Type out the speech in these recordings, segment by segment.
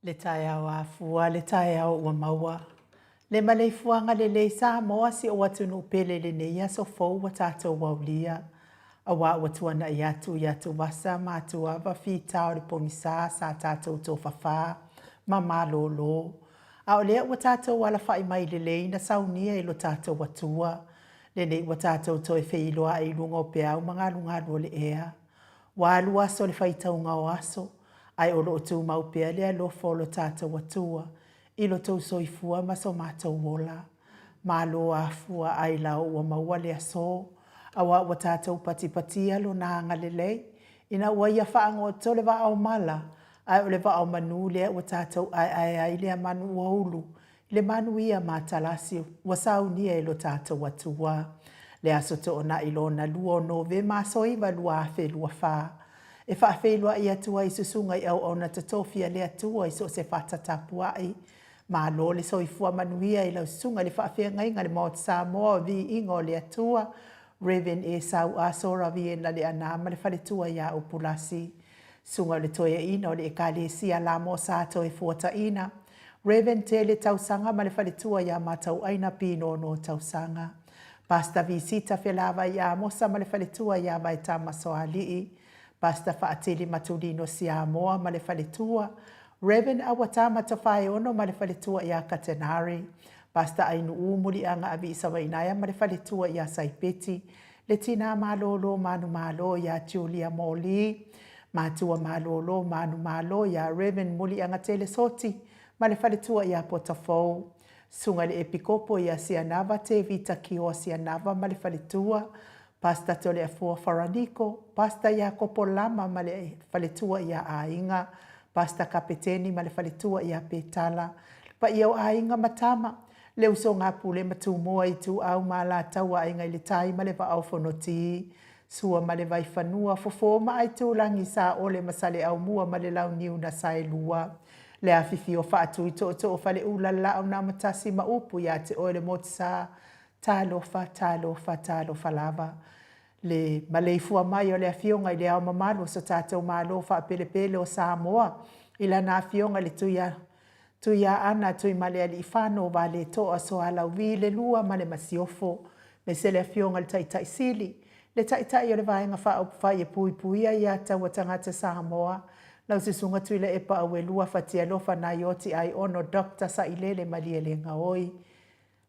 Le taeao afua, le taeao ua maua, le maleifuaga lelei Samoa si ou atunuu pele i lenei aso fou ua tatou aulia, aua ua tuanai atu i atuvasa ma atuava fita o le pogisa sa tatou tofafa ma malolo, a o lea ua tatou alafai mai lelei na saunia e lo tatou Atua, lenei ua tatou toe feiloai i luga o peau ma galugalu o le ea. Ua alu aso o le faitauga o aso, ae o lo o tumau pea le alofa o lo tatou Atua i lo tou soifua ma so matou ola. Malo afua ailao ua maua le aso, aua ua tatou patipatia Lona agalelei, ina ua Ia faagoto le vaa o mala, ae o le vaa o manu lea ua tatou aeae ai lea manu ua ulu le manuia matalasi ua saunia e lo tatou Atua. Le Aso Toonai lona lua o Novema aso 9 2024, e faafeiloai atu ai i susuga i auauna totofi a le Atua i so o se fata tapuai. Malo le soifua manuia i lau susuga i le faafeagaiga i le Maota Samoa o Viiga o le Atua, Rev. Esau Aso Raviena Leaana ma le faletua ia Upulasi. Susuga o le Toeaina o le Ekalesia Lamo Sa Toefuataina, Rev. Tele Tausaga ma le faletua ia Matauaina Pinono Tausaga, Pastor Visita Felavai Amosa ma le faletua ia Vaetama Soalii, Pastor Faatili Matulino Siamoa ma le faletua, Rev. Auatama Tofaeono ma le faletua ia Katenare, Pastor Ainuu Muliaga Aviisavainaea ma le faletua ia Saipeti, le tina malolo manumalo ia Julia Moli, matua malolo manumalo ia Rev. Muliagatele Soti ma le faletua ia Potafou, susuga i le Epikopo ia Sianava Tevita Kioa Sianava ma le faletua, Pastor Toleafoa Faraniko, Pastor Iakopo Lama ma le faletua ia Aiga, Pastor Kapeteni ma le faletua ia Petala, le paia o aiga ma tama, Le usoga a Pule ma Tumua, Ituau ma Alataua, Aiga i le Tai ma le Vaa o Fonoti, Sua ma le Vaifanua, Fofo ma Aitulagi, Saole ma Saleaaumua ma le Launiu na Saelua, le afifio o Faatui Tootoo o Faleula, le Laau na Amatasi ma upu ia te oe le Motusa, talofa, talofa, talofa lava. Le maleifua mai o le Afioga i Le Ao Mamalu o so tatou Malo faapelepele o Samoa i Lana Afioga i le Tuia Tuiaana Tuimalealiifano Valetoa Soalauvi le Lua ma le Masiofo, aemaise le Afioga i le Taitai Sili, le Taitai o le Vaega Faaupufai e Puipuia Ia Taua Tagata Samoa, lau Susuga Tuilaepa Auelua Fatialofa Naioti Aiono Doctor Sailele Malielegaoi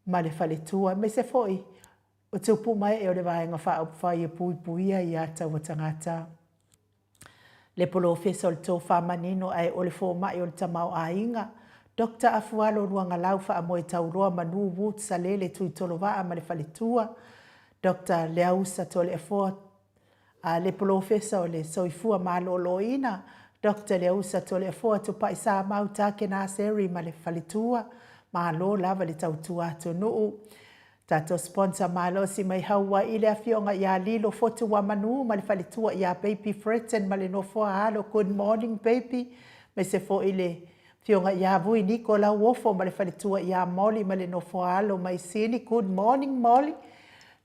ma le faletua, aemaise foi o tupu ma ee o le Vaega Faaupufai e Puipuia Ia Taua Tagata. Le polofesa o le tofa manino ae o le fomai o le tamaoaiga, Doctor Afualo Luagalau Faamoetauloa Manu Woods Salele Tuitolovaa ma le faletua, Doctor Leausa Toleafoa a le polofesa o le soifua maloloina, Doctor Leausa Toleafoa Tupai Samau Takenaseri ma le faletua, malo lava le tautua atunuu. Tatou sponsor malosi mai Hawaii le afioga ia Lilo Fotuamanu ma le faletua ia Baby Fretton ma le nofoa alo Good morning baby aemaise foi le afioga ia Vui Niko Lauofo ma le faletua ia Molly ma le nofoa alo mai Sini Good morning Molly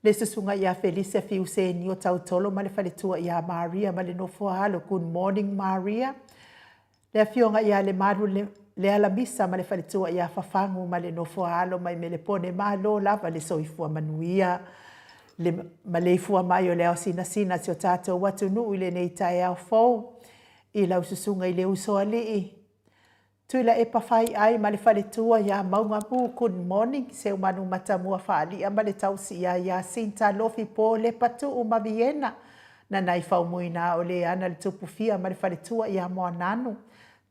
le susuga ia Felisa Fiusenio Tautolo ma le faletua ia Maria ma le nofoa alo Good morning Maria Le Afioga ia Lemalu Lealamisa ma le faletua ia Fafagu ma le nofoa alo mai Melepone malo lava le soifua manuia le maleifua mai o le ao sinasina a si o tatou atunuu i lenei taeao fou i lau susuga i le Usoalii Tuilaepa Faiai ma le faletua ia Maugamu good morning Seumanu Matamua Faalia ma le tausi ia Iasinta Lofi Po Lepa Tuu ma Viena Nanai Faumuina o Leana le Tupufia ma le faletua ia Moananu,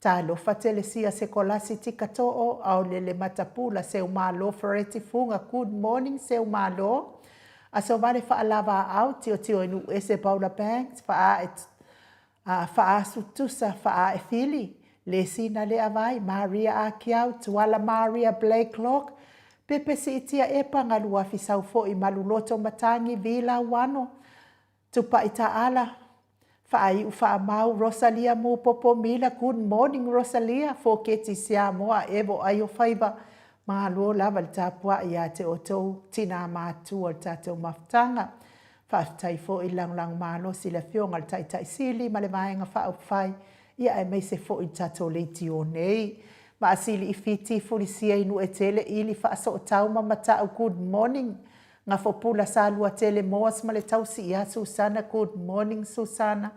Talofa Telesia Sekolasi Tikatoo Aolele Matapula Seumalo Fereti Fuga Good morning Seumalo Aso Vale Faalavaau Tiotio i Nuuese Paula Banks Faae Faasu Tusa Faae Fili Lesina Leavai Maria Akiau Tuala Maria Blakelock Pepe Siitia Epa Galuafi Saufoi Maluloto Matangi Vilauano Tupai Taala, Faaiu Faamau, Rosalia Mupopo Mila, Good morning Rosalia, Foketi Siamoa, Evo Aio Faiva, Malo lava le tapuai ia te outou tina matua o le tatou mafutaga. Faafetai foi le lagolago malosi i le Afioga i le Taitai Sili ma le Vaega Faaupufai Ia aemaise foi i le tatou leitio nei. Maasili i Fiti, Fulisia i Nuuetele, Ili Faasootau ma Matau Good morning. Gafopula Saluatele Moas ma le tausi ia Susana Good morning Susana.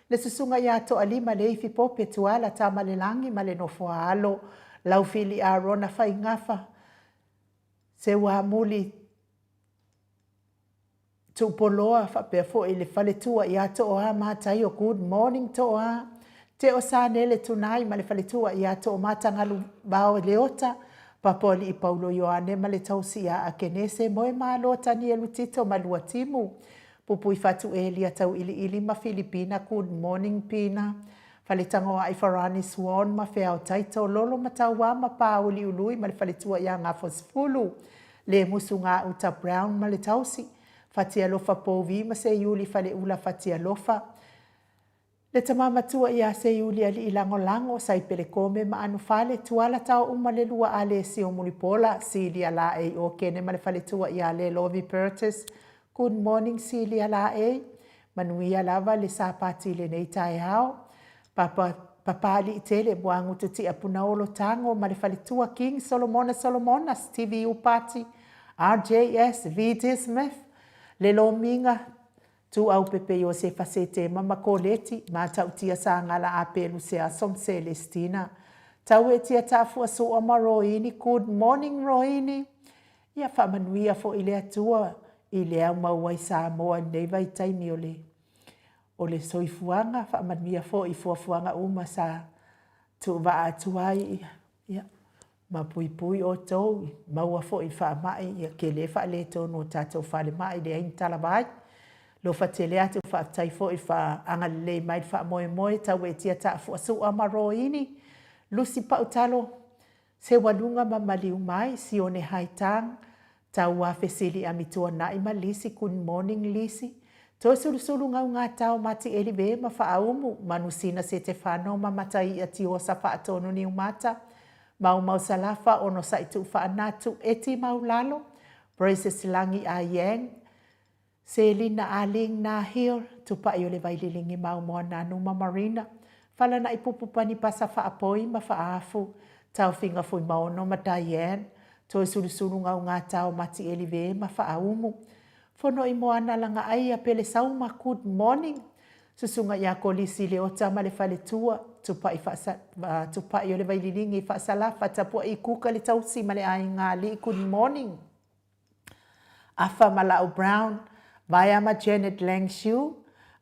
Le susuga ia Toalima Leifi Pope Tuala Tamalelagi ma le nofo a alo Laufili Arona Faigafa Seuamuli Tuupoloa faapea foi le faletua ia Tooa Mataio Good morning Tooa Teo Sanele Tunai ma le faletua ia Toomatagalu Vao Leota Papoalii Paulo Ioane ma le tausi ia Akenese Moemalo Tanielu Tito ma Luatimu Pupuifatu Elia Tauiliili ma Filipina Good morning Pina Faletagoai Farani Swan ma Feao Taito Lolo Matauā ma Pāuliului ma le faletua ia Gafosefulu Lemusu Gauta Brown ma le tausi, Fatialofa Povi ma Seiuli Faleula Fatialofa, Le tama matua ia Seiuli Alii Lagolago, Saipele Kome ma Anufale, Tuala Taouma le lua Alesio Mulipola, Silia Laei Okene ma le faletua ia Lelovi Pertis, Good morning Silia Laei, Manuia lava le Sapati i lenei taeao. Papa Papaliitele Muagutu Tiapunaolo Tago ma le faletua King Solomona Solomona Stevie Upati RJS VD Smith Le Lomiga Tuaupepe Iosefa Setema ma Koleti Matautia Sagala Apelu Seaso ma Selestina Tauetia Tafua Sua ma Roini Good morning Roini Ia faamanuia foi le Atua i le au mau ai Samoa i lenei vaitaimi o le o le soifuaga, faamanuia foi i fuafuaga uma sa tuuvaa atu ai, ia, ma puipui outou, maua foi i le faamai, ia tele faaletonu o tatou falemai, leai ni talavai. Alofa tele atu, faafetai foi i le faaagalelei mai i le faamoemoe, tauetia taafuasua ma Roini, Lusi Pautalo, Seualuga ma maliu mai, Sione Haitang, Tauā Fesili Amituanai ma Lisi Good morning Lisi, Toesulusulu Gaugatao Matieli Ve ma Faaumu, Manusina Setefano ma Mataia Tiosa Faatonu Niumata, Maumau Salafa Onosai Tuufaanatu, Eti Maulalo, Praises Lagi A Yang, Selina Aling Nahil, Tupai o le Vaililigi Mau Moananu ma Marina, Falanaʻi Pupupani Pasa Faapoi ma Faaafu, Taofiga Fuimaono ma Diane, Toesulusulu Gaugatao Matieli Ve ma Faaumu, Fonoi Moana Lagaaia Pele Sauma Good morning Susuga ia Kolisi Leota ma le Faletua, Tupai Faasa, Tupai o le Vaililigi Faasalafa Tapuai Kuka le Tausi ma le Aiga Alii Good morning. Afa ma Lau Brown, Vaea ma Janet Langshu,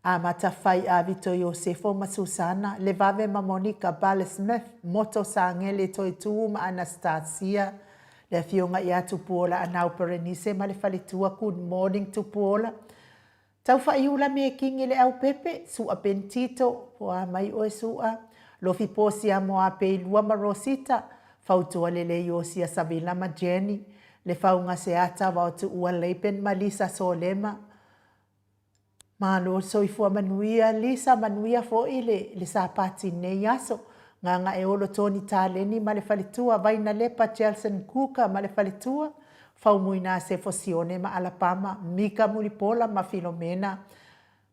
Amata Fai a Vito Iosefo ma Susana, Levave ma Monica Bale Smith, Moto Sagele Toetu'u ma Anastasia, le Afioga ia Tupuola Anau Perenise ma le Faletua, Good morning Tupuola. Taufaaiula Mekingi le Aupepe, Su'a Pentito, po a mai oe Su'a, Lofi Posia Moapeilua ma Rosita, Fautua Lelei Iosia Savila ma Jenny, Lefauga Seata Vaotuua Laban ma Lisa Solema. Malo le soifua manuia Lisa, manuia foi le le Sapati i lenei aso. Gagaeolo Tony Taleni ma le faletua, Vainalepa Jelson Kuka ma le faletua, Faumuina Sefo Sione ma Alapama, Mika Mulipola ma Filomena,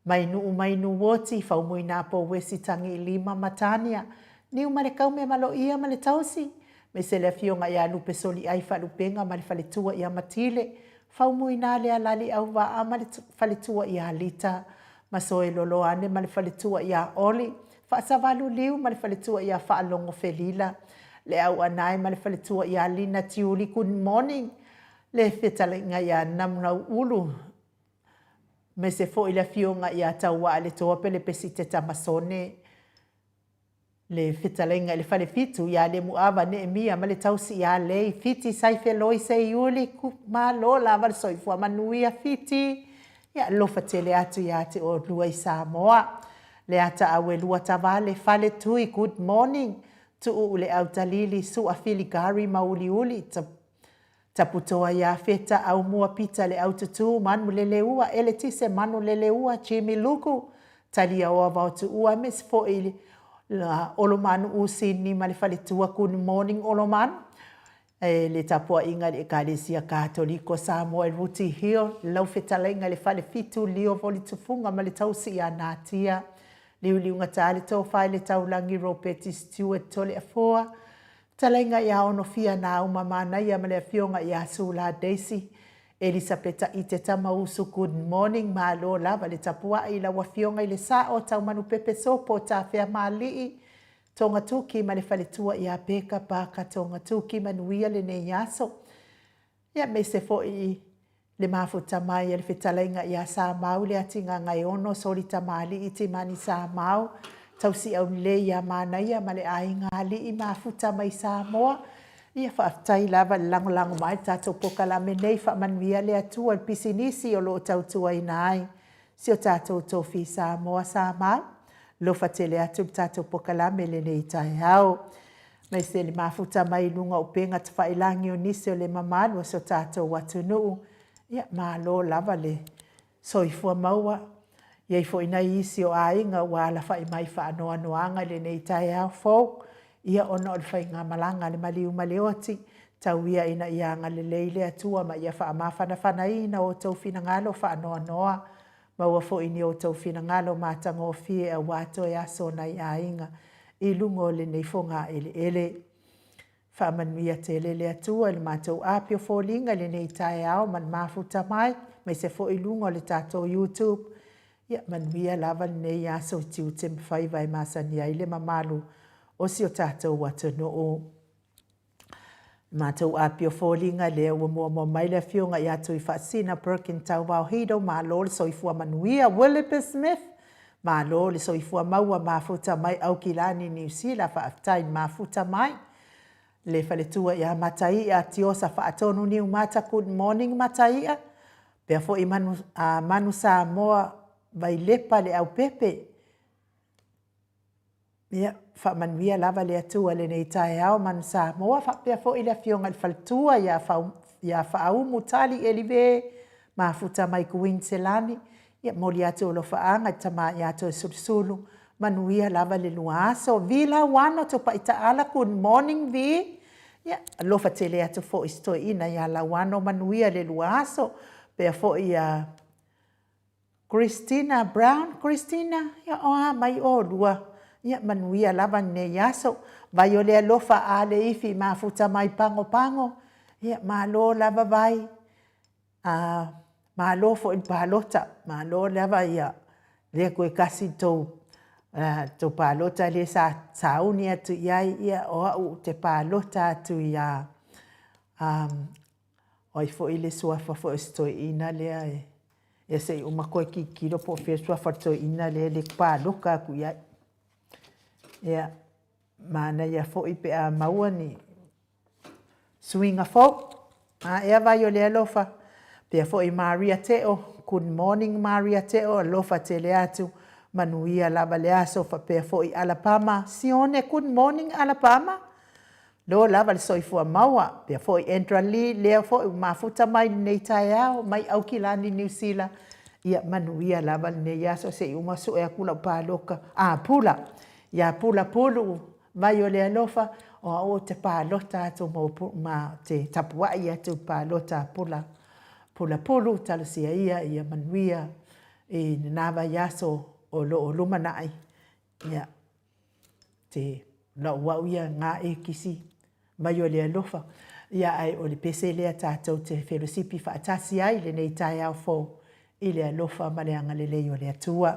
Mainuu Mainu Woti, Faumuina Pouesi Tagiilima ma Tania, Niumalekaume ma Loia ma le Tausi, Maise le Afioga ia Lupe Soliai Faalupega ma le Faletua ia Matile, Faumuina Lealali Auvaa ma le Faletua ia Lita, Masoe Loloane ma le Faletua ia Oli, Faasavalu Liu ma le faletua ia Faalogo Felila, Le Auanae ma le faletua ia Lina Tiuli Good morning Le fetalaiga ia Namunauulu aemaise foi le afioga ia Tauaaletoa Pelepesi Tetamasone, le fetalaiga i le Falefitu ia Lemuava Neemia ma le tausi ia Lei Fiti Saifeloi Seiuli Malo lava le soifua manuia Fiti Ia alofa tele atu ia te oulua i Samoa. Leataaue Tavale, Fale Tui, good morning. Tuu le Autalili, Sua Filigari ma Uliuli, Taputoa ia Feta, Aumua Pita le Aututu, Manu Leleua, Eletise Manu Leleua, Jimmy Luku, Taliaoa Vaotuua aemaise foi Olomanu Usini ma le faletua, good morning Olomanu. E le tapuaiga i le Ekalesia Katoliko Samoa i Rooty Hill, lau fetalaiga i le Falefitu Leo Volitufunga ma le tausi ia Natia. Liuliugata le tofa i le taulagi Ropeti Stewart Toleafoa, Fetalaiga ia Onofia Nauma Manaia ma le Afioga ia Sula Daisy Elisapeta Ite Tamausu. Good morning, malo lava le tapuai i lau Afioga i le Sao Taumanupepe Sopo Tafeamaalii Togatuki ma le faletua ia Peka Paka Togatuki. Manuia lenei aso. Ia aemaise foi i le mafuta mai a le fetalaiga ia Samau le Atigagaeono Soli Tamalii Timani Samau Tausiau lelei ia Manaia ma le aiga alii mafuta mai Samoa. Ia faafetai lava le lagolago mai i le tatou polokalame nei. Faamanuia le Atua i le pisinisi o lo o tautuaina ai si o tatou tofi Samoa. Samau, alofa tele atu i le tatou polokalame i lenei taeao. Aemaise le mafuta mai i luga o upega tafailagi o nisi o le mamalu o si o tatou atunuu. Ia, malo lava le soifua maua. E i ai foi nai isi o aiga ua alafai mai faanoanoaga i lenei taeao fou, ia ona o le faigamalaga a le maliu ma le oti. Tau ia ina ia agalelei le Atua ma ia faamafanafanaina outou finagalo faanoanoa. Maua foi ni outou finagalo matagofie aua toe aso o nai aiga i luga o lenei fogaeleele. Faamanuia tele le Atua i le matou api o foliga i lenei taeao ma le mafuta mai, aemaise foi i luga o le tatou YouTube. Ia manuia lava lenei aso i tiute ma faiva e masani ai le mamalu o si o tatou atunuu. Matou api o foliga lea ua muamua mai le afioga ia Tuifaasina Perkin Tauvao Hido, malo le soifua manuia. Willipe Smith, malo le soifua maua, mafuta mai Aukilani Niu Sila, faafetai le mafuta mai. Le faletua ia Mataia Tiosa Faatonu Niumata, good morning Mataia. Pea foi Manu, Manu Samoa Vailepa Leaupepe, Ia, faamanuia lava le Atua i lenei taeao Manu Samoa, faapea foi le afioga i le faletua ia, ia Faaumu Tali Elive, mafuta mai Kuiniselani. Ia, momoli atu alofaaga i le tama ia Toesulusulu, manuia lava le lua aso. Vi Lauano Tupaitaala, good morning Vi. Ia, alofa tele atu foi i si toeaina ia Lauano, manuia le lua aso. Faapea foi ia Christina Brown, Christina, ia o a mai olua, ia manuia lava lenei aso. Vai o le alofa a le ifi mafuta mai Pagopago, ia malo lava Vai, a malo foi le palota, malo lava ia lea toe kasi le tou, tou palota lea sa sauni atu i ai, ia o au ou te palota atu ia O ai foi le suafa foi o si toeaina lea e... Ia se i uma koe tilotilo po o fea le suafa o le toeaina lea e paloka atu i ai. Ia, manaia foi pe a maua ni suiga fou. A ea vai o le alofa. Pea foi Maria Teo. Good morning Maria Teo. Alofa tele atu. Manuia lava le aso. Faapea foi Alapama. Sione, good morning Alapama. Lo lava le soifua maua. Pea foi Andra Lee, lea foi ua mafuta mai lenei taeao mai Aukilani, Niu Sila. Ia manuia lava lenei aso se i uma sue atu lau paloka. A, Pula! Ia Pula Pulu, vai o le alofa, o au ou te palota atu mo ma te tapuai atu i le palota a Pula. Pula Pulu, talosia ia, ia manuia i lena vaiaso o lo o lumanai. Ia, te lau au ia ngā e kisi mai o le alofa, ia ae o le pese lea tātou te felosipi faatasi ai lenei taeao fou i le alofa ma le agalelei o le Atua.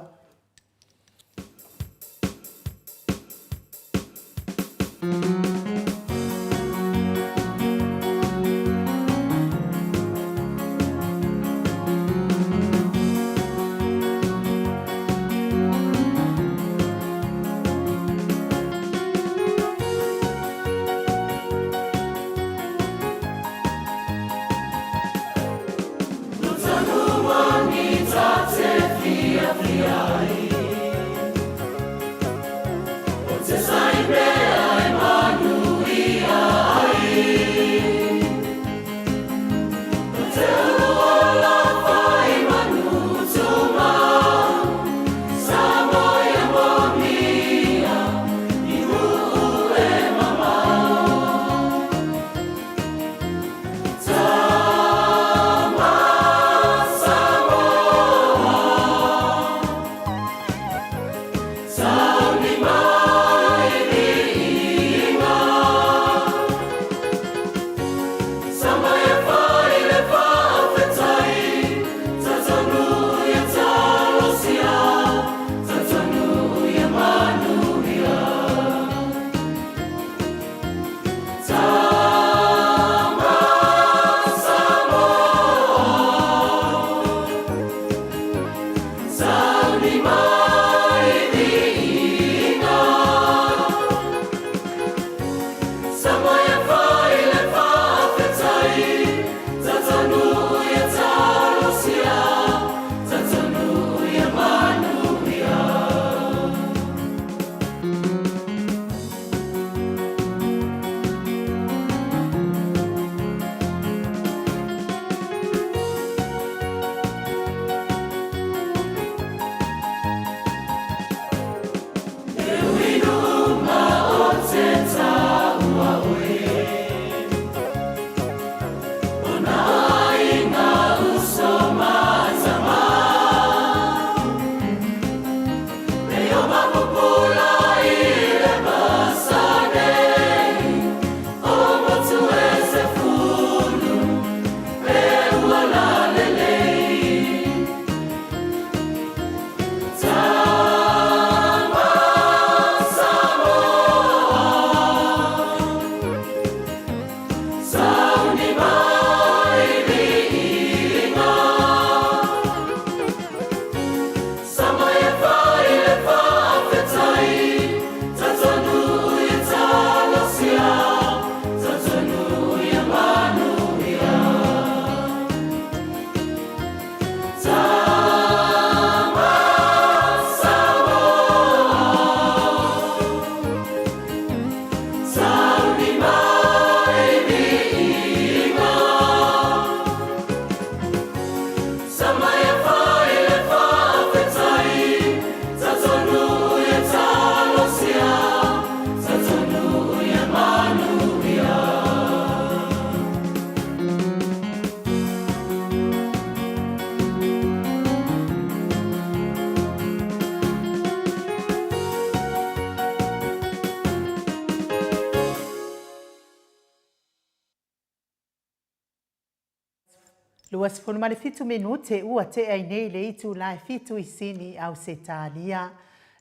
27 minute ua tea ai nei le itula e fitu i Sini, Ausetalia.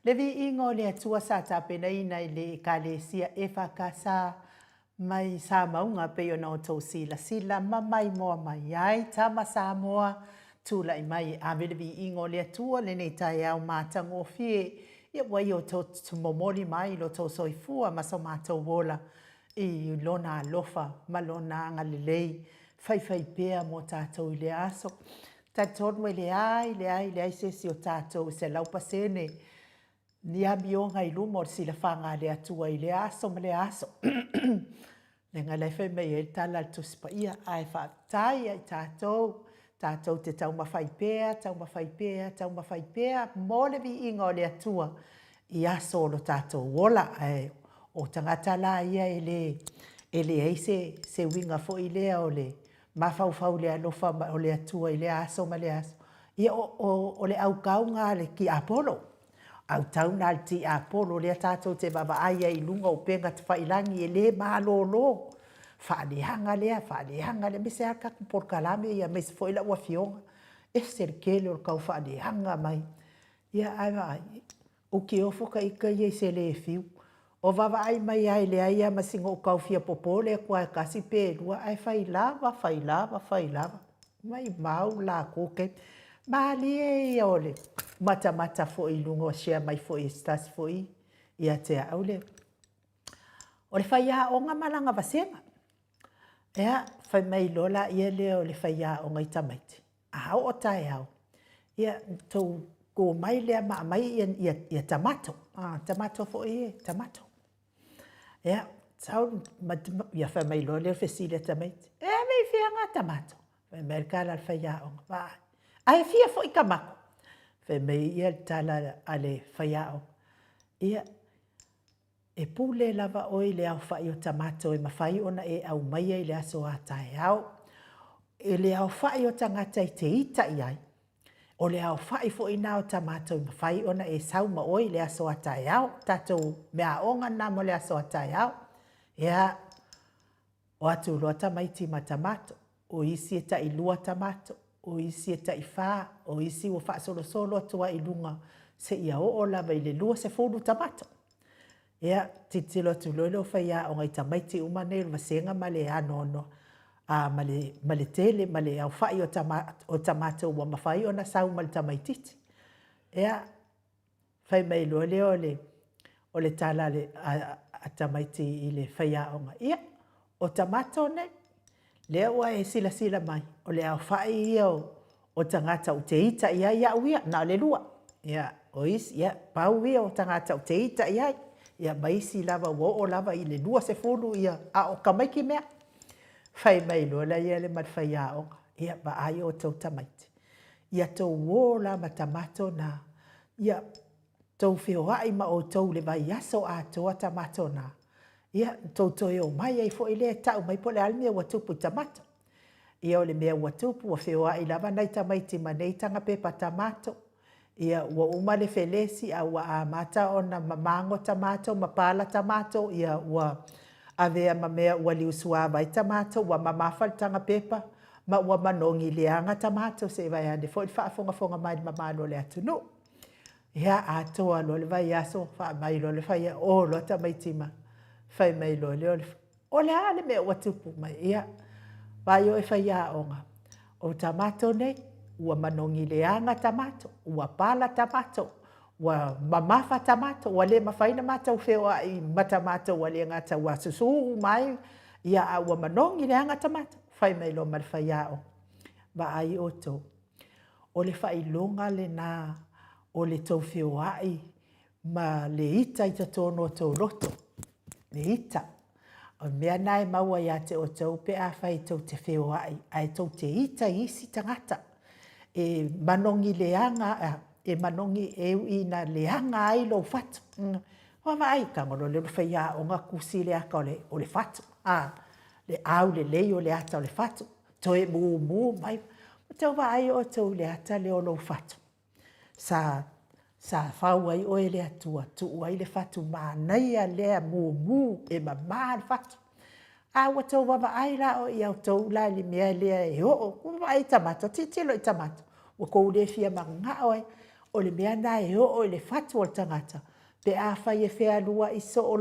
Le viiga o le Atua sa tapenaina i le Ekalesia EFKS mai Samauga pei ona outou silasila ma maimoa mai ai Tama Samoa tulai mai e ave le viiga o le Atua lenei taeao matagofie. Ia ua ia outou momoli mai lo outou soifua ma so matou ola i Lona alofa ma Lona agalelei faifaipea mo tatou i lea aso. E talitonu e leai, leai, leai se isi o tatou e 100% ni amioga i luma o le silafaga a le Atua i lea aso ma lea aso. Leaga o la e fai mai ai le tala a le Tusi Paia, ae faafetai ia i tatou, tatou te taumafai pea, taumafai pea, taumafai pea mo le viiga o le Atua i aso o lo tatou ola. Ae o tagata la ia e le, e leai se, se uiga foi lea o le mafaufau i le alofa o le Atua i lea aso ma lea aso, ia o, o, o le aukau lena a le tiapolo. Autau lena a le tiapolo lea tatou te vaavaai ai i luga o upega tafailagi e le malolo. Faaleaga lea, faaleaga lea, aemaise lava le tatou polokalame aemaise foi lau afioga, e ese le tele o le tau faaleaga mai. Ia ae vaai, ua ofo ta ita ia i se le fiu. O vaavaai mai lava e leai lava ma sina ou tau fia popole atu lava e tasi pe lua, ae fai lava, fai lava, fai lava. Maumau latou taimi. Malie ia o le matamata foi i luga o share mai foi e se tasi foi ia te au le o le faiaoga ma lana vasega. Ia, fai mai loa laia lea o le faiaoga i tamaiti, a oo taeao, ia tou tu mai lea ma aumai ia, ia, ia tamato. Ah, tamato foi e, tamato. Ia, sau, ma, ia fai mai loa lea o le fesili a tamaiti, e ave i fea ngā tamato? Fai mai le tala a le faiaoga, vaai, ae fia foi tamato? Fai mai ia le tala a le faiaoga, ia, E pule lava oe i le aofai o tamato e mafai ona e aumaia i le aso a taeao. I le aofai o tagata e te ita i ai, o le aofai foi lena o tamato e mafai ona e sau ma oe i le aso a taeao. Tatou meaaoga lena mo le aso a taeao. Ia, o atu loa tamaiti ma tamato, o isi e tailua tamato, o isi e taifa, o isi ua faasolosolo atu lava i luga seia oo lava i le 20 tamato. Ia, tilotilo atu loa lea o faiaoga i tamaiti uma nei o le vasega ma le anoanoa, a, ma le, ma le tele ma le aofai o tama, o tamato ua mafai ona sau ma le tamaitiiti. Ia, fai mai loa lea o le, o le tala a, le, a, a tamaiti i le faiaoga, ia, o tamato nei, lea ua e silasila mai, o le aofai ia o, o tagata ou te ita i ai au ia, na o le lua. Ia, o isi, ia, pau ia o tagata ou te ita i ai. Ia, ma isi lava ua oo lava i le 20 ia, a o tamaiti mea. Fai mai loa lea le ma le faiaoga, ia, vaai outou tamaiti. Ia tou o la ma tamato na, ia tou feoai ma outou i le vaiaso atoa tamato na, ia tou toe omai ai foi lea e tau mai po o le a le mea ua tupu i tamato. Ia o le mea ua tupu, ua feoai lava nai tamaiti ma nei taga pepa tamato, ia ua uma le felesi a ua amata ona mamago tamato ma pala tamato, ia ua avea ma mea ua liusuava ai tamato, ua mamafa le taga pepa ma ua manogi leaga tamato, se i vaeane foi le faafogafoga mai a le mamalu o le atunuu. Ia, atoa loa le vaiaso, faamai loa le fai, o loa tamaiti ma fai mai loa lea o le O le a le mea ua tupu mai? Ia, vaai oe faiaoga, o tamato nei, ua manogi leaga tamato, ua pala tamato, ua mamafa tamato, ua le mafai ona matou feoai ma tamato ua le gata ua susu uma ai, ia a ua manogi leaga tamato. Fai mai loa ma le faiaoga, vaai outou, o le faailoga lena o le tou feoai ma le ita i totonu o tou loto, le ita. O le mea lena e maua ia te outou pe afai tou te feoai ae tou te ita i isi tagata e manogi leaga, e manogi, e ui ina leaga ai lou fatu. Vaavaai, tago loa lea o le faiaoga tusi le ata o le, o le fatu, a, le aulelei o le ata o le fatu, toe mumu mai. Ua tau vaai outou i le ata lea o lou fatu? Sa, sa fau ai oe e le Atua, tuu ai le fatu manaia lea mumu e mama le fatu. A ua tou vaavaai la o i a outou la i le mea lea e oo, ua vaai i tamato, tilotilo i tamato, ua tou le fia manao ai. O le mea lena e oo i le fatu o le tagata pe afai e fealuai soo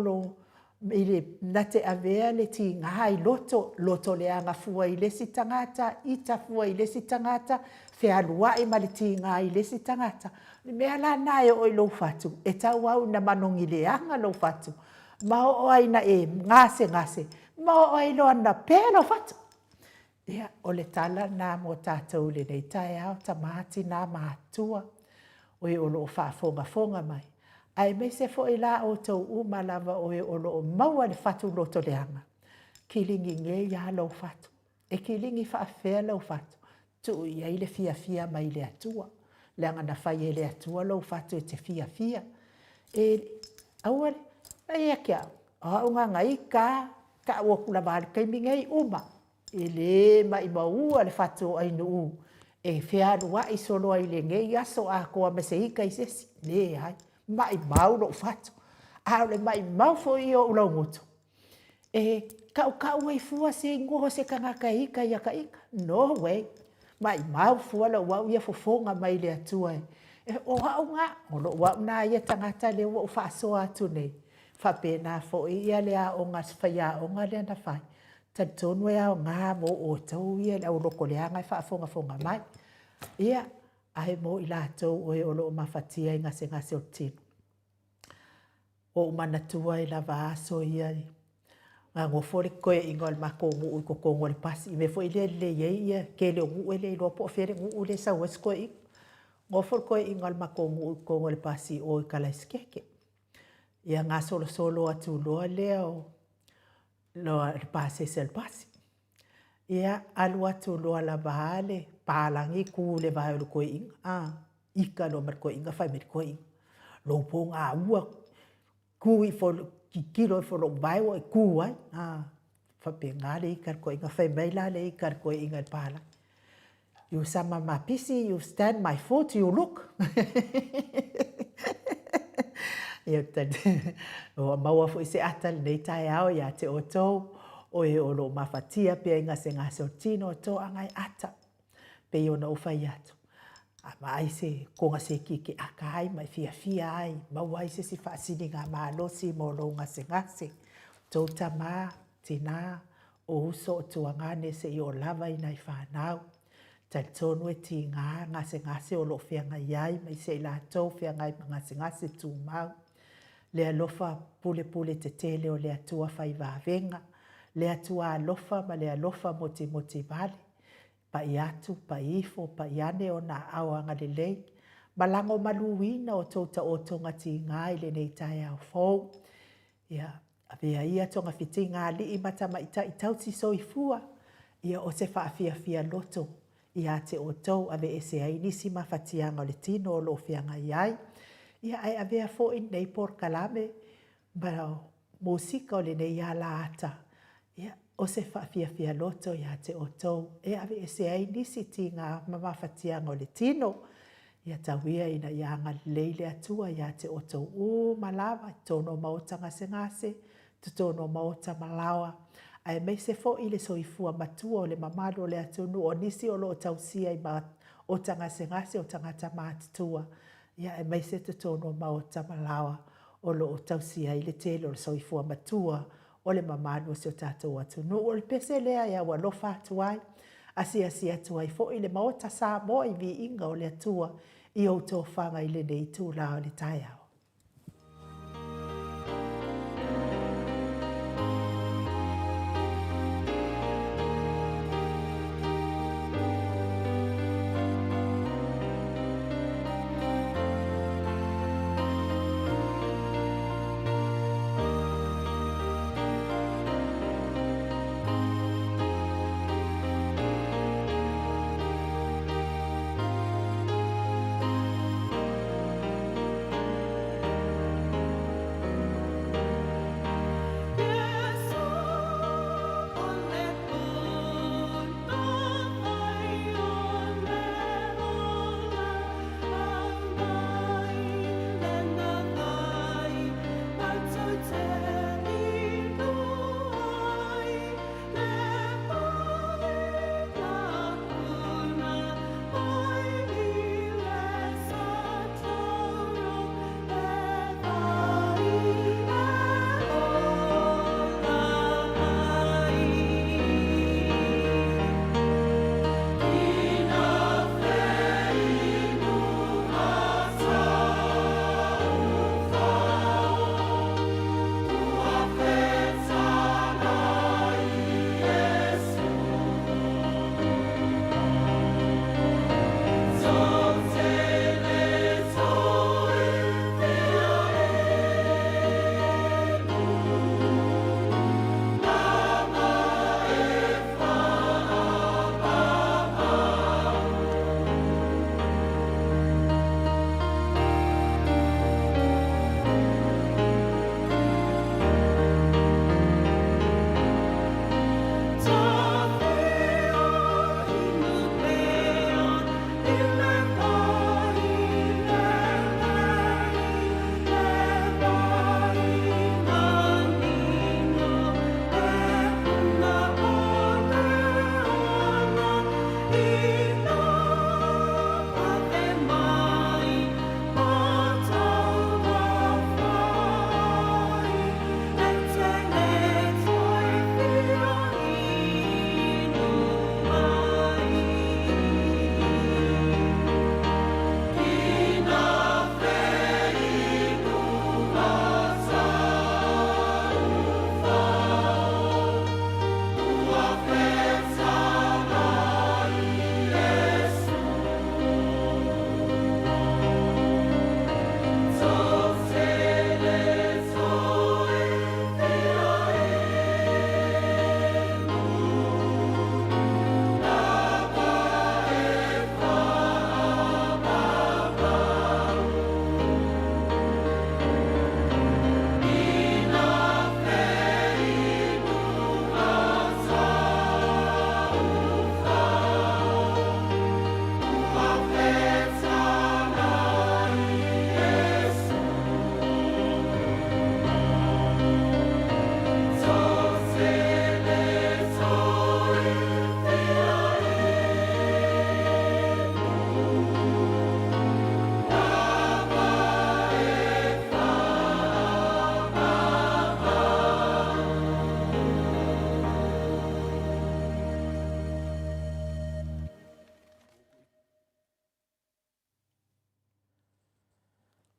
na te avea le tiga i loto, loto leaga fua i le isi tagata, ita fua i le isi tagata, fealuai ma le tiga i le isi tagata. O le mea la lena e oo i lou fatu, e tauau ina manogi leaga lou fatu, ma oo ai ina e gasegase, ma oo ai loa ina pe lou fatu. Ia, o le tala lena mo tatou i lenei taeao, tama, tina ma matutua, o e o lo o faafogafoga mai, aemaise foi la outou uma lava o e o lo o maua i le fatu loto leaga, kiligi nei lava lou fatu. E kiligi faapefea lou fatu? Tuu i ai le fiafia mai le Atua, leaga na fai e le Atua lou fatu e te fiafia. E aua le… E ia te au, o au na ona ita lava, e tau atu lava i le taimi nei, uma. E le maumaua le fatu o Ainuu e fealuai solo ai i lenei aso atoa ma se ita i se isi, e leai, maumau lou fatu. A o le maumau foi ia o ou laugutu, e tautau ai fua se igoa o se tagata e ita ia ta ita, no way. Maumau fua lou au ia fofoga mai le Atua, o au lena, o lou au lena tagata lea ua ou faasoa atu nei, e faapena foi le aoga a si faiaoga lea na fai, e talitonu e aoga mo outou le au lotoleaga e faafogafoga mai. Ia, ae mo i latou o e o lo o mafatia i gasegase o le tino, ua ou manatua ai lava aso ia na nofo le toeaina o le matou nuu i totonu o le pasi, i le mea foi lea e lelei ai le tele o nuu e le iloa po o fea le nuu lea e sau ai si toeaina. Nofo le toeaina o le matou nuu i totonu o le pasi i o i Kalaesikete. Ia gasolosolo atu loa lea o le pasese o le pasi. Ia, alu atu loa lava a le papalagi tu i le vae o le toeaina, a, ita loa ma le toeaina fai mai le toeaina, lou ponaua, tu ifo, tilotilo ifo i lou vae ua e tu ai. A, e faapena le ita a le toeaina. Fai mai la le ita a le toeaina i le papalagi, you sama pisi, you stand my foot, you look. Ia, ua maua foi se ata i lenei taeao ia te outou, o e o lo o mafatia pea i gasegase o tino, toaga e ata. Pei ona ou fai atu, a vaai se togaseki e te ata ai ma e fiafia ai, maua ai se isi faasiligamalosi mo lou gasegase. Outou tama, tina, o uso o tuagane seia oo lava i nai fanau. Talitonu e tiga gasegase o lo o feagai ai ma isi a i latou feagai ma gasegase tumau. Le alofa pulepule tetele o le Atua fai vavega, le Atua alofa ma le alofa motimoti vale, pai atu, pai ifo, pai ane ona aao agalelei, ma lagomaluina o outou taotoga tiga i lenei taeao fou. Ia, avea ia togafitiga a alii ma tamaitai tausi soifua, ia o se faafiafia loto ia te outou, aveese ai nisi mafatiaga o le tino o lo o feagai ai. Ia, ae avea foi lenei polokalame ma musika o lenei alaata, ia, o se faafiafia loto ia te outou e aveese ai nisi tiga ma mafatiaga o le tino. Ia tau ia ina ia agalelei le Atua ia te outou uma lava i totonu o maota gasegase, totonu o maota malaoa, aemaise foi le soifua matua o le mamalu o le atunuu, o nisi o lo o tausia i maota gasegase o tagata matutua, ia aemaise totonu o maota malaoa o lo o tausia ai le tele o le soifua matua o le mamalu o si o tatou atunuu. O le pese lea e aualofa atu ai, asiasi atu ai foi le Maota Samoa i viiga o le Atua i ou tofaga i lenei itula o le taeao.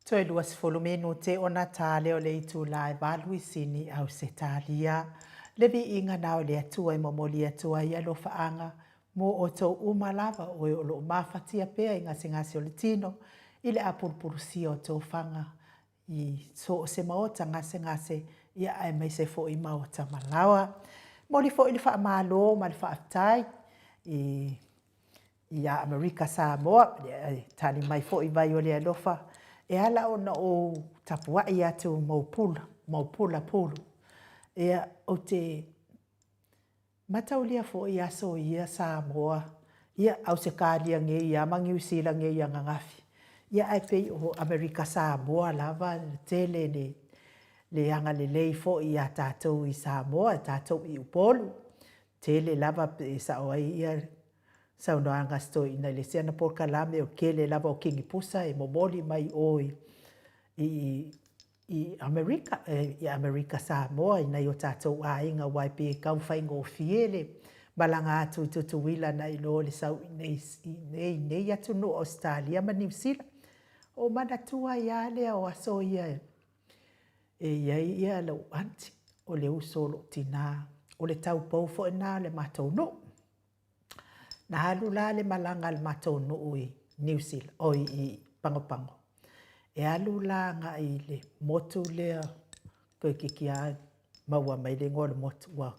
Toe 20 minute ona tā lea o le itulā e valu i Sini, Ausetalia. Le viiga na o le Atua e momoli atu ai alofaaga mo outou uma lava o e o lo o mafatia pea i gasegase o le tino i le apulupulusia o tofaga i so o se maota gasegase, ia aemaise foi maota malaoa. Momoli foi le faamalo ma le faafetai i ia Amerika Samoa, e tali mai foi vai o le alofa, e ala ona ou tapuai atu ma ou pula pulu. Ia, ou te mataulia foi aso ia Samoa, ia Ausetalia nei lava ma Niu Sila nei ananafi, ia ae pei o Amerika Samoa lava e tele le agalelei foi ia tatou i Samoa, tatou i Upolu. Tele lava pe sao ai ia saunoaga a si toeaina i le isi ana polokalame, o le tele lava o kinipusa e momoli mai o i Amerika, i Amerika Samoa i nai o tatou aiga, aua e pei e tau faigofie le malaga atu i Tutuila nai lo le sau i inei atunuu o Ausetalia ma Niu Sila. Ou manatua ai lava lea o aso ia e i ai lou aunty, o le uso o lou tina, o le taupou foi lena o le matou nuu. Na alu la le malaga a le matou nuu i Niu Sila, oi i Pagopago, e alu la agai i le motu lea, toeitiiti lava maua mai le igoa o le motu, ua...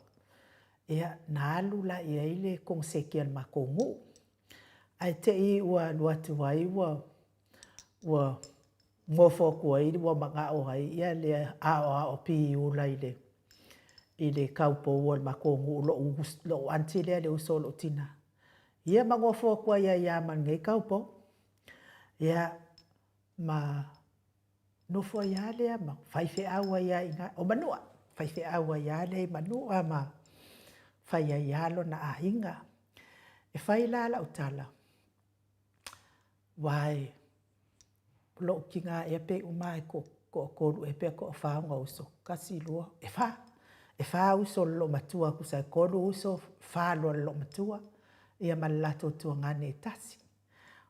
Ia, na alu la i ai le koneseti a le matou nuu, ae te i ua alu atu ai ua ua nofo atu ai ua manao ai le aoao piula i le taupou o le matou nuu, lou aunty lea le uso a lou tina, ia ma nofo atu ai lava ma lenei taupou. Ia, ma nofo ai lava lea ma faifeau ai lava i ina, o Manua, faifeau ai lava lea i Manua ma fai ai lava lona aiga. E fai la lau tala, Aua o lou tina ea pe uma lava e toatolu ea pe toafa ona uso, tasi, lua, e fa. E fa uso o le loomatua, tusa e tolu uso, fa loa le loomatua, ia ma le latou tuagane e tasi.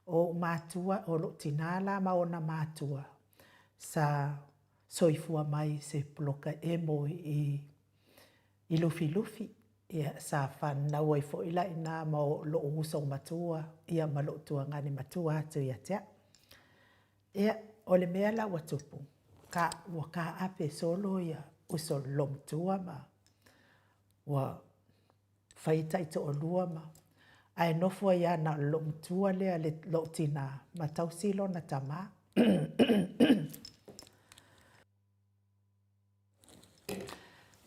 O ou matua, o lou tina la ma ona matua, sa soifua mai i se poloka emo i i Lufilufi, ia, sa fanau ai foi la i ina ma lou uso matua, ia ma lou tuagane matua atu ia te au. Ia, o le mea la ua tupu, ka, ua taape solo ia uso loomatua ma ua fai taitoalua ma, ae nofo ai lava na o le loomatua lea lou tina ma tausi lona tama.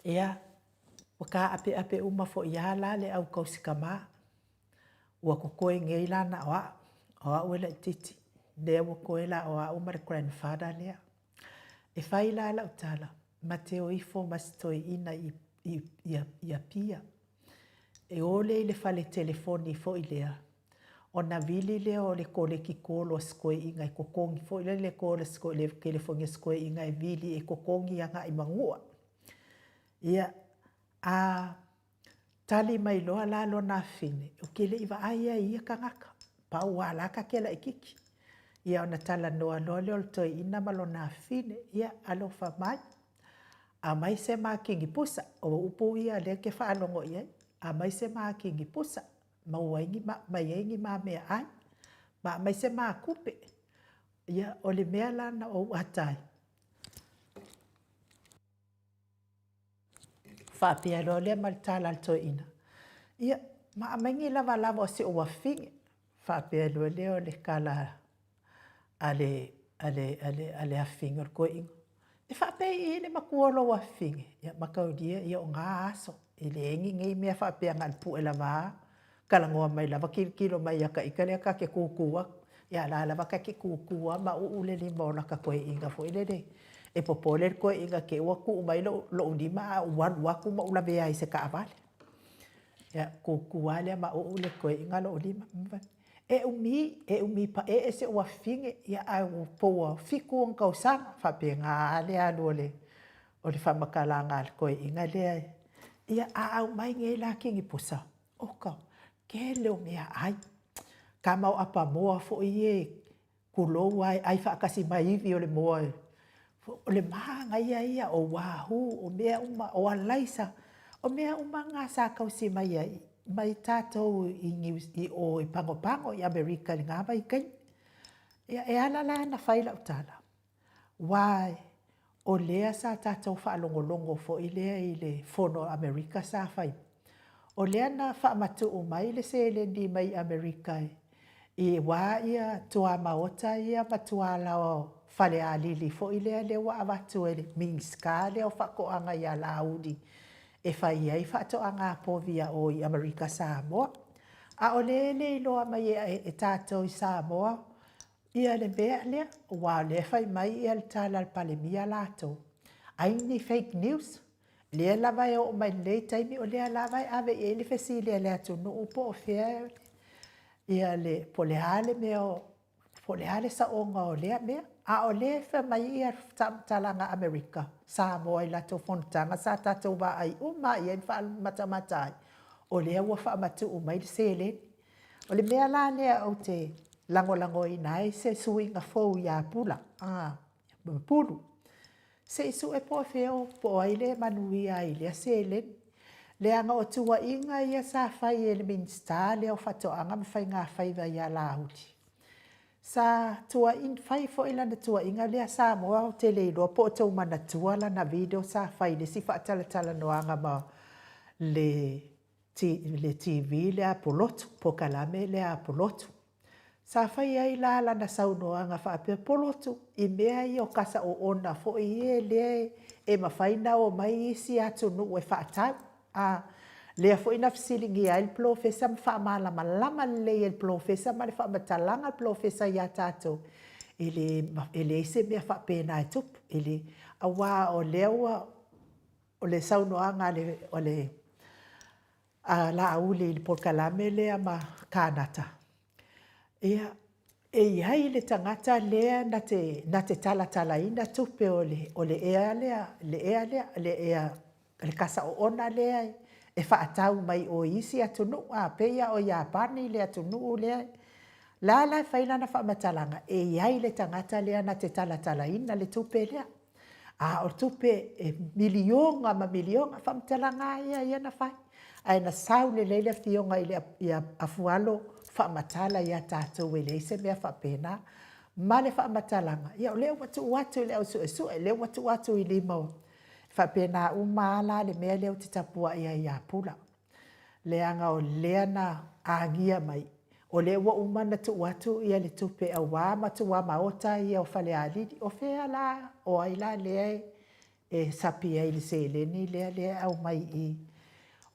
Ia, ua taapeape uma foi lava la le au tausi tama. Ua totoe nei la na o au, o au e laitiiti. Lea ua toe la o au ma le grandfather lea. E fai la lau tala, ma te o ifo ma si toeaina i, i, i Apia. E o lea i le fale telefoni foi lea, ona vili lea o le koleki kolo a si toeaina e totogi foi lea le call a si le telefoni a si toeaina e vili e totogi agai i Manua. Ia, a tali mai loa la lona afafine, ou te le i vaai lava i ia tagata, pau lava o la ta te laitiiti. Ia ona talanoa loa lea o le toeaina ma lona afafine, ia alofa mai, aumai se ma kinipusa. O upu ia o lea ou te faalogo i ai, aumai se ma kinipusa. Maua ai ni ma, mai ai ni ma meaai, ma aumai se ma tupe. Ia, o le mea la na ou ata ai, faapea loa lea ma le tala a le toeaina, ia, ma aumai ni lavalava o si ou afafine. Faapea loa lea o le tala a le, a le, a le, a le afafine o le toeaina, E faapei i le matua o lou afafine? Ia, mataulia, ia o na aso, e leai ni nei mea faapea na o le pue lava a, talanoa mai lava tilotilo mai ia ta ita lea ta te tutu atu. Ia a la lava ta te tutu lava ma uu le lima o lata toeaina foi lele. E popole le toeaina te i ua tuu mai lou lima ae ou alu atu ma ou lavea ai i se taavale. Ia, tutu lava lea ma uu le toeaina lou lima. E umi, e umi paee si ou afafine, ia ae ua po ua fitu ona tausaga, faapena lava le alu o le o le faamatalaga a le toeaina lea. Ia a aumai nei la kinipusa, oka, tele o meaai, tama o apamoa foi ia e. Tulou a e ʻai faatasi ma ivi o le moa. O le manaia ia o wahoo, o mea uma, o alaisa, o mea uma na sa tausi mai ai mai tatou i Niu i o i Pagopago i Amerika i lena vaitaimi. Ia, e ala la ona fai lau tala, aua o lea sa tatou faalogologo foi lea i le fono a Amerika sa fai, o lea na faamatuu mai le seleni mai Amerika i aua ia tuamaota ia ma tualaoa o Falealili foi lea lea ua avatu e le Minisita lea o Faatoaga ia Laauli e fai ai faatoaga a povi a o i Amerika Samoa. A o lea e le iloa mai e tatou i Samoa ia le mea lea, aua o lea e fai mai ia le tala a le Palemia latou, ai ni fake news, lea lava e oo mai i lenei taimi o lea lava e ave i ai le fesili a le atunuu po o fea ia le, po o le a le mea o, po o le a le saoga o lea mea. A o lea e fai mai ia faamatalaga a Amerika Samoa i latou fonotaga sa tatou vaai uma lava i ai ma faamatamata ai, o lea ua faamatuu mai le seleni. O le mea la lea ou te lagolagoina ai se suiga fou ia Pula, Pulu, se i sue po o fea po o ai lea e manuia ai i lea seleni. Leaga o tuuaiga ia sa fai e le Minisita lea o Faatoaga ma Faigafaiva ia Laauli, sa fai foi lana tuuaiga lea Samoa ou te le iloa po o outou manatua lana video sa fai i le isi faatalatalanoaga ma le le TV lea a Pulotu, polokalame lea a Pulotu. Sa fai ai la lana saunoaga faapea, Pulotu, i mea ia o kasa oona foi ia lea e mafai ona omai isi atunuu e faatau. A, lea foi na fesiligia ai le polofesa ma faamalamalama lelei e le polofesa ma le faamatalaga a le polofesa ia tatou, e le, e leai se mea faapena e tupu, e le, aua o lea ua O le saunoaga a le a Laauli i le polokalame lea ma Kānata, ia, e i ai le tagata lea na te, na te talatalaina tupe o le, o le ea lea, le ea lea, le ea, le kasa oona lea e faatau mai o i isi atunuu, a pei lava o Iapani le atunuu lea. O la la e fai lana faamatalaga, e i ai le tagata lea na te talatalaina le tupe lea. A o tupe e miliona ma miliona, faamatalaga lava ia ia na fai. Ae na sau lelei le afioga i le ia Afualo faamatala ia tatou e leai se mea faapena. Ma le faamatalaga, ia o lea ua tuu atu i le au suesue, lea ua tuu atu i lima o, e faapena uma lava la le mea lea ou te tapuai ai ia Pula. Leaga o lea na agia mai, o lea ua uma ona tuu atu ia le tupe aua ma tuamaota ia o Falealili. O fea la, o ai la lea e sapi ai i le seleni lea lea e aumai i i.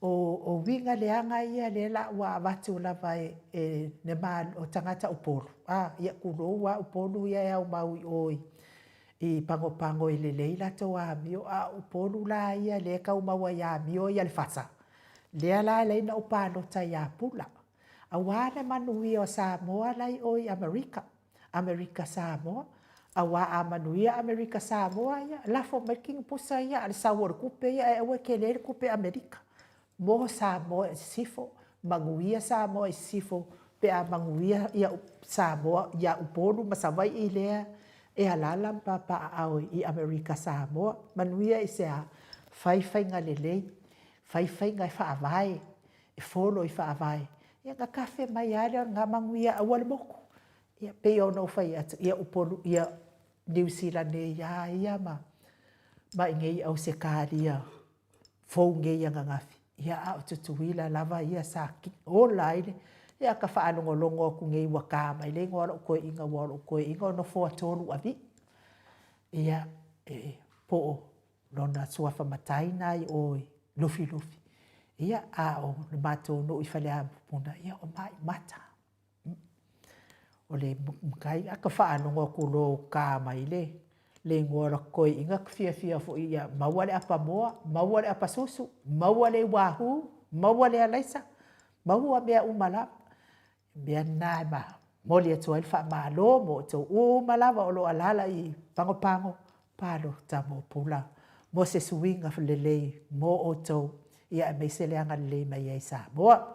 O uiga leaga ia lea la ua avatu lava e le Malo, o tagata Upolu, a, ia tulou lava Upolu ia e aumau i o i Pagopago e lelei latou amio, a o Upolu la ia lea e tau maua i amio ia le fasa, lea la e ala ai ona ou palota ia Pula, aua le manuia o Samoa la e i o i Amerika, Amerika Samoa, aua a manuia Amerika Samoa, ia lafo mai le kinupusa ia a o le sau o le tupe ia ae aua e tele ai le tupe Amerika. Mo Samoa i Sisifo, manuia Samoa i Sisifo pe a manuia ia Samoa ia Upolu ma Savaii lea e alaala ma papaaao i Amerika Samoa. Manuia i se a? Fai faiga lelei, fai faiga e faavae, e follow i faavae, ia ona tafe mai lava lea o lena manuia aua le motu. Ia pei ona ou fai atu, ia Upolu, ia Niu Sila nei lava ia ma i inei i Ausetalia fou nei ananafi, ia a o Tutuila lava ia sa ola ai le, ia ta faalogologo atu nei ua ta mai le igoa o lou toeaina aua o lou toeaina o Nofoatolu Avii. Ia, e po o lona suafa matai na i o i Lufilufi. Ia, a o le matou nuu i Faleapuna, ia o Maimata. O le matai a ka faalogo atu loa ua ta mai le le igoa o lata toeaina ta fiafia foi ia maua le apamoa, maua le apasusu, maua le wahoo, maua le alaisa, maua mea uma lava. O le mea lena e momoli atu ai le faamalo mo outou uma lava o lo o alaala i Pagopago, palota mo Pula mo se suiga lelei mo outou, ia aemaise le agalelei mai ai Samoa.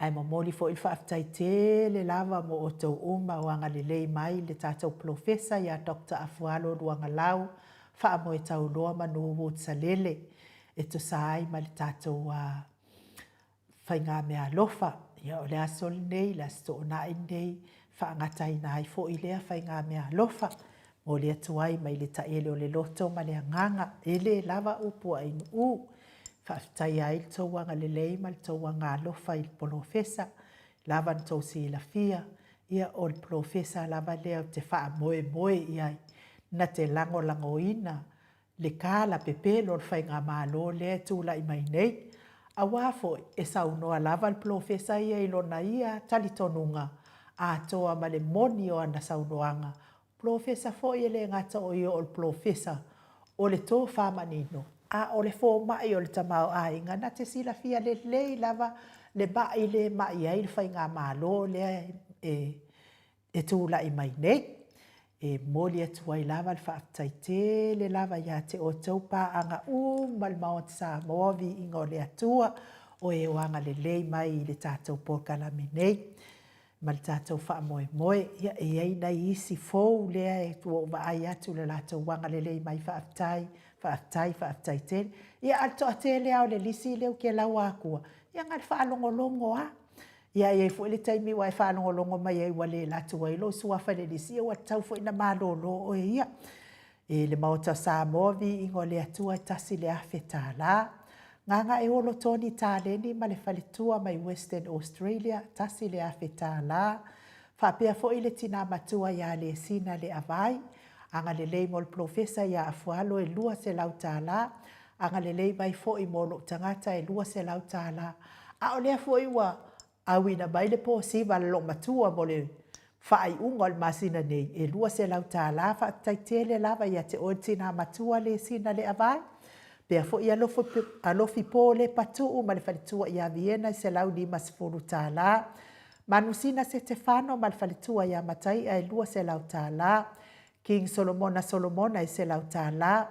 Ae momoli foi le faafetai tele lava mo outou uma o agalelei mai le tatou Polofesa ia Doctor Afualo Luagalau Faamoetauloa Manu Wood Salele e tusa ai ma le tatou faigameaalofa. Ia o le aso lenei, le Aso Toonai lenei, faagataina ai foi lea faigameaalofa. Momoli atu ai mai le taele o le loto ma le agaga, e le lava upu a inu'u. Faafetaia ai le tou agalelei ma le tou agaalofa i le polofesa, lava na tou silafia, ia o le polofesa lava lea ou te faamoemoe i ai, na te lagolagoina le kalapepelo o le faigamalo lea e tulai mai nei. Aua foi, e saunoa lava le polofesa ia i lona ia talitonuga atoa ma le moni o ana saunoaga, Polofesa foi e le gata o ia o le polofesa o le tofa manino, a o le fomai o le tamaoaiga na te silafia lelei lava le ma'i lea e ma'i ai le faigamalo lea e tulai mai nei. E momoli atu ai lava le faafetai tele lava ia te outou paaga uma i le Maota Samoa, viiga o le Atua, o e o agalelei mai i le tatou polokalame nei. ma le tatou faamoemoe. Ia, e i ai nai isi fou lea ua ou vaai atu i le latou agalelei mai, faafetai, faafetai, faafetai tele. Ia, a o le toatele lava o le lisi lea ou te laua atua, ia na o le faalogologo lava. Ia, e i ai foi le taimi ua e faalogologo mai ai ua le alu atu ai lou suafa i le lisi, ia ua tatau foi ona malolo oe ia. I le Maota o Samoa, viiga o le Atua e $1,000. Gagaeolo Tony Taleni ma le faletua mai Western Australia, $1,000. Faapea foi le tina matua ia Lesina Leavai, agalelei mo le Polofesa ia Afualo e $200. Agalelei mai foi mo lou tagata e $200. A o lea foi ua auina mai le posiva a le loomatua mo le faaiuga o le masina nei, e $200. Faafetai tele lava ia te oe le tina matua Lesina Leavai. Pea foi Alofi Po Lepa Tuu ma le faletua ia Viena e $150. Manusina Setefano ma le faletua ia Mataia e $200. King Solomona Solomona e $100.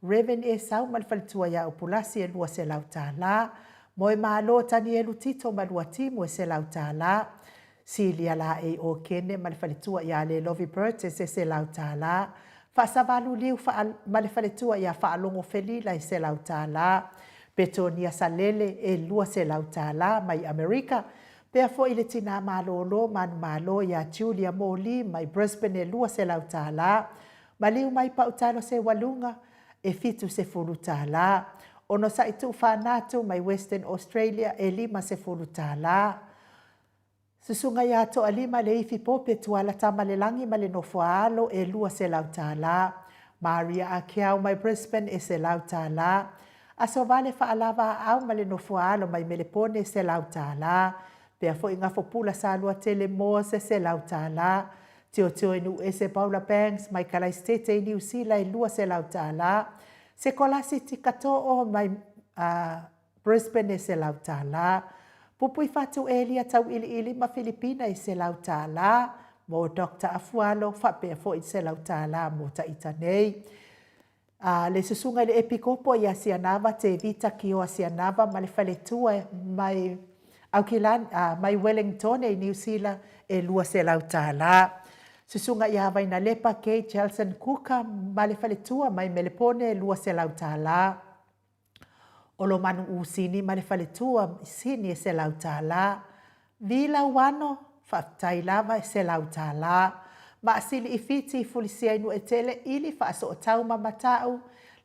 Rev. Esau ma le faletua ia Upulasi e $200. Moemalo Tanielu Tito ma Luatimu e $100. Silia Laei Okene ma le faletua ia Lelovi Burgess e $100. Faasavalu Liu ma le faletua ia Faalogo Felila e $100. Petonia Salele e $200 mai Amerika. Pea foi le tina malolo manumalo ia Julia Moli mai Brisbane e $200. Maliu mai Pautalo Seualuga e $70. Onosai Tuufaanatu mai Western Australia e $50. Susuga ia Toalima Leifi Pope Tuala Tamalelagi ma le Nofoaalo e $200. Maria Akeau mai Brisbane e $100. Asovale Faalava Aau ma le Nofoaalo mai Melepone e $100. Pea foi Gafopula Saluatele Moores e $100. Tiotioinuuese Paula Banks mai Kalaisitete i Niu Sila e $200. Sekolasi Tikatoo mai Brisbane e $100. Pupuifatu Elia Tauiliili ma Filipina e $100 mo Doctor Afualo faapea foi le $100 mo Taita nei. A le susuga i le Epikopo ia Sianava Tevita Kioa Sianava ma le faletua mai Aukilani, mai Wellingtone i Niu Sila e $200. Susuga ia Vainalepa Kay Jelson Kuka ma le faletua mai Melepone e $200. Olomanu Usini ma le faletua i Sini e $100. Vi Lauano, faafetai lava e $100. Maasili i Fiti i Fulisia i Nuetele ili Faasootau ma Matau,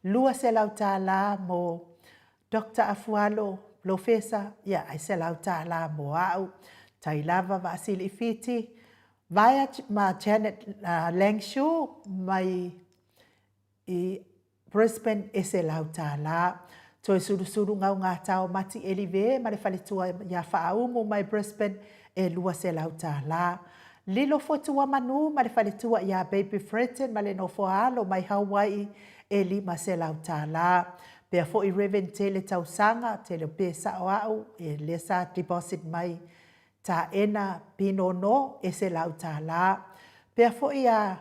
$200 mo Doctor Afualo Polofesa, ia ae $100 mo au. Tai lava Vaasili i Fiti, Vaea ma Janet Langshu mai i Brisbane e $100. Toe sulusulu gaugata o Mati Elive ma le faletua ia Faaumu mai Brisbane e $200. Lilo Fotua Manu ma le faletua ia Baby Fredton ma le nofoaalo mai Hawaii e $500. Pea foi Rev Tele Tausaga, tele o pe sao au e lea sa deposit mai Taena Pinono e $100. Pea foi a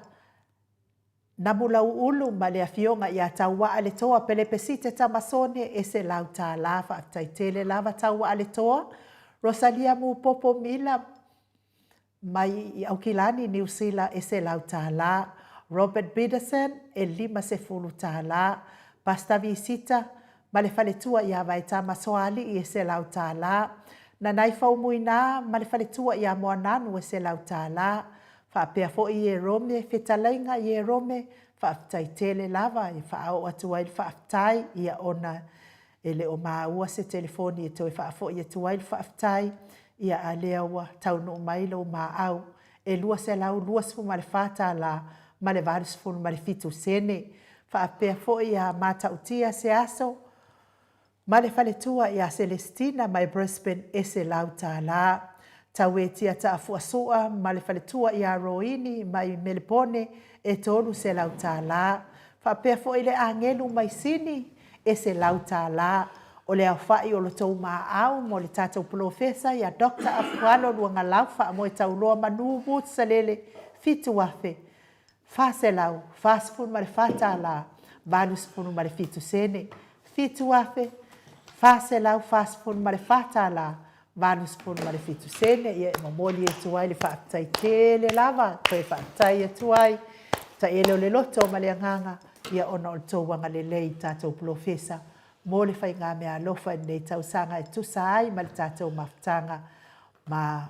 Namulauulu ma le Afioga ia Tauaaletoa Pelepesite Tamasone e $100. Faafetai tele lava Tauaaletoa. Rosalia Mupopo Mila mai i Aukilani, Niu Sila e $100. Robert Biddison e $50. Pastor Visita ma le faletua ia Vaetama Soalii e $100. Nanai Faumuina ma le faletua ia Moananu e $100. Faapea foi Ierome, Fetalaiga Ierome, faafetai tele lava e faaoo atu ai le faafetai, ia ona e le o maua se telefoni e toe faafoi atu ai le faafetai, ia a lea ua taunuu mai lou maau e $224 ma le 87 sene. Faapea foi ia Matautia se aso ma le faletua ia Selesitina mai Brisbane e $100. Tauetia Taafuasua ma le faletua ia Roini mai Melepone e $300. Faapea foi le Agelu mai Sini e $100. O le aofai o lo outou maau mo le tatou polofesa ia Dr. Afualo Luagalau Faamoetauloa Manu Woods Salele $7,444 87 sene. $7,444 87 sene. Ia e momoli atu ai le faafetai tele lava, toe faafetai atu ai taele o le loto ma le agaga, ia ona o le tou agalelei i le tatou polofesa mo le faigameaalofa i lenei tausaga e tusa ai ma le tatou mafutaga ma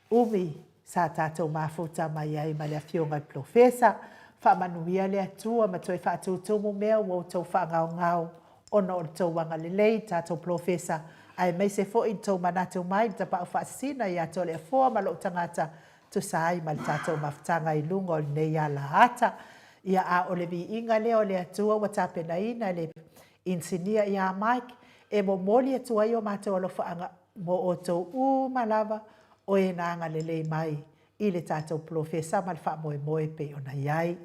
umi sa tatou mafuta mai ai ma le Afioga i le Polofesa. Faamanuia le Atua ma toe faatutumu mea ua outou faagaogao ona o le tou agalelei i le tatou Polofesa, aemaise foi le tou manatu mai i le Tapaau Faasisina ia Toleafoa ma lou tagata, tusa ai ma le tatou mafutaga i luga o lenei alaata. Ia, a o le viiga lea o le Atua ua tapenaina e le Inisinia ia Mike e momoli atu ai o matou alofaaga mo outou uma lava o e na agalelei mai i le tatou polofesa ma le faamoemoe e pei ona i ai.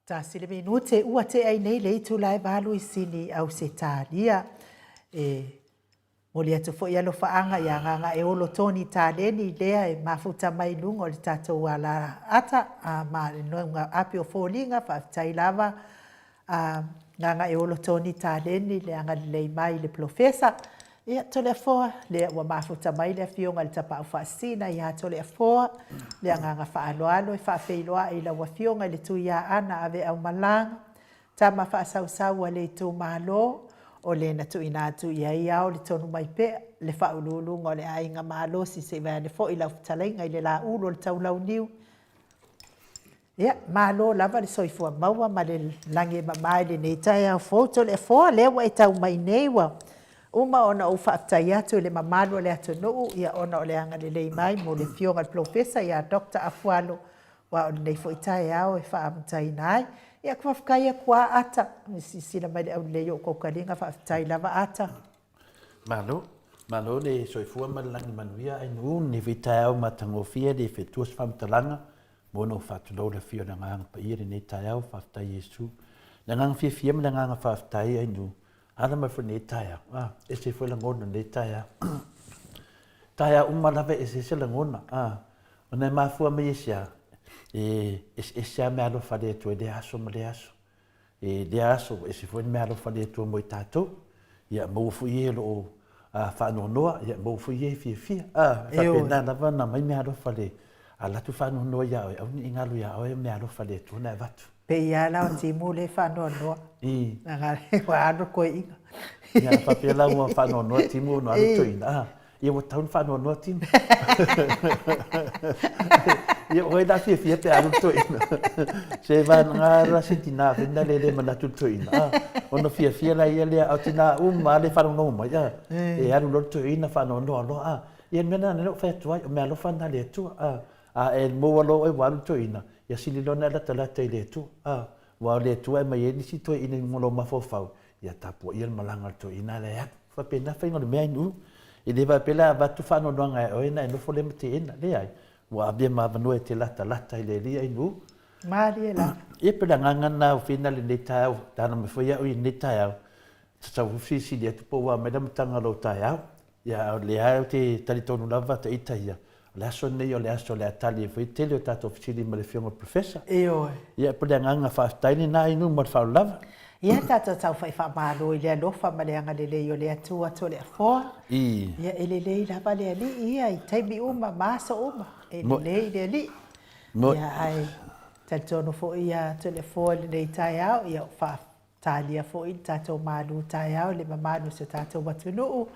Tasi le minute ua tea ai nei le itula e valu i Sini, Ausetalia. E momoli atu foi alofaaga ia Gagaeolo Tony Taleni lea e mafuta mai i luga o le tatou ala ata ma le luga api o foliga. Faafetai lava a Gagaeolo Tony Taleni le agalelei mai i le Polofesa. Ia, Toleafoa, lea ua mafuta mai le Afioga i le Tapaau Faasisina ia Toleafoa, le agaga faaaloalo e faafeiloai i lau Afioga i le Tuiaana Aveaumalaga, tama faasausau a le itumalo, o le na tuuina atu i ai ao le tonu mai pea, le faauluuluga o le aiga malosi se i vaeane foi lau fetalaiga i le Laulu o le Taulauniu. Ia, malo lava le soifua maua ma le lagi e mama i lenei taeao fou. Toleafoa, lea ua e tau mai nei ua uma ona ou faafetai atu i le mamalu o le atunuu, ia ona o le agalelei mai mo le afioga i le Polofesa ia Doctor Afualo, aua o lenei foi taeao e faaamataina ai. Ia, faafetai atu lava Ata, i le silasila mai i le aulelei o ou kaukaliga, faafetai lava Ata. Malo, malo le soifua ma le lagi manuia Ainuu, lenei foi taeao matagofie le fetua se faamatalaga mo ona ou faatulou le afio o le Agaga Paia i lenei taeao, faafetai Iesu. Le agaga fiafia ma le agaga faafetai Ainuu, ala mai foi lenei taeao, ah, ese foi lagona lenei taeao. Taeao uma lava e eseese lagona, ah, ona e mafua mai e se a, e eseese lava meaalofa a le Atua i lea aso ma lea aso. E lea aso, ese foi le meaalofa a le Atua mo i tatou. Ia, maua foi e o lo o faanoanoa, ia, maua foi e fiafia. A, e faapena lava ona aumai meaalofa a le alu atu faanoanoa ia oe, aua ne i galo ia oe meaalofa a le Atua na e avatu. Pei lava la o Timu lea e faanoanoa. Leaga ua alu le toeaina. Ia, faapea la ua faanoanoa Timu ona alu le toeaina. A, Ia ua tatau ona faanoanoa Timu. Ia o ai la fiafia pe alu le toeaina. Se vagana la se tina foi lena le manatu le toeaina. Ah, ona fiafia la ia lea, a o tina uma lava le faalogologo mai, ah, e alu loa le toeaina faanoanoa loa. Ah, ia le mea lena na ou fai atu ai, o meaalofa lena a le Atua. Ah, a e maua loa oe ua alu le toeaina, ia sili loa ona e latalata i le Atua. Ah, aua o le Atua e aumai ai nisi toeaina i luga o lou mafaufau, ia tapuaia le malaga a le toeaina la e alu. Faapena faiga o le mea i Nu'u. E le faapea la e avatu faanoanoaga e oe ona e nofo lea ma teena. Leai. Ua avea ma avanoa e te latalata i le Alii ai Nu'u. Malie lava. Ia pei o le agaga lena o Fina lenei taeao, tala mai foi au i lenei taeao, tatau foi silisili atu po ua aumai le amataga o lou taeao. Ia, a o lea ou te talitonu lava ta ita ia, o le aso lenei o le aso o le a tali ai foi le tele o tatou fesili ma le Afioga i le Professor. Ioe. Ia, pei o le agaga faafetai lena Inu ma le faaaloalo lava. Ia, tatou tau fai faamalo i le alofa ma le agalelei o le Atua Toleafoa. I. Ia, e lelei lava le Alii ia i taimi uma ma aso uma. E lelei le Alii. Mo. Ia, ae talitonu foi ia Toleafoa i lenei taeao, ia, o Talia foi le tatou malu taeao i le mamalu o si o tatou atunuu.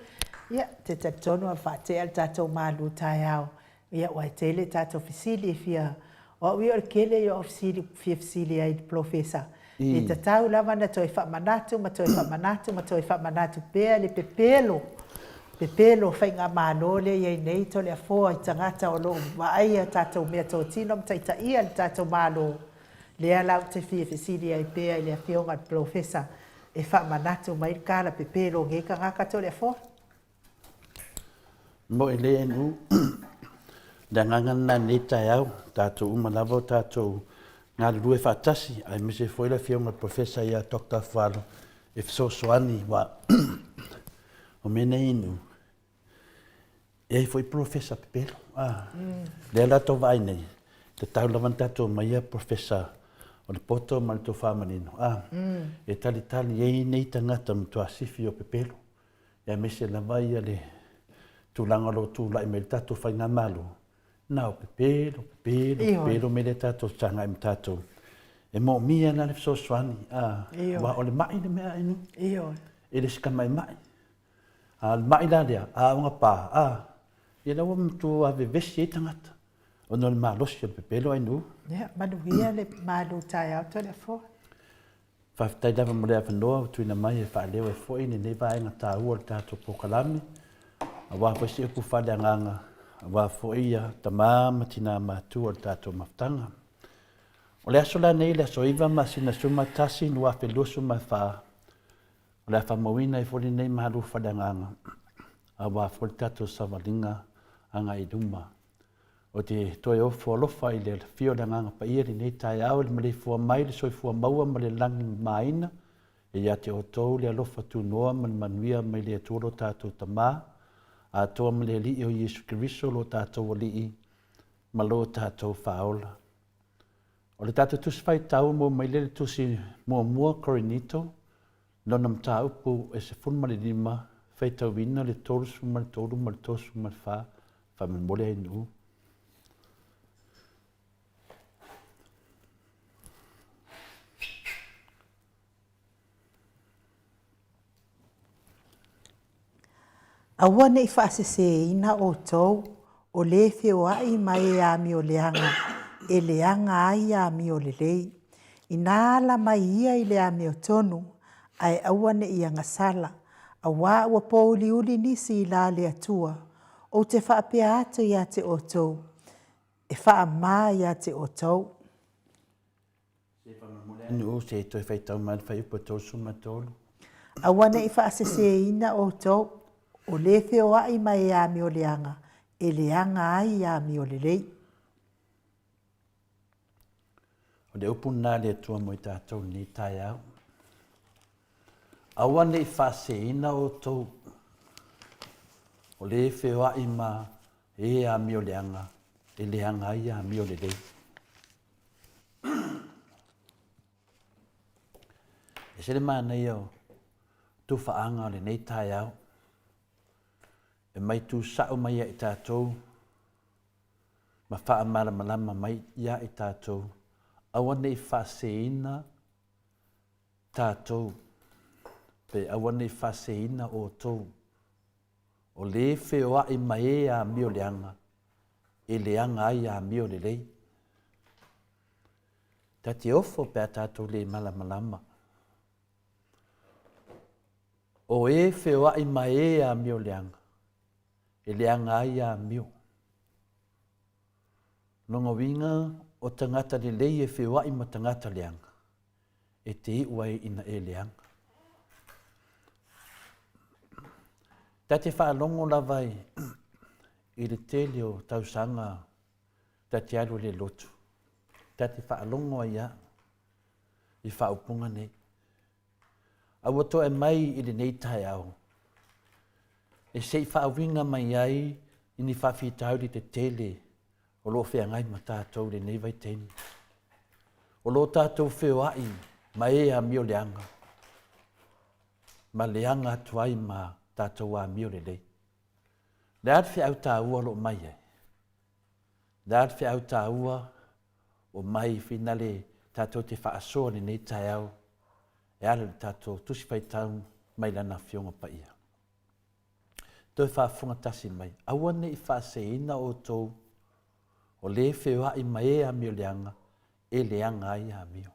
Ia, te talitonu a faatea le tatou malu taeao, ia ua e tele tatou fesili e fia, o au ia o le tele ia o au fesili fia fesili ai i le Polofesa. E tatau lava ona toe faamanatu ma toe faamanatu ma toe faamanatu pea le pepelo, pepelo faigamalo lea e i ai nei Toleafoa i tagata o lo o vaaia tatou meatotino ma taitaia le tatou Malo. Lea la ou te fia fesili ai pea i le Afioga i le Polofesa e faamanatu mai le tala pepelo o nei tagata Toleafoa. Moe le nu, le agaga lena i lenei taeao, tatou uma lava o tatou galulue faatasi, aemaise foi le Afioga i le Polofesa ia Doctor Afualo e fesoasoani aua o mea nei inu, E i ai foi polofesa pepelo, a. Lea la tou vaai nei, tatau lava ona tatou aumaia polofesa o le poto ma le tofa manino, a. E talitali ai nei tagata matua sifi o pepelo, aemaise lava ia le tulaga o lo o tulai mai le tatou faigamalo, na o pepelo, pepelo, pepelo mea lea tatou sagai ma tatou. E moomia la le fesoasoani, a, aua o le mai le mea inu. E le o se tamaimai. A o le ma'i la lea, a ona pa, a, ia la ua matua vevesi ai tagata ona o le malosi o le pepelo ainu. Ia, manuia le malu taeao Toleafoa. Faafetai lava mo le avanoa ua tuuina mai e faaleo ai foi lenei vaega taua o le tatou polokalame, aua foi se upu faaleagaga, aua foi ia tama ma tina matutua o le tatou mafutaga. O le aso la nei, le aso 9 masina 11 2024, O le a faamauina ai foi lenei malu faleagaga aua foi le tatou savaliga agai i luma. Ou te toe ofo alofa i le Afio o le Agaga Paia i lenei taeao i le maleifua mai le soifua maua ma le lagi mamaina e ia te outou le alofa tunoa ma le manuia mai le Atua lo tatou Tama, atoa ma le Alii o Iesu Keriso lo tatou Alii ma lo tatou Faaola. O le tatou Tusi Faitau maua mai lea i le Tusi Muamua Korinito, lona mataupu e 15, faitauina le 33 ma le 34, faamolemole ai nuu. Aua ne i faaseseina outou, o lē feoai ma e amio leaga e leaga ai amio lelei. Inā ala mai ia i le amiotonu, ae aua ne i agasala, auā ua pōuliuli nisi i la le Atua. Ou te faapea atu ia te outou, e faamā ia te outou. Se faamolemole ane se i toe faitau mai le fuaiupu e 33. Aua ne i faaseseina outou, o lē feoai ma e amio leaga, e leaga ai amio lelei. O le upu lena a le Atua mo i tatou i lenei taeao. Aua ne i faaseseina outou, o lē feoai ma e amio leaga, e leaga ai amio lelei. Ese le manaia o tufaaga o lenei taeao e mai tusao mai ia i tatou ma faamalamalama mai ia i tatou, aua ne i faaseseina tatou, pe aua ne i faaseseina outou, o lē feoai mai e amio leaga, e leaga ai amio lelei. Ta te ofo pe a tatou le malamalama. O e feoai ma e amio leaga, e leaga ai amio. Lona uiga o tagata lelei e feoai ma tagata leaga, e te iu ai ina e leaga. Ta te faalogo lava i le tele o tausaga ta te alu i le lotu, ta te faalogo ai lava i faaupuga nei. A ua toe mai i lenei taeao, e se i faauiga mai ai i ni faafitauli tetele o lo o feagai ma tatou i lenei vaitaimi. O lo tatou feoai ma e amio leaga, ma leaga atu ai ma tatou amio lelei. Le a le feau taua o lo o mai ai? Le a le feau taua o mai finale tatou te faasoa lenei taeao e ala i le tatou Tusi Faitau mai Lana Afioga Paia. Toe faafofoga tasi mai, aua ne i faaseseina outou o lē feoai ma e amio leaga e leaga ai amio.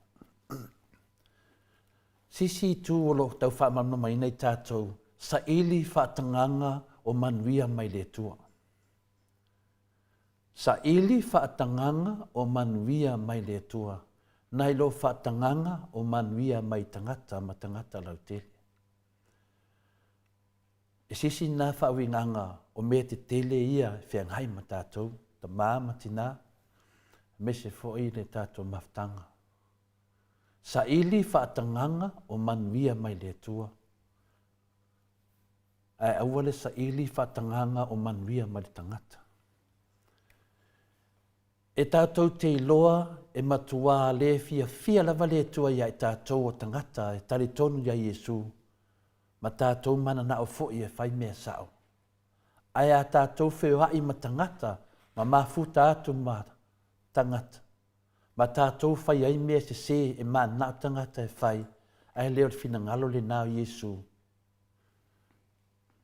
Sisi itu o lo o tau faamalamalamaina i tatou saili faatagaga o manuia mai le Atua. Saili faatagaga o manuia mai le Atua, nai lo faatagaga o manuia mai tagata ma tagata lautele. E sisi nā faauigaga o mea tetele ia e feagai ma tatou, tamā ma tinā, aemaise foi le tatou mafutaga. Saili faatagaga o manuia mai le Atua, ae aua le saili faatagaga o manuia mai le tagata. E tatou te iloa e matuā le fiafia lava le Atua iā i tatou o tagata e talitonu iā Iesu, ma tatou mananao foi e fai mea sao. Ae a tatou feoai ma tagata ma mafuta atu ma tagata, ma tatou fai ai mea sese e mananao tagata e fai, ae le o le finagalo lena o Iesu.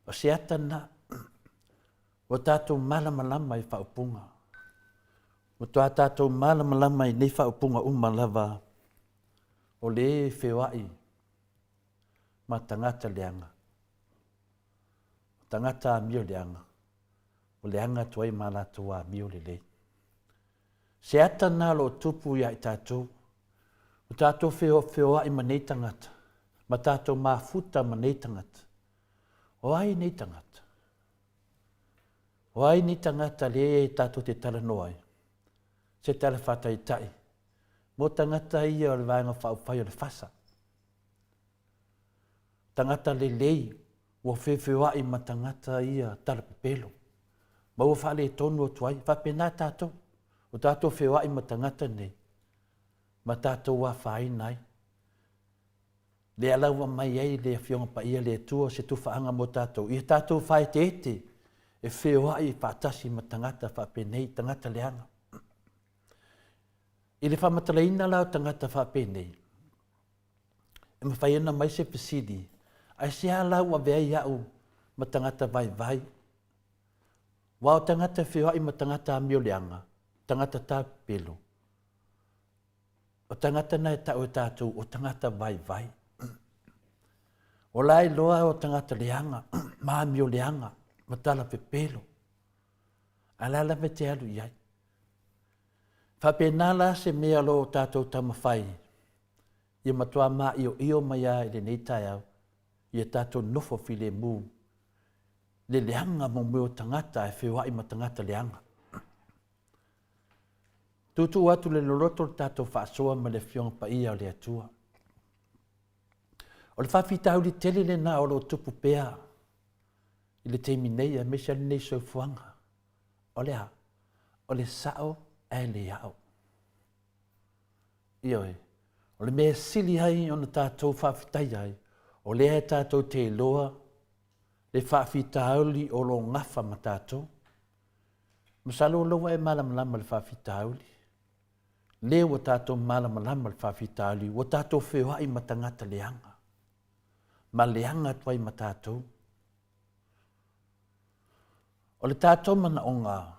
O se ata lena, ua tatou malamalama i faaupuga. Ua toa tatou malamalama i nei faaupuga uma lava, o le feoai ma tagata leaga. O tagata amio leaga, o leaga atu ai ma latou amio lelei. Se ata lena o lo o tupu iā i tatou, ua tatou feofeoai ma nei tagata, ma tatou mafuta ma nei tagata. O ai nei tagata? O ai ni tagata lea e tatou te talanoa ai? Se tala faataitai mo tagata ia o le Vaega Faaupufai o le FASA. Tagata lelei ua feofeoai ma tagata ia talapepelo ma ua faaletonu atu ai. E faapena tatou, ua tatou feoai ma tagata nei ma tatou afaina ai. Lea la ua aumai ai le Afioga Paia le Atua se tufaaga mo tatou, ia tatou faaeteete e feoai faatasi ma tagata faapenei, tagata leaga. I le faamatalaina la o tagata faapenei, e mafai ona aumai se fesili, aisea la ua avea ai au ma tagata vaivai? Aua o tagata e feoai ma tagata amioleaga, tagata tapelo, o tagata na e tau e tatou o tagata vaivai. O la e iloa o tagata leaga, ma amioleaga, ma tala pepelo. A o le a lava e te alu i ai? Faapena la se mea o lo o tatou taumafai ia matua maioio mai lava i lenei taeao ia tatou nofo filemu le leaga mo mea o tagata ae feoai ma tagata leaga. Tuutuu atu le loloto le tatou faasoa ma le Afioga Paia o le Atua. O le faafitauli tele lena o lo o tupu pea i le taimi nei aemaise lenei soifuaga. O le a? O le sao ae le ao. Ioe, o le mea e sili ai ona tatou faafetaia ai, o lea e tatou te iloa le faafitauli o lo o gafa ma tatou. Masalo o lea ua e malamalama i le faafitauli. Lea ua tatou malamalama i le faafitauli, ua tatou feoai ma tagata leaga, ma leaga atu ai ma tatou. O le tatou manaoga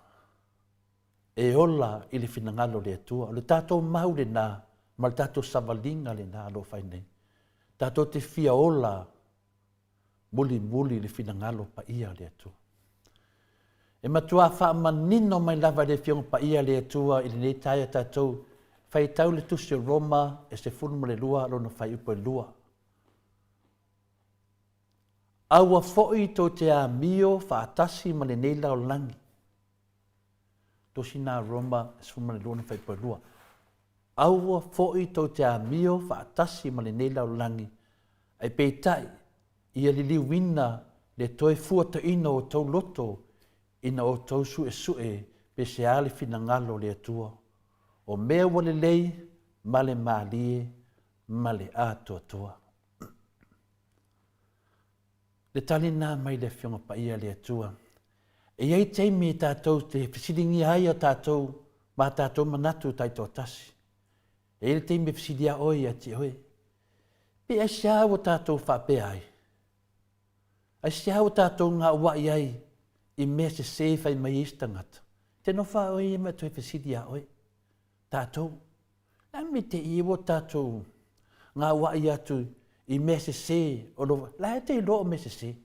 e ola i le finagalo o le Atua. O le tatou mau lena ma le tatou savaliga lena o lo o fai nei. Tatou te fia ola mulimuli i le finagalo paia o le Atua. E matua faamanino mai lava e le Afioga Paia a le Atua i lenei taeao tatou, faitau le Tusi o Roma e 12 lona fuaiupu e 2. Aua foi tou te amio faatasi ma lenei lalolagi. Tusi na Roma 12 na fuaiupu e 2. Aua foi tou te amio faatasi ma lenei lalolagi, ae peitai, ia liliuina le toe fuataina o outou loto ina outou suesue pe se a le finagalo o le Atua, o mea ua lelei ma le malie ma le atoatoa. Le tali lena mai le Afioga Paia a le Atua. E i ai taimi e tatou te fesiligia ai a tatou ma a tatou manatu taitoatasi. E i ai le taimi e fesili a oe ia te oe, Pe aisea ua tatou faapea ai? Aisea ua tatou gauai ai i mea sese e fai mai ai isi tagata? Te nofo a oe ia ma e toe fesili ia oe. Tatou. Le a le mea te i ua tatou gauai atu i mea sese o lo la e te iloa o mea sese.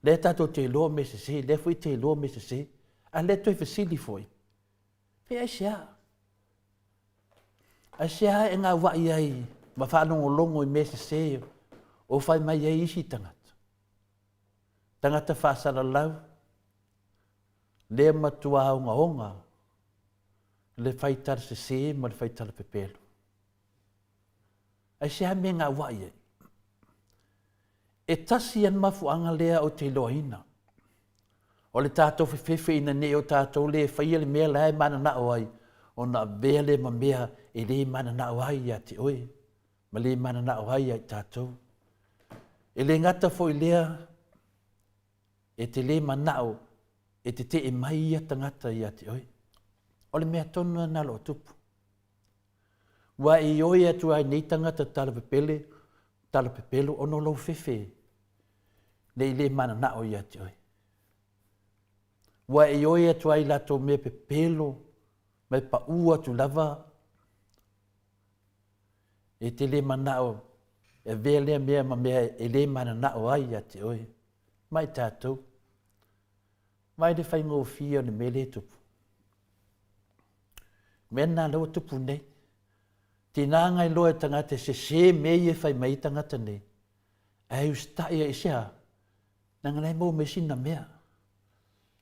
Lea tatou te iloa o mea sese, lea foi te iloa o mea sese. A lea toe fesili foi, pe aisea? Aisea e gauai ai ma faalogologo i mea sese o fai mai ai isi tagata? Tagata faasalalau, lea matua ogaoga le fai tala sese ma le fai tala pepelo. Aisea mea gauai ai? E tasi ia le mafuaaga lea ou te iloaina, o le tatou fefefe ina ne i o tatou le faia le mea la e mananao ai, ona avea lea ma mea e le mananao ai ia te oe, ma le mananao ai ia i tatou. E le gata foi i lea, e te le manao e tetee mai ia tagata ia te oe. O le mea tonu lena o lo o tupu. Ua e ioe atu ai nei tagata talapepele, talapepelo ona o lou fefe ne i le mananao ia te oe. Ua e ioe atu ai i latou mea pepelo ma e paʻu atu lava e te le manao e avea lea mea ma mea e le mananao ai ia te oe ma i tatou. Vaai le faigofie o le mea lea e tupu. Mea lena lea ua tupu nei. Tiga ngai loa e tagata e sese mea ia e fai mai ai tagata nei, ae usitai ai i se a? Leaga la e maua mai sina mea.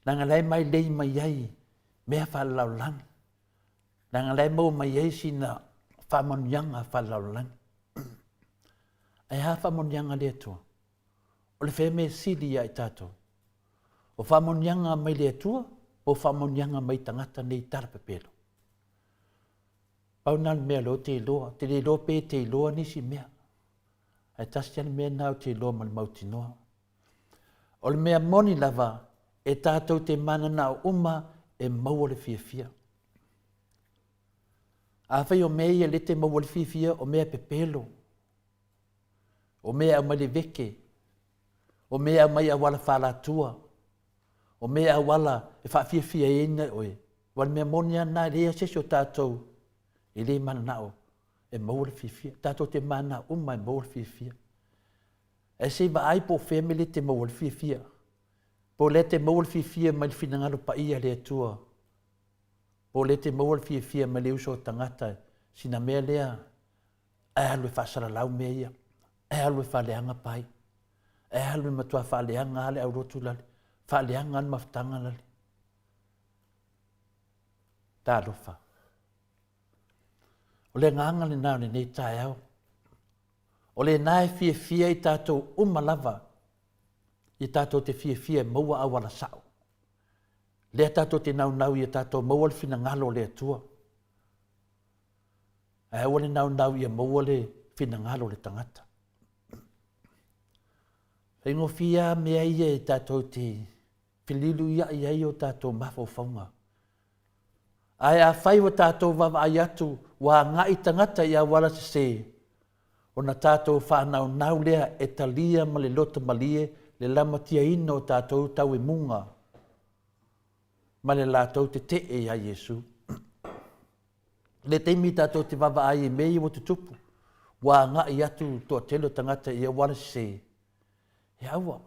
Leaga la e mailei mai ai mea faalelalolagi. Leaga la e maua mai ai sina faamanuiaga faalelalolagi. Ae a faamanuiaga a le Atua? O le fea mea sili ia i tatou? O faamanuiaga mai le Atua po o faamanuiaga mai tagata nei tala pepelo? Pau na le mea lea ou te iloa. Ou te le iloa pe te iloa nisi mea. Ae tasi lava le mea lena ou te iloa ma le mautinoa. O le mea moni lava, e tatou te mananao uma e maua le fiafia. Afai o mea ia lea e te maua le fiafia, o mea pepelo, o mea e aumai le veke, o mea e aumai auala falatua, o mea auala e faafiafia ai na oe, aua o le mea moni lava lena, e leai lava se isi o tatou e le mananao e maua le fiafia. Tatou te mananao uma e maua le fiafia. Ae se i vaai po o fea mea lea e te maua ai le fiafia. Po o lea e te maua le fiafia mai le finagalo paia o le Atua. Po o lea e te maua le fiafia mai le uso o tagata, sina mea lea ae alu e faasalalau mea ia, ae alu e faaleaga pai, ae alu e matua faaleaga lava le aulotu lale, faaleaga lava le mafutaga lale. Talofa. O le agaga lena o lenei taeao. O lena e fiafia i tatou uma lava, ia tatou te fiafia e maua auala sao. Lea tatou te naunau ia tatou maua le finagalo o le Atua. Ae aua le naunau ia maua le finagalo o le tagata. Faigofie lava mea ia e tatou te feliluiai ai o tatou mafaufauga. Ae afai ua tatou vaavaai atu ua agai tagata i auala sese, ona tatou faanaunau lea e talia ma le loto malie le lamatiaina o tatou tauemuga ma le latou tetee iā Iesu. I le taimi tatou te vaavaai i mea ia ua tutupu, ua agai atu le toatele o tagata i auala sese, e aua.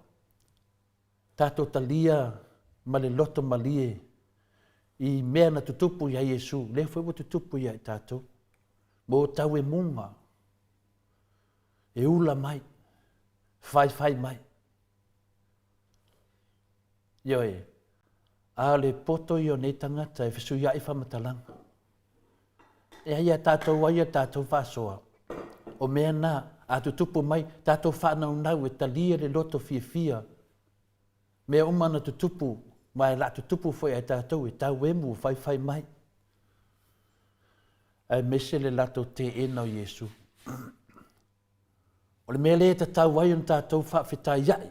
Tatou talia ma le loto malie i mea na tutupu iā Iesu, lea foi ua tutupu ia i tatou. Mo tauemuga e ula mai, faifai mai. Ioe, a o le poto ia o nei tagata e fesuiai faamatalaga. E ai ia tatou ai a tatou faasoa, o mea na, a tutupu mai, tatou faanaunau e talia le loto fiafia, mea uma na tutupu, ma e la tutupu foi ia tatou e tauemu ua faifai mai. Aemaise le latou teena o Iesu. O le mea lea e tatau ai ona tatou faafetaiai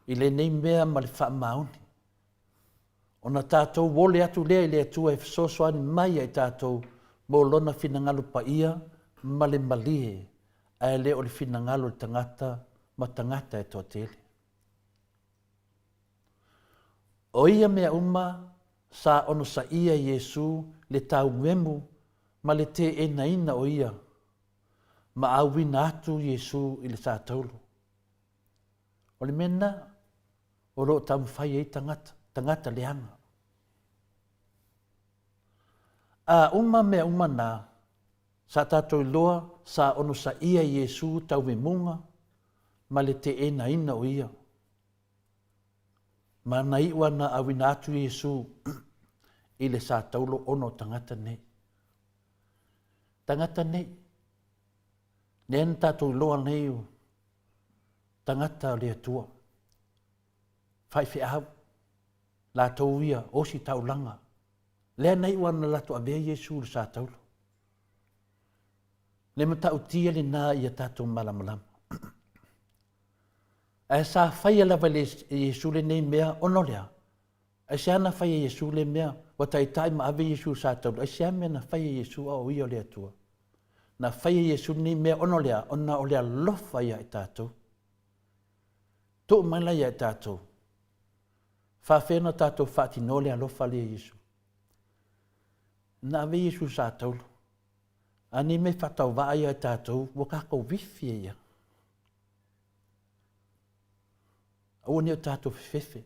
i lenei mea ma le faamaoni, ona tatou ole atu lea i le Atua e fesoasoani mai ia i tatou mo Lona finagalo paia ma le malie, ae le o le finagalo o le tagata ma tagata e toatele. O ia mea uma sa onosaia Iesu le tauemu ma le teenaina o ia, ma auina atu Iesu i le satauro. O le mea lena o lo o taumafai ai tagata, tagata leaga. A uma mea uma na, sa tatou iloa sa onosaia Iesu tauemuga ma le teenaina o ia. Ma na iu ana auina atu Iesu i le sataulo ona o tagata nei. Tagata nei, lea na tatou iloa nei o tagata o le Atua, faifeau, latou ia osi taulaga, lea na iu ana latou avea Iesu i le sataulo. Le matautia lena ia tatou malamalama. Ae sa faia lava e Iesu lenei mea ona o le a? Aisea na fai e Iesu lea mea? Ua taitai ma ave Iesu i le sa taulu. Aisea mea na fai e Iesu a o ia o le Atua? Na fai e Iesu lenei mea ona o le a? Ona o le alofa ia i tatou. Tuu mai la ia i tatou. Faafefea ona tatou faatinoa le alofa lea e Iesu? Na ave Iesu i le sa taulu. A nei mea faatauvaa ia i tatou, ua tatou vifi ai ia. Aua ne i o tatou fefefe.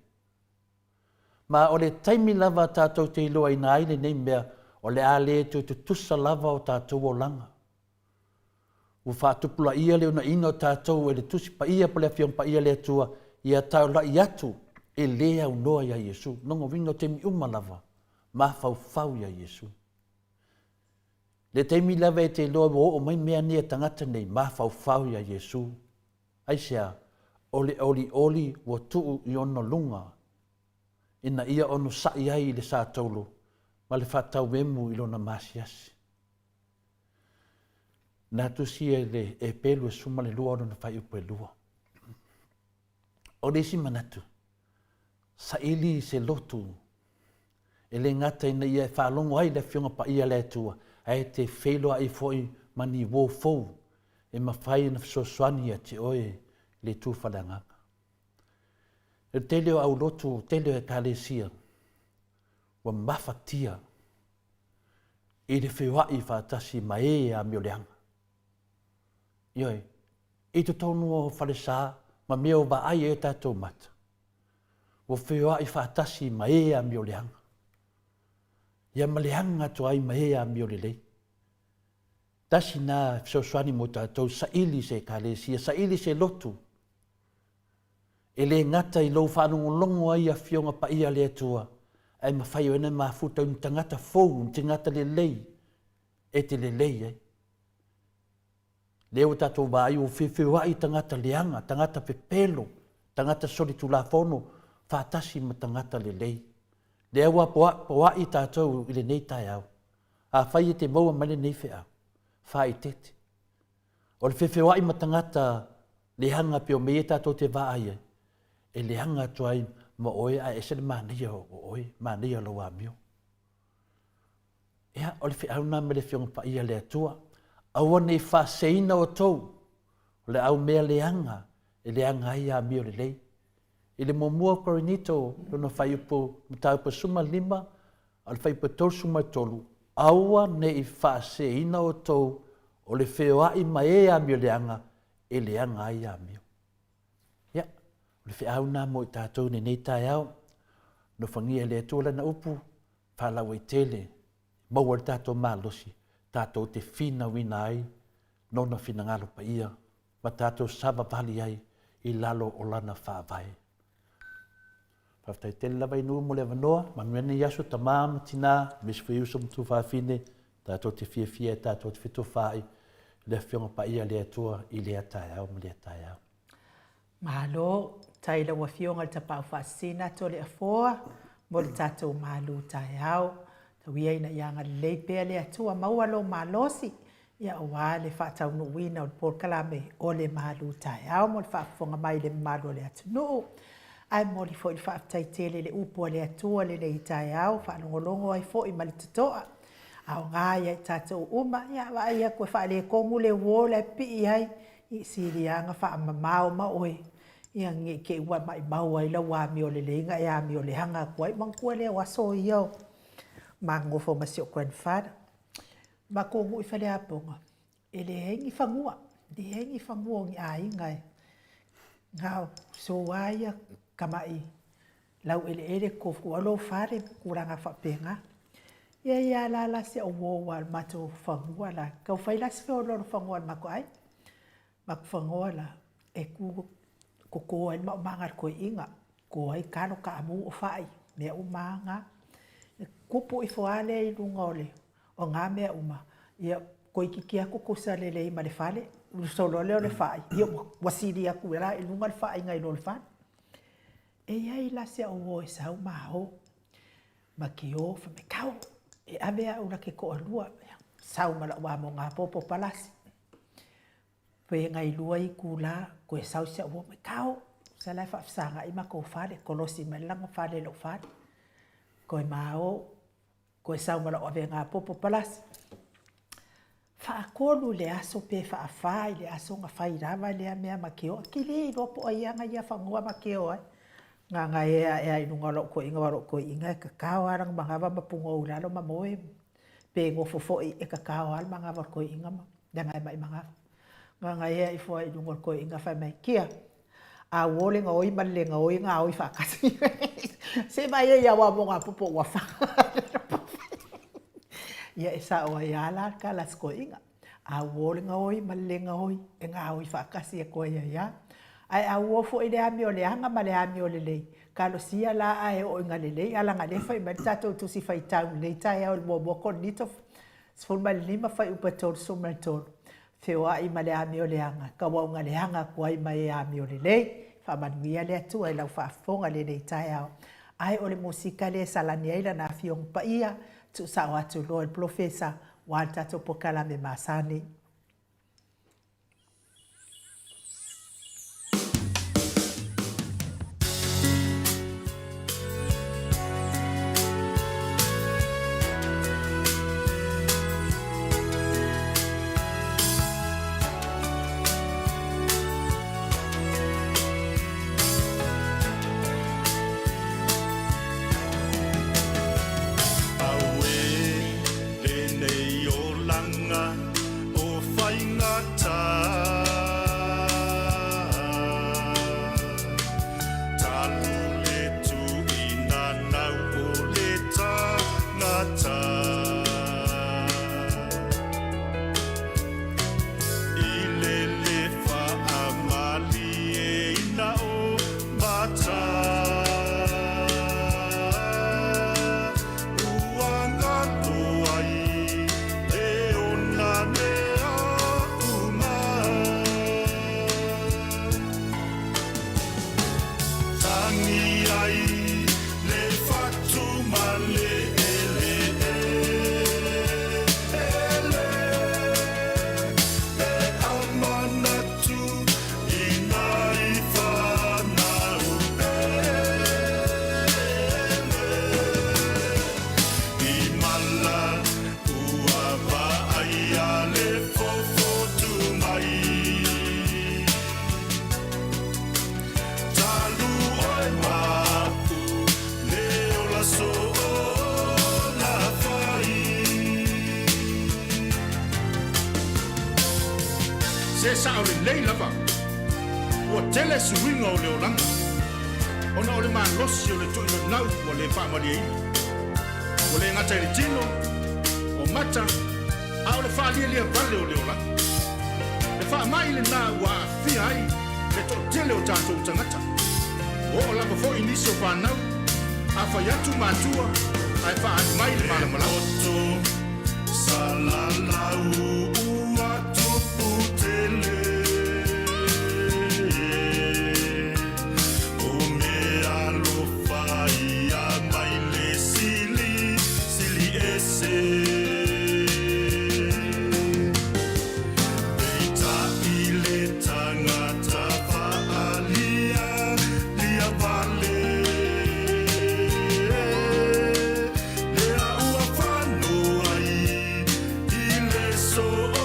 Ma o le taimi lava tatou te iloaina ai lenei mea, o le a le toe tutusa lava o tatou olaga. Ua faatupulaia le unaina o tatou e le Tusi Paia po o le Afioga Paia a le Atua ia taulai atu. E lē aunoa iā Iesu. Lona uiga o taimi uma lava, mafaufau iā Iesu. Le taimi lava e te iloa ua oo mai mea nei a tagata nei, mafaufau iā Iesu. Aisea? O le olioli ua tuu i ona luga, ina ia onosaʻi ai i le sātaulu ma le faatauemu i lona maasiasi. Na tusi e le Epelu e 12 o lona faaiupu e lua. O le isi manatu, saili se lotu e le gata ina ia e faalogo ai le Afioga Paia a le Atua, ae e te feiloai foi ma ni uo fou e mafai ona fesoasoani ia te oe i le itu faaleagaga. O le tele o aulotu, o le tele o Ekalesia ua mafatia i le feoai faatasi ma e amioleaga. Ioe, i totonu o falesa ma mea o vaai ai o tatou mata, ua feoai faatasi ma e amioleaga. Ia ma leaga atu ai ma e amiolelei. Tasi na fesoasoani mo tatou, saili se Ekalesia, saili se lotu, E le gata i lou faalogologo ai i Afioga Paia a le Atua, ae mafai ai ona mafuta i ni tagata fou, ni tagata lelei e te lelei ai. Lea ua tatou vaai ua feofeoai tagata leaga, tagata pepelo, tagata solitulafono faatasi ma tagata lelei. Lea ua poa'i tatou i lenei taeao. Afai e te maua mai lenei feau, faaeteete. O le fefeoai ma tagata leaga pei o mea ia tatou te vaai ai, e leaga atu ai ma oe ae ese le manaia o oe, manaia o lou amio. Ia, o le feau lena mai le Afioga Paia a le Atua, aua ne i faaseseina outou, o le au mea leaga e leaga ai amio lelei. I le muamua o Korinito, lona fuaiupu mataupu e 15, a o le fuaiupu e 33, aua ne i faaseseina outou o le feoai ma e amioleaga e leaga ai amio. Ia, o le feau lena mo i tatou i lenei taeao. Alofagia e le Atua Lana upu, faalauaitele, maua ai le tatou malosi, tatou te finauina ai Lona finagalo paia ma tatou savavali ai i lalo o Lana faavae. Faafetai tele lava i nuu mo le avanoa, manuia nei aso tama ma tina, aemaise foi uso ma tuafafine, tatou te fiafia e tatou te fetofaai i le Afioga Paia a le Atua i lea taeao ma lea taeao. Malo, tai i lau Afioga i le Tapaau Faasisina Toleafoa mo le tatou malu taeao. Tau ia ina ia agalelei pea le Atua maua lou malosi ia aua le faataunuuina o le polokalame o le malu taeao mo le faafofoga mai i le mamalu o le atunuu. Ae momoli foi le faafetai tele i le upu a le Atua lenei taeao, faalogologo ai foi ma le totoa. Aoga ia i tatou uma, ia vaai atu e faaletonu le uo la e pipii ai i siliaga faamamao ma oe, ia ne i te i ua maimau ai lau amio lelei na e amio leaga atu ai. Manatua lea o aso ia o ma nofo ma si ou grandfather. Matou nuu i Faleapoga, e leai ni fanua, leai ni fanua o ni aiga e na o uso lava ia tamai laueleele tofu ai lou fale ma tulaga faapena. E i ai lava la si au uo aua o le matou fanua la, tau fai la si feoloolo fanua o le matou aiga. Matou fanua la, e tu toto ai le maumaga a le toeaina, toto ai talo, taamu, o fai, mea uma lava na. E tupu ifo lava lea i luga o le o na mea uma, ia toeitiiti lava tutusa lelei ma le fale, uso loa lea o le fai, ia ua sili atu la i luga le fai nai lo le fale. E i ai la si au uo e sau ma o, ma ki o, fai mai, Kau, e ave au la te toalua, sau ma lau amoga popo palasi. Pe gailua itula, toe sau si au uo mai, Kau, sa la e faafesagai matou fale, kolosi mai le laga fale i lou fale. Toe ma o, Koe sau ma lau avega popo palasi. Faatolu i le aso pe faafa i le aso na fai lava lea mea ma Keo. Ki le iloa po o ai ana ia fanua ma Keo ai. Gagae ae ae i luga o lou toeaina aua o lou toeaina e tatao lava lana manava ma punou i lalo ma moe. Pe nofo foi e tatao lava le manava o le toeaina ma leaga e mai manava. Gagae ae ifo ai i luga o le toeaina fai mai, Kia, A uo le gaoi ma le le gaoi e gaoi faatasi. Se vaai ai aua mo ngā popo ua fa. Ia e sao ai a la ka la si toeaina. A uo le gaoi ma le le gaoi e gaoi faatasi atu ai ai a. Ae a uo foi le amio leaga ma le amio lelei, talosia la ae oo ina lelei, a leaga o lea e fai mai le tatou Tusi Faitau i lenei taeao i le Muamua Korinito 15 fuaiupu e 33, feoai ma le amio leaga, tauau ina leaga atu ai ma e amio lelei. Faamanuia le Atua i lau faafofoga i lenei taeao. Ae o le musika lea e salani ai Lana Afioga Paia, tuusao atu loa i le Polofesa aua le tatou polokalame masani. Auē lenei olaga o faigata, Talu le tuuina nau o le tagata. I le le faamalieina o mata, Ua galo ai le ona mea uma. Tangi ai le fatu ma le eleele, Pe a manatu i nai fanau pele. I mala ua vaaia le fofotu mai. Talu oe ma a'u le ola soona fai. Se sao lelei lava, ua tele suiga o le olaga, ona o le malosi o le toʻinanau ua le faamalieina. Ua le gata i le tino, o mata, a o le faalialia vale o le olaga. Le faamai lena ua aafia ai le toatele o tatou tagata. Ua oo lava foi nisi o fanau, a fai atu matua ae faaali mai le Le malamalama. poto salalau ua tupu tele, O meaalofa ia mai le sili, sili ese. Peitai le tagata faaalia lia vale, Lea ua fano ai i le soona.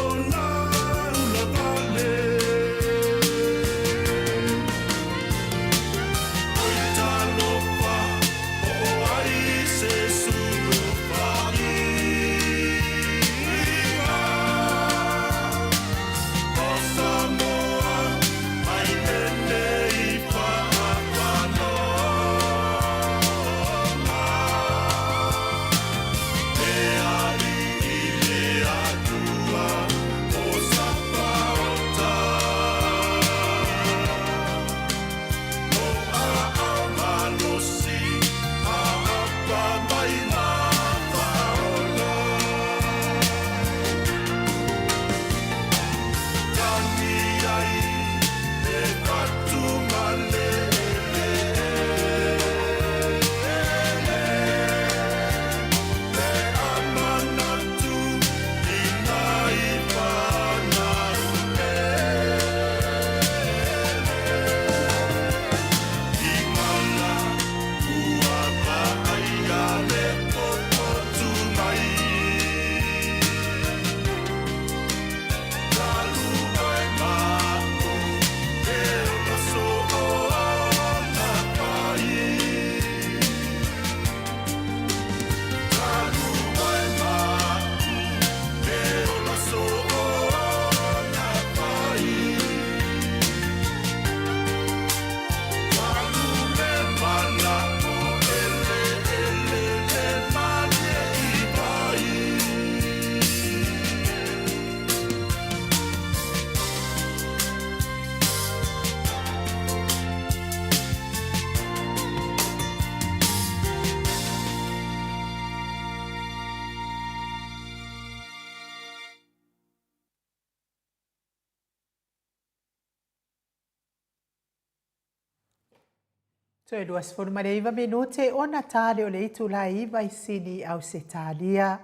Toe 29 minute ona ta lea o le itula e 9 i Sini, Ausetalia.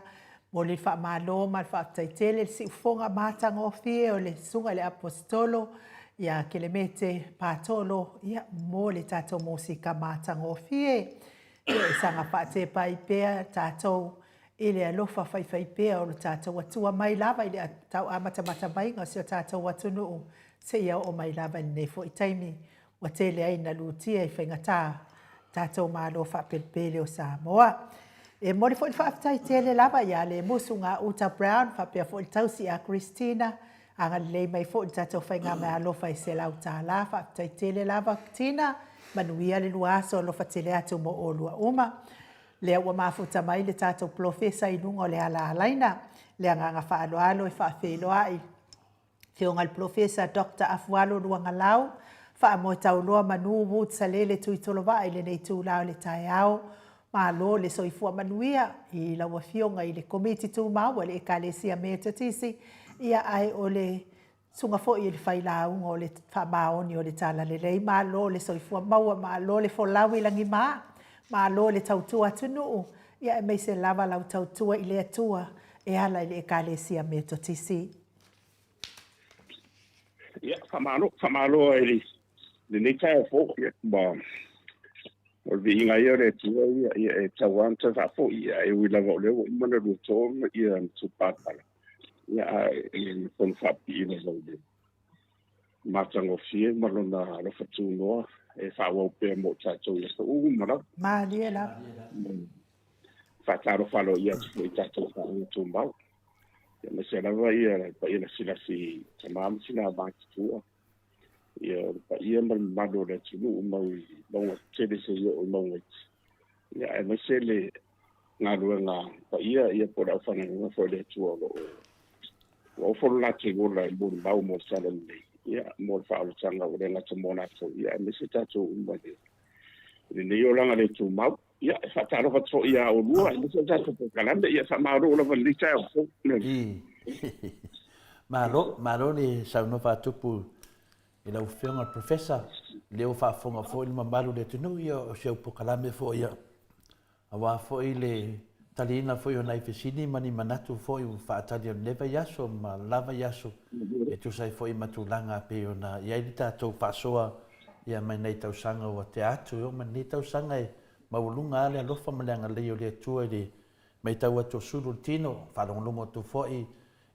Momoli le faamalo ma le faafetai tele i le siufofoga matagofie o le Susuga i le Aposetolo ia Kelemete Patolo ia mo le tatou musika matagofie. Ia e saga faatepa ai pea tatou i le alofa faifaipea o lo tatou Atua mai lava i le tau amatamata maiga o si o tatou atunuu seia oo mai lava i lenei foi taimi ua tele ai ina lutia i faigata tatou Malo faapelepele o Samoa. E momoli foi le faafetai tele lava ia Lemusu Gauta Brown faapea foi le tausi ia Christina, agalelei mai foi le tatou faigameaalofa i $100. Faafetai tele lava Tina, manuia le lua aso, alofa tele atu mo oulua uma. Lea ua mafuta mai le tatou polofesa i luga o le ala alaina. Le agaga faaaloalo e faafeiloai Afioga i le Polofesa Doctor Afualo Luagalau, faamoe tauloa manu Wood Salele Tuitolovaa i lenei itula o le taeao. Malo le soifua manuia i lau Afioga i le Komiti Tumau a le Ekalesia Metotisi, ia ae o le Susuga foi i le Failauga o le Faamaoni o le Talalelei. Malo le soifua maua, malo le folau i lagima, malo le tautua atunuu, ia aemaise lava lau tautua i le Atua e ala i le Ekalesia Metotisi. Ia, faamalo, faamalo i lenei taeao fou, ia, ma o le viiga ia o le Atua, ia, ia e tatau lava ona toe faafoi, ia, e ui lava o lea ua uma ona luato, ia, na tupalapala, ia, ae e fono faapipii lava i le matagofie ma lona alofa tunoa e faaauau pea mo tatou i aso uma lava. Malie lava. Faatalofa aloaia atu foi i tatou faalogo tumau. Aemaise lava ia le paia lasilasi tama ma tina matutua. Ia o le paia ma le mamalu o le atunuu mai mauga tetele seia oo i mauga iti. Ia aemaise le galuega paia ia po o le aufaigaluega foi a le Atua o lo o ua ofo lo latou ola e molimau mo le talalelei, ia mo le faaolataga ua le gata mo latou, ia aemaise tatou uma i lenei olaga le tumau. Ia, e faatalofa atu foi ia oulua, aemaise o le tatou polokalame. Ia, faamalo lava i lenei taeao fou. Malo, malo le saunoa faatupu i lau Afioga i le Professor. Lea ua faafofoga foi le mamalu o le atunuu, ia o si au polokalame foi ia, aua foi le taliina foi o nai fesili ma ni manatu foi ua faatali o lenei vaiaso ma le la vaiaso e tusa ai foi ma tulaga pei ona i ai le tatou faasoa ia mai nei tausaga ua tea atu, e oo mai lenei tausaga e maualuga lava le alofa ma le agalelei o le Atua i le matau atu o sulu le tino, faalogologo atu foi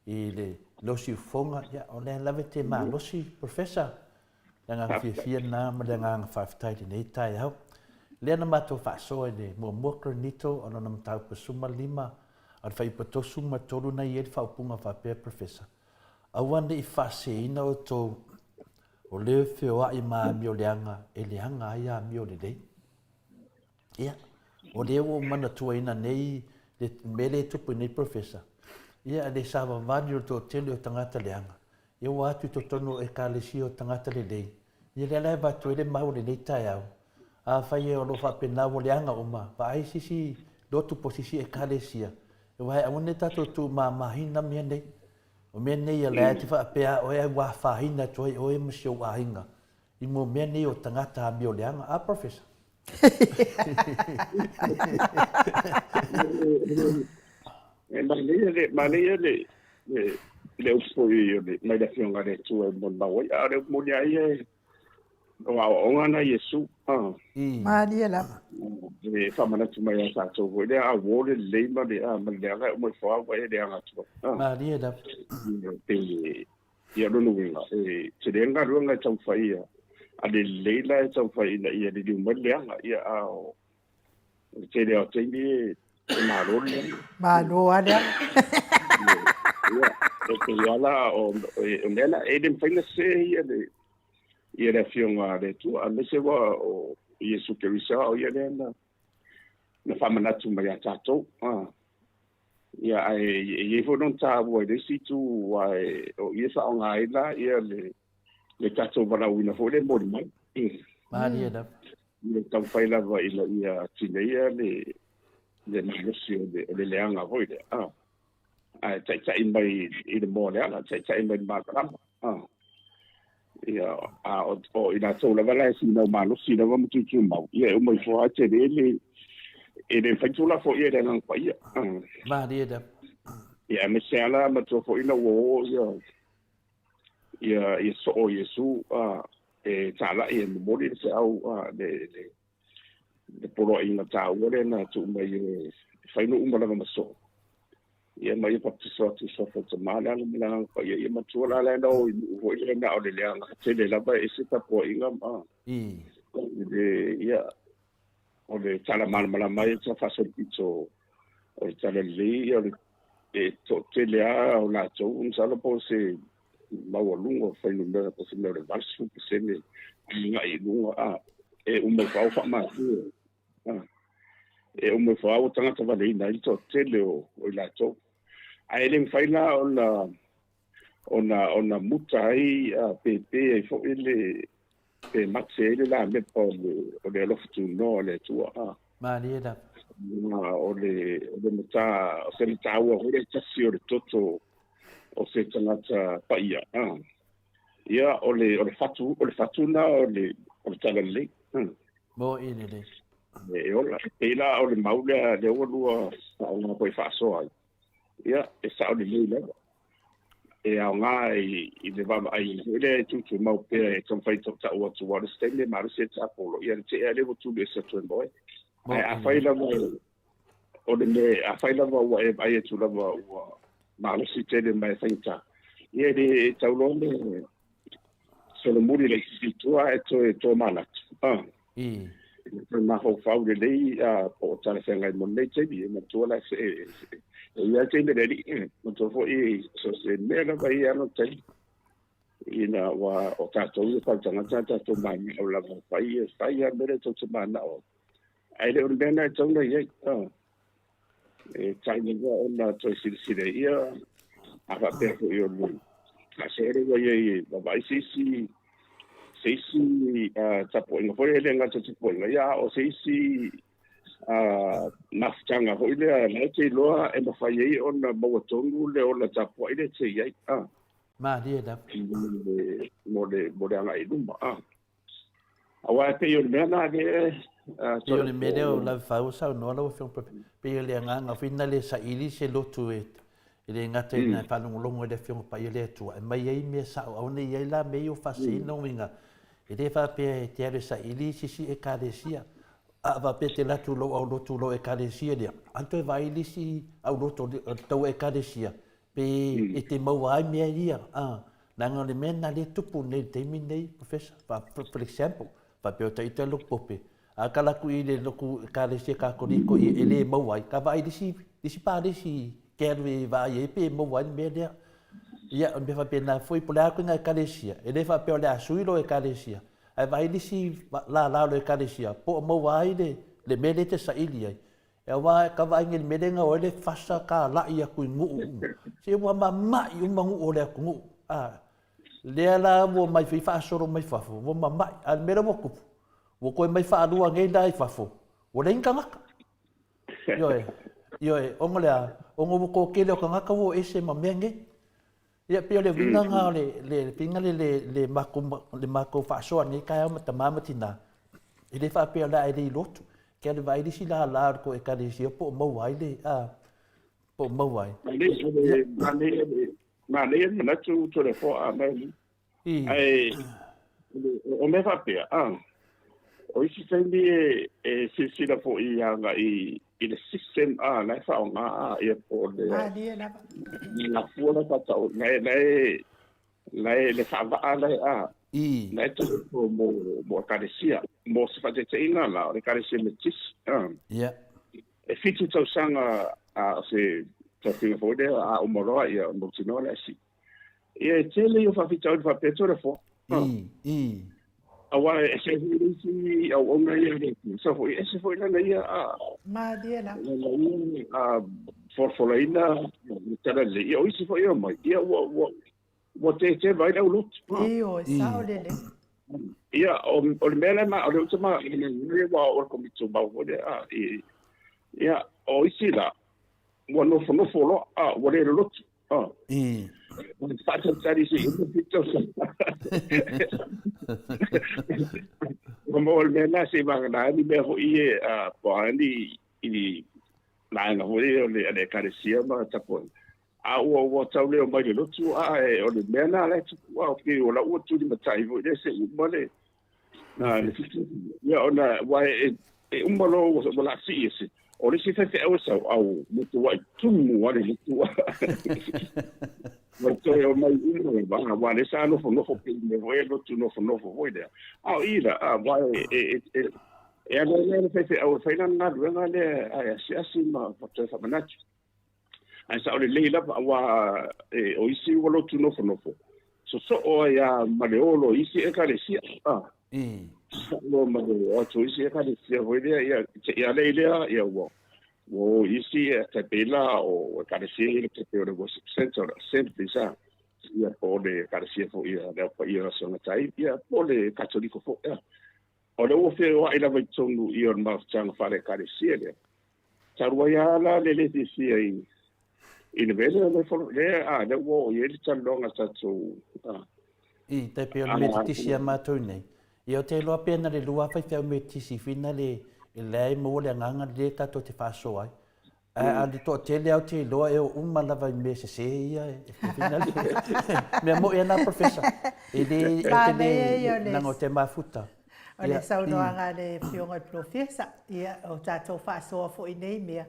i le losi fofoga, ia o lea lava e te malosi, Professor. Le agaga fiafia lena ma le agaga faafetai i lenei taeao. Lea na matou faasoa i le muamua Korinito o lona mataupu 15 a le fuaiupu 13 na i ai le faaupuga faapea, Professor, aua ne i faaseseina outou O lea e feoai ma amio leaga e leaga ai amio lelei. Ia, o lea ua ou manatuaina nei le mea lea e tupu i nei Professor. Ia, le savavali o le toatele o tagata leaga, ia ua atu i totonu o Ekalesia o tagata lelei. Ia lea la e avatu ai le mau i lenei taeao. Afai o lo o faapena ua leaga uma, vaai se isi lotu po o se isi Ekalesia, aua e aua ne i tatou tuumamaina mea nei. O mea nei o lea e te faapea oe ai ua afaina atu ai oe ma si ou aiga i mo mea nei o tagata amioleaga. A Professor? E manaia le, manaia le, le, le upu foi o le, mai le Afioga a le Atua e molimau ai, a o le upu moni lava ia e, O aoaoga na Iesu. Malie lava. E faamanatu mai ia tatou foi lea, a uo le lelei ma le, ma le leaga e uma ifo lava ua e leaga atu ai. Malie lava. Pe, ia lona uiga, e tele le galuega e taumafai ia, a le lelei la e taumafai ina ia liliu mai le leaga, ia a o le tele lava o taimi e malo le leaga. Malo lava leaga. Ia, e pei lava la o mea na, e le mafai ona sese ia le, ia le Afioga a le Atua, aemaise ua o Iesu Keriso o ia lea na, na faamanatu mai ia tatou. Ah. Ia, ae e i ai foi lona taua i le isi itu, aua o i e faaaoga ai la ia le, le tatou valaauina foi lea e molimau. Malie lava. Le taumafai lava ina ia tineia le, le malosi o le, o le leaga foi lea. Ah. Ae taitai mai i le moa leaga, taitai mai i le malamalama. Ah. Ia, a o, o i latou lava la e finau malosi lava ma tutumau, ia e uma ifo lava e tele le, e le mafai Tulafono ia i le Agaga Paia. Malie lava. Ia, aemaise lava la matua foi ina ua o ia, ia, ia soo o Iesu, a, e talai e momoli le feau, a, le, le, le poloaiga taua lea na tuu mai e fai nuu uma lava ma soo. Ia ma ia baptiso atu i suafa o le Tama, le Alo ma le Agaga Paia. Ia matua la lea na o i nuu foi lea na o le leaga tele lava e ese tapuaiga ma le, ia, o le tala malamalama ai sa faasolopito o le tala lelei, ia o le e toatele lava o latou, masalo po o se maualuga o fuainumera po o se mea o le 80% agai i luga, a, e uma ifo lava ua faamatu, a, e uma ifo lava ua tagata valeina ai le toatele o i latou. Ae le mafai la ona ona ona muta ai pe ai foi le pe mate ai le lamepa o le o le alofa tunoa o le Atua. A. Malie lava. O le o le mata o se mataua foi le tasi o le toto o se tagata paia. A. Ia o le o le fatu o le fatu na o le o le tala lelei. Mo i lelei. E ola. E la o le mau lea lea ua lua faaaoga foi faasoa ai. Ia, e sao lelei lava. E aoga i, i le vaavaai foi lea e tutumau pea e taumafai e tautau atu aua o le isi taimi e malosi ai le tapolo, ia le tea lea ua tuli ese atu ai ma oe. Ae afai lava o le mea, afai lava ua e vaai atu lava ua malosi tele ma e faigata, ia e le e tau loa le solomuli laitiiti i tua ae toe tomanatu. Ah. E toe mafaufau lelei po o talafeagai mo lenei taimi. E manatua la e e i ai le taimi o le Alii, e manatua foi so o se mea lava e i ai lona taimi. Ina ua o tatou ia tau tagata tatou manao lava e fai, e fai lava le mea lea tou te manao ai. Ae le o le mea lena e tatau ona i ai. E tatau lava ona toe silasila ia, a faapea foi o le faasee ua i ai vaavaai se isi se isi tapuaiga foi e le gata i tapuaiga, ia a o se isi mafutaga foi lea la e te iloa e mafai ai ona maua tonu le ola tapuai lea e te i ai. Malie lava. Mo le, mo le agai i luma. Aua e pei o le mea lena lea Pei o le mea lea o Lavefau ua saunoa lau Afioga, pei o le agaga foi lena le saili se lotu e le gata ina faalogologo i le Afioga Paia le Atua, e aumai ai mea sao, aua ne i i ai la mea ia o faaseseina uiga. E le faapea e te alu e saili i se isi Ekalesia, a faapea e te alu atu i lou aulotu i lou Ekalesia lea, alu toe vaai i le isi aulotu o le tou Ekalesia, Pe e te maua ai mea ia, a, leaga o le mea lena lea e tupu nei i le taimi lenei, Professor. For example, faapea o ita loku pope, a kala atu i le loku Ekalesia Katoliko ia e le maua ai, ka vaai i le isi, le isi palesi ke alu e vaai ai pe maua ai le mea lea. Ia, o le mea faapena foi, po o le a ituaiga Ekalesia, e le faapea o le a sui lou Ekalesia, ae vaai i le isi lala o le Ekalesia po o maua ai le, le mea lea e te saili ai. Aua e kava ai le mele na o le fasa ka lai atu i nuu uma. Se ua mama'i uma nuu o le atunuu. A, lea la ua mai foi faasolo mai fafo, ua mama'i. A o le mea lea ua tupu, ua toe mai faalua nei la i fafo, ua leai ni tagata. Ioe, ioe, ona o le a? Ona ua toatele o tagata ua o ese ma mea nei. Ia, pei o le uiga lena o le, le, le le, le, le matou, le matou faasoa nei taeao ma tama ma tina, e le faapea o le a e le i lotu. Ke alu vaai le isi lala o le tou ekalesia po o maua ai le, a, po o maua ai. Manaia, manaia, manaia le manatu Toleafoa a mai. Ae o mea faapea, a, o isi taimi e, e silasila foi agai i le system a, la e faaaoga a, ia po o le Malie lava. la fua la faatau, la e, la e, la e, le faavaa la e a, la e taoto mo, mo ekalesia. Mo se faataitaiga la, o le ekalesia Metisi, a, e 7 tausaga a, o se tofiga foi lea, a uma loa, ia, mautinoa le asi. Ia, e tele ia o faafitauli faapea Toleafoa. I, i. Aua e ese foi le isi auauna ia le Atua. Sau foi, ese foi lana ia a Malie lava. lana ia a folafolaina le tala lelei. Ia o isi foi e omai, ia ua ua ua teteva ai le aulotu. Ioe, sao lelei. Ia, o, o le mea lea ma, o le uta ma, le ua o le komiti tumau foi lea, a, i, ia, o isi la, ua nofonofo loa, a, ua le lolotu. Faatalitali se i uma 7 tausaga. Ua maua le mea lena seivagana ai ni mea foi ia po o a ni i vaega foi ia o le a le Ekalesia ma tapuaiga. A ua ua tau leo mai le lotu ae o le mea lena la e tupu a pei o lau ua tulimatai foi lea se i uma le le 7 ia ona aua e e uma loa ua ua laasii ese. O le isi faifeau e sau au matuai tumu lava le lotu Ua toe omai uma lava aua lea sa nofonofo pei o le mea foi lea lotu nofonofo foi lea. A o i la, aua e e e e alu ai lava le faifeau e fai lana galuega lea ae asiasi ma toe faamanatu. Ae sao lelei lava aua e, o isi ua lotu nofonofo, sosoo ai lava ma le olo i isi ekalesia. A. Sosoo ma le o atu o isi ekalesia foi lea, ia, seia alei lea, ia ua ua o i isi tai pei la o ekalesia ia tai pei o le worship center, o le assembly sa, ia po o le ekalesia foi a le Au Paia o Aso e Gata ai, ia po o le Katoliko foi. A. O lea ua feoai lava i totonu ia o le mafutaga faale-ekalesia lea. Talu ai lava la le le fiafia i i le mea lea o le lea a lea ua oo i ai le talanoaga a tatou a. I tai pei o le Metotisi a matou nei. Ia ou te iloa pe na le lua faifeau Metotisi whina le e leai maua le agaga lea tatou te faasoa ai. Ae a le toatele lava ou te iloa e o uma lava i mea sese ia e whina le mea moi ana Professor. E le ou te le leaga ou te mafuta. O le saunoaga a le Afioga i le Polofesa, ia, o tatou faasoa foi i nei mea,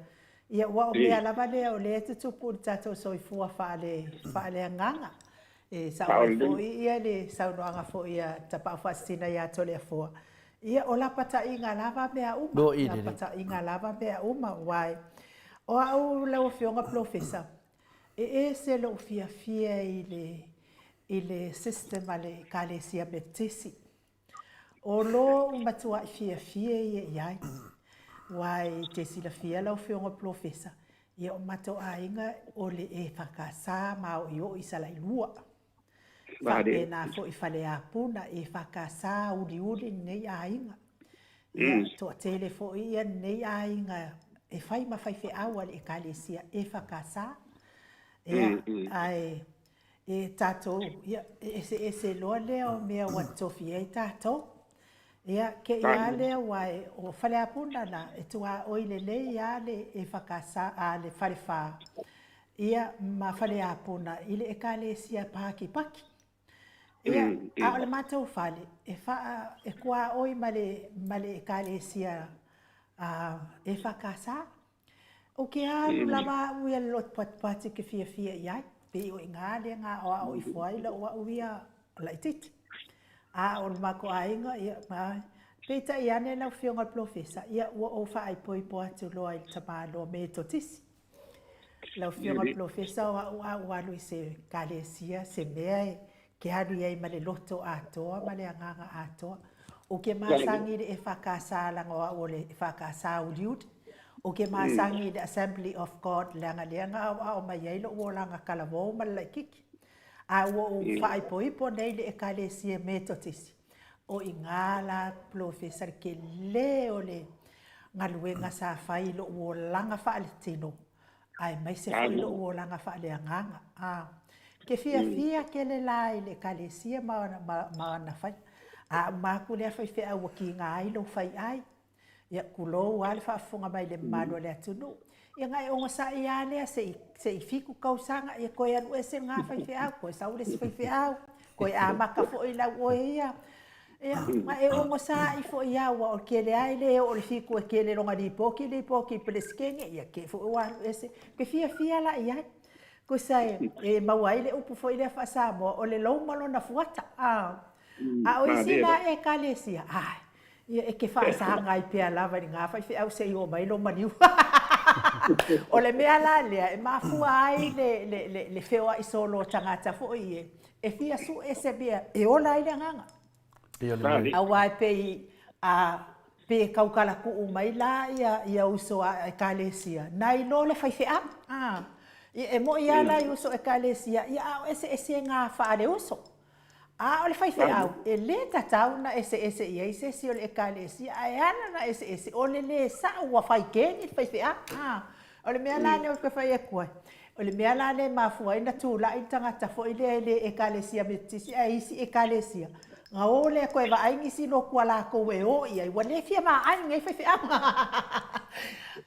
ia, aua o mea lava lea o lea e tutupu i le tatou soifua faale, faaleagaga. E sao ai foi ia le saunoaga foi a Tapaau Faasisina ia Toleafoa, ia, o lapataiga lava mea uma, lapataiga lava mea uma, aua o au lau Afioga Polofesa, e ese lou fiafia i le, i le system a le Ekalesia Metotisi. O lou matuai fiafia ia i ai, aua e te silafia lau Afioga Polofesa, ia o matou aiga o le EFKS maoioi i Salailua. Faapena foi Faleapuna, EFKS uliuli lenei aiga. Ia, toatele foi ia lenei aiga e fai ma faifeau a le Ekalesia EFKS. Ia, ae E tatou, ia, e eseese loa lea o mea ua tofi ai tatou. Ia, ke i a lea ua e, o Faleapuna la, e tuaoi lelei a le EFKS, a le Falefa, ia, ma Faleapuna i le Ekalesia Pakipaki. Ia, a o le matou fale, e faa, e tuaoi ma le, ma le Ekalesia a, EFKS. Ou ke alu lava au ia le lotu patipati ke fiafia i ai, pei o iga lea na aoao ifo ai lou au ia laitiiti. A o le matou aiga, ia, ma, peitai ane lau Afioga i le Polofesa, ia, ua ou faaipoipo atu loa i le tamaloa Metotisi. Lau Afioga i le Polofesa, o au a ou alu i se ekalesia, se mea e ke alu i ai ma le loto atoa ma le agaga atoa. Ou ke masani i le EFKS leaga o au o le EFKS uliuli. Ou ke masani i le Assembly of God leaga lea na aoao mai ai lou olaga talavou ma le laititi. A ua ou faaipoipo nei i le Ekalesia Metotisi, o i ina la polofesa le tele o le galuega sa fai i lou olaga faaletino aemaise foi lou olaga faaleagaga. A, ke fiafia tele la i le Ekalesia ma ma ana faiga. A uma atu lea faifeau ua kiga ai lou faiai, ia, tulou lava le faafofoga mai i le mamalu o le atunuu. Ia na e onosai lava lea se i se i 7 tausaga, ia toe alu ese lena faifeau, toe sau le isi faifeau, toe amata foi lau oe ia. Ia, ma e onosai foi lava, aua o le tele lava e le oo i le 7 e tele lona lipoti, lipoti i le Peresetene, ia te i foi ua alu ese. Ou te fiafia la i ai. Tusa e maua ai le upu foi lea faa-Samoa, o le lou ma lona fuata. A o isi la Ekalesia, ai, ia e te faasaga ai pea lava i lena faifeau se i oo mai lou maliu. O le mea la lea e mafua ai le, le, le, le feoai solo o tagata foi e, e fia sue se mea e ola ai le agaga. Pei o le mea. Aua e pei a pe tautalatuu mai la ia ia uso a Ekalesia, nai lo le faifeau. A, ia e moi lava la i uso Ekalesia, ia a o eseesega faale-uso. A o le faifeau, e le tatau ona eseese i ai se isi o le Ekalesia, ae ala ona eseese, o le le sao ua fai keni le faifeau. A, o le mea la lea ou te fai atu ai, O le mea la lea e mafua ai ona tulai le tagata foi lea e le Ekalesia Metotisi ae isi Ekalesia, ona o lea toe vaai nisi lotu a latou e o i ai, ua le fia vaai lenei faifeau.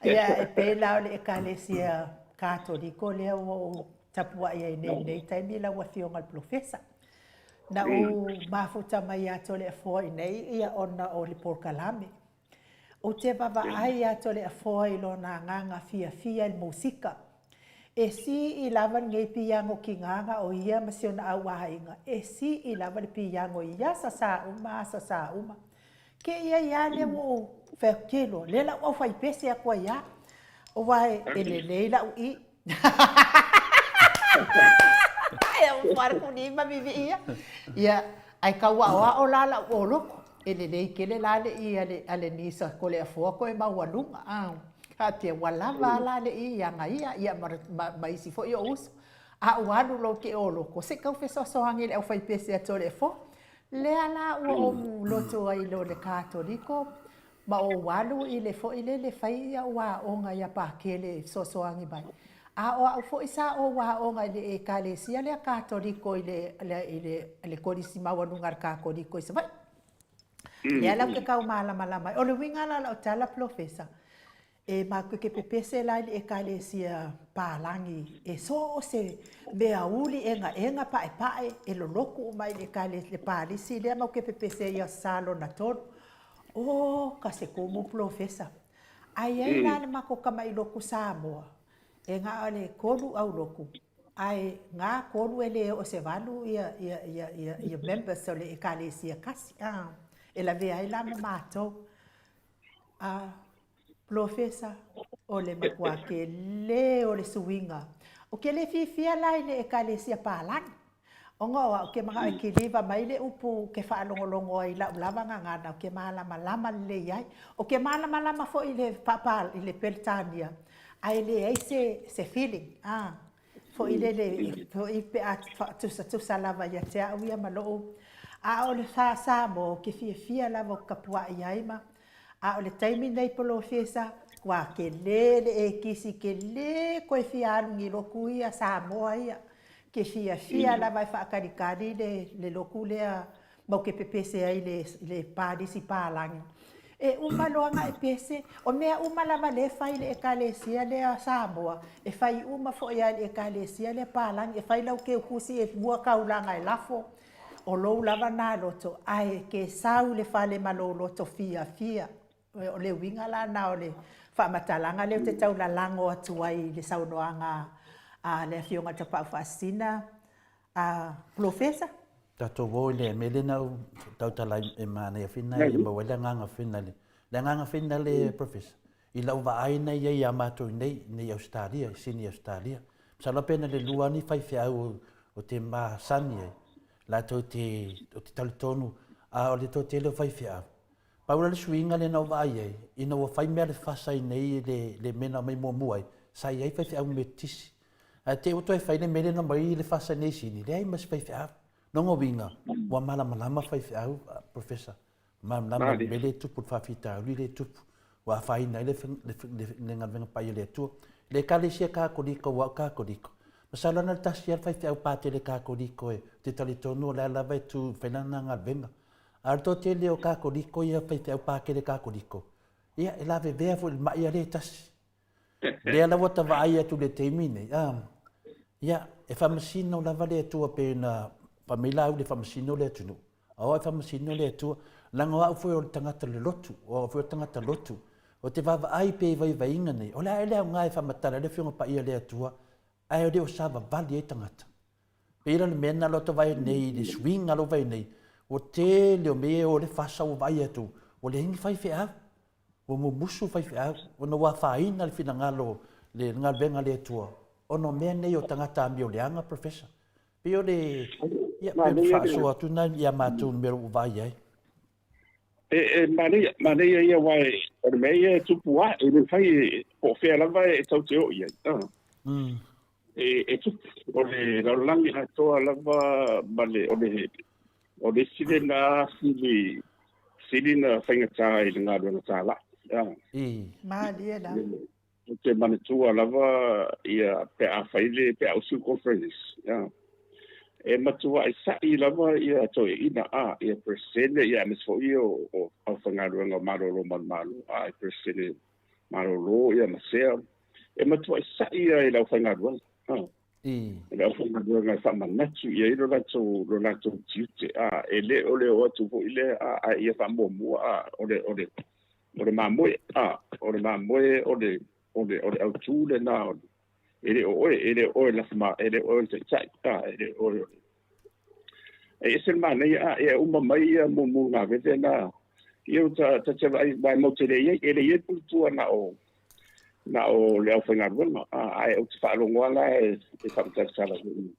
Ia, e pei la o le Ekalesia Katoliko lea ua ou tapuai ai nei i lenei taimi lau Afioga i le Polofesa. Na ou mafuta mai ia Toleafoa i inei ia ona o le polokalame. Ou te vaavaai ia Toleafoa i lona agaga fiafia i le musika. E sii lava lenei piano kina na o ia ma si ona au aiga, e sii lava le piano i asa sa uma asa sa uma. Ke i ai lava lea ua ou fai atu, Ke loa, lea la ua au faipese atu ai lava, aua e lelei lau i. Ia, ae tau aoao la lau oloto, e lelei tele la le i a le nisa Toleafoa toe maualuga. Faapea ua lava a la le i ia ia, ia ma isi foi ou uso. A ua alu loa ou te oloto, se i tau fesoasoani i le aufaipese a Toleafoa. Lea la ua ou loto ai i le Katoliko, Ma ou alu i le foi lele fai au aoga ia Pakele e fesoasoani mai. A o au foi sa ou aoga i le Ekalesia lea Katoliko i le, i le, i le Kolisi Maualuga a le Katoliko i Savaii. Lea la ou te tau malamalama ai. O le uiga la o lau tala Polofesa, e matou te pepese la i le Ekalesia palagi e so o se mea uli egaega paepae e lolotu uma i le Ekalesia, le palisi lea matou te pepese ai i Aso Sa lona tolu. O ka se kumu polofesa. Ae i ai la le matou tamai lotu Samoa, e na o le tolu aulotu, ae na tolu e le oo i se valu ia members o le Ekalesia tasi, a, e lavea ai la ma matou. A, polofesa, o le matua tele o le suiga. Ou te le fiafia la i le Ekalesia palagi. Ona o au, ke manao e kiliva mai le upu ke faalogologo ai i lau lava gagana, ou te malamalama lelei ai. Ou te malamalama foi i le faapa, i le Peretania, ae leai se, se feeling, a, foi lele, foi pe a faatusatusa lava ia te au ia ma lou, a o le Samoa, ou te fiafia lava ou te tapuai ai ma, a o le taimi nei polofesa, ua tele le ekisi, tele koe fia alu ni lotu ia Samoa ia. Ke fiafia lava e faatalikali le, le lotu lea ma ou te pepese ai i le, le palisi palagi. E uma loa ona e pese, o mea uma lava lea e fai i le Ekalesia lea Samoa, e fai uma foi lava i le Ekalesia lea palagi, e fai lau teutusi e mua taulaga e lafo, o lou lava na loto, ae ke sau i le fale ma lou loto fiafia. O le uiga la lena o le faamatalaga lea ou te tau lalago atu ai i le saunoaga a le Afioga i le Tapaau Faasisina, a Polofesa. Tatou o i le mea lea na ou tautala ai e manaia foi na e maua ai le agaga foi na le, le agaga foi na le Professor, i lau vaai na i ai ia matou i nei, nei i Ausetalia, i Sini Ausetalia. Masalo pe na le lua ni faifeau o te masani ai, latou te, o te talitonu, a o le toatele o faifeau, Pau la le suiga lea na ou vaai ai, ina ua fai mea le fasa i nei le, le mea na aumai muamua ai, sa i ai faifeau Metotisi. Ae te i ua toe fai le mea lea na aumai le fasa i nei Sini, leai ma se faifeau. Lona uiga, ua malamalama faifeau, Professor, malamalama i le mea lea e tupu, le faafitauli lea e tupu, ua afaina ai le, le, le, le galuega paia a le Atua. Le Ekalesia Katoliko, ua au Katoliko, masalo na o le tasi lava le faifeau Patele Katoliko e te talitonu o la e lava e tu e fai lana galuega. A o le toatele o Katoliko ia, faifeau Pakele Katoliko, ia, e lavevea foi i le ma'i a le tasi. Lea la ua ta vaai atu i le taimi nei, a, ia, e faamasino lava le Atua pei ona fai mai Laauli e faamasino le atunuu. A o au e faamasino le Atua, leaga o au foi o le tagata o le lotu, o au foi o le tagata lotu. Ou te vaavaai pea i vaivaiga nei, o le a ea le aoga e faamatala ai le Afioga Paia a le Atua, ae le o savavali ai tagata. Pei la o le mea lena lea ou te vaai nei i le suiga lea ua vaai nei, ua tele o mea ia e o le fasa ua vaai atu, ua leai ni faifeau, ua mumusu faifeau, ona ua afaina le finagalo le galuega a le Atua, ona o mea nei o tagata amioleaga, Professor. Pei o le, ia, pei o le faasoa atu lena ia matou i le mea ua vaai ai. E, e manaia, manaia ia aua e, o le mea ia e tupu lava, e le mafai e, po o fea lava e tau te oo i ai. Ah. E, e tupu, o le lalolagi atoa lava ma le, o le, o le isi lena sili, sili na faigata i le galuega tālai. Ah. Malie la. Ou te manatua lava ia pe a fai le pe a usu le conference a e matuai sa'i lava ia toeaiina a ia Peresetene ia aemaise foi ia o aufaigaluega o malolo ma le Malo a i Peresetene malolo ia ma sea e matuai sa'i ia i le aufaigaluega a i le aufaigaluega e faamanatu i ai lo latou lo latou tiute a e le o le o atu foi lea a ae ia faamuamua a o le o le O le mamoe, a, o le mamoe o le, o le, o le autū lena o le, e le o oe, e le o oe lafuma, e le o oe o le taitai, a, e le o oe o le. E ese le manaia, a, e uma mai ia mumu gaveve na, ia ua ta, ta te vaai, aua e matou te le i ai, e le i ai puletua na o, na o le aufaigaluega, a, ae ou te faalogo lava la e, e faamatalatala foi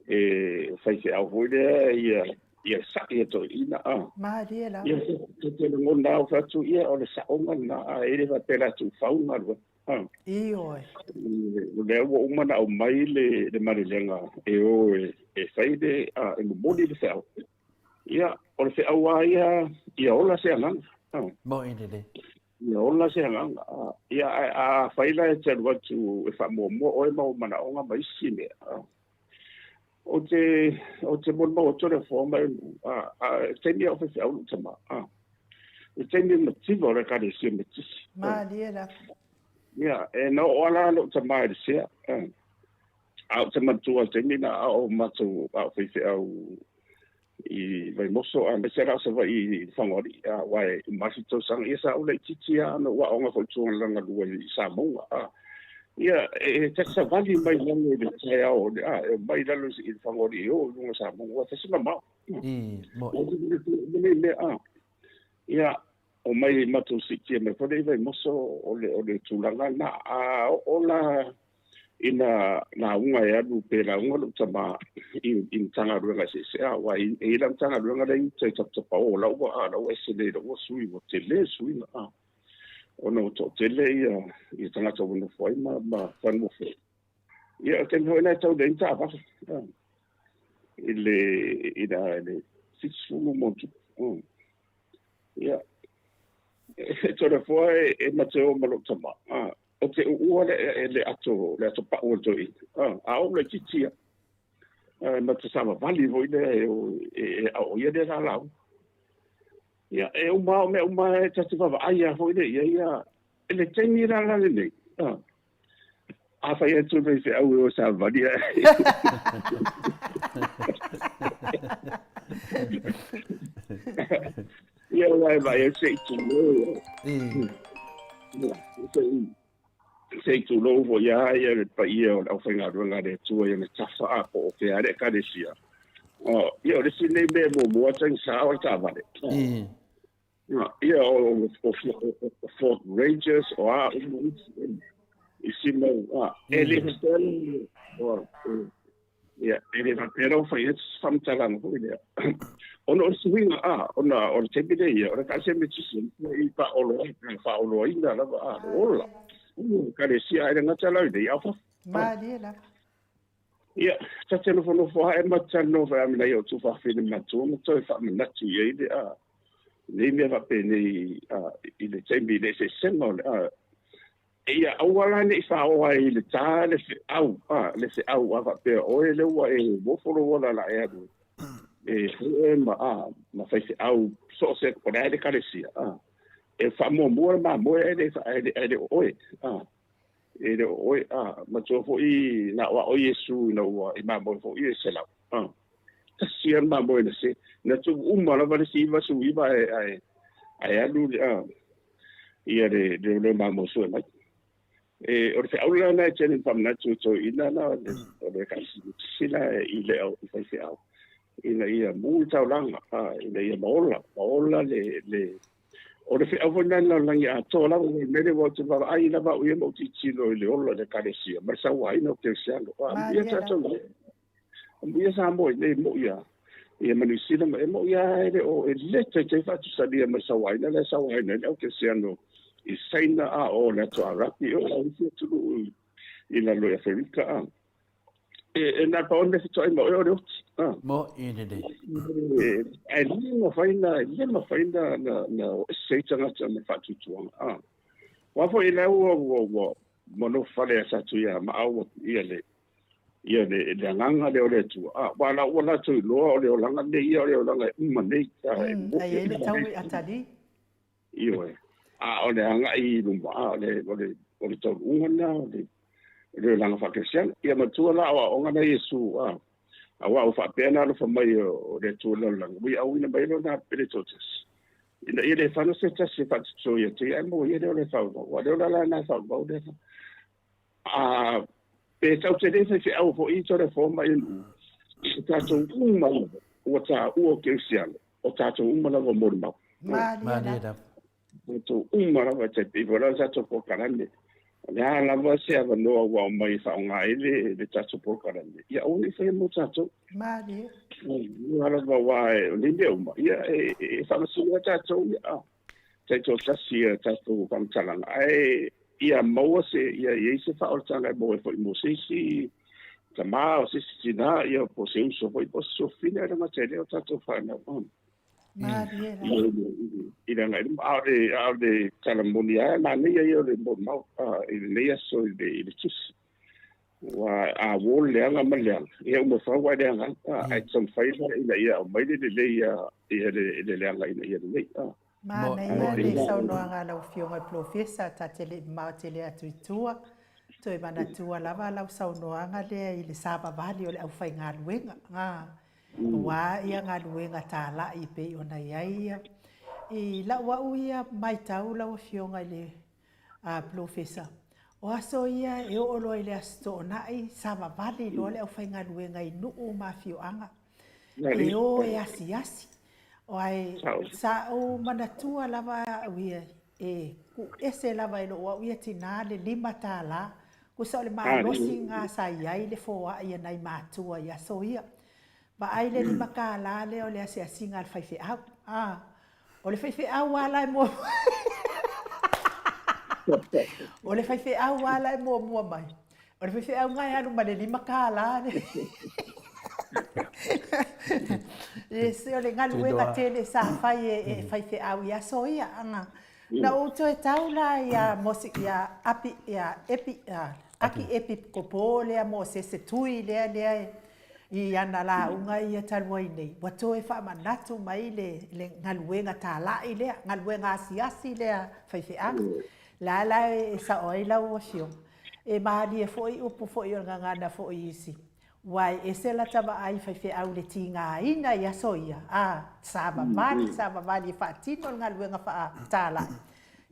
e faifeau foi lea ia ia sa'i e toeaiina a. Malie lava. Ia ta te lagona lava ou fai atu ia o le sa'oga lena a e le faapea o le a tuufau le galuega a. Ioe. O lea ua uma ona aumai le le malelega e o e e fai le a e momoli le feau. Ia o le feau lava ia ia ola se agaga a. Mo'i lelei. Ia ola se agaga a. Ia ae afai la e te alu atu e faamuamua oe ma ou manaoga ma isi mea a. Ou te, ou te molimau atu le afoa mai a, a, i le taimi a o faifeau lou tama, a. I le taimi mativa o le Ekalesia Metisi. Malie lava. Ia, e na oo lava la lou tama i le sea, a. A ou te manatua i le taimi na a o matou, a o faifeau i Vaimoso aemaise la o Savaii i Lefagaoalii, aua e uma atu le tausaga, ia sa ou laitiiti lava ona ou aoga foi i Tugalaga 2 i Samauga, a. Ia, e ta te savali mai lalo i le taeao, a, e omai i lalo i Lefagaoalii e o i luga o Samauga, ua fai si mamao. I, mo'i. Nei mea, a. Ia, omai matou siitia mai foi lea i Vaimoso, o le, o le tulaga lena. A oo la ina lauga e alu pe lauga lou tama i, i Matagaluega eseese, a, aua e i ai la Matagaluega la i uta i Taputapaō, la ua, a, la ua ese nei, la ua sui, ua tele le suiga, a, ona ua toatele ia, ia tagata ua nofo ai ma, ma fanua fou. Ia, o le taimi foi lena e tau leai ni taavale, a, i le, i le, i le 70 ma ona tupu. Ia, e Toleafoa e, e ma te o ma lou tama, a, Ou te uua le, le ato, le ato pa'u o le toeaina, a, a ou laitiiti ia, a, ma te savavali foi lea e, e, e aoaia lea lalau. Ia, e uma o mea uma e ta te vaavaai lava foi lea i ai, a, i le taimi la la lenei, a, afai atu le faifeau e o e savavali ae. Ia, aua e vaai atu se i tulou. Se i tulou foi lava ia le paia o le aufaigaluega a le Atua i ona tafa a po o fea le Ekalesia. Ia, o le isi lenei mea e muamua tagisa o le taavale. Ia, o Ford Rangers, o a uma isi mau, e le faapea Ia, e le faapea la ua fai atu se faamatalaga foi lea. Ona o le suiga, a, ona o le taimi lea ia, o le Ekalesia Metotisi e i faaoloaina lava, a, le ola. Ekalesia ai le gata la i nei, a o fafo. Malie lava. Ia, ta te nofonofo ae ma te talanoa foi a me nai o tuafafine matua ma toe faamanatu i ai le, a, nei mea faapenei, a, i le taimi i le eseesega o le, a, Ia aua la ne i faaoa ai i le tā le feau, a, le feau, a faapea oe lea ua e ofo lou ola la e alu e fai oe ma, a, ma faifeau so o se, o le a le Ekalesia, a, e faamuamua le mamoe ae le, ae le, ae le o oe, a, e le o oe, a, matua foi na aoao Iesu ina ua i mamoe foi e 100, a, tasi lava le mamoe na se, na tuu uma lava le isi 99 ae, ae, ae alu le, a, ia le leoleo mamoe sue mai. E, o le feau la lena e tele ina faamanatu e toeaiina la, o le Ekalesia la i le au i faifeau, ina ia mu le taulaga, a, ina ia maola, maola le, le, o le feau foi lena i le lalolagi atoa lava, le mea lea ua ou te vaavaai lava au ia ma ou tilotilo i le ola o le Ekalesia ma le sauaina o kerisiano. A, amuia tatou nei. Amuia Samoa i nei, mo'i a ia ma Niu Sila ma e mo'i a e le o e le taitai faatusalia ma le sauaina lea e sauaina ai le au kerisiano i Saina a o le atu Arapi o a isi atunuu i lalo i Aferika a. E, e na pau le mea fetoai ma oe o le oti. A. Mo'i lelei. E, ae le mafai na, le mafai na, na, na o ese ai tagata ma le faatuatuaga. A. Aua foi la ua ua ua ua nofo fale a Satuiamaa ua ia le ia le le agaga lea o le Atua. A aua la ua latou iloa o le olaga lenei ia o le olaga e uma nei. A e mm, ai le tau i Atali. Ioe. A o le agai i luma, a o le o le o le taunuuga lena o le o le olaga faakerisiano. Ia matua la aoaoga na Iesu, a aua ua faapea ona alofa mai o le Atua i le lalolagi, ua ia auina mai Lona pele toatasi, ina ia le fano se tasi e faatutō ia te ia, ae maua ia lea o le faavavau. Aua o le ola la lena e faavavau lea. A pe tau te le faifeau foi i tole fo mai nuu, o tatou uma lava ua taua o kerisiano, o tatou uma lava molimau. Malie lava. Tatou uma lava e tai pei foi la le tatou polokalame. O le a lava se avanoa ua aumai e faaaoga ai le, le tatou polokalame, ia aua ne i faia mo tatou. Malie. Ua lava aua o nei mea uma, ia e, e faamasino ai tatou, ia, taitoatasi ia tatou faamatalaga, ae ia maua se, ia i ai se faaolataga e maua ai foi mo se isi tama o se isi tinā, ia po o se uso foi po o se tuafafine, ae le gata i lea o tatou fanau. Malie la. I le agai luma. A o le, a o le tala moni lava, e manaia ia o le molimau i lenei aso i le, i le tusi. Aua a uo le leaga ma le leaga, ia uma fau ae leaga ai. Ae taumafai la ina ia aumai le lelei ia, ia le, le leaga ina ia lelei. Manaia le saunoaga a lau Afioga i le Polofesa, ta te le i mamao tele atu i tua. Toe manatua lava lau saunoaga lea i le savavali o le aufaigaluega. Aua ia galuega talai e pei ona i ai ia. I lau au ia matau lau Afioga i le Polofesa, o aso ia e oo loa i le Aso Toonai, savavali loa le aufaigaluega i nuu ma afioaga e o e asiasi. Ae sa ou manatua lava au ia e kuu ese lava e lou au ia tina le $5, tusa o le malosi lena sa i ai le foai a nai matua i aso ia. Vaai le $5 lea o le asiasiga a le faifeau. A, o le faifeau lava la e muamua O le faifeau lava la e muamua mai. O le faifeau lena e alu ma le $5 lea. Yes, o le galuega tele sa fai e faifeau i aso ia. Na ou toe tau la ia Mosi, ia Api, ia Epi, ia Aki Epi Kopo lea Mosese Tui lea lea i ana lauga ia talu ai nei, ua toe faamanatu mai le, le galuega talai lea, galuega asiasi lea faifeau. La la e sao ai lau afioga. E malie foi upu foi o le gagana foi i isi Aua e ese lata vaai faifeau i le tigaina i aso ia, a, savavali, savavali e faatino le galuega faatalai.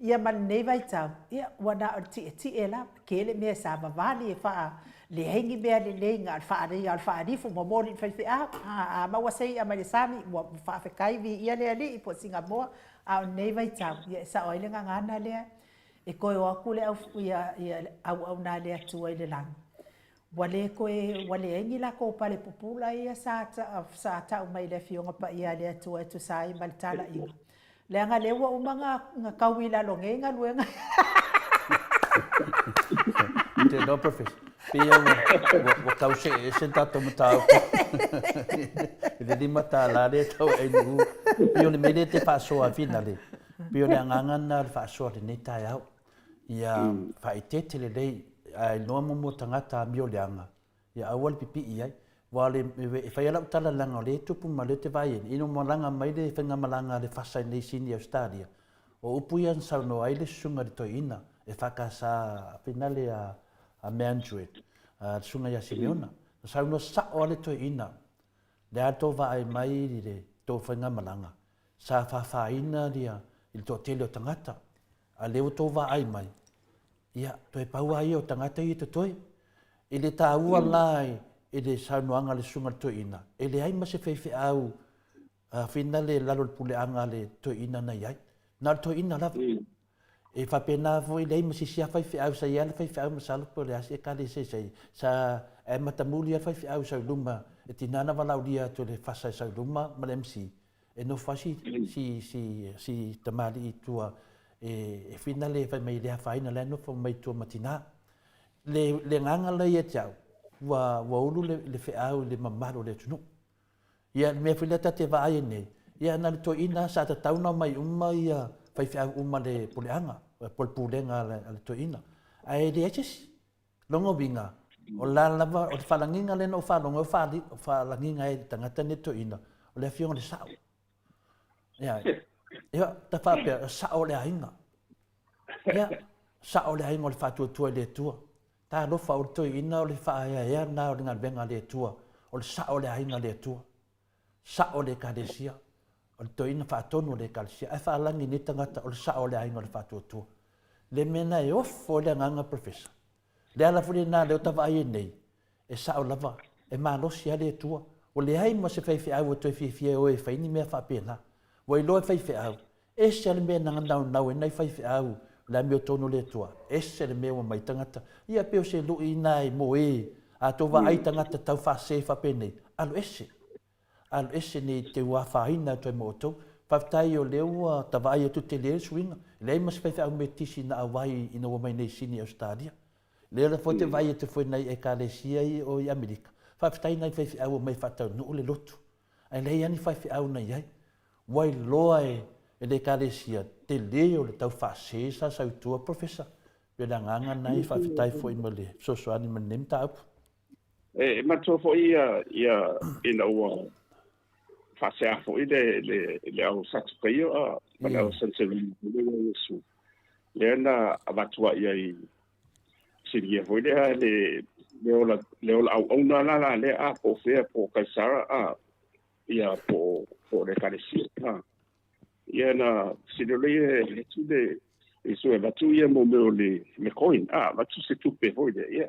Ia ma lenei vaitau, ia, ua na o le tietie lava, tele mea e savavali e faa, leai ni mea lelei, na o le faalei lava o le faalifu, momoli i le faifeau, a, a maua se i'a mai le sami, ua faafetai viia le Alii po o Sigamoa, a o lenei vaitau, ia e sao ai le gagana lea, e toe o atu le au, ia, ia, auauna a le Atua i le lagi. Ua le toe, ua leai ni latou pale pupula ia sa, sa tau mai i le Afioga Paia a le Atua e tusa ai ma le talaiga. Leaga lea ua uma na, na tau i lalo nei galuega. Te iloa Professor, pei ua, ua, ua tau see ese le tatou mataupu i le $5 lea e tau ai Nu'u. Pei o le mea lea e te faasoa finale, pei o le agaga lena o le faasoa i lenei taeao. Ia faaeteete lelei, ae iloa muamua tagata amio leaga, ia aua le pipii ai. Aua o le, e fai lava lau tala leaga o lea e tupu ma o lea ou te vaai ai, ina ua malaga mai le faigamalaga a le fasa i nei Sini i Ausetalia, o upu ia na saunoa ai le susuga i le toeaina e FKS finale a Meandroid, le susuga ia Simeona. Na saunoa sao lava le toeaina, le a le tou vaai mai i le tou faigamalaga, sa afafaina ia i le toatele o tagata, A lea ua tou vaai mai, ia, toe pau lava ia o tagata ia e totoe. E le taua la i le saunoaga a le Susuga i le Toeaina, e leai ma se faifeau finale i lalo o le puleaga a le Toeaina na i ai. Na o le Toeaina lava. E faapena foi, leai ma se isi lava faifeau, sa i ai lava le faifeau masalo po o le a se ekalesia sa i ai, sa ae matamuli lava le faifeau sau i luma, e tiga ona valaaulia atu e le fasa e sau i luma ma le MC, E nofo ai si, si, si, si tamalii i tua e, e finale fai mai le afaina la e nofo mai tua ma tina. Le, le agaga la ia te au, ua, ua ulu le, le feau i le mamalu o le atunuu. Ia, le mea foi lea ta te vaai ai nei, ia na o le toeaina sa tatau ona omai uma ia faifeau uma le puleaga. po o le pulega a le toeaina. Ae leai se isi. Lona uiga, o la lava, o le faalagiga lea na ou faalogo ai, o faalagiga ai e le tagata lenei toeaina, o le afioga i le sao. Ia, ia, ta faapea, o sao o le aiga. Ia, sao o le aiga o le faatuatua i le Atua. Talofa, o le toeaina o le faaeaea lena o le galuega a le Atua, o le sao o le aiga a le Atua. Sao o le Ekalesia, o le toeaina faatonu o le Ekalesia, ae faalagi nei tagata o le sao o le aiga o le faatuatua. Le mea na e ofo ai le agaga Professor. Le ala foi lena lea o ta vaai ai nei, e sao lava, e malosi lava le Atua. Ua leai ma se faifeau e toe fiafia e o e fai ni mea faapena. Ua iloa e faifeau, ese lava le mea na naunau ai nai faifeau o le amiotonu o le Atua, ese le mea ua mai tagata. Ia pei o se lui na e moe, a tou vaai tagata tau faase faapenei, alu ese. Alu ese nei te ua afaina atu ai ma outou. Faafetai o lea ua ta vaai atu tele le suiga. E leai ma se faifeau metisi na auai ina ua mai nei i Sini Ausetalia. Lea la foi te vaai atu foi nai Ekalesia i o i Amerika. Faafetai nai faifeau ua mai faataunuu le lotu. Ae leai lava ni faifeau na i ai. Ua iloa e le Ekalesia tele o le tau faase sa sau i tua Professor. Pei o le agaga lena e faafetai foi ma le fesoasoani ma lenei mataupu. E manatua foi ia ia ina ua faasea foi le le le au Satukaio a ma le au Sanserini le ua Iesu. Lea na avatu ai ai silia foi lea le le ola le ola auauna la la lea a po o fea po o Kaisara a ia po po o le Ekalesia a. Ia na fesili loa ia e tu le Iesu e avatu ia mo mea o le le coin a avatu se tupe foi lea ia.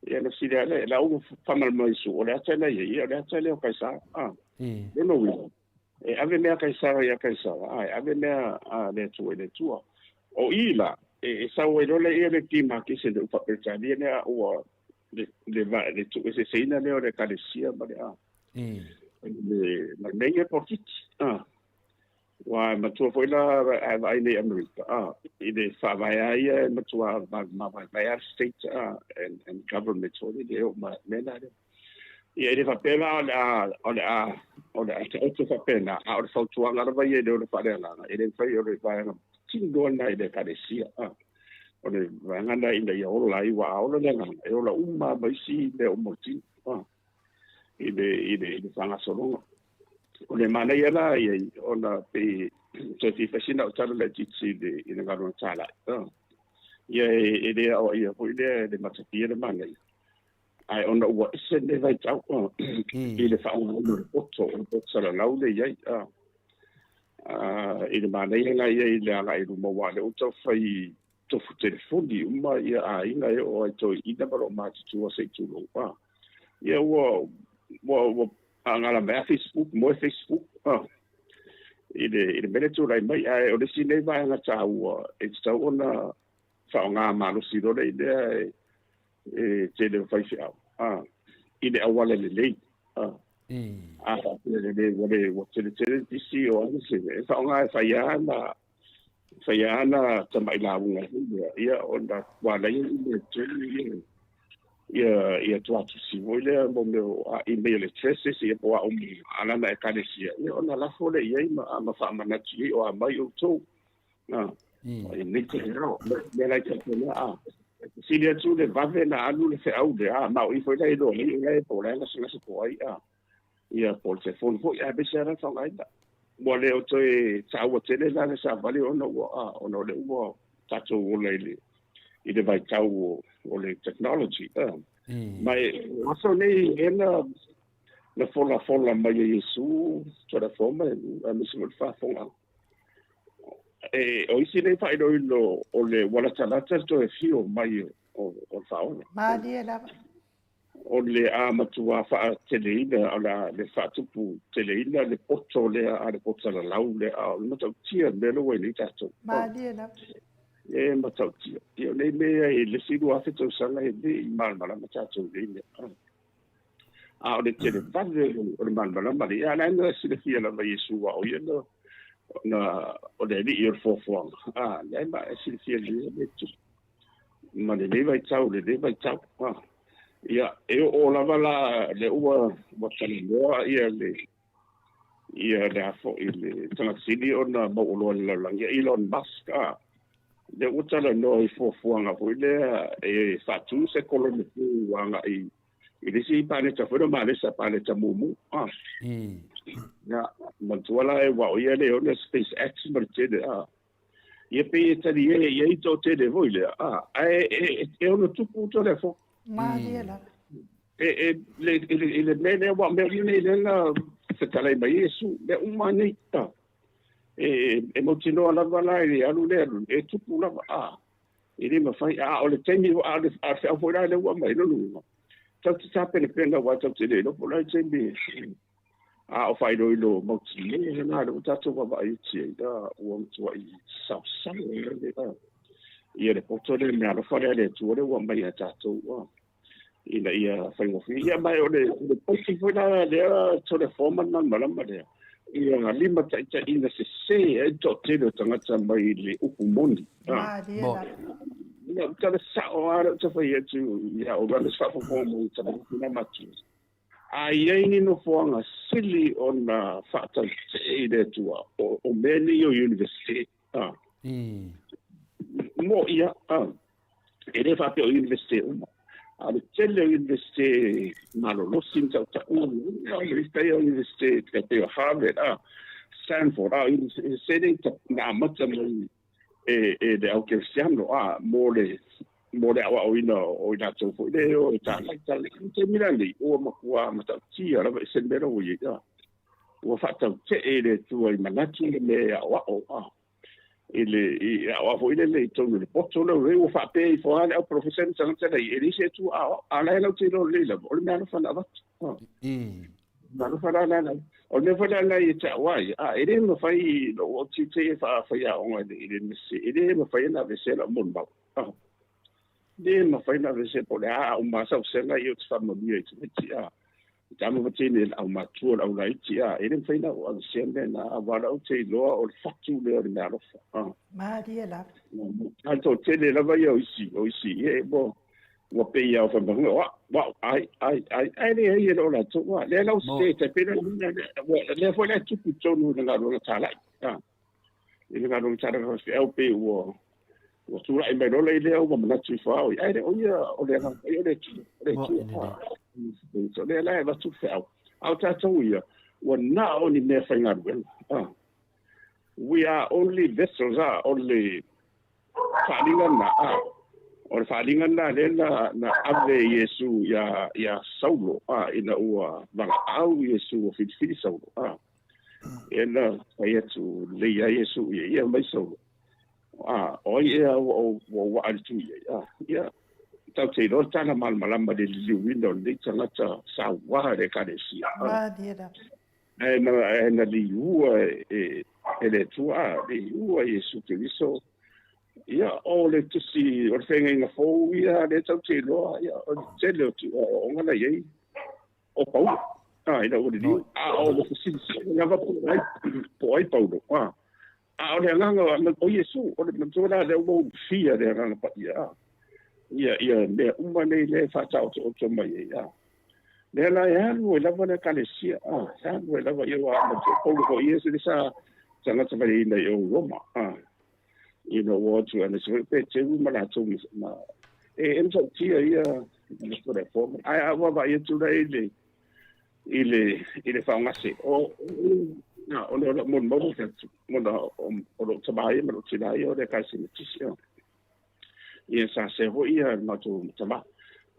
Ia na fesili lava lea, la ua faamalamalama Iesu, o le ata lea ia, ia o le ata lea o Kaisara. A, lona uiga, e ave mea a Kaisara ia Kaisara, a e ave mea a le Atua i le Atua. O i la, e sau ai loa lea le demarcation le faa-Peretania lea ua le, le, le tuueseeseina lea o le Ekalesia ma le a. Le, ma le mea ia polokiki. A. Ua matua foi la ae vaai nei Amerika, a, i le faavae lava ia e matua mavaevae lava state a, and government foi lele e oo ma mea la lea. Ia e le faapea la o le a, o le a, o le a taoto faapena, a o le fautuaga lava ia i le ola faaleagaga, e le mafai o le vaega tino lena i le Ekalesia, a, o le vaega lena ina ia ola ai, aua a ola le agaga, e ola uma lava ma isi mea uma o le tino, a. I le, i le, i le faagasologa. O le manaia la ia ona pei toe fia fai sina au tala laitiiti i le, i le galuega talai. Uh. Ia e, e le aoaia foi lea e le matapia le manaia. Ae ona ua ese le vaitau uh, i le faaaogaina o le poto, o le poto salalau le i ai. Uh. Uh, i le manaia la ia i le agai i luma aua o lea ua taufai tofu telefoni uma ia aiga e oo ai toeaiina ma loomatutua se i tulou a. Ia ua ua ua agala mai a Facebook moe Facebook a. I le i le mea lea e tulai mai ae o le isi nei vaega taua e tatau ona faaaoga malosi loa le lea e e tele o faifeau a i le auala lelei a. A faapea lelei ua le ua tele tele pisi o ai se e faaaoga e fai lava na fai ana tamai lauga foi lea, ia ona ua ala ai i le tele ia ia ia tuatusi foi lea mo mea o a email addresses ia po o a uma alana ekalesia ia ona lafo lea i ai ma ma faamanatu i ai o a mai outou a i nei te reo mea la i te a sili atu le vave na alu le feau lea a ma o i foi la i loa nei o la e po o la e gasegase po ai a Ia, po o le telefoni foi, aemaise lava le faaaogaina. Ua le o toe taua tele la le savali ona ua, a, ona o lea ua tatou ola i le, i le vaitau o, o le technology. A. Ma e, o aso nei ea na, na folafola mai e Iesu, Tolafono ma aemaise foi le faafofogaaga. E, o isi nei faailoilo o le ua latalata le toe afio mai o, o, o le Faaola. Malie lava. O le a matua faateleina, o le a le faatupu teleina le poto lea a le poto salalau lea, a o le matautia le mea lea ua i nei tatou. Malie lava. E matautia. Ia o nei mea i le isi 2000 tausaga e le i malamalama tatou i nei mea. A o le televave o le malamalama lea, a la e na silafia lava Iesu aua o ia na, na o le alii o le foafoaga. A, lea ma e silafia lelei le tupu. ma lenei vaitau, lenei vaitau. Ah. Ia, e oo lava la le ua ua talanoa ia le ia le a foi le tagata sili ona mauoloa i le lalolagi, ia Elon Musk, ah. Lea ua talanoa i fuafuaga foi lea e faatu se kolone fou agai i le isi paneta foi lea o Malesa, paneta mumu. A. Ia, manatua la aua o ia le ona SpaceX ma le tele, a. Ia pei e talie e i ai toatele foi lea, a, ae e ono tupu Toleafoa. Malie lava. E, le, i le mea lea, aua o mea uma nei lea na fetalai mai ai Iesu, mea uma nei, a. E mautinoa lava la i le alu lea, e tupu lava, a. E le mafai, a o le taimi, a o le feau foi la lea ua aumai, lona uiga, tatou te tapenapena aua tatou te le iloa po o le a le taimi, a o faailoilo mautinoa lena lea ua tatou vaavaai atu i ai, a, ua matuai saosao ai ia le poto lea, le meaalofa lea a le Atua lea ua aumai ia tatou, a, ina ia faigofie. Ia, ma o le posi foi la lea Toleafoa ma le Malamalama lea, ia limataitaiina sesē ai le toatele o tagata mai le upu moni. Malie lava. Ia, o tala sao lava lea ou te fai atu ia ua se faafofoga mai tamaiti na matua. A i ai ni nofoaga sili ona faatautee i le Atua, o mea nei o Universite. Mo ia, e le faapea o Universite uma, a o le tele o Universite malolosi ma tautauga, o le isi o Universite tai pei o Harvard, Stanford, a o Universite nei na amata mai e le au kerisiano, a, mo le aoaoina o i latou foi lea e o e tālai tālai. I le taimi lenei, ua matua matautia lava i se mea la ua i ai, a. Ua faatautee i le Atua i manatu le mea e aoao, a. I le i aoao foi lele i totonu o le poto lea ua faapea ifo lava le au polofesa ma tagata la i e leai se Atua aoao, a o la e latou te iloa lelei lava, o le meaalofa na avatu. A. Meaalofa la la. O le mea foi la ia te au ai, a e le mafai lou au tiute e faafaiaoga i le MSc, e le mafai ona aveesea lau molimau. A. Le mafai ona aveesea po o le a au masausega ia ou te faamanuia i tamaiti, a. I tama ma teine le aumatua, le aulaiti, a, e le mafai ona ou aveesea mea na, aua o la ou te iloa o le fatu lea o le meaalofa. A. Malie lava. A le toatele lava ia o isi, o isi, ia, ua, ua pei lava o fai mai, o au, o au, ai, ai, ai, ae leai e le o latou, a, lea la ua sese, tai pei la, lea foi la e tupu i totonu o le galuega talai, a. I le galuega talai faifeau pei ua, ua tulai mai loa lea ua manatu ifo au, ai le o ia o le agaga o le Atua, o le Atua. So lea la e avatu le feau. A o tatou ia, ua na o ni mea faigaluega. We are only vessels, a o le faaaliga lena, a o le faaaliga lena lea na, na ave Iesu ia, ia Saulo, a ina ua valaau Iesu ua filifili Saulo, a e na fai atu lelei ia Iesu ia, ia mai Saulo. A, o ai ea ua ou waa i le tu i ai? A, ia, tatou te iloa le tala malamalama i le liliuina o lenei tagata sauā i le Ekalesia. Malie lava. Ae na, ae na liua e, e le Atua, a, liua Iesu Keriso. Ia, o le tusi, o le feagaiga fou ia, lea tatou te iloa, ia, o le tele o aoaoga la i ai. O Paulo, a, ina ua liliu, a o le fesilisili lava po o ai, po o ai Paulo, a. A o le agaga o Iesu, o le manatua la lea ua ulufia le Agaga Paia, a. Ia, ia mea uma nei lea e faataotooto mai ai, a. Lea la e alu ai lava le Ekalesia, a, e alu ai lava, ia ua manatua Paulo foi ia se sa tagata valeina i o Roma, a. Ina ua o atu aemaise foi Peteru ma latou ma e matautia ia le reform. Ae a ua vaai atu la i le i le i le faogase o na o le mo mo mo na o lo tama ia ma lo tina ia o le ekalesia Metisi o ia sa se foi ia le matou tama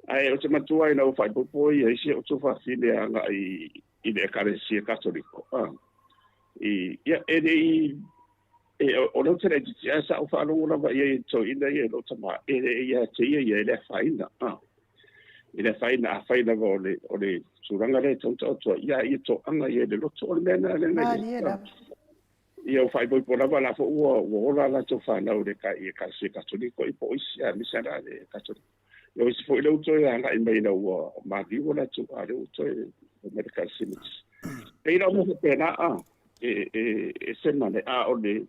ae o te matua ina ua faaipoipo ia isi o tuafafine agai i le ekalesia Katoliko i ia e le i E, o lea ou te laitiiti, ae sa ou faalogo lava i ai i le toeaina ia i lou tama, e le ia te ia ia e le afaina, a. E le afaina, afai lava o le, o le tulaga lea e tatau ona taoto ai, ia, ia toaga ia i le loto, o le mea lena lea na i ai. Malie lava. Ia, ua faaipoipo lava la foi ua, ua ola a latou fanau i le, i Ekalesia Katoliko, i po o isi, aemaise lava le Katoliko. Ia, o isi foi lea ua toe agai mai ina ua maliu o latou, a lea ua toe mai le Ekalesia Metotisi. E pei la o mea faapena, a, e sema le, a o le,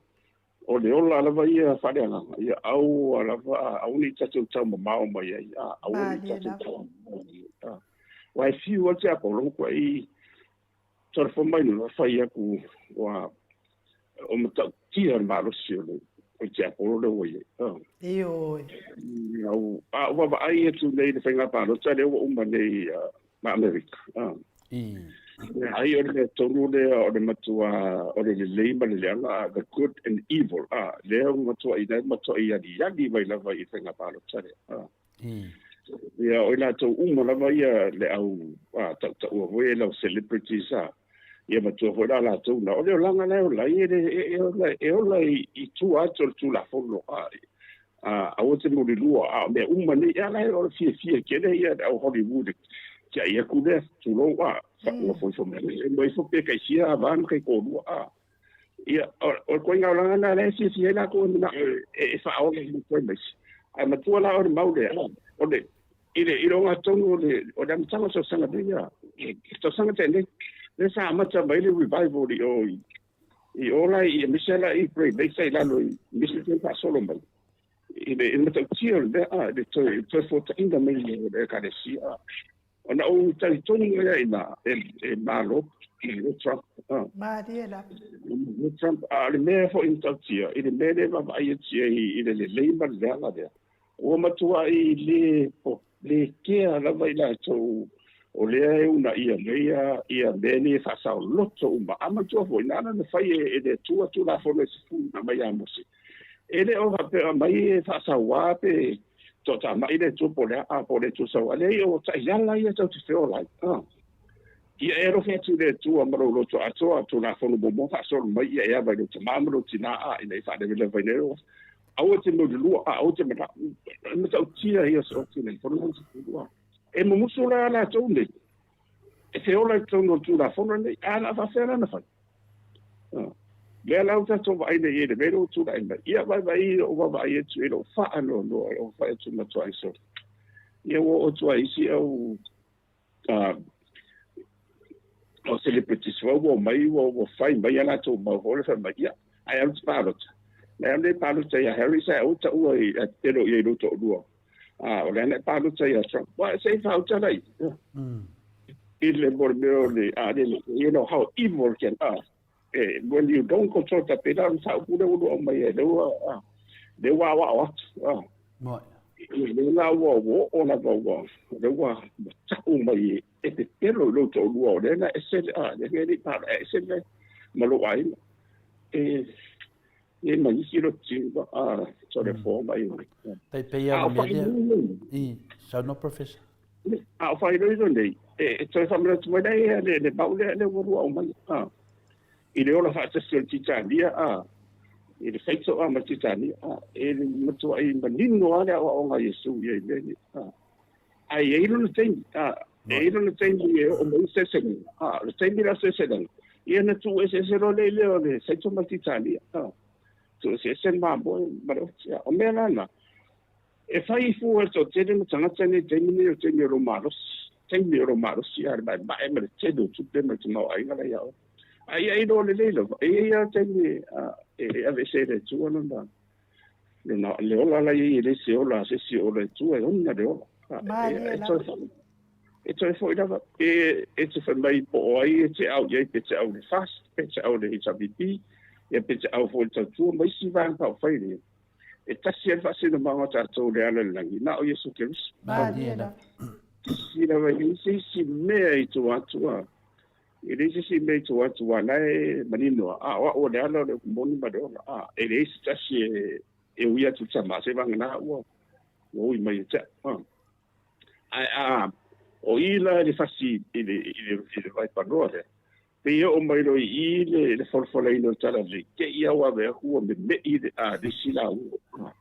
o le ola lava ia faaleagaga, ia aua lava, aua ne i tatou taumamao mai ai, a, aua ne i tatou taumamao mai ai, a. Aua e fiu lava le tiapolo, matuai telefoni mai loa fai atu ua o matautia le malosi o le o le tiapolo lea ua i ai. Ah. Ioe. Au, a ua vaai atu nei i le faiga palota lea ua uma nei ma Amerika. Ah. Ai o le mea tonu lea o le matua o le lelei ma le leaga, the good and evil. Ah, lea ua matua i matua i aliali mai lava i faiga palota lea. Ah. Ia, o i latou uma lava ia le au tautaua foi e lau celebrities a. Ia matua foi la latou na. O le olaga la e ola ai, e, e, ola, e ola i, i tua atu o le Tulafono. A, a, aua te mulilua, a o mea uma nei, a la e o le fiafia tele ia le au Hollywood. Kia ia ku lea, tulou a, ua foi fo mea, e mai fo pe kai sia a vanu kai kōlua a. Ia, o le koinga olaga lena lea e fiafia ai latou e manao e faaola i matua mai isi. Ae matua la o le mau lea, o le, i le, i le ogatotonu o le, o le amataga o tausaga nei, a, tausaga tenei, lea sa amata mai le revival i o i, i o la i, aemaise la i Great Lakes i lalo i misi toe faasolo mai. I le, i le matautia o le mea, a, le toe, toe fuataina mai o le Ekalesia, a. Ona ou talitonu lea i ina e malo i le Trump. Malie lava. Le Trump, a o le mea foi matautia, i le mea lea e vaavaai atu i ai i le lelei ma le leaga lea, ua matuai le, le kea lava i latou o lea e uunaia mai ia mea nei e faasaoloto uma. A manatua foi, na ala ona fai e le Atua Tulafono e 10 na aumai ia Mose, E le o faapea mai e faasauā pe toatamai le Atua po o le a, po o le Atua sauā. Leai, o taiala ia tatou te feola ai. A. Ia e alofa atu i le Atua ma lou loto atoa, Tulafono muamua faasolo mai ia e ava i lou tamā ma lou tinā, a, ina ia faalewelewa ina e Aua te maululua, a, aua te manaʻo, e matautia ia o se nei, fono mai E mumusu la latou nei, e feola i totonu o le Tulafono lenei, a o le a faapefea la ona fai? Lea la ua tatou vaai nei i le mea lea ua tulai mai. Ia vaivai ou vaavaai atu i lou faanoanoa i lou fai atu matuai solo. Ia ua oo atu ai isi au o celebrities foi ua omai ua ua fai mai a latou mau foi le fai mai ia ae alu te palota. Na alu nei palota ia Harris ae aua taua i a pelo i ai lou toalua. A o le ana e palota ia Trump. Wa se i faauta lai. I le mo le mea o le a le you know how evil can are. Eh, when you don't control ta pēlā o le mataupu lea ua lua mai ai, lea ua, ah, lea ua aoao atu. Ah. Moi. Lea la ua ua oo lava ua, lea ua ta'u mai e pepelo i lou toalua o lea na ese le, ah, lea e le i palo, e ese le ma lou aiga. E, e ma isi lo tiva, ah, tole fo mai. Tai pei a o le mea lea. I, saunoa Professor. A o faailoilo nei, e toe faamanatu mai ai le, le mau lea lea ua lua mai. A, i le ola faatasi o le Titania, a, i le faitoa ma le Titania, a, e le matuai manino lava le aoaoga a Iesu i ai mea nei. A, ae i ai lona taimi, a, e i ai lona taimi e oo mai se eseesega. A, o le taimi la o se eseesega, ia na tuueseese loa lea i lea o le faitoa ma le Titania. A, tuueseese le mamoe ma le oti. A, o mea la na, E fai fua e le toatele ma tagata nei i le taimi nei o le taimi o lou malosi, taimi o lou malosi a le maemae ma le tele o tupe ma le tamaoaiga la ia oe. A ia iloa lelei lava, e i ai lava taimi e aveese ai e le Atua lona, lona, le ola la ia i e le se ola a se isi o le Atua e ona le ola. Malie lava. E toe foi lava, e, e te fai mai po o ai e te au i ai, pe te au i le FAST, pe te au i le HRBP, ia pe te au foi i le tautua ma isi vaega faaupufai lea. E tasi ai le faasinomaga o tatou i le ala i le lagi, na o Iesu Keriso. Malie lava. Tasi lava, e leai se isi mea i tua atu a. E leai se isi mea i tua atu a la e manino a, a o au o le ala o le upu moni ma le ola. A, e leai se tasi e, e ui atu i le Tama, seiavagana ua, ua ui mai ia te au. A. Ae a, o i la i le fasi i le, i le, i le vaipanoa lea, pei e oo mai loa i i le, le folafolaina o le talalelei, te i a ua ave aku ua meme'i le, a, le isi lauga.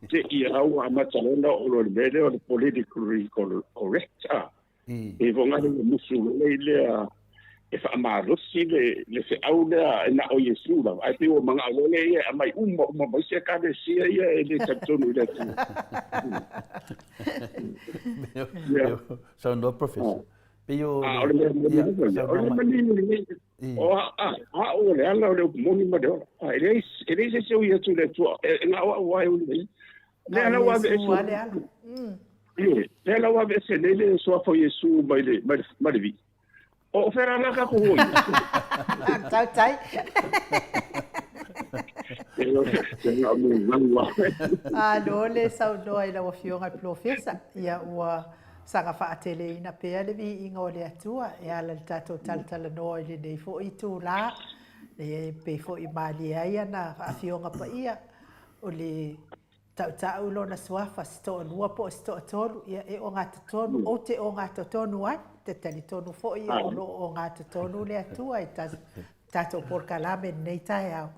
Te i a ua amata loa ona oo loa i le mea lea o le politically correct, a. E foi ngale ua musu lelei lea e faamalosi le, le feau lea e na o Iesu lava. Ae pei ua mana'o loa lea ia e aumai uma uma mai isi Ekalesia ia e le talitonu i le Atua. Ia. Saunoa Professor. Pei o A o le mea moni lava ia, o le manino lenei. O a, a, a o le ala o le upu moni ma le ola. A, e leai, e leai se isi e ui atu i le Atua, e, e na o au lava e ui mai. Lea la ua aveese. A le ala. Lea la ua aveese nei le suafa o Iesu mai le, mai le, mai le vii. O fea la la tatou o i ai? Tautai. Malo le saunoa i lau Afioga i le Polofesa. Ia ua saga faateleina pea le viiga o le Atua e ala i le tatou talatalanoa i lenei foi itula, e pei foi e malie ai ana Afioga Paia o le tautau i lona suafa, se toalua po o se toatolu, ia e ogatotonu, ou te ogatotonu ai, te talitonu foi o lo o ogatotonu le Atua i tatou polokalame i lenei taeao,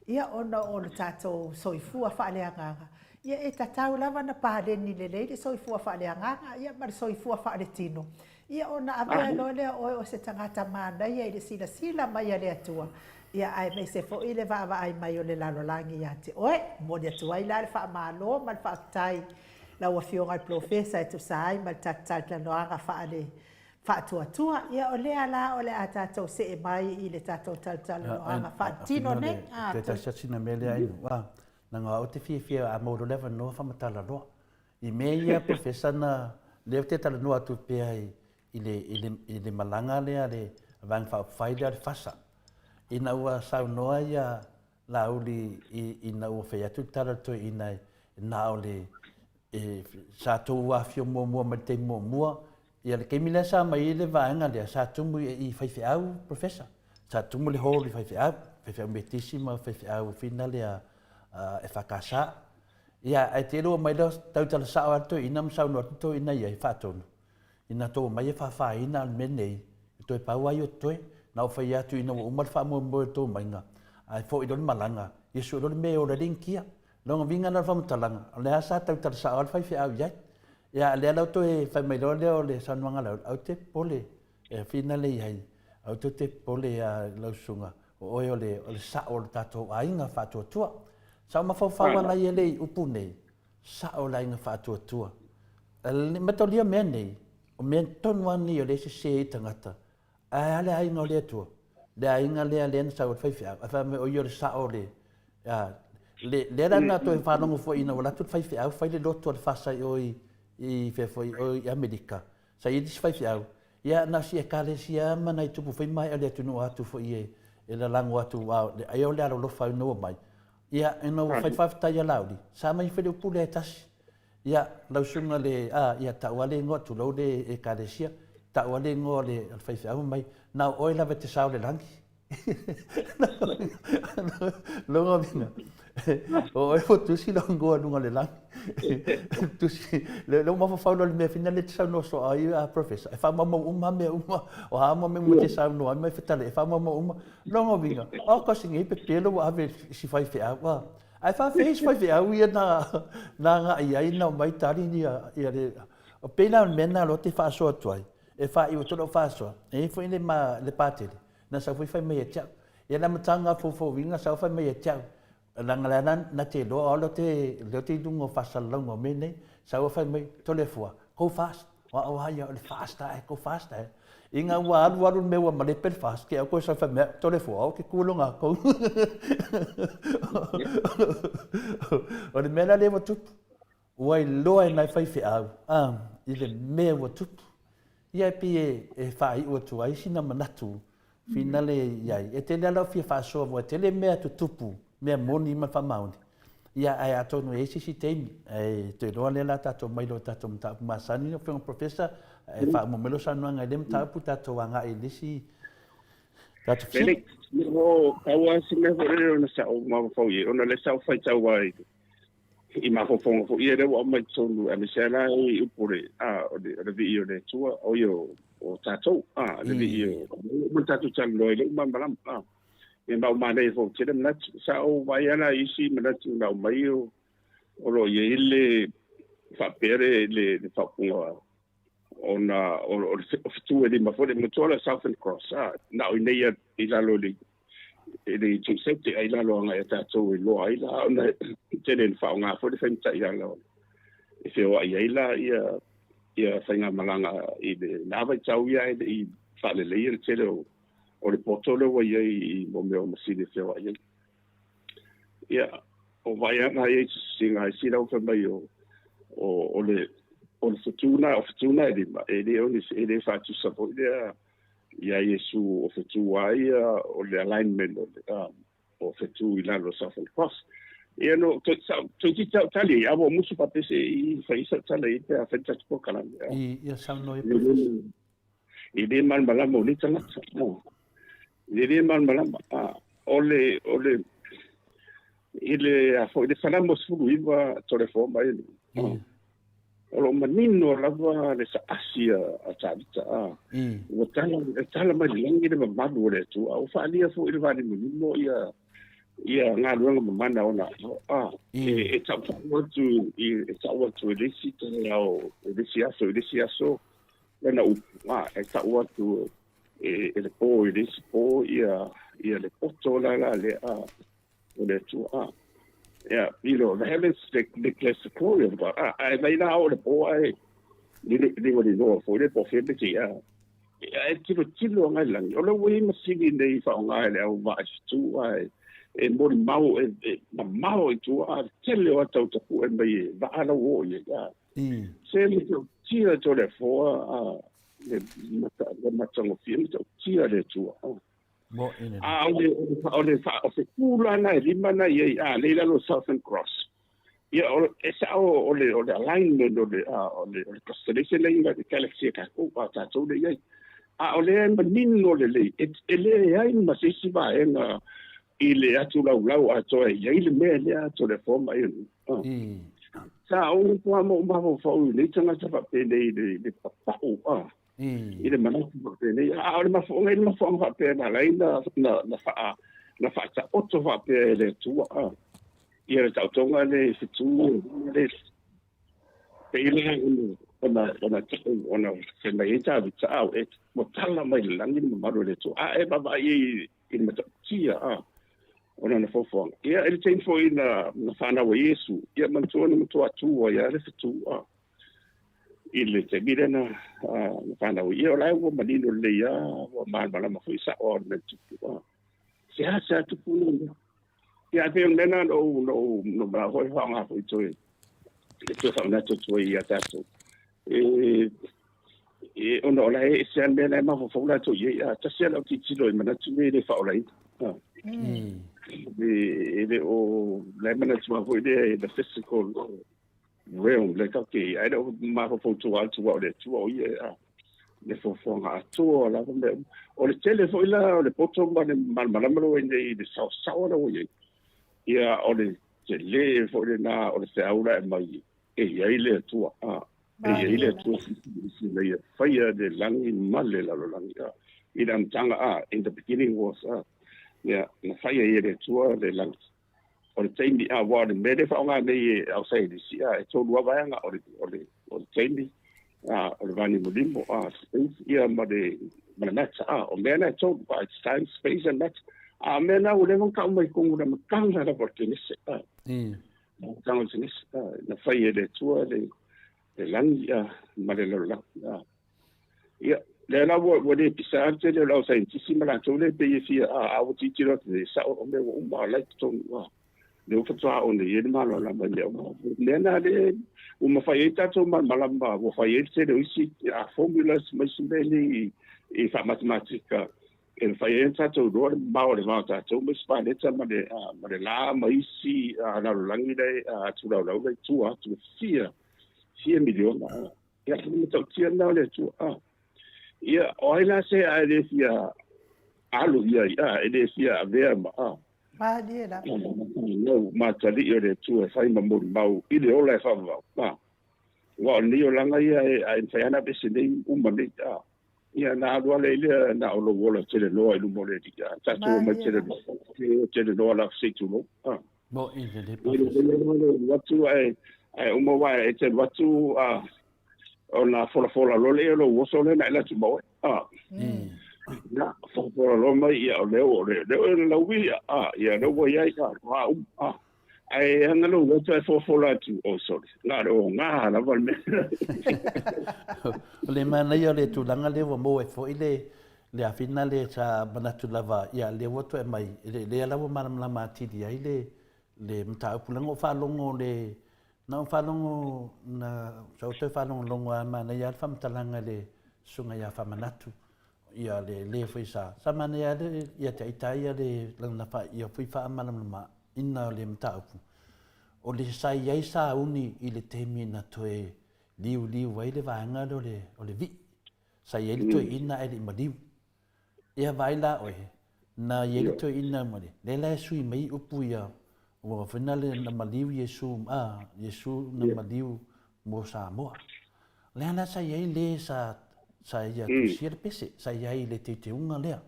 ia ona o le tatou soifua faaleagaga, ia e tatau lava ona paleni lelei le soifua faaleagaga, ia ma le soifua faaletino, ia ona avea loa lea o oe o se tagata manaia i le silasila mai a le Atua, ia aemaise foi le vaavaai mai o le lalolagi ia te oe. Momoli atu ai la le faamalo ma le faafetai lau Afioga i le Polofesa e tusa ai ma le tatou talatalanoaga faale faatuatua. Ia o lea la o le a tatou see mai i le tatou talatalanoaga faatino nei. Toe tasi atu sina mea lea Ainu. Leaga o au ou te fiafia a maua loa le avanoa faamatala loa. I mea ia Professor na lea ou te talanoa atu pea i le, i le, i le malaga lea a le Vaega Faaupufai lea o le FASA. Ina ua saunoa ia Laauli ina ua fai atu le tala a le toeaina na o le e, sa tou afio muamua mai le taimi muamua, ia le taimi lea sa mai ai le vaega lea, sa tumu i faifeau, Professor. Sa tumu le hall i faifeau, faifeau metisi ma faifeau fina lea EFKS. Ia, ae tele ua mai lea tautala sao lava le toeaina ma saunoa atu le toeaina i ai, faatonu. Ina tou omai e faafaina le mea nei, e toe pau lava ia o totoe. Na ou fai atu ina ua uma le faamoemoe o le tou omaiga, ae foi loa le malaga, ia sue loa le mea e ola ai le inikia. Lona uiga la o le faamatalaga, o lea sa tautala sao lava le faifeau i ai. Ia a o lea la ua toe fai mai loa lea o le saunoaga a Laauli, aua te popole, e finale i ai, aua tou te popole ia lau susuga, o oe o le sao o le tatou aiga faatuatua. Sa ou mafaufau lava la ia le i upu nei, sao le aiga faatuatua. Mataulia mea nei, o mea tonu lava nei o lea e sese ai tagata. Ae a le aiga o le Atua? Le aiga lea lea na sau ai le faifeau, ae fai mai o ia o le sao o le, a, le, lea la na toe faalogo foi ina ua alu atu le faifeau fai le lotu a le FASA i o i, i fea foi, o i Amerika, sa i ai le isi faifeau, ia na o si ekalesia ma nai tupu foi maea o le atunuu atu foi e, e lalago atu, a, ai o le alolofa ina ua mai. Ia, ina ua fai faafetai ia Laauli, sa mai foi le upu lea e tasi. Ia, lau susuga le, a, ia tau lava le igoa, tulou le Ekalesia, tau lava le igoa o le faifeau mai, na o oe lava e te sao i le lagi. Lona uiga, o oe ua tusi lou igoa i luga o le lagi. Tusi, lea ua mafaufau loa i le mea foi lea e te saunoa soo ai a Professor, e faamaumau uma lava mea uma, o a uma mea uma e te saunoa ai ma e fetalai, e faamaumau uma. Lona uiga, o kasi nei pepelo ua ave i si faifeau, a. Ae faafeai si faifeau ia na, na agai ai na omai tali ia, ia le, o pei la o le mea lena loa te faasoa atu ai, e faaiu atu lau faasoa, e i ai foi le, ma, le patele, na sau foi fai mai ia te au. Ia le amataga foufouina sau fai mai ia te au, leaga lea na, na te iloa o au lea te, lea te i luga o faasalalauga o mea nei, sau fai mai, Toleafoa, go fast. O au lava ia, o le fast ae, go fast ae. Ina ua alu alu le mea ua malepe le fast, ke au koe sau fai mai, Toleafoa, au ke ku loga kou. O le mea la lea ua tupu, ua iloa e nai faifeau, a, i le mea ua tupu. Ia e pei e faaiu atu ai sina manatu finale i ai. E tele lava lau fia faasoa aua e tele mea tutupu, mea moni ma le faamaoni. Ia ae atonu e i ai se isi taimi, ae toe iloa lea o le a tatou omai loa i tatou mataupu masani lau Afioga Professor, e faauma mai lau saunoaga i lea mataupu tatou agai i le isi tatou fesili. Felix, o pau lava si mea foi lele ona sa ou mafaufau i ai, ona o lea sa ou faitau ai i mafaufauga foi ia lea ua aumai totonu, aemaise lava la i upu o le, a, o le, o le viiga o le Atua, o ia o, o tatou, a, le viiga o, o le tatou talanoa i lou malamalama, a. Ia ma ua manaia foi ou tele manatu. Sa ou vaai lava la i isi manatu na aumai o, o lo o i ai le faapea le, le, le faaupuga ona o, o le o fetu e lima foi le matua o le Southern Cross, a, na o i nei i lalo i le i le itu seute ai lalo agai a tatou e iloa ai la ona e tele ina faaaoga foi le faimata'iala o e feoa'i ai la ia ia faigamalaga i le na vaitau ia e le'i faaleleia le tele o o le poto lea ua i ai i mo mea o masini e feoa'i ai. Ia o vaai ana ai sisiga ai sila fai mai o o o le o le fetu na o fetu na e lima e le o ni e le faatusa foi lea ia Iesu o fetu ai o le alignment o le o fetu i lalo o Southern Cross. Ia no, toeitiiti lava ou tali ai, a ua ou musu faapea se i fai ai sau tala i ai pe a fai le tatou polokalame. I, ia saunoa ia Professor. E le malamalama o nei tagata. E le malamalama. O le, o le, i le, a foi, le Salamo 19, Toleafoa ma Elu. O lo o manino lava le saasi a Tavita, a. Ua tala, e tala mai le lagi le mamalu o le Atua. Ua faaalia foi i le vaalimalimo ia, ia galuega mamana ona a. E, e tautau atu, e tau atu i le isi taeao, i le isi aso, i le isi aso, lana upu, a, e tau atu e, e le pō i le isi pō, ia, ia le poto la la lea, a, o le Atua, a. Yeah, you know, the heavens declares the glory of God. A, ae mai la o le pō ae, ligo li loa foi le pō fia meti, a. E tilo tilo ngai langi. O le ua i masini nei whaonga e le au vaa i fetu, ae, e mori mau, e, e mamao i tua, a, tele o atau tapu e mai e vaa lau o i a. Se me te tia tō le foa, a, le mata, le matangofie, me te tia le tua, a. Mo i le. A o le, o le, o se tūlana e lima na i ai, a, le i lalo Southern Cross. Ia, o, e sao o le, o le alignment o le, a, o le, o le constellation le inga le galaxy e kākou, a tātou le i ai. A o lea e manino lelei, e, e leai ma se isi vaega i le atu laulau atoa e i ai le mea lea atu le forma i ah. Sa o po mo mafaufau i nei tagata faapenei i le, le papau ah. I le manatu faapenei. A o le mafuaaga i le mafuaaga faapea na ala ai na, na, na, faa, na faataoto faapea e le Atua a. Ia le taotoga le fetu le pei la ona ona ona tau ona fai mai ai Tavita au e ua tala mai le lagi le mamalu o le Atua. A e vaavaai i i le matautia a o lana foafoaga. Ia i le taimi foi na na fanau ai Iesu, ia manatua na matua tu ai lava le fetu a. I le taimi lea na na fanau ai, ia o la e ua manino lelei lava, ua malamalama foi sao lava o le mea na tupu. A, seasea tupu nei mea. Ia ae pei o le mea lena na ou na ou na ou manao foi e faaaoga foi toe e toe faamanatu atu ai ia tatou. E e ona o la e ese lava le mea la e mafaufau latou i ai, a tasi lava lau tilotilo i manatu nei e le faaolaina. A. E e le o la e manatu lava foi lea i the physical realm le tatou te ai, ae le o mafaufau tua atu aua o le Atua o ia e le foafoaga atoa lava mea uma. O le tele foi la o le poto ma le malamalama lea ua i nei i le saosaoa lea ua i ai, ia o le tele foi lena o le feau la e aumai e i ai le Atua, a, e i ai le Atua ina ia faia le lagi ma le lalolagi, a, i le amataga, a, in the beginning was, a, ia, na fai ai e le Atua le lagi. O le taimi, a, aua o le mea lea e faaaoga nei e au saienisi, a, e tolu lava vaega, o le, o le, o le taimi, a, o le vanimonimo, a, space, ia, ma le, ma le matter, a, o mea na e tolu, a, it's time, space and matter. A, o mea na ua leva ona tau mai i totonu o le amataga lava o le Kenese, a, amataga o le Kenese, a, na fai e le Atua le, le lagi, a, ma le lalolagi, a. Ia, lea la ua, ua le pisa lava le tele o le au saienitisi ma latou lea pei e fia, a, a ua tilotilo atu nei, e sao o mea ua uma la i totonu, a, lea ua faatoa aʻo nei ai le malamalama i mea uma. O le mea lena lea ua mafai ai tatou malamalama, ua fai ai le tele o isi a, formulas ma isi mea nei i, i faa-matematika e mafai ai ona tatou iloa le mamao o le va o tatou ma isi paleta ma le, a, ma le la ma isi a, lalolagi la e, a, tulaulau la i tua atu e fia, fia miliona. A. Ia, o le matautia lena o le Atua. A. Ia, o ai la se a e le fia alu i ai, a, e le fia avea ma, a. Malie la. No, matalii o le Atua e fai ma molimau i le ola e faavavau. A. Aua o lenei olaga ia e, a e mafai lava ona aveese nei uma nei, a. Ia, na alu lava lea na o lou ola telenoa i luma o le Alii, a. Tatou omai telenoa, telenoa la se i tulou, a. Mo i le lepa. Alu atu ae ae uma aua e te alu atu a ona folafola loa lea o lou oso lea na e alu atu ma oe. A. Na folafola loa mai ia o lea o le lea o le lauia a ia lea ua i ai a a uma a. Ae aga lou loto e folafola atu oh sorry na o le oga lava le mea. O le manaia o le tulaga lea ua maua ai foi le le afina lea sa manatu lava, ia lea ua toe aumai, lea la ua malamalama atili ai le le mataupu leaga ua faalogo le na ou faalogo na sa ou toe faalogologo lava manaia lava le faamatalaga i le susuga ia Faamanatu. Ia le le foi sa sa manaia le ia te ita ia le lana fa ia foi faamalamalama ina o le mataupu. O le sa i ai sauni i le taimi na toe liuliu ai le vaega lea o le o le vii. Sa i ai le toeaina ae le i maliu. Ia vaai la oe, na i ai le toeaina ma le, lea la e sui mai upu ia, ua foi na le na maliu Iesu, a, Iesu na maliu mo Samoa. Lea la sa i ai le sa, sa ia tusia le pese, sa i ai i le teuteuga lea.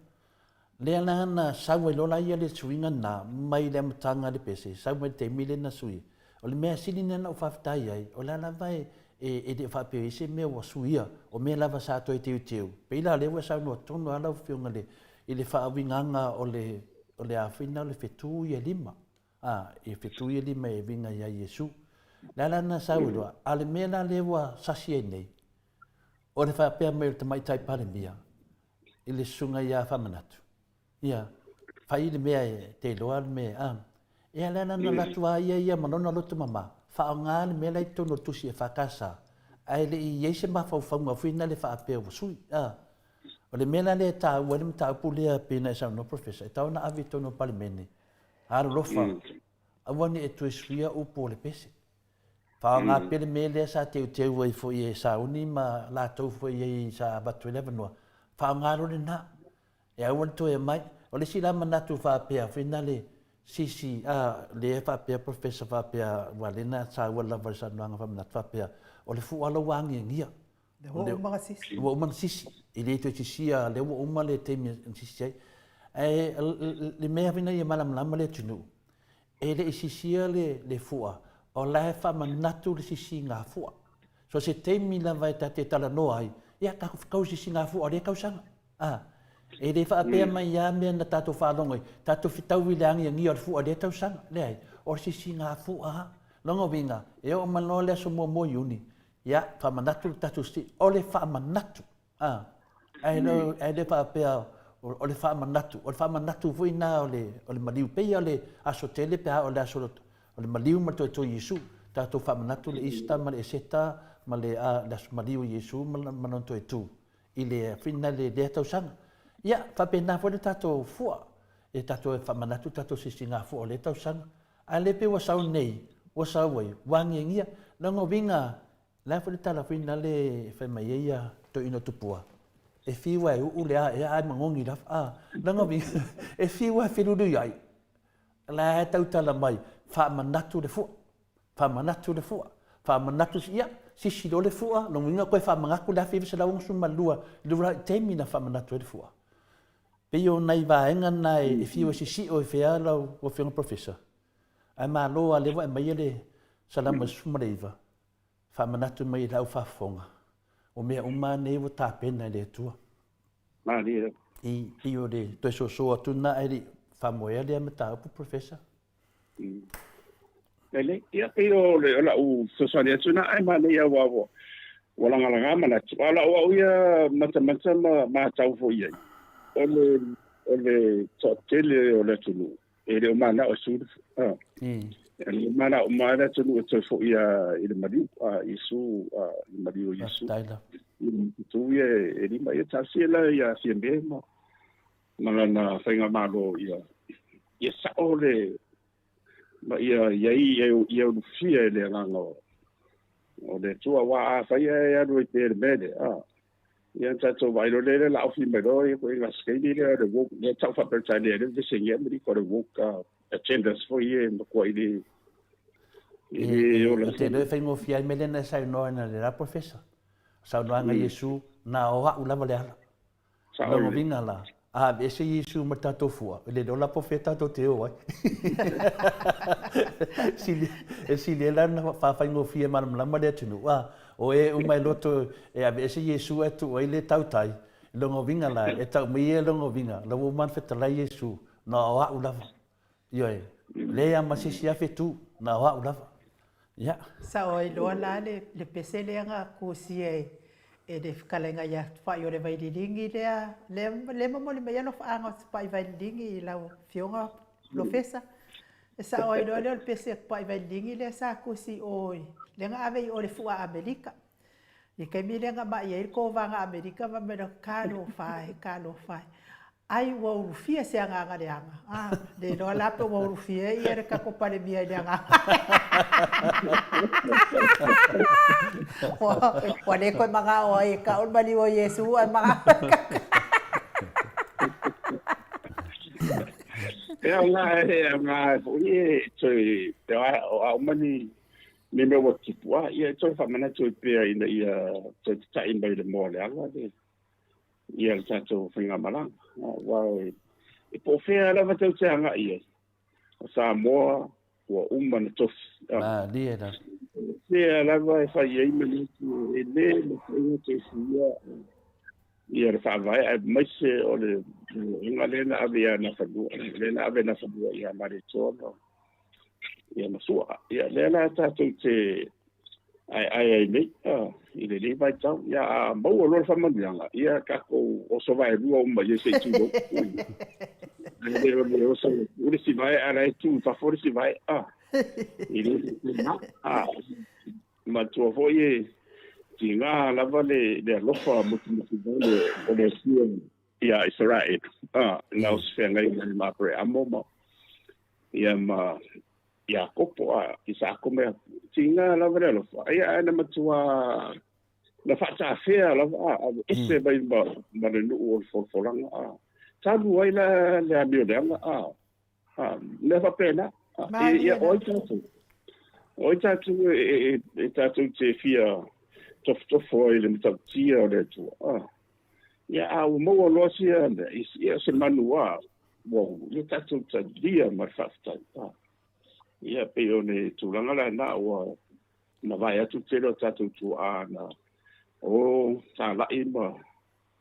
Lea la na sau ai loa la ia le suiga lena mai le amataga le pese, sau mai le taimi lea na sui. O le mea sili lena na ou faafetai ai, o la lava e, e, e le o faapea ai se mea ua suia, o mea lava sa toe teuteu. Pei la o lea ua e saunoa tonu lava lau Afioga i le, i le faauigaga o le, o le afina o le fetu ia lima. A, e fetu ia lima e uiga ia Iesu. Le a la na sau ai loa, a o le mea la lea ua sasi ai nei, o le faapea mai o le Tamaitai Palemia i le Susuga ia Faamanatu, ia, fai le mea e te iloa le mea, a. Ia le ala na alu atu a ia ia ma lona loto mama, faaaoga le mea la i totonu o le tusi EFKS, ae le i i ai se mafaufauga foi na le faapea ua sui, a. O le mea la lea e taua ai le mataupu lea pei ona e saunoa Professor, e tatau ona ave i totonu o le Palemene, alolofa, aua ne i e toe suia upu o le pese. Faaaoga pea le mea lea sa teuteu ai foi e Sauni ma latou foi ai sa avatu ai le avanoa, faaaoga loa lena. E aua le toe aumai. O le isi la manatu faapea foi na le sisi, a, lea faapea Professor faapea, aua lea na saua lava i le saunoaga faamanatu faapea, o le fua la ua agiagia. Ua uma ona sisi. Ua uma ona sisi. E le toe sisia, lea ua uma le taimi na sisi ai. Ae le mea foi ia malamalama le atunuu, e le i sisia le, le fua, o la e faamanatu le sisiga fua. So se taimi lava e ta te talanoa ai, ia tatou fetau i sisiga fua o lea tausaga. A, e le faapea mai lava mea na tatou faalogo ai, tatou fetau i le agiagia o le fua i lea tausaga. Leai, o le sisiga fua lava. Lona uiga, e oo mai loa le aso muamua o Iuni, ia, faamanatu le tatou sisi, o le faamanatu. A, ae le, ae le faapea o le faamanatu, o le faamanatu foi lena o le, o le maliu. Pei o le aso tele pe a o le aso o le maliu ma le toetoe Iesu. Tatou faamanatu le Easter ma le Eseta ma le, a, le aso maliu o Iesu ma, ma lona toetu i le whina le lea tausaga. Ia, faapena foi le tatou fua, e tatou e faamanatu tatou sisiga fua o lea tausaga. A le pei ua sau nei, ua sau ai, ua agiagia. Lona uiga, le a foi le tala foi lale e fai mai ai ia toeaina o Tupua, e fiu lava e uu le a ea ae magogi lava. A, lona uiga, e fiu lava e feluluiai, la e tautala mai, faamanatu le fua. Faamanatu le fua. Faamanatu, ia, sisi loa le fua, lona uiga toe faamanatu le 1962 i le uluai taimi na faamanatu ai le fua. Pei o nai vaega na e fiu e sisio i fea lau Afioga Professor, ae malo lava lea ua e aumaia le Salamo 19, faamanatu mai i lau faafofoga, o mea uma lava nei ua tapena e le Atua. Malie. I, pei o le toe soso atu lena ae le i faamoea lea mataupu Professor. Lelei, ia pei o le o lau fesoasoani atu na ae manaia aua ua ua lagalaga manatu. A o lau au ia matamata ma matau foi i ai, o le o le toatele o le atunuu e le o manao e sui le a. E le o manao uma le atunuu e toe foi i le maliu a Iesu, a le maliu o Iesu. Faafetai lava. I tu ia e lima ia talosia la ia Fiame ma ma lana faigamalo ia ia sao le ma ia i ai ia, ia ulufia e le agaga o, o le Atua aua afai e alu ai pea le mea lea a ia tatou vaai loa lea la ofi mai loa ia ituaiga skeini lea le woke lea tau faa-Peretania lea vesegia Amerika o le woke agendas foi ia e matuai le i le ola. Ou te iloa e faigofie ai le mea lea na e saunoa ai analeila Professor. Saunoaga a Iesu, na o a'u lava le ala. Lona uiga la, a aveese Iesu ma le tatou fua, e le iloa la po o fea tatou te o ai. E sili ai la ona faafaigofie malamalama le atunuu, a o e uma e loto e aveese Iesu ae tuu ai le tautai, lona uiga la, e tau mai ia lona uiga, la ua uma ona fetalai Iesu, na o a'u lava. Ioe, leai lava ma se isi afe tu, na o a'u lava. Ia. Sao ai loa la le, le pese lea na kusia e, e le fetalaiga ia Tupai o le Vaililigi lea, lea, lea momoli mai ai alofaaga o Tupai Vaililigi i lau Afioga Polofesa. E sao ai loa lea o le pese a Tupai Vaililigi lea sa kusi i o i, lea na ave i o i le fua Amerika. I le taimi lea na mai ai le kovaga Amerika fai mai loa, Talofa e, talofa e. Ai ua ulufia se agaga leaga. A, le iloa la pe ua ulufia ia le tatou Palemia i le agaga. Ua le toe manao ai e kau le maliu o Iesu ae manao e kau. E aoga e aoga foi e toe o a uma ni ni mea ua tupu a ia e toe faamanatu ai pea ina ia toe tata'i mai le moa o le ala le ia le tatou faigamalaga. Aua e po o fea lava tou te agai i ai, o Samoa ua uma ona tofi. Malie lava. Fea lava e fai ai manatu e le mafai ona toe suia ia le faavae aemaise o le aga lea na ave ia Nafanua, lea na ave Nafanua ia Malietoa ma ia ma Sua. Ia lea la tatou te aeae ai nei i lenei vaitau. Ia a maua loa le faamanuiaga, ia tatou oso vaelua uma i ai se i tulou. Ae le o le oso o le isi vae a la e tu i fafo le isi vae. E le faapena. Manatua foi e tiga lava le alofa musumusu vale o le Atua ia Isaraelu, na o se feagaiga ma Apereamo ma ia ma Iakopo a Isaako ma Iakopo. Tiga lava le alofa, ia ae na matua na faatafea lava a aveese mai ma, ma le nuu o le folafolaga a. Talu ai la le amio leaga a, a mea faapena. Ia o ai tatou. O ai tatou e, e, e tatou te fia tofotofo ai i le matautia o le Atua. A. Ia a ua maua loa sia mea, ia se manu a, ua ia tatou talia ma le faafetai. A. Ia pei o le tulaga lena ua mavae atu le tele o tatou tuaa na o talai ma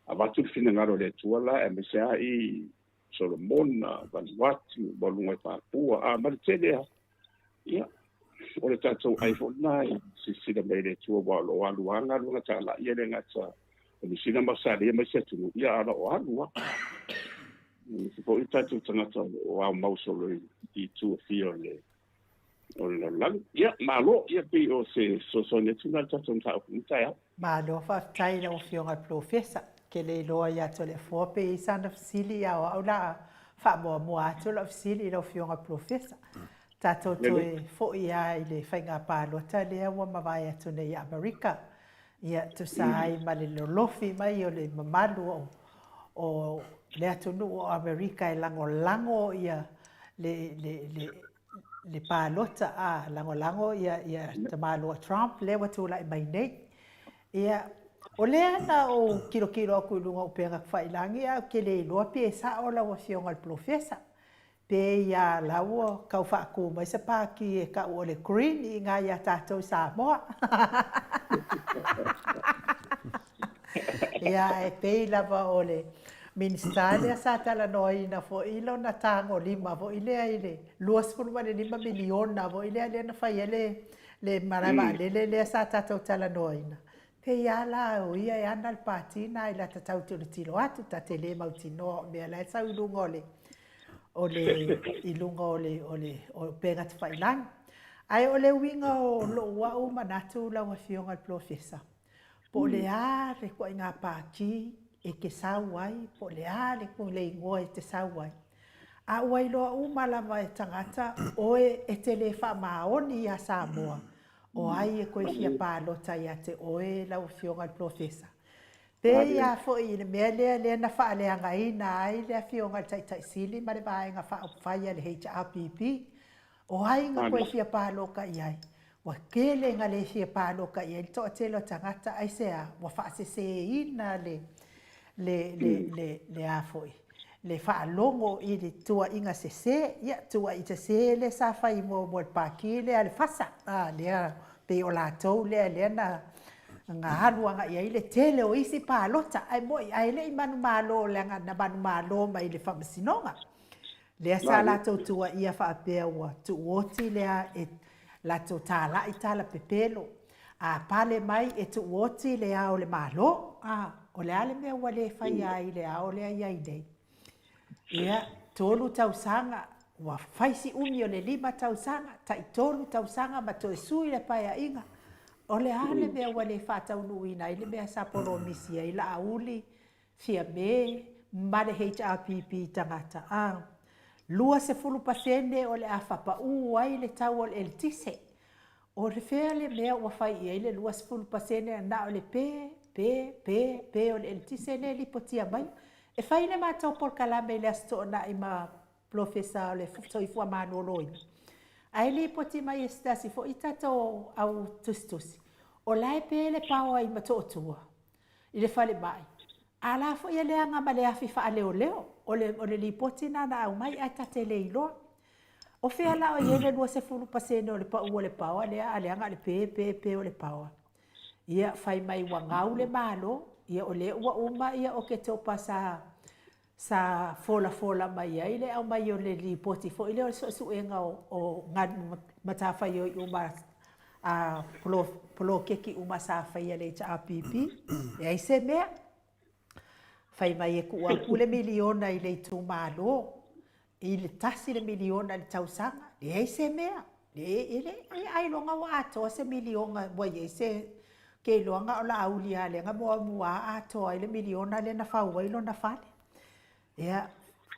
avatu le finagalo o le Atua la aemaise lava i Solomona, Vanuatu, Maluga i Papua, a ma le tele lava. Ia, o le tatou ai foi lena e silasila mai le Atua aua o lo o alu lava galuega talai e le gata o Niu Sila ma Ausetalia ma isi atunuu, ia a o lo o alu lava. Aemaise foi o tatou tagata o lo o aumau solo i itu e fia o le o le lalolagi. Ia, malo, ia pei o se fesoasoani atu lena i le tatou mataupu i lenei taeao. Malo faafetai i lau Afioga i le Polofesa. Ke le iloa ia Toleafoa pe i ai sana fesili a o au la a faamuamua atu lau fesili i lau Afioga i le Polofesa. Tatou toe foi lava i le faiga palota lea ua mavae atu nei i Amerika. Ia, tusa ai ma le lolofi mai o le mamalu o, o le atunuu o Amerika e lagolago ia le, le, le, le palota, a, lagolago ia, ia tamaloa Trump lea ua tulai mai nei. Ia, o lea na ou tilotilo atu i luga o upega tafailagi ae ou te le iloa pe sao lau Afioga i le Polofesa, pe ia la ua tau faatu mai se pati e tau o le Green i ina ia tatou i Samoa. Ia, e pei lava o le Minisita lea sa talanoaina foi lona tagolima foi lea i le $25 miliona foi lea lea na fai ai le, le malae vaalele lea sa tatou talanoaina. Pei lava la o ia e ana le pati lena i lata tau tilotilo atu, ta te le mautinoa o mea la e sau i luga o le, o le, i luga o le, o le, o upega tafailagi. Ae o le uiga o lou au manatu lau Afioga i le Polofesa, Po o le a le ituaiga pati e te sau ai, po o le a le igoa e te sau ai, a ua iloa uma lava e tagata oe e te le faamaoni iā Samoa, o ai e toe fia palota ia te oe lau Afioga i le Polofesa? Pei lava foi i le mea lea lea na faaleagaina ai le Afioga i le Taitai Sili ma le Vaega Faaupufai a le HRPP, O ai na toe fia pāloka i ai? Ua tele na le fia pāloka i ai le toatele o tagata, aisea? Ua faasesēina le, le, le, le, le a foi, le faalogo i le tuuaiga sesē. Ia, tuuai sesē lea sa fai muamua e le Pāti lea a le FASA, a, lea pei o latou lea lea na, na alu agai ai le tele o isi palota, ae moni, ae le i manumalo leaga na manumalo mai i le Faamasinoga. Lea sa latou tuuaia faapea ua tuuoti lea e latou talai tala pepelo. A pale mai e tuuoti le Ao o le Malo. A, o le a le mea ua le faia ai le Ao lea i ai nei? Ia, 3 tausaga, ua fai si umi o le 5 tausaga, tai 3 tausaga ma toe sui le Paeaiga. O le a le mea ua le faataunuuina ai le mea sa polomisi ai Laauli, Fiame ma le HRPP tagata a? 20% o le a faapau ai le tau o le eletise. O le fea le mea ua fai i ai le 20% na o le pe, pe, pe, pe o le eletise lea e lipotia mai. E fai le matou polokalame i le Aso Toonai ma Polofesa o le Soifua Maloloina, ae lipoti mai e se tasi foi tatou au tusitusi, o la e pe le paoa i Motootua i le falemai, a la foi e leaga ma le afi faaleoleo. O le, o le lipoti lena na aumai ae ta te le iloa. O fea la o i ai le 20% o le pau o le paoa lea a leaga le pe, pe, pe o le paoa. Ia, fai mai ua gau le Malo, ia o lea ua uma ia Oketopa sa sa folafola mai ai le aumai o le lipoti foi lea o le suesuega o matafaioi uma a poloketi uma sa faia e le HRPP, leai se mea. Fai mai e tuu atu le miliona i le itumalo, i le tasi le miliona i le tausaga, leai se mea. E le ailoga ua atoa se miliona ua i ai se ke iloa na o Laauli lava lea na muamua atoa ai le miliona lea na fau ai lona fale. Ia,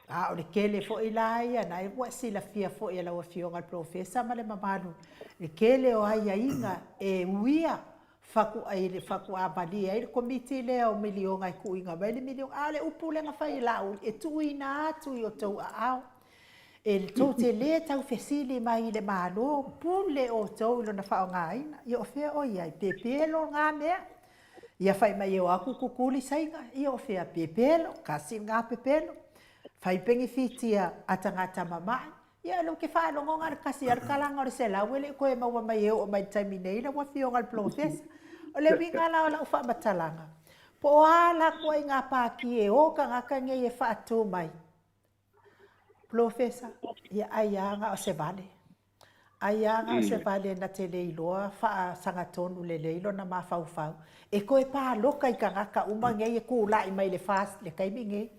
a o le tele foi la ia na ua e silafia foi e lau Afioga i le Polofesa ma le mamalu, le tele o aiaiga e uia faatoa malie ai le Komiti lea o miliona e tuuina mai le miliona. A o le upu lea na fai e Laauli, e tuuina atu i o outou aao. E tou te le tau fesili mai i le Malo, pule outou i lona faaaogaina. Ia o fea o i ai? Pepelo na mea. Ia fai mai e o atu kukuli Saina. Ia o fea? Pepelo. Kasi lena pepelo. Fai penifitia a tagata mamae. Ia lea ou te faalogo na o le kasi lava le kalaga o le 100 e le i toe maua mai e oo mai i le taimi nei lau Afioga i le Polofesa. O le uiga la o lau faamatalaga, po o a la ituaiga pati e o tagata nei e faatu mai, Polofesa, ia ai lava na o se vale. Ai lava na o se vale na te le iloa faasagatonu lelei lona mafaufau e toe paloka i tagata uma nei e tulai mai i le FAST i le taimi nei.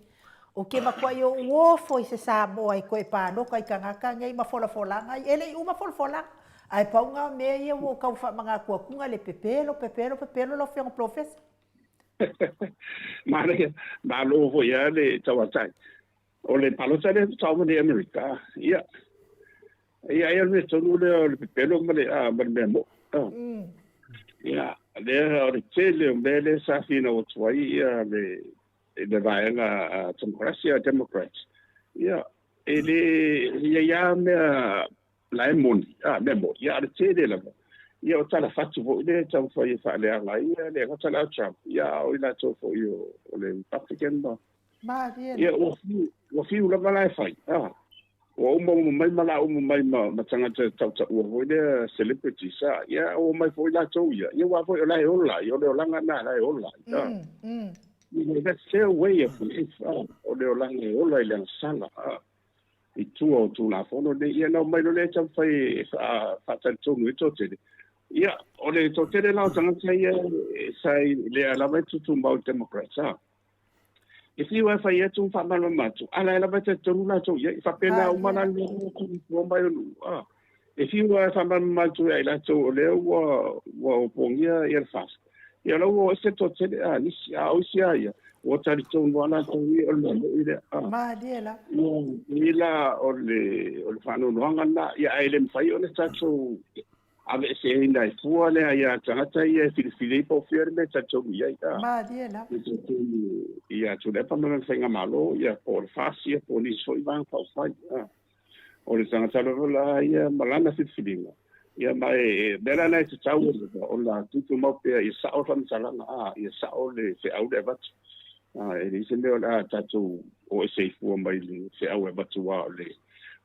Ou te matuai ou ofo i se Samoa e toe paloka i tagata nei ma folafolaga ia. E le i uma folafolaga, ae pau na o mea ia ua ou tau faamanatu atuga le pepelo, pepelo, pepelo lau Afioga Polofesa. Manaia, malo foi lava le tauatai. O le palota lea faatoa uma nei i Amerika, ia, ia ai o le mea tonu lea o le pepelo ma le, ma le mea mo'i. Ia, lea o le tele o mea lea sa finau atu ai ia le, le vaega a Temokarasi, a Democrats. Ia, e le, e i ai lava mea La e moni, a, mea moni, ia a o le tele lava. Ia o tala fatu foi lea e taumafai e faaleaga ai ia le gata la o Trump, ia a o i latou foi o, o le Republican ma. Malie. Ia ua fiu, ua fiu lava la e fai, a. Ua uma uma mai ma la uma mai ma, ma tagata tautaua foi lea celebrities, a. Ia ua omai foi latou ia. Ia aua foi o la e ola, ia o le olaga lena la e ola, a. You know, that's their way of life, a. O le olaga e ola i le agasala, a. i tua o Tulafono nei, ia na omai loa lea e taumafai e faatalitonu ai toatele. Ia, o le toatele la o tagata ia sa i lea lava e tutumau i Democrats, a. E fiu lava e fai atu ma faamalamalama atu, a la e lava e talitonu latou i ai. E faapena uma la le mea mai o nuu, a. E fiu lava e faamalamalama atu ia i latou o lea ua ua opogia ia le FAST. Ia o la ua o ese le toatele a nisi, a o isi lava ia, ua talitonu lava latou ia o le mea moni lea. A. Malie la. Ia, i la o le o le faanoanoaga lena, ia ae le mafai ona tatou aveeseina ai fua le aia tagata ia e filifili ai po o fea le mea e talitonu i ai. A. Malie la. E talitonu ia Tuilaepa ma lana faigamalo, ia po o le FAST ia po o nisi foi vaega faaupufai. A. O le tagata lava la ia ma lana filifiliga, ia ma e mea la na e tatau ona tutumau pea ia sao le faamatalaga, a, ia sao le feau lea e avatu. A, e leai se mea o le a tatou o ese ai fua mai le feau e avatu aua o le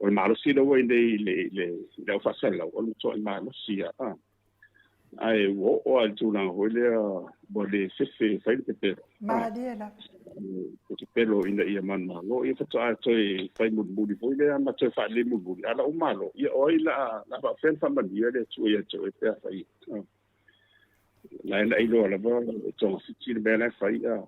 o le malosi lea ua i nei i le i le i le au faasalalau, o le matuai malosi lava. A. Ae ua oo lava i le tulaga foi lea ua le fefe e fai le pepelo. Malie lava. Le pepelo ina ia manumalo, ia faatoa toe fai mulimuli foi lea ma toe faalelei mulimuli. A o lou malo, ia o ai la a faapefea ona faamanuia le Atua ia te oe pe afai la e na iloa lava e togafiti le mea la e fai, a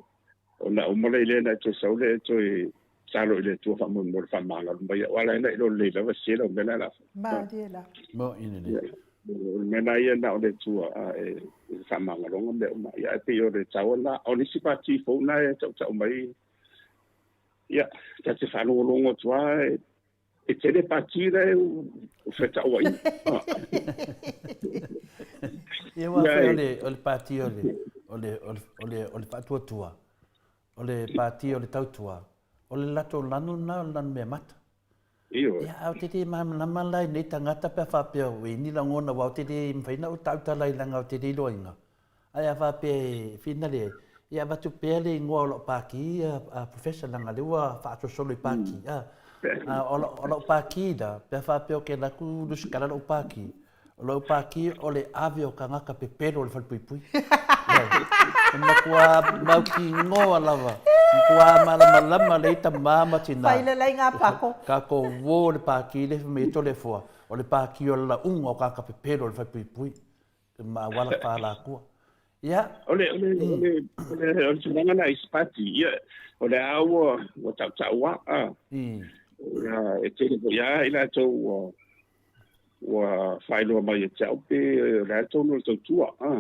ona uma lea i lea na e toe sau lea e toe tatalo i le Atua faamolemole faamagalo mai au, a la e na iloa lelei lava se lau mea la e o le a fai. Malie lava. Mo ina lelei. O le mea lena ia na o le Atua e faamagaloga mea uma. Ia, ae pei o le taua lena. O nisi pati fou na e tautau mai, ia, ta te faalogologo atu lava e tele pati la e ua fetauaiga. Ia, aua foi o le, o le pati o le, o le, o le, o le, o le faatuatua, o le pati o le tautua, o le latou lanu lena o le lanu meamata. Ioe. Ia, ae ou te le malamalama la i nei tagata pe a faapea ua i ai ni lagona aua ou te le mafai ona ou tautala ai leaga ou te le iloaina. Ae a faapea e finale ai, ia avatu pea le igoa o lau pākī a Professor leaga o lea ua faasolosolo i pākī. A, a o lau pākī la, pe a faapea ou te alu atu lusikala lau pākī, O lau pākī o le ave o tagata pepelo o le falepuipui. E matua mautinoa lava, matua malamalama lei tamā ma tinā. Whai lelei ngā pako. Kākou uō le pākī le wha mai e tole foa, o le pākī o le lauga o kāka pepelo o le falepuipui. E maawala whālākua. Ia. O le, o le, o le, o le, o le tulaga na i Spati, ia, o le a ua, ua tautau a, a. Ia, e tele foi a i latou ua, ua faailoa mai ia te au pe o le a tonu o le tautua, a.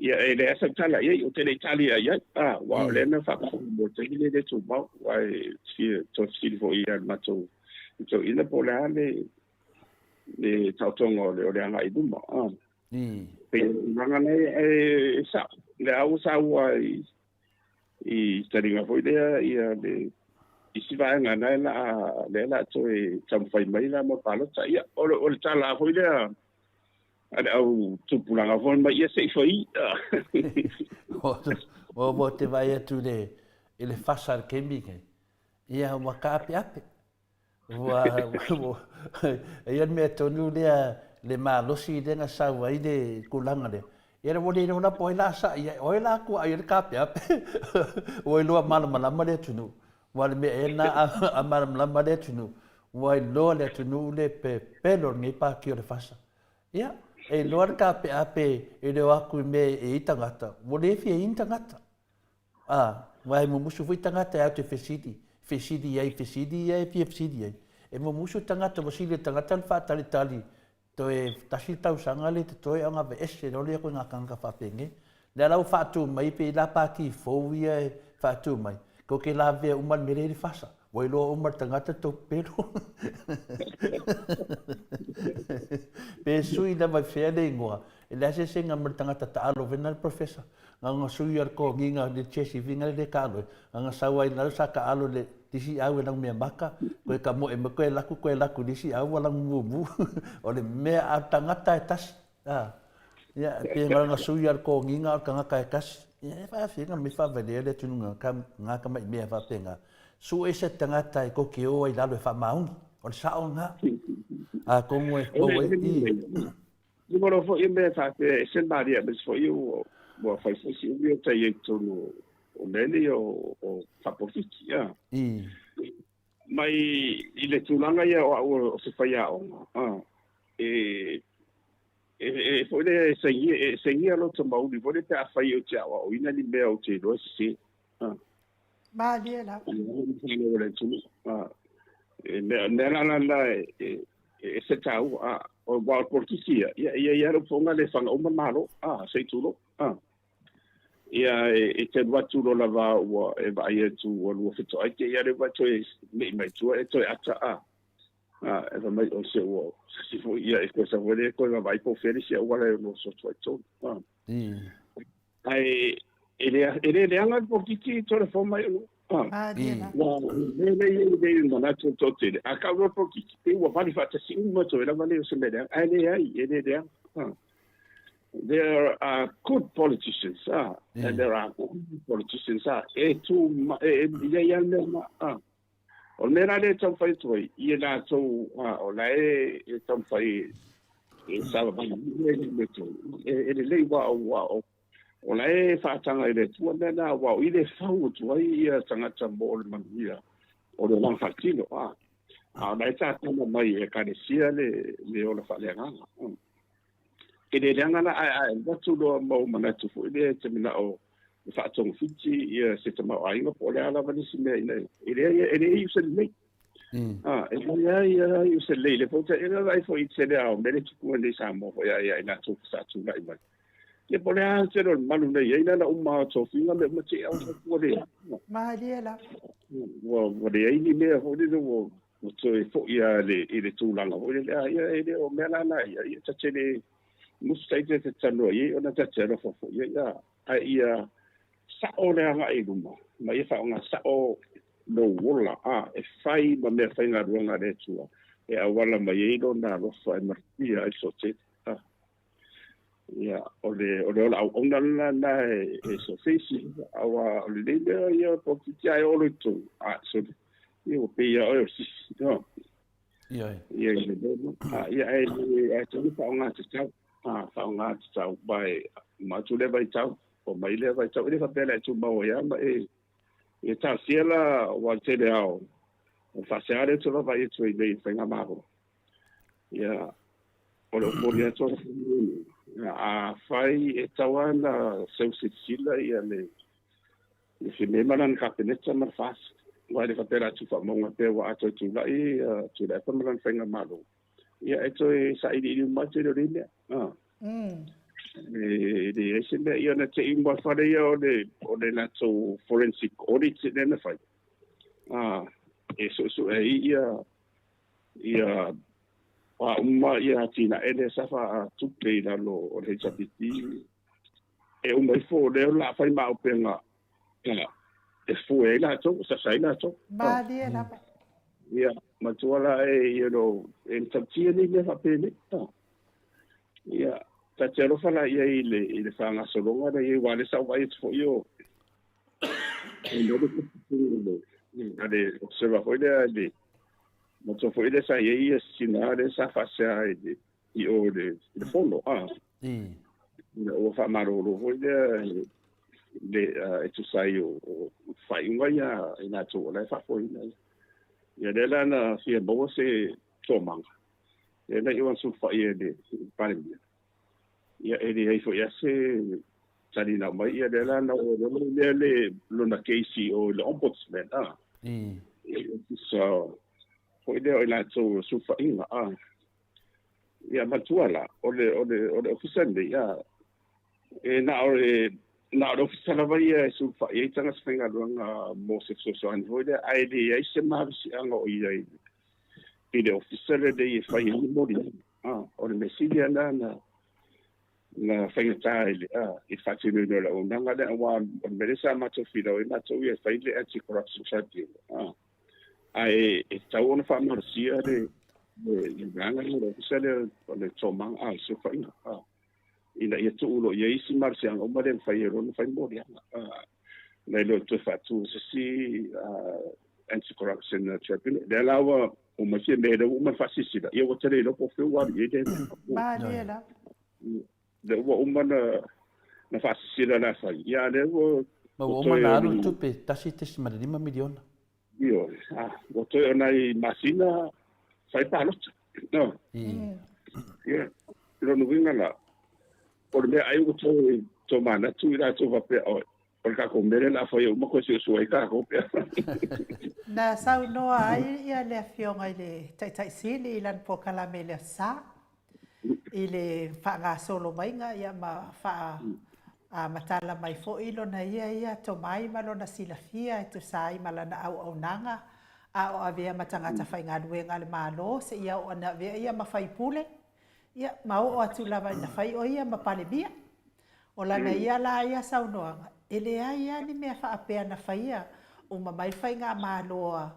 Ia, e leai sau tala i ai, ou te le i tali ai ai, a, aua o lea mea faapau mo le taimi lenei e le tumau, aua e fia toe fesili foi ia le matou toeaina po o le a le, le taotoga o le, o le agai i luma, a. Pei o le tulaga lea e sao, lea ua saua i, i taliga foi lea ia le isi vaega na e la lea la toe taumafai mai la mo palota. Ia, o le, o le tala foi lea a le au tupulaga foi mai ia se i fai. Ua ua te vaai atu i le i le fasa le kemi nei. Ia ua kaapeape. Ua, e ia le mea tonu lea, le malosi lea na sau ai le tulaga lea. Ia ua le iloa la po o ai la saʻi ai, o ai la kuaʻi ai le kaapeape. Ua iloa malamalama le atunuu. Aua o le mea ea lena a malamalama le atunuu, ua iloa le atunuu le pepelo o lenei Pāti o le FASA. Ia, e iloa le kaapeape e le o atu i mea e i ai tagata, ua le fia i ai ni tagata. Ā, aua e mumusu foi tagata e alu te fesili, fesili ai, fesili ia e fia fesili ai. E mumusu tagata, ua sili e le tagata le faatalitali toe tasi le tausaga lea totoe a o gaveese loa lea koe ngā tangata faapenei. Lea la ua faatu mai pei la pāti fou ia e faatu mai, kou te lavea uma le mea lea i le fasa. Ua iloa uma le tagata tou pepelo. Pe sui lava i fea le ingoa, e leai se eseesega ma le tagata taalo foi lena le professor. Na ona sui a le togiga le chesi finga le taalo e, na ona sau ai lalo sa taalo le lisi au e laumea maka, koe ka moe mai koe laku koe laku lisi au ua lagu mumu. O le mea a le tagata e tasi. A, ia, pe na ona sui a le togiga o le tagata e tasi. Ia, e faafiga me faavalea le atunuga ka, nga ka mai mea faapenga. Sue se tagata e tou te o ai lalo e faamaoni. O le sao lena. Atonu e maua ai i. Lua foi mea faapea e ese malie aemaise foi ua ua fai foi si umi o tai ai i totonu o mea nei o o faapolokiki a. Mai i le tulaga ia o au o se faiaoga a e e e foi lea e sainia e sainia lota mauli foi lea pe afai ou te aoaoina ni mea ou te iloa e sese a. Malie lava. E mea mea la la la e e e se taua a o wa o polokiki ia ia ia ia le ufoga le faga uma malo a se i tulou a ia e e te alu atu loa lava ua e vaai atu ua lua fetoai te ia le ua toe me'i mai tua e toe ata a a e fai mai o se ua sasi foi ia e koe sa foi le koe vaavaai po o fea le isi auala e ono oso atu ai tonu a Ae e le, e le leaga le polokiki tole fou mai o Ah, Ua le le i le i manatu o totele. A kau loa polokiki, pe ua vali faatasi uma toe lava lea o se mea leaga. Ae leai, e le leaga. Ah. There are good politicians, ah, and there are good politicians, ah, e tū, ma, e, e, ia ia mea ma, ah. O le mea la lea e taumafai atu ai, ia latou, ah, o la e, e taumafai e savavali e le mea tonu. E, e lelei aua ua o, o la e faataga i le Atua mea na, aua o i le fau atu ai ia tagata mo le manuia o le olaga faatino. A, a o la e tatala mai e Ekalesia le, le ola faaleagaga. E le leaga la, ae, ae alu atu loa ma ou manatu foi lea e te manao e faatogafiti ia se tamaoaiga po o le a lava nisi mea ina e leai e le iu se lelei. A, e leai a i o se lelei, lea foi ou te vaai foi i le tele lava o mea lea e tupu mai nei i Samoa foi ia i latou sa tulai mai. Ia po o le a le tele o le malu lea e i ai, na ona uma lava o tofiga mea uma te i ua leai. Malie lava. Ua leai ni mea foi lele ua toe foi lava i le tulaga foi lele, a ia e le o mea la na ia, ia ta te le musu ta ita e te talanoa i ai ona ta te alofa foi i ai, a, ae ia sa'o le agai i luma ma ia faaaoga sa'o lou ola, a e fai ma mea faigaluega a le Atua e auala mai ai Lona alofa e maluia ai le toatele. A, ia, o le, o le ola auauna lena na e, e sofisi, aua o lenei mea ia o polokiki a e oo loa i totonu, a, sole, ia ua pei lava oe o le sisi. No. Ioe. Ia, i le mea, a, ia, ae, ae tatau ona faaaoga tatau. A, faaaoga tatau, mai, uma atu lea vaitau, oo mai lea vaitau, e le faapea o le a e tumau ai lava ma e Ia talosia la aua le tele lava o le faasea lea ou te vaavaai atu ai nei i le faigamalo. Ia, o le momoli atu o le ia, afai e tatau lava ona seu silasila ia le le Fiamē ma lana Kapeneta ma le FAST, aua e le faapea o le a tuufaamauga pea ua a toe tulai Tuilaepa ma lana faigamalo, ia e toe sailiili uma atu e le o le mea. Ah. E leai se mea, ia na te i uma fale ia o le, o le latou forensic audit lea na fai. Ah, e suesue ai ia, ia a uma ia atinae lea sa faatupe i lalo o le HRPP. E uma ifo o lea o le a fai ma auupega e fue ai latou, e sasa ai latou. Malie lava. Ia, matua la e, you know, e matautia nei mea faapenei. Ia, ta te alofa la i ai i le, i le faagasologa lea i ai, aua o lea sa ou vaai atu foi o, e le a le observer foi lea i le, matua foi lea sa i ai ia sina lea sa faasea i le, i o i le, i le fono, a. Ina ua faamalolo foi lea le, e tusa ai o, o faaiuga ia a i latou o la e faafoeina ia. Ia lea la na fia maua se toomaga, lea na iu sulufai e le Palemia, ia e leai foi lava se tali na aumai, ia lea la na oo loa lea le lona case i o i le Ombudsman, a. Ia, tusa foi lea o i latou o sulufaiga, a. Ia matua la, o le, o le, o le ofisa lenei, a, e na o le, na o le ofisa lava ia e sulufai ai tagata faigaluega mo se fesoasoani foi lea, ae leai se malosiaga o i ai i le ofisa lenei e fai ai ni moliaga. A, o le mea sili lava lena na, na faigata i le, a, i le faatinoina o le auaunaga lea, aua o le mea lea sa matou finau ai matou ia e fai le Anti-Corruption Tribunal. A, ae e tatau ona faamalosia le, le, le vaega lea o le ofisa lea o le toomaga, a, le sulufaiga, a, ina ia tuu loa i ai isi malosiaga uma lea e mafai ai loa ona fai moliaga. A, nai lo le toe faatu o se isi Anti-Corruption Tribunal. Lea la ua uma fia mea lea ua uma ona faasilasila, ia ua tele iloa po o fea ua alu i ai lea mea. Malie lava. Lea ua uma na faasilasila la fai, ia a lea ua Ma ua uma ona alu le tupe, $1.5 miliona. Ioe, a, ua toe o nai masina fai palota. No. Ia, lona uiga la, o le mea ai ua toe tomanatu i latou faapea, o o le tatou mea lea o le a fai uma toe suesue ai tatou pe a. Na saunoa ai ia le Afioga i le Taitai Sili i lana polokalame i le Aso Sa i le faagasolo maiga ia ma faa matala mai foi lona ia ia tomai ma lona silafia e tusa ai ma lana auaunaga a o avea ma tagata faigaluega a le Malo seia oo ina avea ia ma faipule ia ma oo atu lava ina fai o ia ma Palemia. O lana ia la ia saunoaga, e leai lava ni mea faapea na faia, uma mai le faigamalo a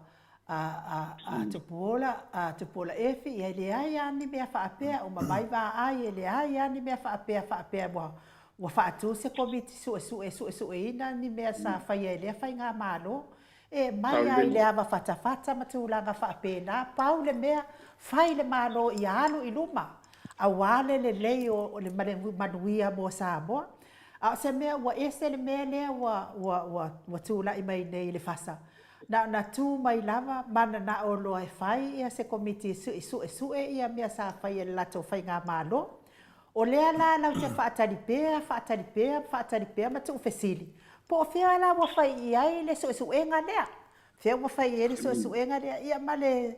a a Tupuola, a Tupuola Efi, ia e leai lava ni mea faapea, uma mai Vaai, e leai lava ni mea faapea faapea ua ua faatu se komiti suesue e suesueina ni mea sa faia e lea faigamalo. E mai lava i le ava fatafata ma tulaga faapena, pau le mea, fai le Malo ia alu i luma, aua le lelei o le manuia mo Samoa. A o se mea ua ese le mea lea ua, ua, ua, ua tulai mai nei i le fasa, na ona tu mai lava mananao loa e fai ia se komiti e suesue ia mea sa fai e le latou faigamalo. O lea la latou te faatali pea, faatali pea, faatali pea ma tuufesili, po o fea la ua fai i ai le suesuega lea? Fea ua fai i ai le suesuega lea? Ia ma le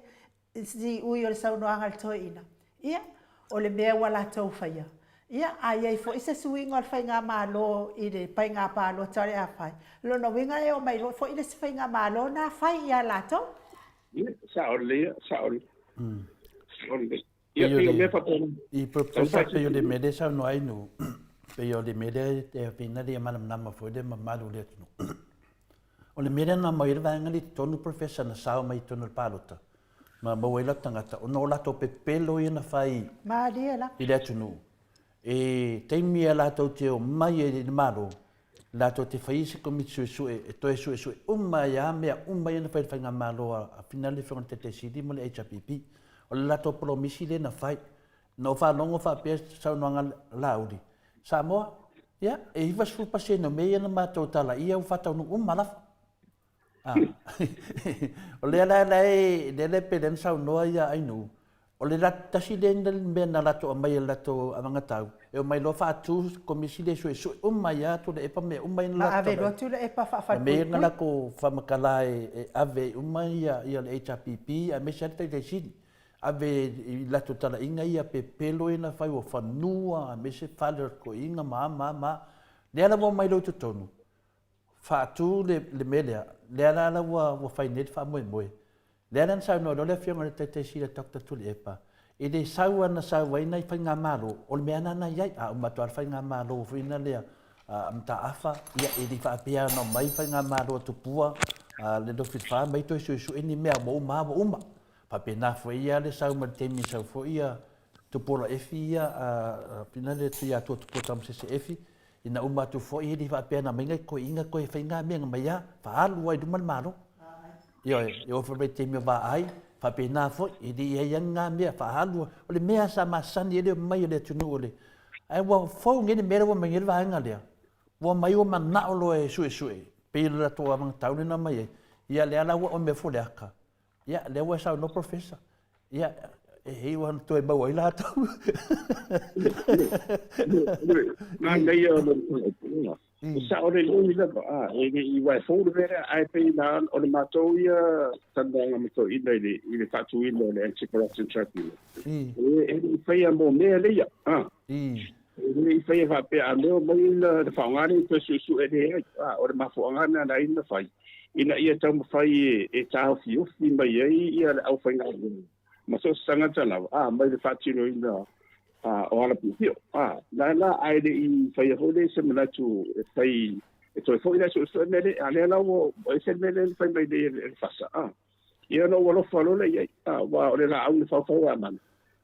siui o le saunoaga a le toeaina, ia, o le mea ua latou faia, ia, a i ai foi se suiga o le faigamalo i le faiga palota o le a fai, o lona uiga e oo mai loa foi le isi faigamalo na fai ia latou. Ia, sao lelei ia, sao lelei. Sao lelei. Ia, pei o mea faapena. I Professor, pei o le mea lea e saunoa ai Nu, pei o le mea lea e afina le malamalama foi le mamalu o le atunuu. O le mea lea na aumai ai le vaega lea i totonu Professor na sao mai i totonu o le palota ma maua ai latou tagata ona o latou pepelo ia na fai Malie lava. i le atunuu. E taimi a latou te omai ai i le Malo, latou te faia se Komiti Suesue e toe suesue uma ai lava mea uma ia na fai e le Faigamalo a Fina le Afioga i le Taitai Sili ma le HRPP. O le latou polomisi lea na fai. Na ou faalogo faapea saunoaga a Laauli, Samoa, ia, e 90% o mea ia na matou talaia ua faataunuu uma lava. Ah. o lea la la e lea la pe lea na saunoa ia Ainu, o le la tasi lea mea na latou aumai e le latou avagatau, e omai loa faatu komisi lea e suesue uma ai lava Tuilaepa mea uma ia na latou Ave loa Tuilaepa faafalepuipui. Mea na latou faamatala e ave ai uma ia le HRPP aemaise lava le Taitai Sili. Ave i latou talaiga ia pepelo ia na fai ua fanua aemaise fale o le toeaina ma a ma a ma a. Lea la ua omai loa i totonu, faatu le mea lea, lea la la ua fai nei le faamoemoe. Lea la na saunoa loa le Afioga i le Taitai Sili a Doctor Tuilaepa, i le sau lava na sau ai nai faigamalo, o le mea lava lena na i ai, a uma atu lava le faigamalo foi lea a Mataafa, ia e le i faapea na omai faigamalo a Tupua le Lofifa mai toe suesue ni mea ua uma lava ua uma. Faapena foi ia le sau mai le taimi sau foi ia Tupuola Efi ia a Finale Tuiatua Tupua Tamasese Efi, Ina uma atu foi e le faapea na mai nai toeaiina toe fai ngā mea na mai a, faaalu ai i luma le Malo. Ioe, e oo foi mai taimi o vaai, faapena foi, e le i ai lava ngā mea faaalu, o le mea sa masani ai le omai o le atunuu o le, ae ua fou nei le mea lea ua aumai nei le vaega lea, ua omai ua manao loa e suesue, pei o le latou anavatau lea na aumai ai, ia lea la ua omai foi le aka, Ia, lea ua e saunoa Professor. Ia, e iu lava toe maua ai latou. Manaia o le mataupu. E sao lelei lava, a, e le i uae fou le mea lea, ae pei na o le matou ia talanoaga ma toeaiina i le, i le faatuina o le Anti-Corruption Tribunal. E le i faia mo mea leia, a. E le i faia faapea a mea mai le faaaoga lea toe suesue leai. A, o le mafuaaga lena na ala ai ona fai, ina ia taumafai e taofiofi mai ai ia le aufaigaluega ma so o se tagata lava, a, mai le faatinoina o alapiopio. A, la la, ae le i faia foi lea se manatu e fai e toe foi la e suesue mea lea, a lea la ua ese le mea lea na fai mai nei e le FASA. A, ia ona ou alofa loa lea i ai, a, aua o le laau na faufau e Amana.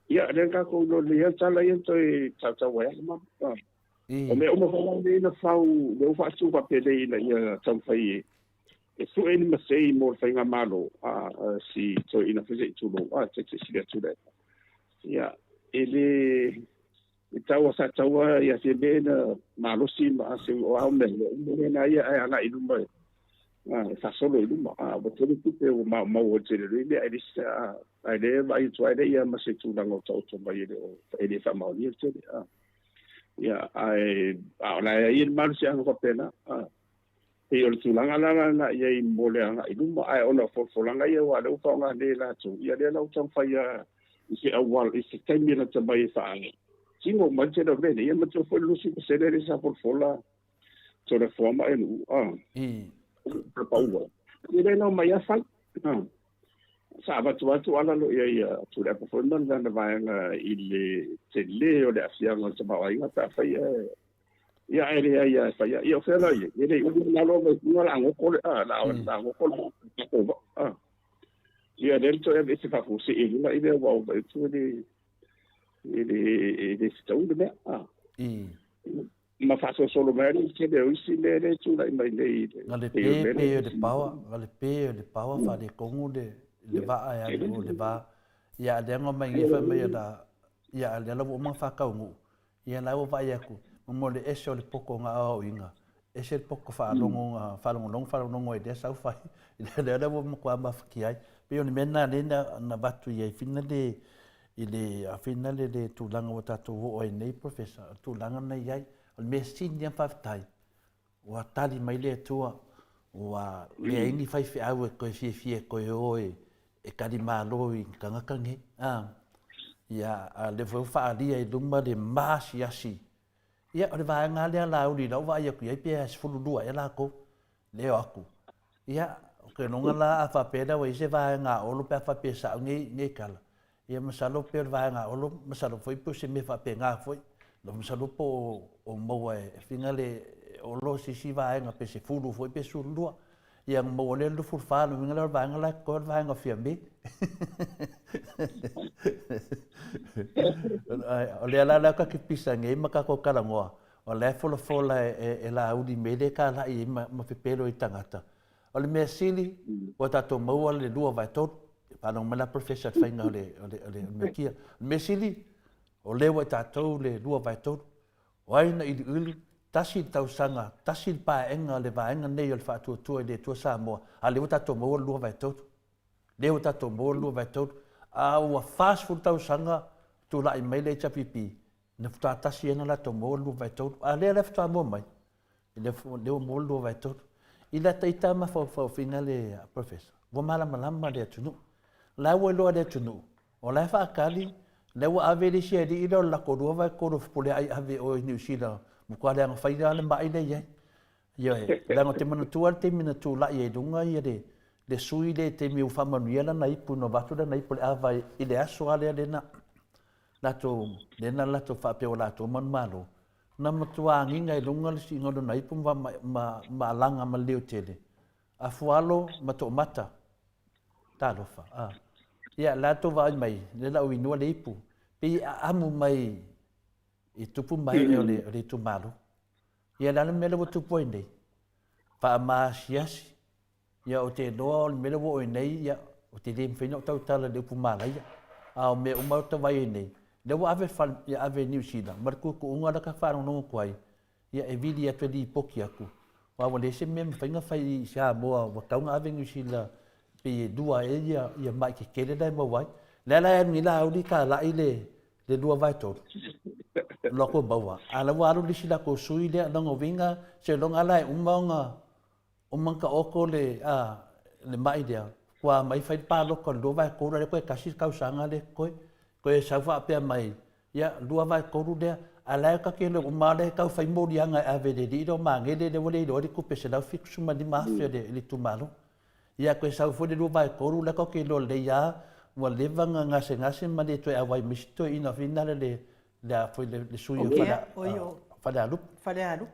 Ia, lea na tatou iloa lelei ai le tala ia na toe tautau ai lava ma. O mea uma foi la nei na fau, lea ua faatu faapenei ina ia taumafai e sue ni masei mo le faigamalo a si toeaina foi se i tulou, a te sili atu lea. Ia, e le e tau a sa taua ia Fiame na malosi ma se o ao mea uma lea na ia ae agai i luma e e faasolo i luma. A ua tele tupe ua maumau ai tele lea mea ai le ae le vaai atu ai lea ia ma se tulaga o taoto mai e le o e le faamaonia le tele. A ia ae a o la e ai le malosiaga faapena. A pei o le tulaga la la i ai mo le agai i luma, ae ona o folafolaga ia aua o lea ua faaaoga nei e latou, ia lea la ua taumafai lava i se auala, i se taimi e lata mai e faatino uma ai le tele o mea nei. Ia manatua foi le 20% lea sa folafola Toleafoa ma Elu, a, pau ai. Ia lea na omai lava fai. Sa avatu atu ala loa i ai a Tuilaepa foi ma lana vaega i le tele o le aafiaga o le tamaoaiga pe afai e Ia ae leai lava e fai ai. Ia o fea la i ai? E le i umi na loa mai luga la goto le a la la goto le tatou vaa. A. Ia lea le toe aveese faafuasei i luga i lea ua ou vaai atu e le e le e le fetaui le mea. A. Ma faasolosolo mai ai le tele o isi mea lea e tulai mai nei i le Na le pe pe o le paoa, na le pe o le paoa faaletonu le le vaa e alu o le va. Ia a lea na omai nei fai mai la ia a lea la ua uma ona faataunuu. Ia la ua vaai atu, mo le ese o le poto na aoaoina, ese le poto faalogo na faalogologo faalogologo ai lea sau fai, lea la ua matua mafatia ai. Pei o le mea lena lea na avatu i ai fina le i le fina le le tulaga ua tatou oo ai nei Professor, o le tulaga na i ai. O le mea sili lava faafetai, Ua tali mai le Atua. Ua leai ni faifeau e toe fiafia e toe o e tali malo i tagata nei. A, ia, a o lea foi ua faaalia i luma le maasiasi. Ia, o le vaega lava lea Laauli i lau vaai atu i ai pe 12 ea latou lea o atu. Ia, ou te iloga la a faapea lea ua i ai se vaega a Olo pe a faapea e sao nei, nei tala, ia masalo pei o le vaega a Olo, masalo foi pei o se mea faapena foi. Masalo po o maua e Figa le Olo se isi vaega pe 10 foi pe 12. Ia ona maua lea le 24, lona uiga lea o le vaega la e totoe o le vaega o Fiame. O lea la ta te pisa nei ma tatou talanoa, o la e folafola e Laauli mea lea e talai ai ma pepelo i tagata. O le mea sili, ua tatou maua le 2/3. Faalogo mai la Professor i le faiga o le metia. O le mea sili, o lea ua i tatou le 2/3. O ai na iliili, tasi le tausaga, tasi le paeaiga o le vaega nei o le Faatuatua i le Atua Samoa, a o lea ua tatou maua le 2/3. Lea ua tatou maua le 2/3. A ua 40 tausaga tulai mai le HRPP, na faatoa tasi ai na latou maua le 2/3. A o lea la faatoa maua mai, lea ua maua le 2/3. I lata ita mafaufaufiga le Professor, ua malamalama le atunuu. O la ua iloa e le atunuu, O la e faatali, lea ua ave le isi alii lea o le latou 2/3 o Fepuleai ave o i Niu Sila, matua leaga fai lava le mai lea i ai. Ioe, leaga ou te manatua le taimi na tulai ai i luga ia le, le sui lea i le taimi ua faamanuia lana ipu, na avatu lana ipu i le ava i le aso lava lea lena latou, lena latou faapea ua latou manumalo. Na matua agiga i luga le siiga o lona ipu ma, ma, ma alaga ma le leo tele. Afualo ma Toomata. Talofa, a. Ia, la tou vaai mai, lea la ua inua le ipu, pei e aamu mai i tupu ma ee o le, o le itumalo. Ia, le a le mea lea ua tupu ai nei? Faamaasiasi, ia, ou te iloa o le mea lea ua oo i nei, ia, ou te le mafai ona ou tautala i le upu malaia, a o mea uma ou te vaai ai nei, lea ua ave fale, ia ave i Niu Sila, ma le tuutuuga lea ta faalogologo atu ai, Ia e vili atu e lipoti atu, aua ua leai se mea e mafai ona fai i Samoa ua tatau ona ave Niu Sila pei e lua ea ia, ia mai tetele la e maua ai. Lea la e alu nei Laauli talai le, le 2/3. Lo atu e maua. A la ua alu le isi latou sui lea, lona uiga, seiloga la e uma ona Uma ona taoto le, a, le ma'i lea, ua mai fai le palota i le 2/3 a o lea toe tasi le tausaga lea totoe. Toe sau faapea mai, ia, 2/3 lea, a o la e ta te iloa uma lava o la e tau fai moliaga e ave i le alii lea o Magele lea ua le iloa ai le tupe $175,000 a le itumalo. Ia toe sau foi le 2/3 la e tatou te iloa lelei lava ua leva ona gasegase ma le toe auai mai isi toeaina foi na le le a foi le sui o Falealupo. Falealupo.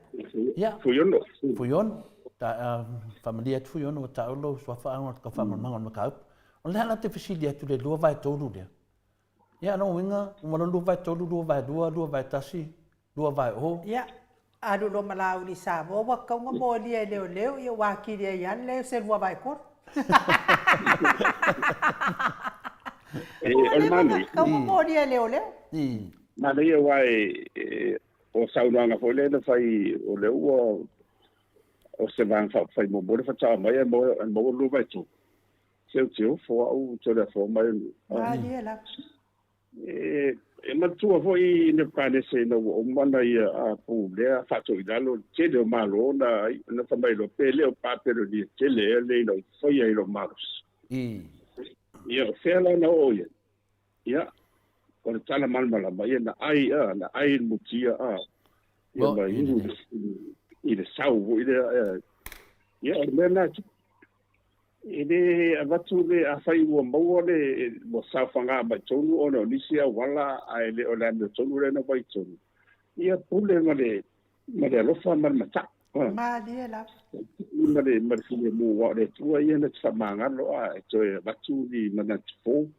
Ia. Fuiono. Fuiono. Ta faamalie atu Fuiono ua taua lou suafa a o le faamalamalamaga o le mataupu. O le a la te fesili atu le 2/3 lea? Ia, lona uiga, uma loa le 2/3, 2/2, 2/1, 2/0. Ia, alu loa ma Laauli i Samoa, ua tatau ona molia e leoleo, ia ua atili ai lava le leai o se 2/3. E, o le manaia. Tatau ona molia e leoleo. Manaia aua e, o saunoaga foi lea na fai, o lea ua, o se Vaega Faaupufai muamua lea faatoa aumai e maua 2/3. Se ou te ofo au, te ole afoa mai o nuu. Malie lava. E, e manatua foi Nebukanesa ina ua uma ona ia a pulea faatoilalo le tele o malo na na fai mai loa, pe le o Papelonia tele ea le ina ua faia i lou malosi. Ia, o fea la na oo i ai? Ia, o le tala malamalama, ia na ai a, na ai le mutia a, ia ma inu i le sau foi lea. Ia, o le mea lena e tupu. E le avatu le, afai ua maua le, ua saofaga mai tonu ona o nisi auala ae le o le amiotonu lea na ua i tonu, ia pule ma le, ma le alofa ma le mata'u. Malie lava. Ma le, ma le filemu, aua o le Atua ia na te faamagalo a e toe avatu ni manatu fou,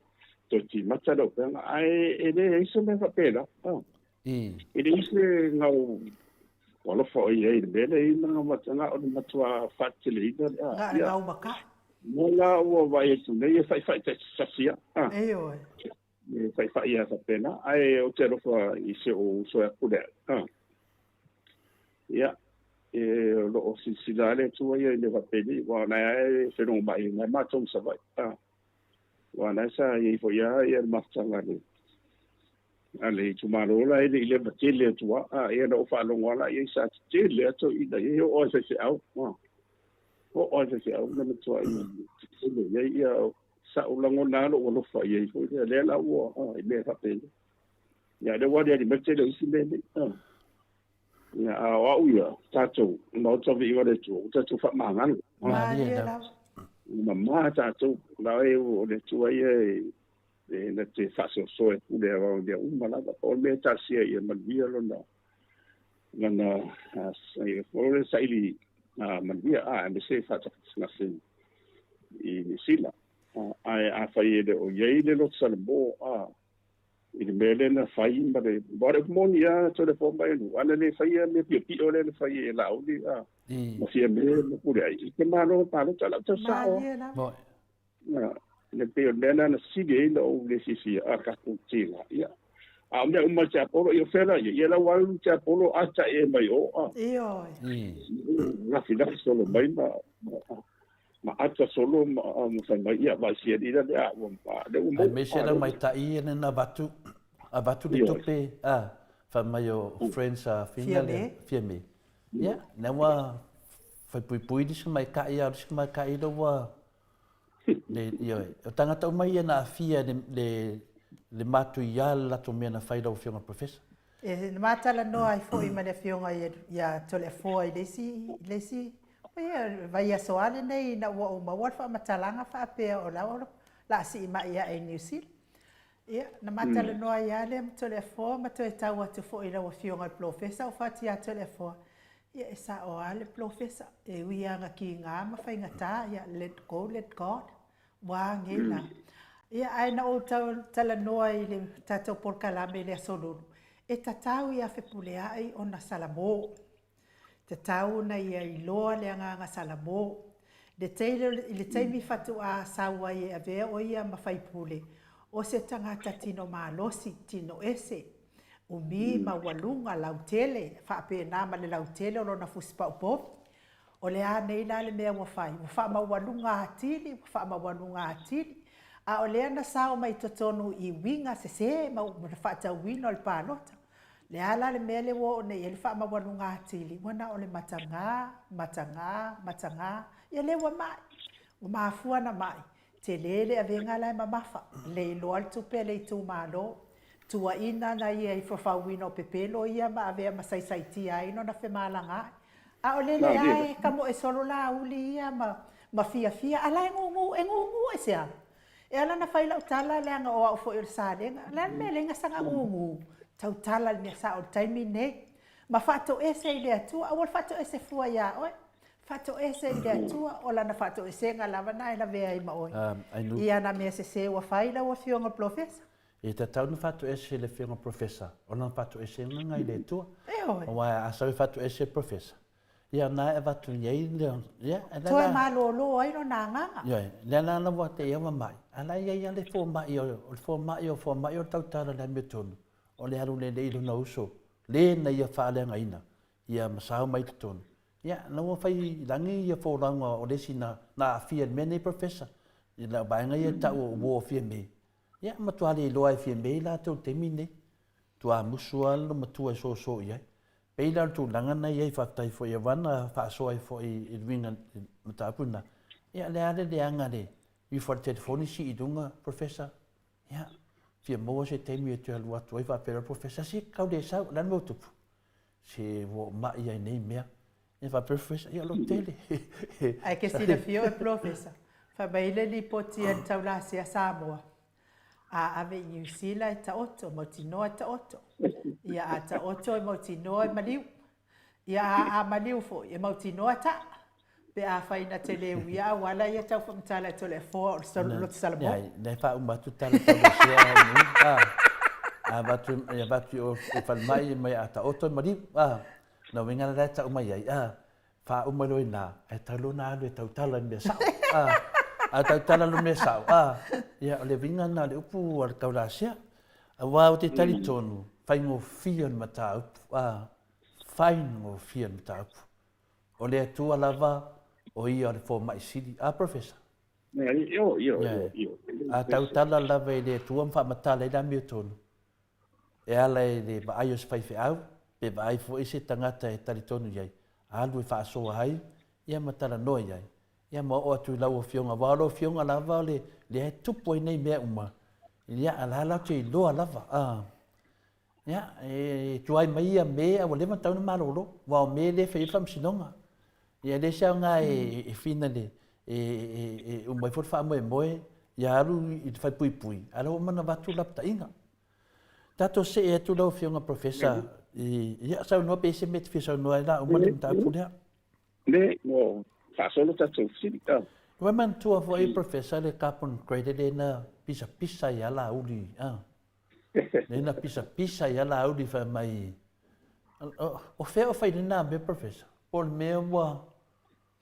toe timata le upega, ae e leai se mea faapena. E leai se gau ua alofa o i ai i le mea lea i na o le matua faateteleina le a. Na o le gau makaʻu. Mo la ua vaai atu nei e faifai taitasi a. Ioe. E faifai lava faapena, ae ou te alofa i si ou uso ia Pule. Ia, e o lo o silasila lava le Atua ia i mea faapenei, aua o la e felogomai mai matou ma Savaii. Aua o la e sa i ai foi lava le mafutaga a le A le itumalo la e le i leva tele atu a, a ia na ou faalogo lava la i ai sa tetele atu ina ia oo i faifeau. Oo lava i faifeau na matuai tetele i ai ia sa'u lagona lava lo'u alofa i ai foi lea, lea la ua i mea faapena. Ia lea ua aliali mai le tele o isi mea nei. Ia a o a'u ia, tatou, le Maota o Viiga o le Atua, ua tatou faamagalo. Malie lava. Ua mamā tatou, la e o le Atua ia e na te faasoasoa e pule aoao i mea uma lava. O le mea e talosia ia manuia lona lana o le saili manuia a aemaise e faatafatasegase i Niu Sila. Ae afai e le o i ai le loto Salamo a i le mea lea na fai ma le aua o le upu moni lava Toleafoa ma Elu, ana le faia mea piopio lea na fai e Laauli a ma Fiame ma Puleai, i te malo palota lau tau sao. Lava. Le pei o le mea lena na sili ai ona ou le fiafia a tatou tila. Ia. A o mea uma tiapolo, ia o fea la ia? Ia la ua alu tiapolo a tae mai o a. Ioe. Lafi lafi solo mai ma ma ata solo ma ma fai mai ia vaai sia lila le a ua le ua mo. Aemaise lau maita'i ia na avatu avatu le tupe a fai mai o friends a Fina le Fiame. Ia, na ua fai puipui le isi maita'i a o le isi maita'i la ua Le, ioe. O tagata uma ia na aafia le, le, le matuia le latou mea na fai lau Afioga Professor. E, na ma talanoa ai foi ma le Afioga ia, ia Toleafoa i le isi, i le isi, ia, vaiaso lava lenei ina ua ou maua le faamatalaga faapea o la o le a siimai ae i Niu Sila. Ia, na ma talanoa ai lava lea ma Toleafoa ma toe tau atu foi i lau Afioga i le Polofesa o fati ia Toleafoa, Ia, e sao lava le polofesa, e ui lava ina kiga ma faigata, ia, let go, let God. Ua age la. Ia, ae na ou talanoa i le tatou polokalame i le Aso Lulu, e tatau ia Fepuleai ona salamo. Tatau ona ia iloa le agaga salamo. Le teile, i le taimi faatoa sau ai e avea o ia ma faipule, o se tagata tino malosi, tino ese, Umi, maualuga, lautele, faapena ma le lautele o lona fusi paopovi. O le a nei la le mea ua fai? Ua faamaualuga atili, ua faamaualuga atili. A o lea na sao mai totonu i uiga sese ma le faatauina o le palota. Le a la le mea lea ua oo nei i ai le faamaualuga atili? Ua na o le mataga, mataga, mataga. Ia lea ua mai. Ua mafua na mai. Tele le avega la e mamafa, le iloa le tupe a le itumalo. Tuuaina na ia i fafauina o pepelo ia ma avea ma saisaitia ai lona femalagaai. A o lele a e kamoe solo la uli ia ma ma fiafia, a la e gugu, e gugu e se a? E ala na fai lau tala leaga o au foi o le Salega, o le a le mea e leai na saga gugu? Tautala le mea sao i le taimi lenei. Ma faatoese i le Atua, aua le faatoese fua ia oe. Faatoese i le Atua, o lana faatoesega lava na e lavea ai ma oe. I ana mea sese ua fai lau Afioga Polofesa. E tatau ona faatoese le Afioga Polofesa, o lana faatoesega na i le Atua. Ioe. Aua a sau e faatoese le Polofesa, ia na e avatu i ai le, ia, e Toe malolo ai lona agaga. Ioe, lea la na ua te ia ua mai, a la e i ai lava le fomai, o le fomai, o fomai o le tautala i le amiotonu, o le alu lelei i lona uso, le na ia faaleagaina, ia ma sao mai i totonu. Ia, na ua fai i lagi ia folauga o le isi na, na aafia i le mea nei Professor, i lau vaega ia e tau o War of Fiame. Ia, matua le iloa e Fiame i latou i le taimi lenei. Matua musu lava le matua e soso i ai. Pei la o le tulaga na i ai, faafetai foi aua na faasoa ai foi i le uiga i le mataupu lena. Ia, o le a le leaga le ifo a le telefoni sii i luga, Professor? Ia, fia maua se taimi e toe alu atu ai faapea le Professor, se kau le sau, o le a le mea ua tupu? Se ua ou mai ai nei mea. Ia faapea le Professor, ia loto tele. Ae ke silafia oe Professor, fai mai le lipoti a le Taulasea Samoa, a ave i Niu Sila e taoto, mautinoa e taoto. Ia a taoto e mautinoa e maliu. Ia a, a maliu foi, e mautinoa taa. Pe afai na te le uia auala ia tau faamatala e Toleafoa o le loto Salamo. Leai, lea e faauma atu tala Taulasea ai nei. A, a avatu, e avatu i o i falemai e mai a taoto e maliu. A, na uiga la e tau mai ai. A, faauma loa i ina, ae talu ona alu e tautala i mea sao. A, a tautala loa i mea sao. A, ia o le uiga lena o le upu a le Taulasea. Aua ou te talitonu, faigofie o le mataupu. A, faigofie o le mataupu. O le Atua lava o ia o le fomai sili. A, Professor? Io, io, io, io. A tautala lava i le Atua ma faamatala ai le amiotonu, e ala i le vaai o se faifeau, pe vaai foi se tagata e talitonu i ai, alu e faasoa ai, ia ma talanoa i ai. Ia ma oo atu i lau Afioga, aua o lau Afioga lava o le lea e tupu ai nei mea uma, ia a la la te iloa lava. A. Ia, e tuai mai ia me a ua leva ona tatau ona malolo, aua o me lea e fai ai le faamasinoga. Ia e le se aoga e e finale e e e uma ifo le faamoemoe, ia alu i le faepuipui, a o la ua uma ona avatu lapataiga. Tatou see atu lau Afioga Professor i, ia saunoa pe i ai se mea e te fia saunoa ai la uma le mataupu lea. Le, ua faasolo tatou fesili. Ah. Ua manatua foi Professor le carbon credit lea na pisapisa ai lava Laauli, ah. Lea na pisapisa ai lava Laauli fai mai, o fea o fai lena mea Professor? Po o le mea ua,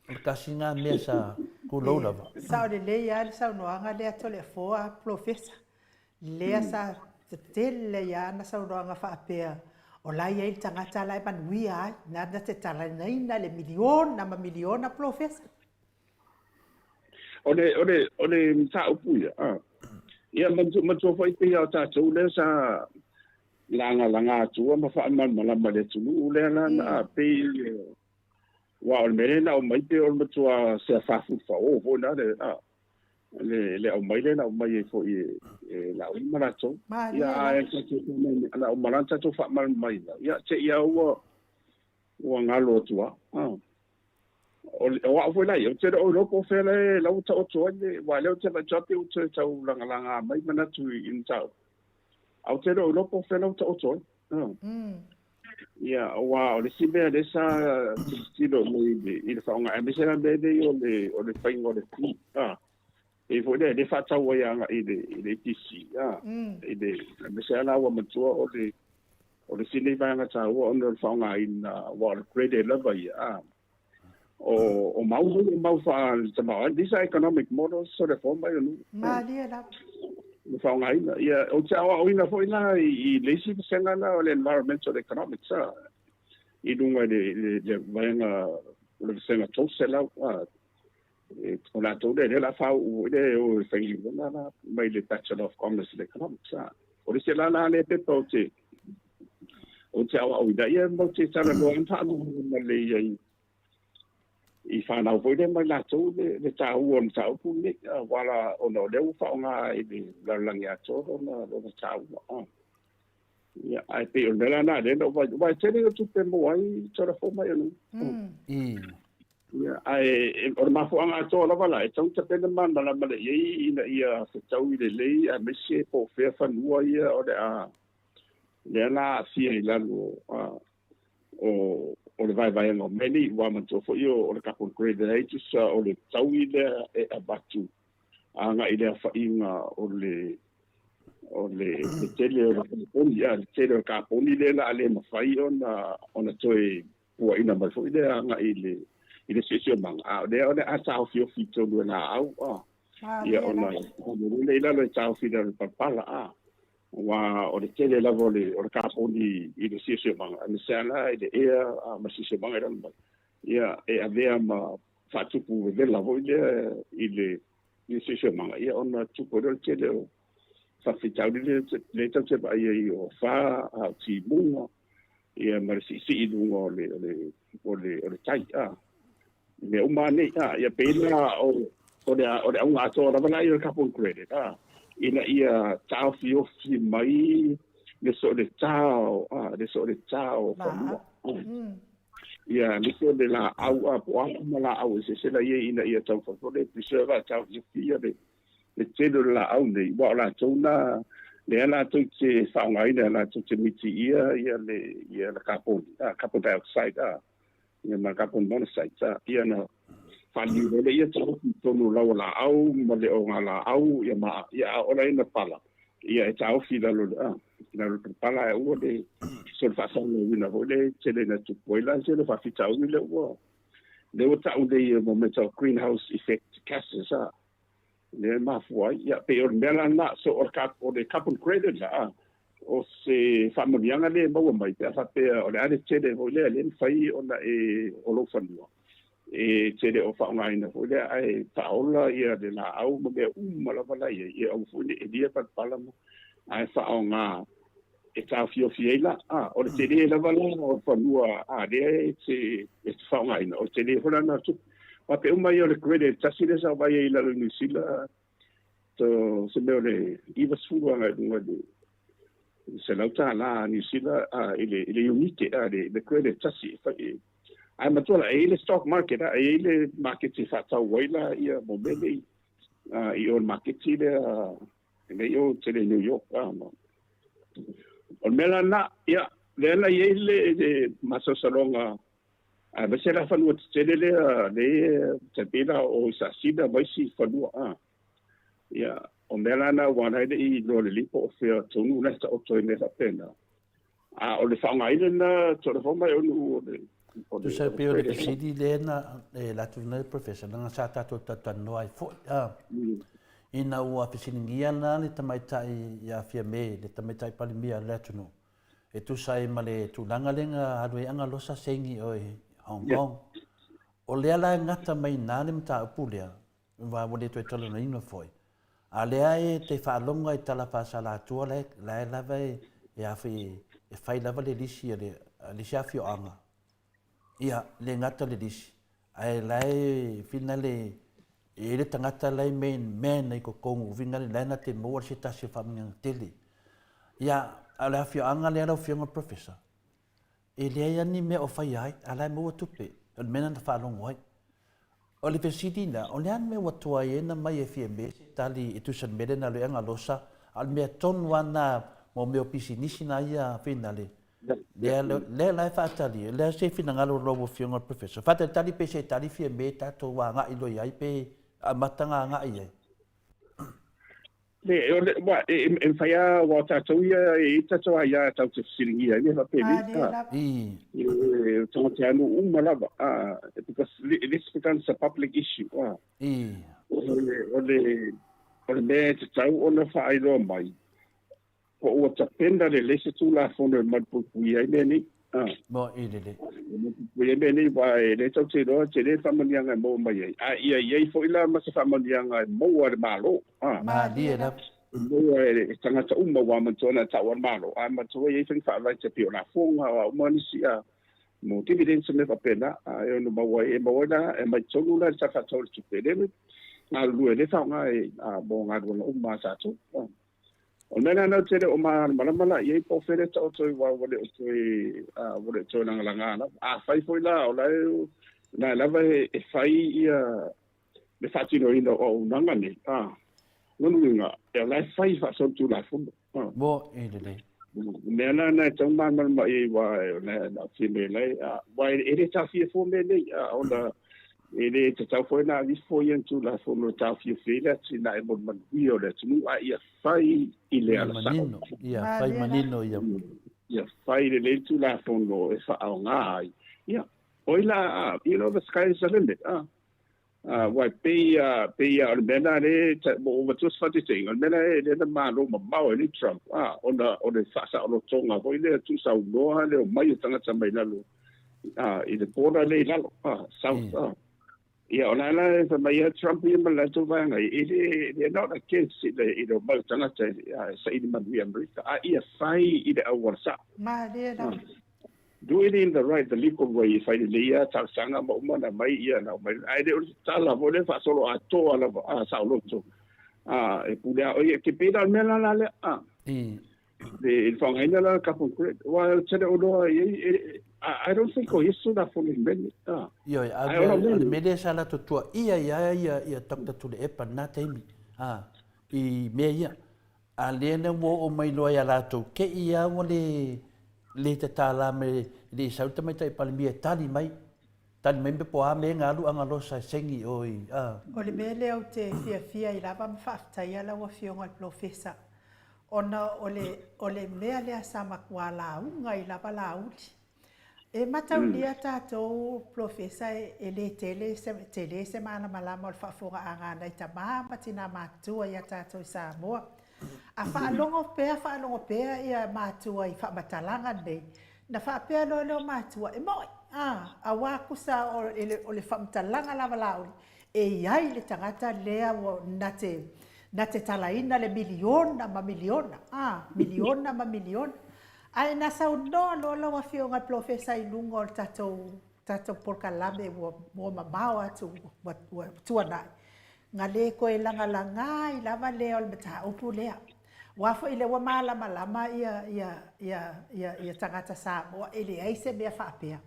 o le tasi lena mea sa tulou lava. Sao lelei lava le saunoaga lea Toleafoa Professor. Lea sa tetele ai lava ana saunoaga faapea, o la e i ai le tagata la e manuia ai, na te talanoaina le miliona ma miliona polofesa. O le, o le, o le mataupu ia, ah. Ia, manatua foi pei o tatou lea sa lagalaga atua ma faamalamalama i le atunuu lea la, na pei, aua o le mea lea na aumai pei o le matua seafafulufaoo foi la le, ah. le le aumai lea na aumai ai foi e e Laauli ma latou. Ia ae tatou na uma la tatou faamalamalamaina. Ia te i lava ua ua galo atu lava. Ah. O, o au foi la ia, ou te le o iloa po o fea la e la ua taoto ai le, aua o lea ou te vaai atu lava pei ua toe tau lagalaga mai manatu i mataupu. Ae ou te le o iloa po o fea la ua taoto ai. Ah. Ia, aua o le isi mea lea sa tilotilo i le, i le faaaoga, aemaise la mea nei o le, o le faiga o le fee, a, pei foi lea, lea faatau ai agai i le, i le APC, a, i le, aemaise lava la ua matua o le, o le isi nei vaega taua ona o le faaaogaina, aua o le credit lava ia, a, o, o mau nei, o mau faa-tamaoaiga, these are economic models, so le form ai o nuu. Malie lava. Le faaaogaina. Ia, ou te aoaoina foi la i, i le isi vasega la o le environmental economics, a, i luga i le, le, le vaega o le vasega 300, a, e, o latou lea, lea o le a faauu foi lea e o e faigaluega la mai le Bachelor of Commerce in Economics, a. O le isi la la lea pepa ou te, ou te aoaoina, ia matou te talanoa ma faamalamalama lelei ai i fanau foi lea mai latou le, le taua o le mataupu lenei, aua la, ona o lea ua faaaoga i le lalolagi atoa lona, lona taua. A. Ia, ae pei o le mea la lena lea na ou vaai, aua e tele ia tupe e maua ai Tolafono mai anu. Ia, ae o le mafuaaga atoa lava la, e tatau ona tapena malamalama lelei i ai ina ia fetaui lelei aemaise po o fea fanua ia o le a lea la aafia i lalo o o le vaevaega o mea nei, ua manatua foi o le carbon credit ai tusa o le taui lea e avatu agai i le aofaiga o le o le le tele o le kaponi, a le tele o le kaponi lea la a le mafai ona ona toe puaina mai foi lea agai i le i le siosiomaga, a o lea o le a taofiofi i totonu e laau, a ia ona lea i lalo e taofi i lalo i le palapala, a aua o le tele lava o le o le kaponi i le siosiomaga, aemaise lava la i le ea ma le siosiomaga i lalo mai, ia e avea ma faatupu vevela foi lea i le i le siosiomaga, ia ona tupu ai lea o le tele o faafitauli lea lea tatou te vaai ai o afa, a o timuga, ia ma le siisii i luga o le o le o le o le tai, a mea uma lava nei, a ia pei la o o le o le auga atoa lava la ia o le carbon credit, a ina ia taofiofi mai le sooletao, a le sooletao o fanua. Ia aemaise o le laau, a po o a uma laau eseese la i ai ina ia taumafai foi le preserve a taofiofi ia le le tele o le laau nei, aua o latou na lea latou te faaaogaina, latou te mitiia ia le ia le kaponi, a, carbon dioxide, a, ia ma le carbon monoxide, a, ia na faaliliu loa lea ia taofi i totonu o lau laau ma le ogalaau, ia ma, ia a ola ai na pala, ia e taofi i lalo, a, i lalo o le pala ae aua le soona faasalalauina foi lea e tele ina tupu ai la le tele o faafitauli lea ua lea ua tau nei e mea tau greenhouse effect gases, a, lea e mafua ai. Ia, pei o le mea la lena, so o le, o le carbon credit la, a, o se faamanuiaga lea e maua mai pe a faapea o le a le tele foi lea, le mafai ona e o lou fanua e tele o faaaogaina foi lea ae faaola ia le laau ma mea uma lava la i ai, ia aua foi ne i elia palapala ma ae faaaoga e taofiofi ai la. A, o le tele lava la o fanua a lea e te, e te faaaogaina, o le tele foi la na tupe. Aua pe uma ia o le credit tasi lea sa vaai ai i lalo i Niu Sila, to se mea o le 90 agai i luga i le $100 a Niu Sila i le i le iunite a le le credit tasi e fai ae matua la e i ai le stock market a e i ai le maketi e faatau ai la ia mo mea nei i o le maketi lea nei o tele i New York a ma o le mea la na ia lea na i ai le le masalosaloga aemaise la fanua tetele lea le tai pei la o i Sasina ma isi fanua a Ia, o mea la na aua la e le i iloa lelei po o fea tonu la e taoto ai mea faapena. A o le faaaogaina lena tole fou mai o nuu o le o le Tusa e pei o le fesili lea na e alu atu nei le Professor, leaga sa tatou talatalanoa ai foi, a, ina ua fesiligia la le tamaitai ia Fiame, le tamaitai Palemia o le atunuu, e tusa ai ma le tulaga lea na alu ai Agalosa seini i o i Hong Kong. O lea la e gata mai i ina le mataupu lea, Aua ua le toe talanoaina foi. A lea e te faalogo i tala faasalatua la e lava e e fai lava le lisi a le isi afioaga. Ia, le gata le lisi, ae la e finale e i ai le tagata la e main man i totonu finale la e na te maua se tasi o faamanuiaga tele. Ia, a o le afioaga lea lau Afioga i le Professor, E leai lava ni mea o faia ai, a o la e maua tupe. O le mea lena na faalogo ai. O le fesili lena, o le a le mea ua tuai ai ona mai e Fiame se tali e tusa i le mea lea na alu ai Agalosa, a o le mea tonu lava lena mo mea o pisinisi na ia finale, lea, lea la e faatali ai. O le a se finagalo o lau Afioga i le Professor? Faatalitali pe se i tali Fiame tatou agai loa i ai pe amata ona agai i ai. Le, o le, ua, e, e, e mafai lava, aua o tatou ia, e i ai tatou aia tatou te fesiligia ai mea faapenei. Malie Ah, lava. I. e, o tagata nuu uma lava. Ah, because this becomes a public issue. Ah, I. o le, o le, o le mea e tatau ona faailoa mai, Po ua tapena lelei se Tulafono e malupuipuia ai mea nei? A. Mo i lelei. E malupuipuia ai mea nei, aua e le tatou te iloa, e tele le faamanuiaga e maua mai ai. A ia i ai foi la ma se faamanuiaga e maua e le Malo, a. Malie lava. E maua e tagata uma, aua manatua na tau a le Malo, ae manatua e i ai faiga faavae tai pei o lafoga, o a uma nisi, a, mo dividends ma mea faapena, a, e ono maua ai, e maua ai la, e aumai tonu la i le Tala Faatatau o le Tupe, lea e galulue, lea e faaaoga e, a, mo galuega uma a tatou. A. O le mea lena ou te le o malamalama la i ai po o fea lea taoto ai aua ua le o toe, ua le o toe lagalaga lava. Afai foi la o la e, la e lava e fai ia le faatinoina o auaunaga nei, a, lona uiga, o la e fai faasolitulafono. A. Mo e lelei. O le mea la lena e tatau ona malamalama i ai aua o la e aafia mai ai, aua e le taofia fua mea nei, a, ona E le tatau foi ona aveifo ia ni Tulafono e taofiofia ai le atinae mo le manuia o le atunuu, a ia fai i le Ia ala sao. manino, ia fai manino ia. Ia fai lelei le Tulafono e faaaoga ai. Ia, oi la, you know, the sky is the limit, a. Aua e pei a, pei a o le mea lena lea, ua ou avatua se faataitaiga, o le mea lena lea na malo mamao ai nei Trump, a, ona o le faasaolotoga foi lea tuusaunoa le omai o tagata mai lalo a, i le border lea i lalo, a, south, a. Ia, o la la e fai mai a Trump ia ma le latou vaega, e le, they're not against i le, i le omai o tagata e, e saili manuia i Amerika, a ia fai i le auala sao. Malie lava. Do it in the right, the legal way, e fai lelei lava talosaga ma uma ona aumai ia na aumai, ae le o le tala foi lea faasolo atoa lava, a, saoloto, a, e pule lava oe ia, ke pei la o le mea la la lea, a. Le faaaogaina la carbon credit, aua ou te le o iloa i ai, I don't think o ia se Tulafono i le mea lenei. Ioe, a o le mea lea sa latou tuaia ai lava ia Doctor Tuilaepa i lena taimi, i mea ia. A lea na ua oo mai loa ia latou, te i lava ua le, le tatala mai, e le i sau le Tamaitai Palemia e tali mai, tali mai po o a mea na alu Agalosa e saini i o i, a. O le mea lea ou te fiafia ai lava ma faafetaia lau Afioga i le Polofesa, Ona o le, o le mea lea sa matua lauga ai lava Laauli. E mataulia tatou Polofesa e le tele se, tele se malamalama o le faafofogaaga a nai tama ma tina matutua ia tatou i Samoa. A faalogo pea, faalogo pea ia matua i faamatalaga nei, na faapea loa lea o matua, e mo'i, a, aua kusa o le, o le faamatalaga lava Laauli, E i ai le tagata lea ua na te, na te talaina le miliona ma miliona, a, miliona ma miliona. Ae na saunoa loa lau Afioga i le Polofesa i luga o le tatou, tatou polokalame ua ua mamao atu ua ua tuanai, na le toe lagalaga ai lava lea o le mataupu lea. Aua foi lea ua malamalama ia ia ia ia ia tagata Samoa e leai se mea faapea.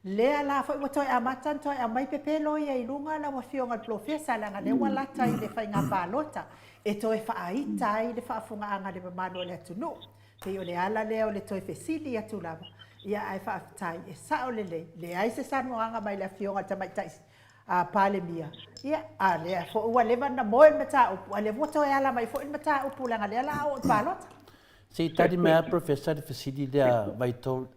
Lea la foi ua toe amata ona toe aumai pepelo ia i luga lau Afioga i le Polofesa leaga lea ua lata i le faiga palota e toe faaita ai le faafofogaaga a le mamalu o le atunuu. Pei o le ala lea o le toe fesili atu lava, ia ae faafetai e sao lelei, leai se saunoaga mai le Afioga i le Tamaitai Palemia, ia a lea foi ua leva ona moe le mataupu, a lea ua toe ala mai foi le mataupu leaga lea o le a oo i le palota. Se i tali mai lava Professor i le fesili lea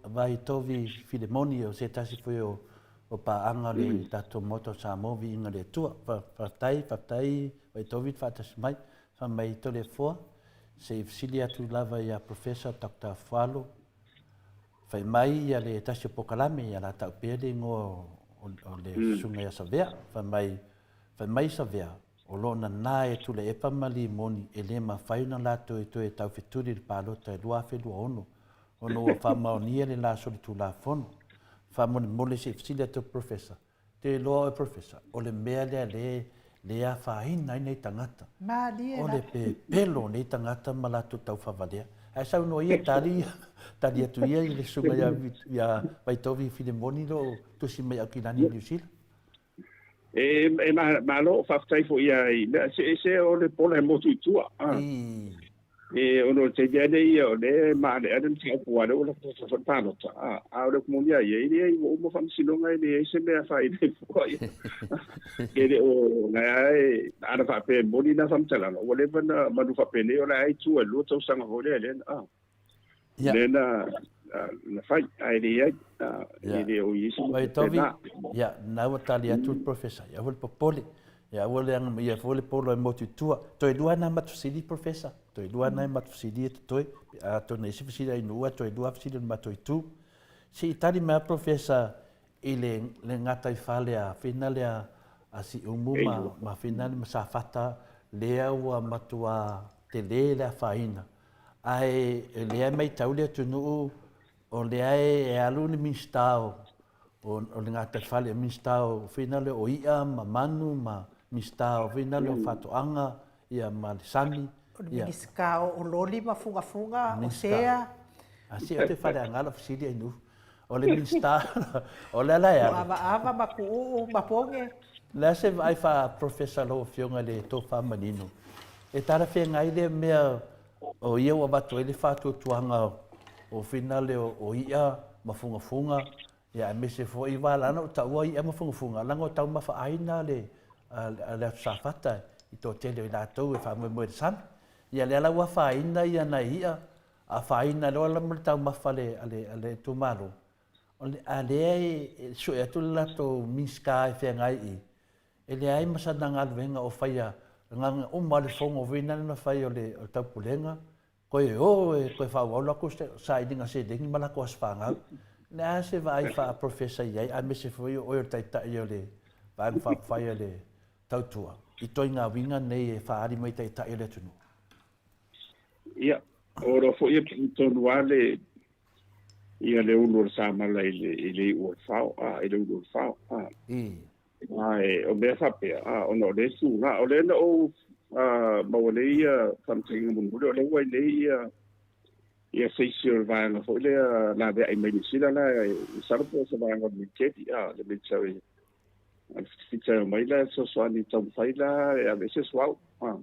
Vaitovi Filemoni o se tasi foi o paaga o le tatou Maota o Samoa Viiga i le Atua. Faafetai, faafetai Vaitovi le faatasi mai. Fai mai Toleafoa, se i fesili atu lava ia Professor Doctor Afualo, fai mai ia le tasi o polokalame ia la tau pea le igoa o le susuga ia Savea. Fai mai, fai mai Savea, o lo o nana e Tuilaepa ma Limoni e le mafai ona latou e toe taufetuli i le palota i 2026 ona ua faamaonia le la solitulafono. Faamolemole se i fesili atu Professor, te iloa oe Professor, o le mea lea le le afaina ai nei tagata. Malie O le pepelo o nei tagata ma latou taufavalea. Ae saunoa ia tali tali atu ia i le susuga ia ia Vaitovi Filemoni lo tusi mai Aukilani Niu Sila. E, e malo, faafetai foi ia i mea, se, se o le pola e motu i tua. Ah. E ono te mea nei ia o le maaleale le mataupu aua lea ua lata foi le palota. A, a o le upu moni a ia, e leai ua uma faamasinoga e leai se mea fai nei fua ia. E le o la e ana faapea e moni na faamatalaga, ua leva na manu faapenei o la e i tua i le 2 tausaga foi lea lea na. Ia. Lea na na fai, ae leai, e le o i ai se mea Vai Tovi, ia, na ua tali atu le Professor, ia aua le popole, ia aua le aga, ia foi le polo e motu i tua. Toe lua na matou fesili, Professor, toe lua na matou fesili e totoe, atonu e isi fesili a Ainuu, toe lua fesili o le matou itu. Se i tali mai lava Professor i le, le gataifale a Fina lea a Siumu ma, ma Fina ma Safata, lea ua matua tele le afaina. Ae o lea e matau le atunuu o lea e alu le Minisita o, o le gataifale, Minisita o fina lea o i'a ma manu ma Minisita o fina lea o faatoaga ia ma le sami. O le Minisita o loli ma fugafuga, o sea. A se o te faleaga lau fesili ai nu. O le Minisita, o le ala e alu. O avaava ma kuuu ma poge. O le a se vaai faa-Professor lau Afioga i le tofa manino, e talafeagai lea mea o ia ua avatu ai le faatuatuaga o finale o i'a ma fugafuga, ia aemaise foi aua la ona ou taua i'a ma fugafuga, leaga o taumafa ʻāina le a le Atu Safata i toatele o i latou e faamoemoe i le sami. Ia lea la ua afaina ia nai i'a, afaina loa la ma le taumafa a le, a le, a le itumalo, o le, a lea e sue atu le latou Minisita e feagai i i, e leai ma sana galuega o faia galuega uma a le Fono foi lena na fai o le Taupulega, toe o e toe faaauau latou sailiga seleni ma latou aso fanau. O le a se vaai faa-Professor i ai, aemaise foi o oe o le Taitai o le Vaega Faaupufai a le Tautua i ituaiga uiga nei e faaali mai Taitai o le atunuu? Ia, o lo foi e pili tonu lava le ia le ulu o le samala i le i le iu o le fao, a, i le ulu o le fao, a. Ae o mea faapea, a, ona o lea tulaga, o lea na ou maua nei ia faamatalaga mulimuli, o lea ua i nei ia ia se isi o le vaega foi lea laveai mai Niu Sila la, masalo po o se vaega o le Militeli, a, le military, a le fitafita e omai la e fesoasoani e taumafai la e aveese suauu, a.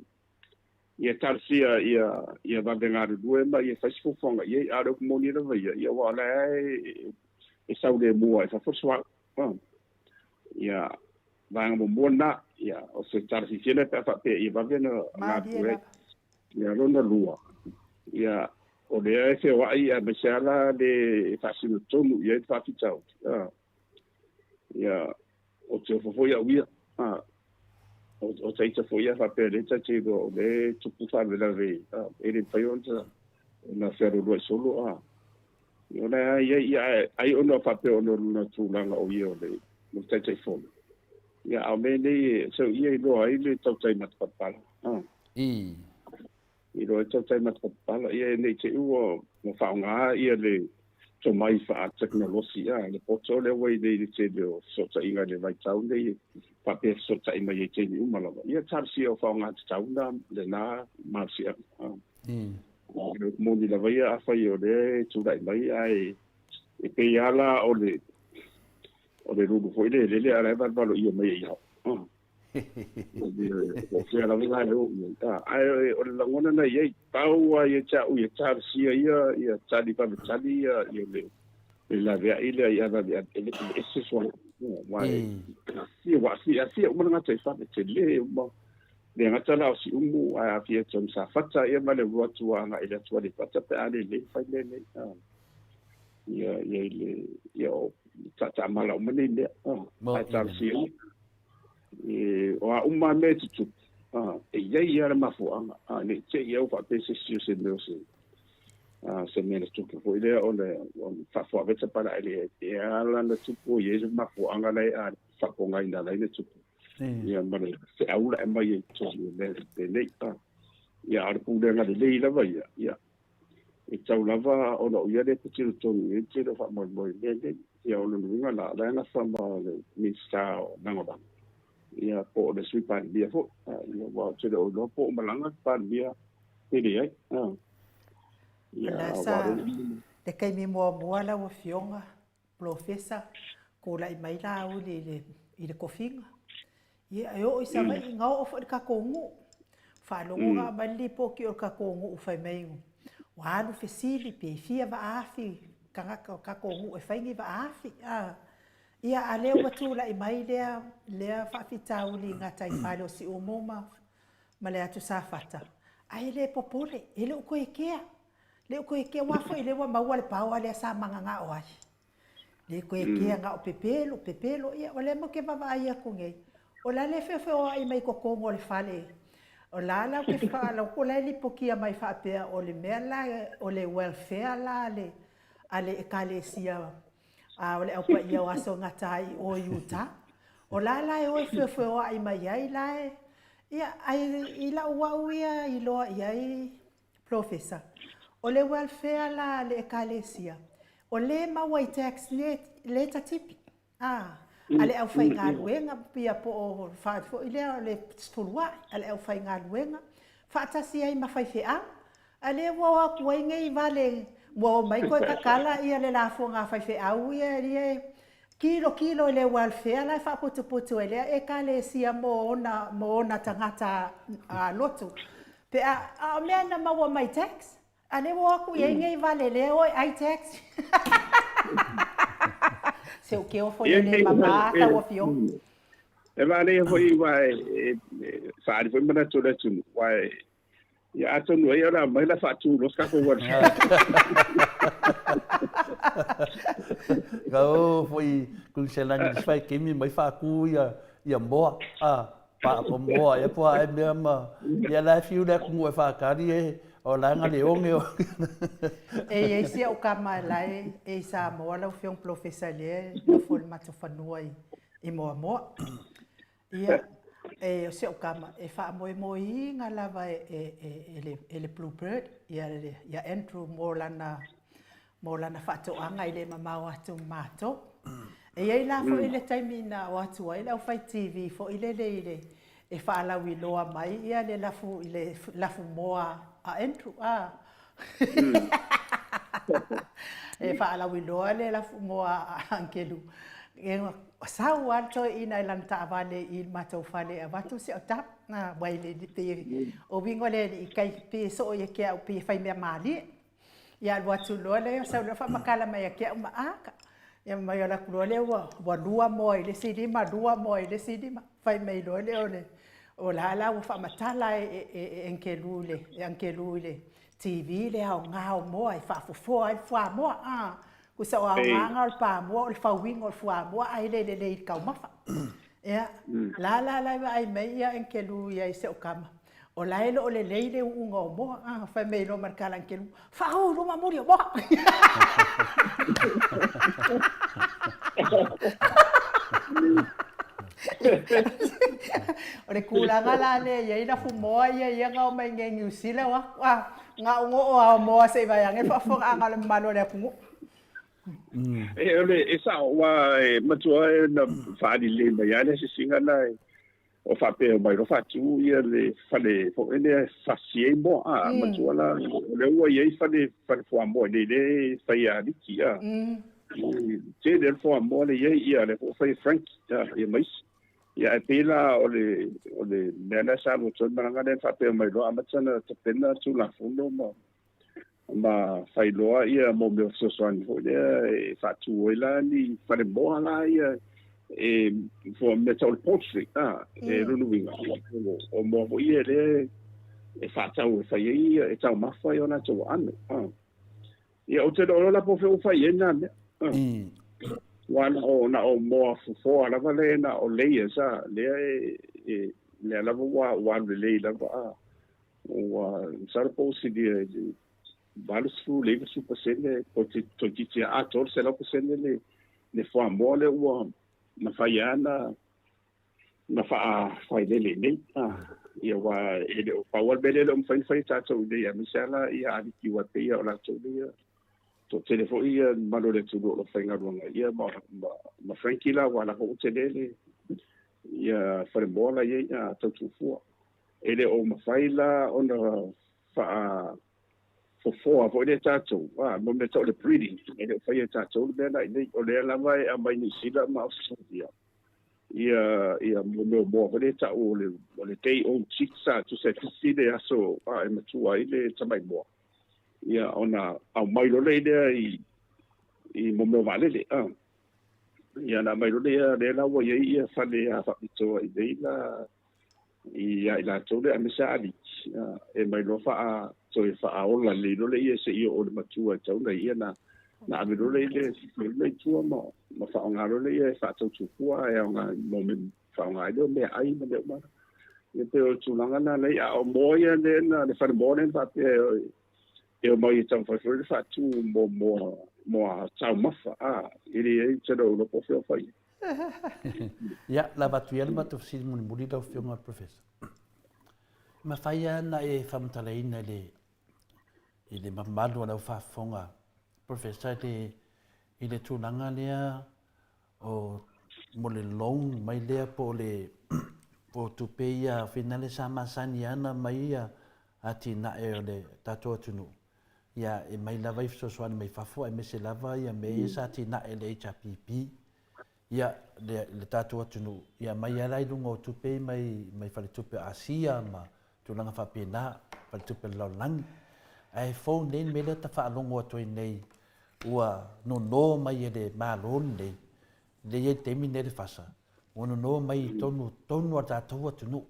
Ia talosia ia ia vave galulue ma ia fai se fuafuaga i ai, a o le upu moni lava ia, ia aua o la e e sau lemu lava i fafo le suauu. Ia, vaega muamua lena, ia, o se tala fiafia lea pe a faapea ia vave ona galulue ai. Ia, lona lua, ia, o lea e feoai aemaise lava la le faasino tonu i ai le faafitauli. Ia, ou te ofo foi au ia. O taita foi ia faapea lea ta te iloa o lea e tupu faalavelave e le mafai ona fealualuai solo. A o la e i ai, ia, ai ona faapea ona o lona tulaga o ia o le Taitaifono. Ia, a o mea nei, so ia iloa ai le tautai matapalapala. Iloa ai le tautai matapalapala. Ia, ne i te i ua faaaoga ia le tomai faatekonolosi a le poto lea ua i nei i le tele o fesootaiga i le vaitau nei e faapea e fesootai mai ai i taimi uma lava. Ia talosia o faaaoga tatau na lena malosiaga. O le moni lava ia afai o lea e tulai mai ae e pei lava la o le o le lulu foi lea e lele a o la e valevaloia mai ai i ao. O fea lava la e oo i ai. Ae o le lagona na i ai, pau lava ia te au ia talosia ia, ia tali vave tali ia, ia le, le laveai lea i avaveave, e le ese soa. Aua e aafia, ua aafia, aafia uma le gataifale, tele uma. Le gata la o Siumu, ae aafia atu ai ma Safata, ia ma le alu atu agai i le atu Aleipata pe a lelei fai mea nei. Ia, ia i le, ia o taataamala uma nei mea. Ae talosia ia. E, o a uma mea e tutupu, e i ai lava le mafuaaga, ne i te i au faapea se isi o se mea o se, se mea na tupu foi lea o le faafoaveta pala e le e ala na tupu i ai se mafuaaga la e a faapogaina lai na tupu. Ia ma le feau la e mai ai tonu o mea penei. Ia a o le pulega lelei lava ia, ia e tau lava ona o ia lea patino tonu i ai le tele o faamoemoe i mea nei. Ia o lona uiga la, o la e nafa ma le Minisita o Lagolago, ia po o le Sui Palemia foi. Ia aua ou te le o iloa po o malaga le Palemia pe leai. Ia, O la sa le taimi muamua lau Afioga Polofesa, tulai mai Laauli i le, i le tofiga. Ia, e oo i Savaii, na oo foi i le tatou nuu. Faalogo na aumai le lipoti o le tatou nuu fai mai ua alu fesili pe fia vaafi tagata o tatou nuu e fai ni vaafi. A, ia, a lea ua tulai mai lea, lea faafitauli i gataifale o Siumu ma, ma le atu Safata, ae le popole, e le o toe kea. Le o toe kea, aua foi lea ua maua le paoa lea sa mananao ai. Le toe kea na o pepelo, pepelo, ia o lea matou te vaavaai atu nei, o la le feofeoai mai totonu o le fale. O la la ou te faalogo la e lipotia mai faapea o le mea la o le welfare la a le a le Ekalesia a o le Au Paia o Aso Gata i o i uta. O la la e o e feofeoai mai ai la e, ia ae i lau au ia iloa i ai Polofesa, O le welfare la a le Ekalesia, o le maua i tax le, le tatipi, a, a le aufaigaluega, ia po o fa foi lea o le sefuluai a le aufaigaluega, faatasi ai ma faifeau. A lea ua o atu ai nei vale, ua omai toe tatala ia le lafoga a faifeau ia, ia e Tilotilo i le welfare la e faaputuputu e lea Ekalesia mo ona, mo ona tagata lotu. Pe a, a o mea na maua mai tax, a lea ua o atu i ai nei vale lea o e ai tax. Se u ke ofo le le mama tau afioga. E manaia foi aua e faaali foi manatu o le atunuu, aua e Ia atonu ai o le a aumai la faatu loa se tatou welfare. Ka o foi Queensland i fai kemi mai faatu ia ia moa a pa o moa ia po ai mea ma ia la fiu le atunuu e faatali e o la nga le onge o E i ai si au kama la e e i Samoa lau Afioga Polofesa lea e nofo i le matou fanua i Moamoa. Ia, e, o si au kama, e faamoemoeina lava e, e, e, e, le, e le Bluebird, ia, le, ia Andrew mo lana, mo lana faatoaga i le mamao atu ma matou. E i ai la foi le taimi na o atu ai le aufai TV foi lele i le, e faalauiloa mai ia le lafu, i le lafumoa a Andrew. A. E faalauiloa le lafumoa a Angelu. E sau lava le toeaina i lana taavale i le matou fale e avatu si au tap. Aua e le pei o uiga o le alii kai pei e soo ia te au pei e fai mea malie. Ia alu atu loa lea sau loa faamatala mai ia te au ma aka. Ia mai alu atu loa lea ua ua lua moa i le isi lima, lua moa i le isi lima. Fai mai loa lea o le o la la ua faamatala e e e Angelu i le e Angelu i le TV le aoga o moa e faafofoa ai le fuamoa. Ah, tusa o aoga o le pamoa o le fauina o le fuamoa ae le lelei i le taumafa. Ia, la la la e vaai mai ia Angelu ia i si au kama. O la e le o lelei le uuga o moa. Ah, fai mai loa ma le tala a Angelu, faauu i luma muli o moa. O le tulaga la lea e i ai lafumoa ia ia na omai nei i Niu Sila, ah, na o goo lava o moa se i vaeane le faafofogaaga a le mamalu o le atunuu. E o le e sa'o aua e matua e na faalilei mai lava le asiasiga lena e o faapea mai loa faatu ia le fale foi lea e fasi ai moa a matua la o lea ua i ai fale fale fuamoa i inei lea e fai e aliki a tele le fuamoa lea i ai ia lea foi ua fai e Frankie a ia ma isi. Ia ae pei la o le o le mea lea sa alu atu ai le malaga lea faapea mai loa amata ona tapena Tulafono ma ma fai loa ia mo mea o fesoasoani foi lea e faatu ai la ni falemoa la ia e fo mea tau le poultry a e lona uiga o moa foi ia lea e faatau e fai ai e taumafa ai o latou aano a. Ia ou te le o iloa la po o fea ua fai i ai lena mea. Aua na o, na o moa fofoa lava lea na o layers a, lea e, e, lea lava ua, ua alu lelei lava a. Ua, masalo po ua silia i le 80 i le 90% po o toeitiiti lava atoa le 100% le, le fuamoa lea ua mafai lava ona na faafailele i inei. Ia aua e le o pau lava le mea lea e le o mafai ona fai e tatou i inei, aemaise lava la ia aliki aua e pei lava o latou lea toatele foi ia mamalu o le atunuu o lo o faigaluega ia ma, ma, ma Frankie la, aua o la foi ua tele le ia falemoa la i ai a tau tuufua. E le o mafai la ona faa fofoa foi lea tatou, a, mo mea tau o le breeding, e le o faia e tatou le mea la i inei. O lea lava e aumai Niu Sila ma Ausetalia ia ia mo mea o moa foi lea e tau o le o le day old chicks a tusa e fisi le aso a e matua ai le tamai moa ia ona aumai loa lea i i mo mea o vaalele a ia ona aumai loa lea lea la ua i ai ia fale a faapitoa i nei la ia i latou lea aemaise lava aliki e mai loa faa toe faaola lelei loa lea seia oo i le matua e tatau ona ia na na ave loa lea i le le i tua ma ma faaaoga loa lea e faatautuafua e aoga mo me faaaoga ai lea o meaai ma mea uma. Ia pei o le tulaga lena lea a o moa ia lea na le falemoa lea na faapea e omai e taumafai foi le faatu mo moa moa taumafa a e leai ou te le o iloa po o fea o fai ai. Ia, lava atu ia le matou fesili mulimuli lau Afioga i le Professor. E mafai lava ona e faamatalaina i le, i le mamalu o lau faafofoga, Professor, i le, i le tulaga lea o mo le loan mai lea po o le po o tupe ia finale sa masani lava ona aumai ia atinae o le tatou atunuu. Ia, e mai lava i fesoasoani mai fafo aemaise lava ia mea ia sa atinae e le HRPP, ia, le, le tatou atunuu, ia mai lava la i luga o tupe mai, mai faletupe o Asia ma tulaga faapena, faletupe o le lalolagi. Ae fou nei le mea lea ta faalogo atu ai nei, ua nono mai e le Malo lenei, lea e i ai i le taimi lenei le FASA, ua nono mai i totonu tonu o le tatou atunuu.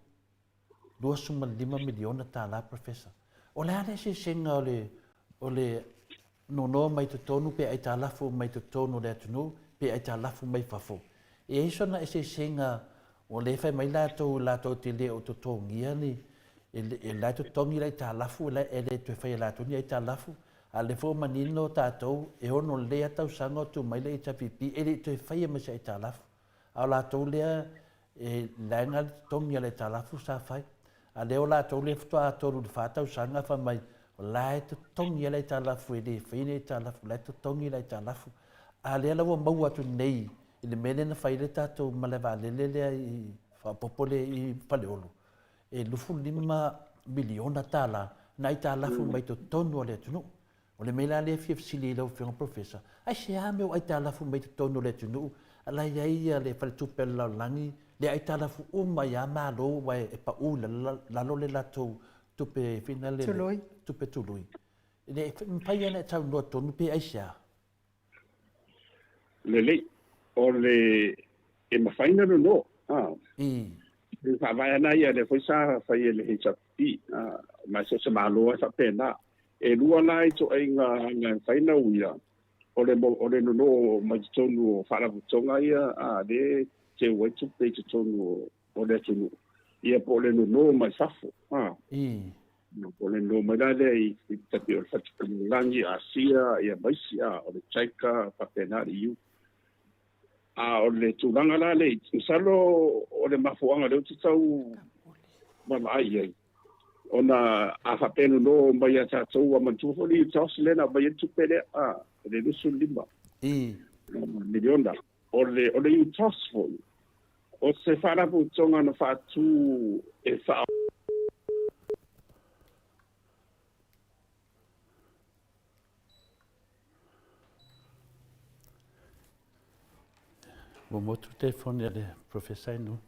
$25 miliona tala Professor. O le a le eseesega o le, o le nono mai totonu pe aitalafu mai totonu o le atunuu pe aitalafu mai fafo? E i ai sona eseesega o lea e fai mai latou latou te le o totogia ni, e la e totogi le aitalafu e le toe faia e latou ni aitalafu, a o lea foi ua manino tatou e ono lelei lava tausaga o tu mai le HRPP e le i toe faia ma se aitalafu. A o latou lea e leaga le totogi a le aitalafu sa fai. A lea o latou lea faatoa 3 i le 4 tausaga fai mai o la e totogi lava le aitalafu e le faia ni aitalafu, o la e totogi le aitalafu. A lea la ua maua atu nei i le mea lea na fai ai le tatou malae vaalele lea i faaopoopo lea i Faleolo, e $25 miliona tala na aitalafu mai totonu o le atunuu. O le mea la lea e fia fesili ai lau Afioga Professor, aisea mea o aitalafu mai totonu o le atunuu a la e i ai ia le Faletupe a le Lalolagi le aitalafu uma ai lava Malo aua e pau i lalo le latou tupe foi lea Tului. Tupe tului. E le mafai lava ona e saunoa tonu pe aisea? Lelei. O le e mafai ona nono. Le faavae ana ia lea foi sa fai e le HRPP, ma so o se Malo lava e faapena. E lua la ituaiga aga e mafai ona uia, o le o le nono mai totonu o faalapotopotoga ia a lea e teu ai tupe i totonu o le atunuu, ia po o le nono mai fafo. Po o le nono mai la lea i tai pei o le Faletupe Lalolagi, Asia, ia ma isi, o le JICA, faapena le EU. A o le tulaga la lea, masalo o le mafuaaga lea ou te tau vaavaai i ai, ona a faapea e nono mai ia tatou, ua manatua foi le UTOS lea na aumai ai le tupe lea, le 25. Miliona. O le o le UTOS foi, o se faalapotopotoga na faatu e faa Ua motu le telefoni a le Professor Inu.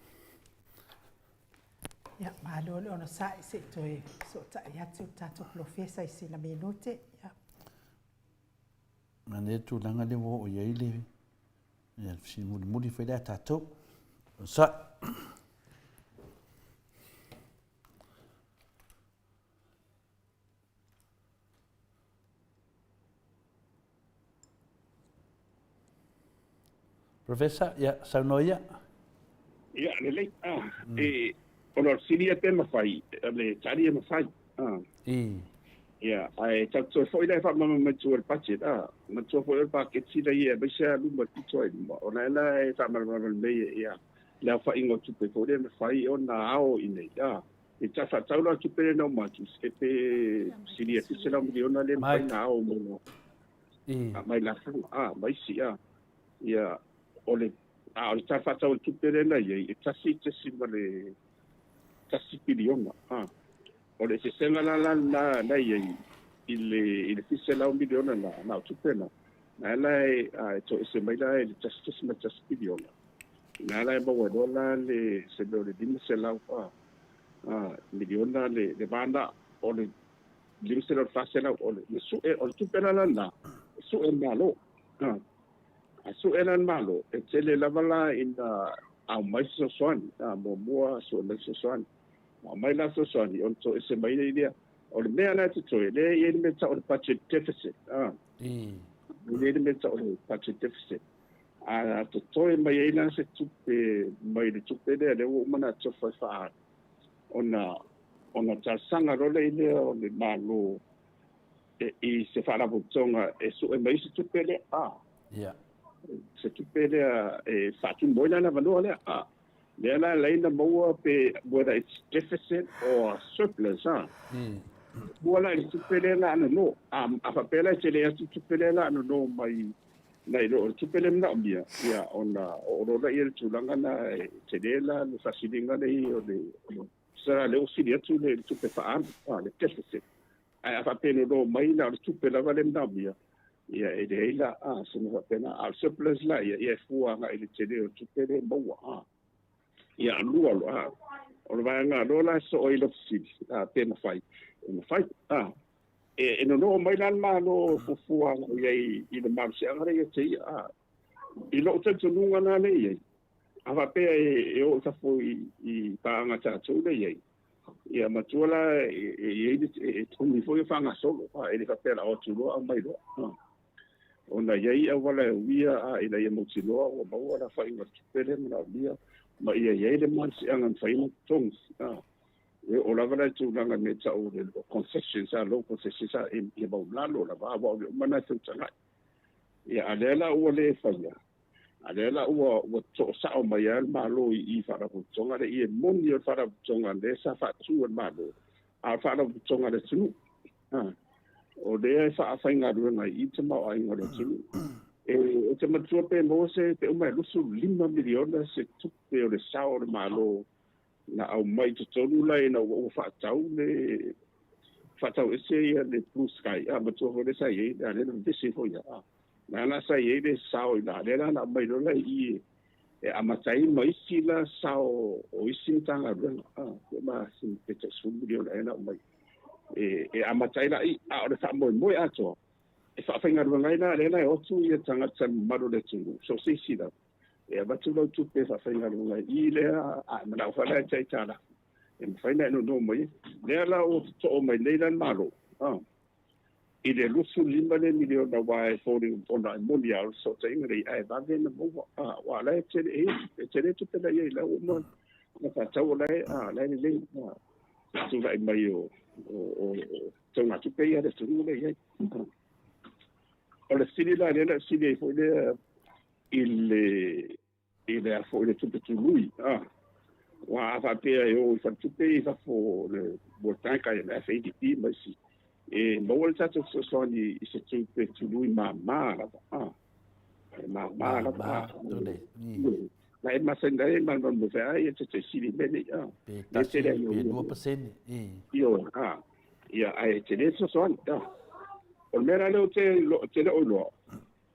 Ia, malo le onosai se i toe fesootai atu le tatou Polofesa i sina minute. Ia. Manaia le tulaga lea ua oo i ai le ia, le fesili mulimuli foi lea a tatou. Onosai. Professor, ia, saunoa ia. Ia, lelei. Ah, e, ona o le sili ia pe mafai, le tali e mafai. Ah. Ia, ae tatou toe foi la e faamama matua i le budget, ah. Matua foi o le paketi la ia, aemaise lava luma i le pito ai luma, ona ela e faamalamalama lelei ia le aofaiga o tupe foi lea e mafai ona ao i inei, ah. E ta faatau la tupe lea na uma atu, e pe sili atu $100 miliona lea e mafai ona ao mai mai lafoga, ah, ma isi, ah. Ia, o le, a o le tala faatatau o le tupe lea na i ai, e 1.1 piliona, ah. O le eseesega la la lena na i ai i le i le $700 miliona na, na o tupe na, na la e, a, e toese mai la i le 1.1 piliona. Na la e maua ai loa la le se mea o le 500 a, a, miliona le, le va na o le 500 le 400 o le, le su'e, o le tupe la la lena, e su'e le Malo. A, a su'e la le Malo, e tele lava la ina aumai se fesoasoani. A, muamua su'e mai se fesoasoani. Aumai la fesoasoani ona toese mai ai lea. O le mea la e totoe, lea e i ai le mea e tau o le budget deficit. A, e i ai le mea e tau o le budget deficit. A totoe mai ai la se tupe mai le tupe lea, lea ua uma ona atofa e faaalu, ona, ona talosaga loa lea i lea o le Malo e, i se faalapotopotoga e sue mai ai se tupe lea. A, se tupe lea e faatumu ai la le avanoa lea. A, lea la e ala ai ona maua pe whether it's deficit or surplus. A, fua la i le tupe lea la a nono. A, a faapea la e tele atu tupe lea la a nono mai nai lo o le tupe lea manaomia, ia ona oo loa lea i le tulaga na e tele la le faasiliga lea o le tusa la lea ua sili atu le tupe faaalu, a, le deficit. Ae a faapea e nono mai na o le tupe lava lea manaomia, ia e leai la a se mea faapena. A o le surplus la ia, ia e fua agai i le tele o le tupe lea e maua, a. Ia, lua loa, a. O le vaega loa la e soo ai lau fesili, a, pe mafai, e mafai, a. E, e nonoo mai la le Malo fuafua agai ai i le malosiaga lea ia te ia, a. I lou talitonuga la lea i ai, a faapea e, e oo i fafo i, i paaga tatou lea i ai, ia matua la e, e i ai le, e, e togi foi e faagasolo, a, e le faapea la o atu loa aumai loa, a. Ona i ai auala e uia a ina ia mautinoa ua maua le aofaiga o le tupe lea e manaomia ma ia i ai le malosiaga e mafai ona totogi, a. E oo lava la i tulaga i mea tau o le concessions, a, loan concessions, a, ia maualalo lava, aua o mea uma na e feutagai. Ia, a lea la ua le faia, a lea la ua, ua toosao mai lava le Malo i i faalapotopotoga lea, ia e moni o le faalapotopotoga lea sa faatu e le Malo, a o le faalapotopotoga a le atunuu. A, o lea e faafaigaluega ai i i tamaoaiga o le atunuu. E, ou te manatua pe maua se, pe uma e $25 miliona se tupe o le sao o le Malo na aumai i totonu la ina ua ua faatau le faatau ese ia le Blue Sky a matua foi lea sa i ai a lea na vevesi foi ia a na la sa i ai le sao i la lea la na aumai loa la i i e amata ai ma isi la sao o isi Matagaluega a pe ma sin pe tai 10 miliona ea na aumai e e amata ai la i a o le faamoemoe atoa e faafaigaluega ai la lea la e o atu ia tagata mamalu o le atunuu so se isi lava E avatu lau tupe e faafaigaluega i lea, a e manao foi la e tai aitalafu, e mafai ona e nono mai ai. Lea la ua totoo mai nei la le Malo, i le 25 lea miliona aua e foliga ona e moni lava o le fesootaiga lea ae vave ona maua, aua o la e tele, e tele tupe la i ai, la ua uma ona faatau o la e, la e lelei tulai mai o taugatupe ia a le atunuu lea i ai. O le fesili la lea na e fesili ai foi lea i le i le a foi le tupe tului a aua a faapea e o i faletupe i fafo o le World Bank IMF ADB ma isi e maua le tatou fesoasoani i se tupe tului māmā lava a. E māmā lava. Māmā, tole. I. Na e masani ai ma ma fe ai e te te sili me nei a. Pe tasi, pe 2%. I. Ioe, a. Ia, ae te le fesoasoani, a. O le mea la lea ou te te le o iloa,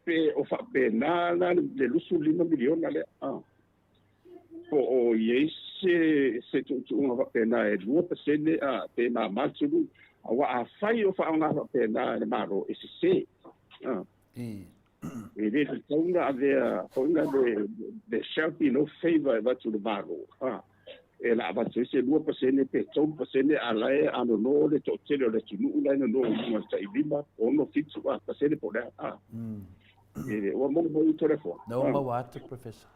pe o faapena la le 25 miliona lea, a. Po o i ai se se tuutuuga faapena e 2% a, pe māmā le tului. Aua afai o faaaoga faapena e le Malo, e sese, a. E le tatau ona avea foi na le there shall be no favour e avatu i le Malo, a e la avatu ai se 2% pe 3% a la e anono le toatele o le atunuu la e nono i luga o le tai 5, 6, 7 a pasene po o le a, a. E ua maua mai i Toleafoa. Na ua maua atu, Professor.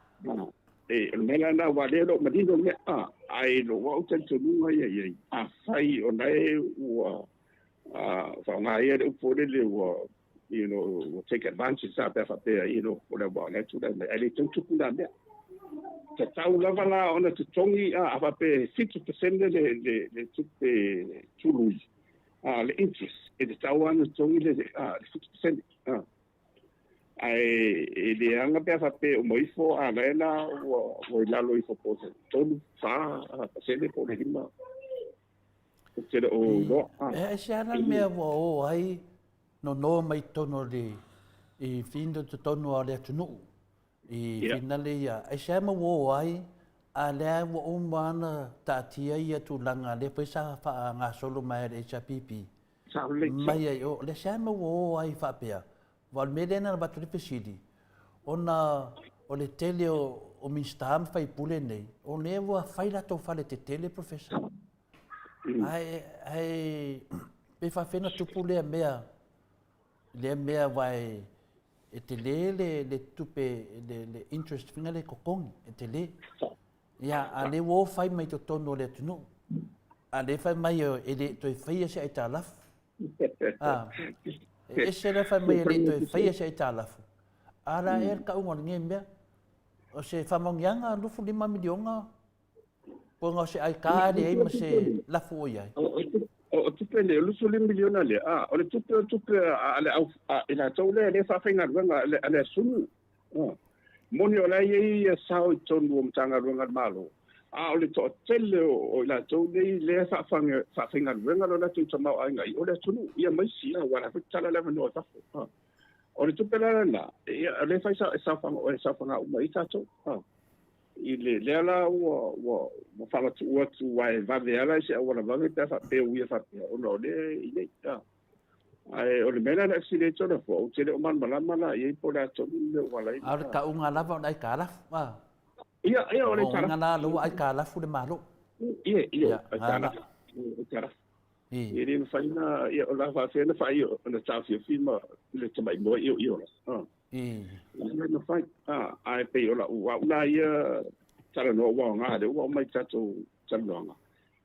E, o le mea la lena, aua o lea e le o manino le mea, a, ae i lou au talitonuga ia i ai, afai o la e ua faaaoga ia le upu foi lele ua you know, ua take advantage sa pe a faapea, you know, o le ua o la e tulai mai, ae le tau tupu na mea. Tatau lava la ona totogi, a, a faapea e 7% le, le, le tupe tului, a, le interest, e tatau lava ona totogi le, a, le 7%. A. Ae e leaga pe a faapea e uma ifo, a la e la ua, ua i lalo ifo po o se 3, 4% po o le 5. Ou te le o iloa. E aisea la le mea ua o ai nono mai totonu o le i whina totonu o le atunuu i whina le ia aisea ma ua o ai a lea ua uma ona taatia ia tulaga lea foi sa faagasolo mai e le HRPP mai ai o le aisea ma ua o ai faapea aua o le mea lea na avatu le fesili ona o le tele o Minisita ma faipule nei o lea ua fai latou fale tetele Professor. Ae, ae, pe faafefea ona tupu lea mea, lea mea aua e, e tele le, le tupe, le, le interest fina le totogi, e tele. Ia, a lea ua o fai mai totonu o le atunuu. A lea fai mai e le toe faia se aitalafu. A, e ese lea fai mai e le toe faia se aitalafu. A la ea le tauga o lenei mea. O se faamaoniaga 25 miliona Poga o se aika e leai ma se lafu o i ai. O tupe nei, o 25 miliona lea, a, o le tupe o tupe a le au, a i latou lea lea e faafaigaluega a le atunuu. A, moni o la e i ai ia sao i totonu o Matagaluega a le Malo, a o le toatele o i latou nei lea e faafaigaluega lo latou tamaoaiga i o le atunuu, ia ma isi, a, aua o la foi e tatala le avanoa i fafo. A, o le tupe la lena, ia, o lea e fai e saofaga uma ai tatou. A. I le lea la ua ua ua faamatuu atu aua e vave lava la i se auala vave pe a faapea uia faapea ona o lea e i nei. A. Ae o le mea la le accelerator lea fua, ou te le o malamalama la i ai po o le a tonu le mea ua ala ai A o le tauga lava o le aitalafu, a. Ia, ia, o le aitalafu. O uiga la ua aitalafu le Malo. Ia, ia, aitalafu. Aitalafu. E le mafai ona, ia, o le a faapefea ona faaiu, ona taofiofi ma le tamai moa ioio la. A. E le mafai. A, ae pei o lau au la ia talanoa ua aoga lea ua aumai tatou talanoaga.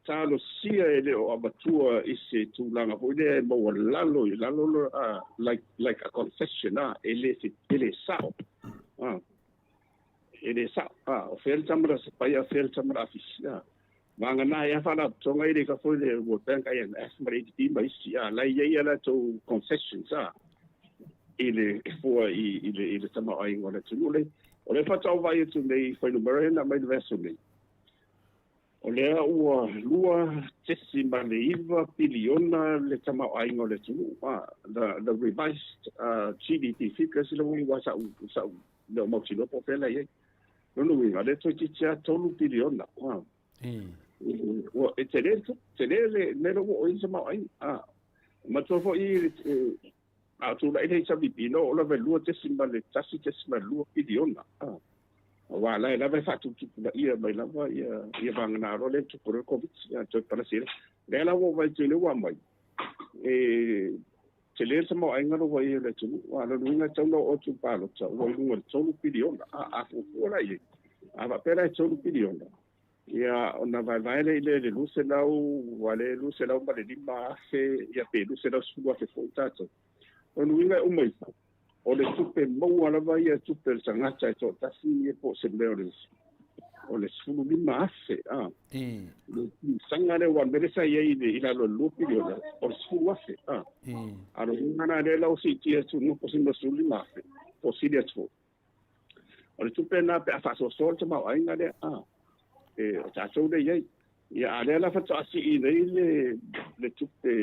Talosia e le o avatua i se tulaga foi lea e maualalo i lalo like, like a confession, a, e le, e le sao. A, e le sao. A, o fea le tama na sapaia, o fea le tama na afisi. A, vagana ai a faalapotopotoga i le ka foi le World Bank, IMF ma le ADB ma isi, a, la e i ai a latou concessions, a, i le fua i, i le, i le tamaoaiga o le atunuu lea. O lea faatoa ou vaai atu nei i fuainumera ia na aumai i le vaiaso nei, o lea ua 2.9 piliona le tamaoaiga o le atunuu, a, the, the revised GDP figures, ila ua sa'u, sa'u le o mautinoa po o fea la e i ai. Lona uiga, o lea toeitiiti lava 3 piliona. Ua, e tele le tupe, tele le mea lea ua oo i ai le tamaoaiga. A, manatua foi a o tulai le HRPP, na oo lava i le 2.1.2 piliona. Aua la e lava e faatuputupulaia mai lava ia, ia vagana loa lea e tupu loa le Koviti, a toe palasi ai. Lea la ua ou vaai atu i lea ua aumai, e tele le tamaoaiga lea ua i ai o le atunuu. A o lona uiga e tatau ona oo atu i le palota ua i luga o le 3 piliona. A, a fuafua la i ai, a faapea la e 3 piliona, ia ona vaevae lea i le 200, aua le 205,000, ia pe 210,000 foi tatou. O lona uiga e uma ifo, o le tupe maua lava ia tupe a le tagata e toatasi ia po o se mea o le o le 15,000 a. Le tausaga lea aua o le mea lea sa i ai i lalo o le 2 piliona o le 10,000 a. A o le uiga lena lea la ua siitia atu i luga po o se 55,000 po o sili atu foi. O le tupe lena pe a faasoasoa le tamaoaiga lea, a, e, o tatou lea e i ai. Ia, a o lea la faatoa sii nei le, le tupe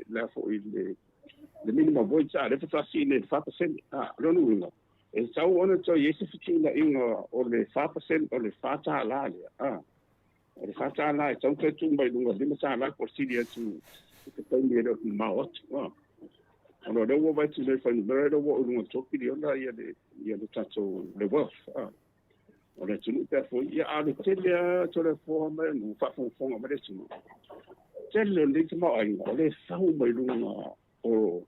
la foi le, le minimum wage, a lea faatoa sii nei i le 4%. A, o lona uiga, e tatau ona toe i ai se fetuunaiga o le 4%, o le $4 lea, a, o le $4 e tatau ona toe tuu mai i luga i le $5 po o le sili atu i se taimi e le o mamao atu. A. Ona o lea ua vaai atu nei i fuainumera lea ua oo i luga i le $3 piliona ia le, ia le tatou, le wealth, a, o le atunuu pe a foi. Ia, a o le tele lava Toleafoa ma ua faafogafoga mai le atunuu, tele o lenei tamaoaiga o lea e fau mai luga o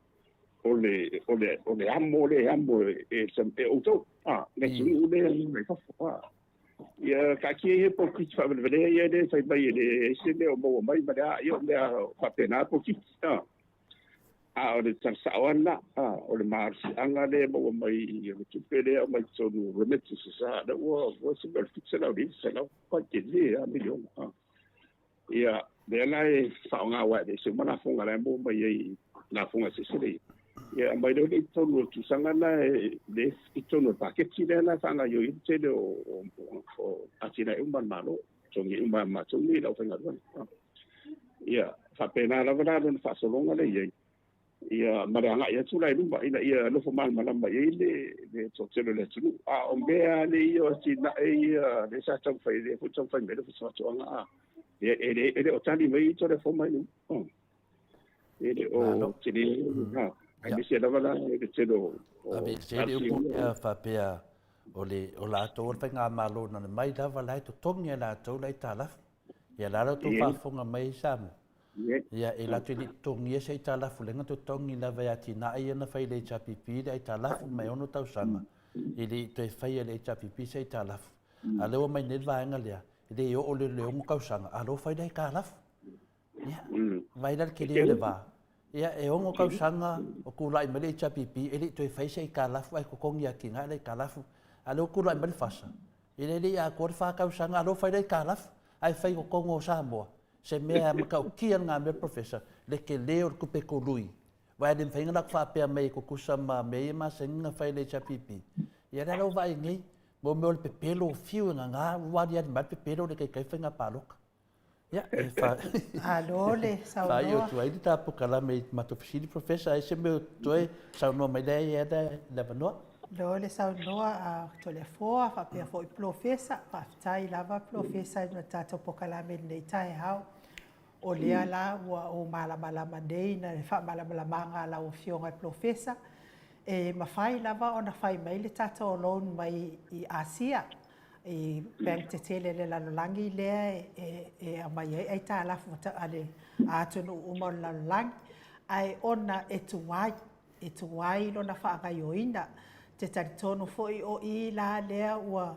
o le o le o le amo lea e amo e e, e outou a le atunuu lea e mai fafo a. Ia taatia ia polokiki faavelevelea ia lea e fai mai e leai se mea o maua mai ma le a, ia o mea faapena polokiki a. A o le tala sao lava lena, a, o le malosiaga lea e maua mai i le tupe lea e aumai totonu remittances a, lea ua ua se mea o le 700 i le 900 pai tele lava miliona a. Ia, lea la e faaaoga aua e aveese uma lafoga la e maua mai ai i lafoga eseese lea. Ia, aumai loa lea i totonu o le tausaga la e le i totonu o le paketi lea la e faagaoioi ai le tele o o o atinae uma a le Malo, totogi uma e matou nei le aufaigaluega. Ia, faapena lava la lona faasologa lea e i ai. Ia, ma le agai atu la i luma ina ia nofo malamalama i ai le, le toatele o le atunuu. A o mea lava ia o atinae ia lea sa taumafai, lea foi taumafai mai le Ofisa o Faatoaga, a, e, e, le, e le o tali mai Toleafoa mai luma. E le o tele, ha, aemaise lava la le tele o, o Aveesea le upu lea faapea o le o latou o le faigamalo na mai lava la e totogi e latou le aitalafu. Ia la la outou faafofoga mai i Samoa. Ia e latou te le i totogia se aitalafu leaga totogi lava e atinae ia na fai e le HRPP le aitalafu mai 6 tausaga e le i toe faia e le HRPP se aitalafu. A o lea ua aumai nei le vaega lea, e le oo lea i le 6 tausaga a o lea ua fai le aitalafu. Ia, vaai la le tele o le va. Ia, e 6 tausaga o tulai mai le HRPP e le i toe fai se aitalafu ae totogi e atinae le aitalafu. A o lea ua tulai mai le FASA, e le i atoa le 4 tausaga a o lea ua fai le aitalafu ae fai i totonu o Samoa. Se mea e matautia lena mea Professor, le tele o le tupe tului. Aua e le mafai ona latou faapea mai e tutusa ma mea ia e masani ona fai e le HRPP. Ia lea la ua vaai nei, mo mea o le pepelo o fiu e gagā, ua aliali mai le pepelo o le taitai faiga palota. Ia, e fa... Alo le saunoa. Faaiu atu ai le ta polokalame i matou fesili, Professor, ai se mea o toe saunoa mai lea i le avanoa. Lo le saunoa a Toleafoa faapea foi Polofesa. Faafetai lava Polofesa i le tatou polokalame i lenei taeao. O lea la ua ou malamalama nei na le faamalamalamaga a lau Afioga i le Polofesa, e mafai lava ona fai mai le tatou loan mai i Asia, i bank tetele a le lalolagi lea e aumai ai aitalafu a le atunuu uma o le lalolagi, ae ona e tuai, e tuai lona faagaoioiga. Ou te talitonu foi o i la lea ua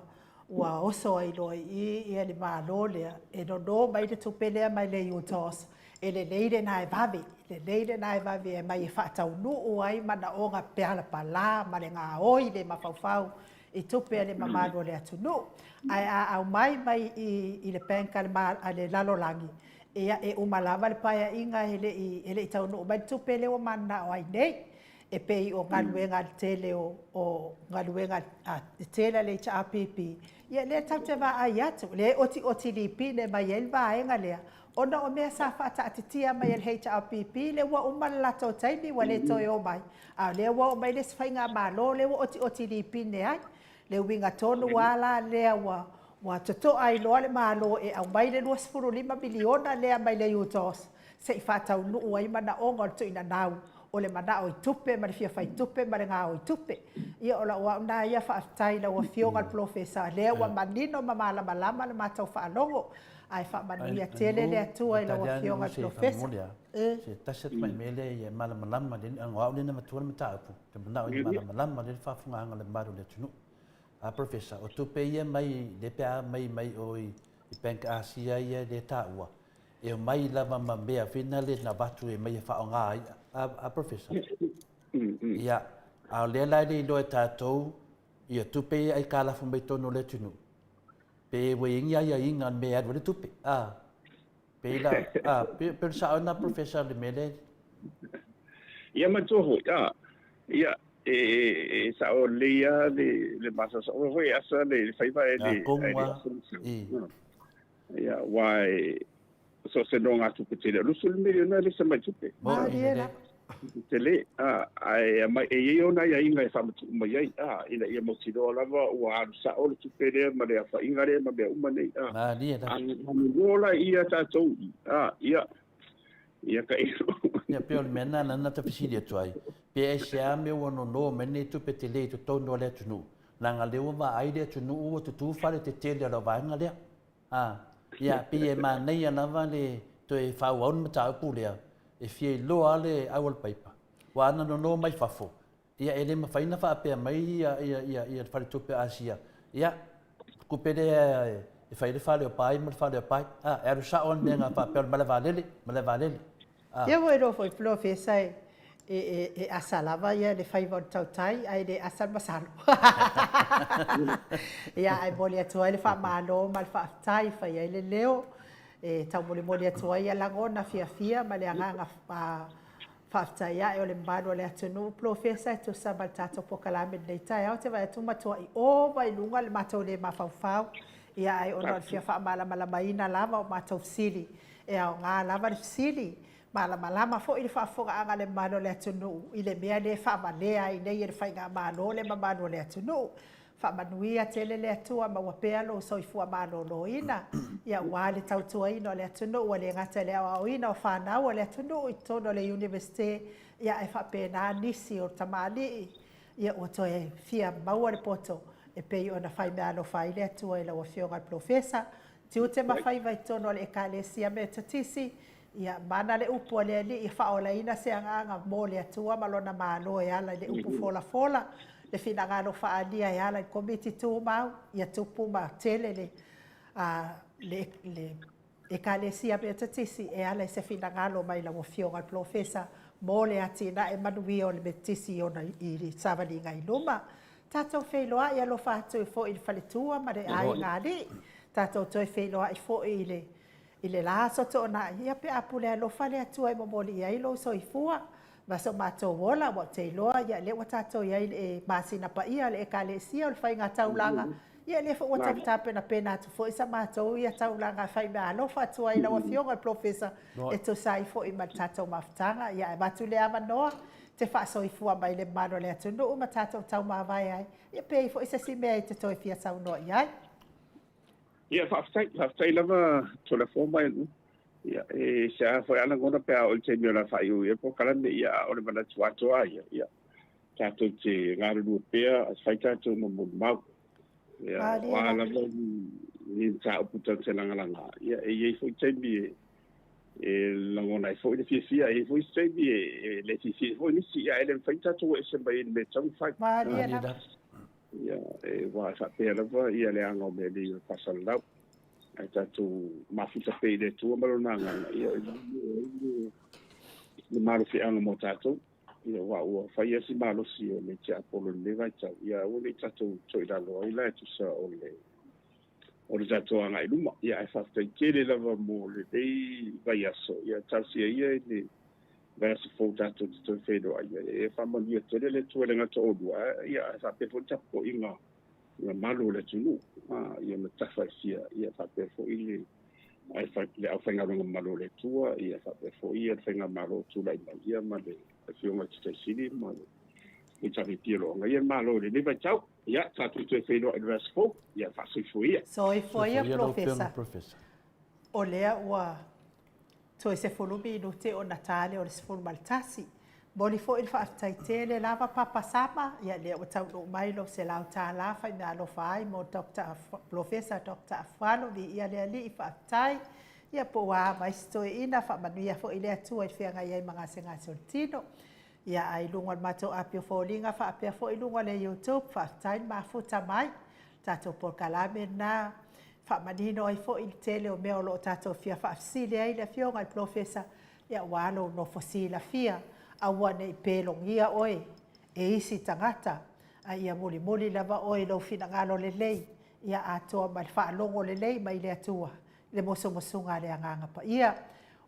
ua oso ai loa i i ia le Malo lea e nono mai le tupe lea mai le UTOS, e lelei lena e vave, lelei lena e vave e aumai e faataunuu ai manaoga palapala ma le gaoi le mafaufau i tupe a le mamalu o le atunuu. Ae a aumai mai i i le bank a le a le lalolagi, ia e uma lava le paeaiga e le i e le i taunuu mai le tupe lea ua mananao ai nei. E pei o galuega a le tele o o galuega a le tele a le HRPP, ia lea tatou te vaai atu, lea e otioti lipine mai ai le vaega lea, ona o mea sa faataatitia mai e le HRPP lea ua uma le latou taimi ua le toe omai, a o lea ua oo mai le isi faigamalo lea ua otioti lipine ai. Le uiga tonu lava la lea ua ua totoa ai loa le Malo e aumai le $25 miliona lea mai le UTOS se i faataunuu ai manaoga o le tuuinanau o le manao i tupe ma le fia fai tupe ma le gaoi tupe. Ia o lau au lena ia faafetai i lau Afioga i le Polofesa lea ua manino ma malamalama le matou faalogo ae faamanuia tele le Atua i lau Afioga i le Polofesa. Se tasi atu mai mea lea ia malamalama lea o au lea na matua le mataupu te manao ia malamalama lea le faafofogaaga a le mamalu o le atunuu. A Professor, o tupe ia mai lea pe a aumai mai o i Bank Asia ia lea taua, e omai lava ma mea foi na le na avatu e mai e faaaoga ai a, a Professor. Ia, a o lea la e le iloa e tatou ia tupe ia aitalafu mai totonu o le atunuu, pe ua i ai ni aiaiga o le mea e alu ai le tupe, a. Pei la, a, pe, pe o le sao lena Professor le mea lea. Ia matua foi, a, ia. E, e, e sao lelei lava le, le masaosaoga foi e asa le, le faiva ae le, ae le asa le sau. Ia, aua e, so o se nogatupe tele, o le 20 miliona e le se tamai tupe. Malie lava. Tele, a, ae aumai, e i ai ona aiaiga e faamatuu mai ai, a, ina ia mautinoa lava ua alu sao le tupe lea ma le aofaiga lea ma mea uma nei, a. Malie lava. A nonoa la ia tatou, a, ia, ia tailo. Ia, pei o le mea lena na ta fesili atu ai, pe aisea mea ua nono mai lenei tupe tele i totonu o le atunuu, leaga lea ua vaai le atunuu ua tutu fale tetele o lau vaega lea. A, ia, pei e manaia lava le toe faaauau le mataupu lea, e fia iloa lava le au a le paipa, aua ana nono mai fafo, ia e le mafai ona faapea mai ia, ia, ia, ia le faletupe o Asia, ia, tupe lea e fai ai le fale o Pai ma le fale o Pai. A, e alu sao lava le mea na faapea o le malae vaalele, malae vaalele. A. Ia ua iloa foi Polofesa e, e, e, e asa lava ia le faiva o le tautai ae le asa le masalo. Ia ae momoli atu ai le faamalo ma le faafetai e fai ai le leo e taumolimoli atu ai ia lagona fiafia ma le agaga faafetai ae o le mamalu o le atunuu Polofesa e tusa ma le tatou polokalame i lenei taeao. Ou te vaai atu ua matuai ova i luga le matou le mafaufau ia ae ona o le fia faamalamalamaina lava o matou fesili E aoga lava le fesili, malamalama foi le faafofogaaga a le mamalu o le atunuu i le mea lea e faavalea ai nei e le Faigamalo le mamalu o le atunuu. Faamanuia tele le Atua maua pea lou soifua maloloina, ia aua le tautuaina o le atunuu ua le gata i le aoaoina o fanau a le atunuu i totonu o le Iunivesite, ia ae faapena nisi o tamalii ia ua toe fia maua le poto e pei ona faimeaalofa ai le Atua i lau Afioga i le Polofesa. Tiute ma faiva i totonu o le Ekalesia Metotisi, ia mana le upu a le Alii e faaolaina se agaga mo le Atua ma Lona Malo e ala i le upu folafola, le finagalo faaalia e ala i le Komiti Tumau, ia tupu ma tele le, a, le, le Ekalesia Metotisi e ala i se finagalo mai lau Afioga i le Polofesa mo le atinae manuia o le Metotisi i ona i savaliga i luma. Tatou feiloai alofa atu foi i le faletua ma le aiga alii. Tatou toe feiloai foi i le i le la aso toonai, ia pe a pule alofa le Atua e momoli i ai lou soifua ma so matou ola, ua ou te iloa ia lea ua tatou i ai i le masina paia a le Ekalesia o le faiga taulaga, ia lea foi ua tau tapenapena atu foi sa matou ia taulaga e fai meaalofa atu ai i lau Afioga i le Polofesa e tusa ai foi ma le tatou mafutaga. Ia ae avatu le avanoa te faasoifua mai le mamalu o le atunuu ma tatou taumavae ai, ia pe i ai foi se isi mea e te toe fia saunoa i ai. Ia, faafetai, faafetai lava Toleafoa ma Elua. Ia, e se a foi a lagona pe a oo i le taimi o le a faaiu i ai le polokalame, ia, a o le manatu atoa lava ia, ia, tatou te galulue pea, fai tatou ma molimau. Ia, o a lava ni, ni mataupu tatou te lagalaga, ia, e i ai foi taimi e, e lagona ai foi le fiafia, e i ai foi isi taimi e, e le fiafia ai foi nisi, ia, ae le mafai ona tatou o ese mai i le mea e tatau ona fai. Malie lava. Ia, e, aua e faapea lava ia le aga o mea nei o le faasalalau. Ae tatou mafuta pea i le Atua ma Lona Agaga, ia, e le, le malosiaga mo tatou. Ia, aua ua fai lava si malosi o le tiapolo i lenei vaitau, ia aua ne i tatou toilalo ai la e tusa o le, o le tatou agai i luma. Ia, ae faafetai tele lava mo lenei vaiaso. Ia, talosia ia i le vaiaso fou tatou te toe feiloai ai. E faamanuia tele le Atua i le gata o oulua, ia, ae faapea foi le tapuaiga mamalu o le atunuu, ia ma tafa e fia, ia faapea foi le, le aufaigaluega mamalu o le Atua, ia faapea foi le faigamalo o tulai mai, ia ma le Afioga i le Taitai Sili ma le HRPP o lo o agaia le Malo i lenei vaitau. Ia, tatou toe feiloai i le vaiaso fou. Ia, faasoifua ia. Soifua ia, Polofesa. O lea ua toe 10 minute ona ta lea o le 11. Momoli foi le faafetai tele lava Papa Sama, ia lea ua taunuu mai lou $100 faimeaalofa ai mo Doctor Polofesa Doctor Afualo, viia le Alii, faafetai. Ia po ua a mai si toeaina, faamanuia foi le Atua i le feagai ai ma gasegase o le tino. Ia a i luga o le matou api o foliga faapea foi i luga o le YouTube, faafetai le mafuta mai. Le tatou polokalame lena faamanino ai foi le tele o mea o lo o tatou fia faafesili ai le Afioga i le Polofesa, ia aua lou nofo silafia, aua ne i pelogia oe e isi tagata, a ia mulimuli lava oe i lou finagalo lelei, ia atoa ma le faalogo lelei mai le Atua i le musumusuga a le Agaga Paia.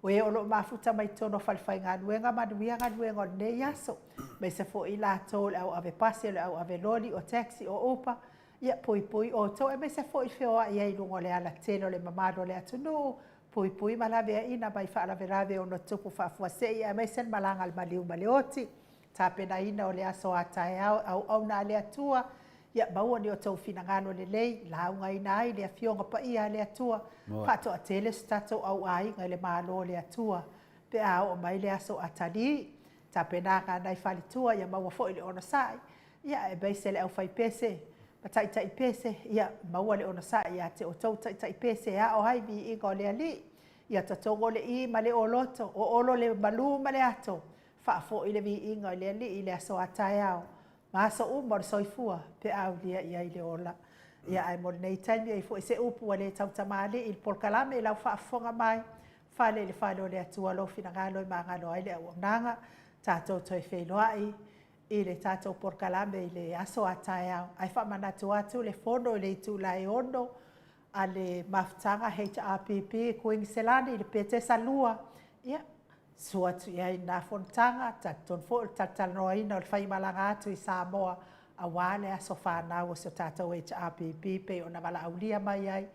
O e o lo o mafuta mai totonu o falefaigaluega, manuia galuega o lenei aso. Aemaise foi i latou o le au ave pasi, o le au ave loli, o taxi, o uber, ia puipui outou, aemaise foi feoai ai i luga o le alatele o le mamalu o le atunuu, puipui ma laveaiina mai faalavelave e ono tutupu faafuasei, aemaise le malaga a le maliu ma le oti. Tapenaina o le aso a taeao, auauna a le Atua, ia maua ni o outou finagalo lelei, laugaina ai le Afioga Paia a le Atua, faatoatele so tatou auaiga i le Malo o le Atua, pe a oo mai le aso atalii. Tapenaga a nai faletua, ia maua foi le onosai, ia aemaise le aufaipese ma taitaipese, ia maua le onosai ia te outou taitaipese e ao ai viiga o le Alii. Ia totogo le i ma le oloto, oolo le malu ma le ato, faafoi le viiga i le Alii i le aso a taeao ma aso uma o le soifua pe a aulia i ai le ola. Ia ae mo lenei taimi e i ai foi se upu ua le tautamalii i le polokalame i lau faafofoga mai, fale i le fale o le Atua lou finagalo e magalo ai le auaunaga, tatou toe feiloai i le tatou polokalame i le aso a taeao. Ae faamanatu atu le fono i le itula e 6 a le mafutaga HRPP i Kuiniselani i le Petesa 2. Ia, susu atu i ai i lena fonotaga, talitonu foi o le talatalanoaina o le faimalaga atu i Samoa aua le aso fanau o si o tatou HRPP pei ona valaaulia mai ai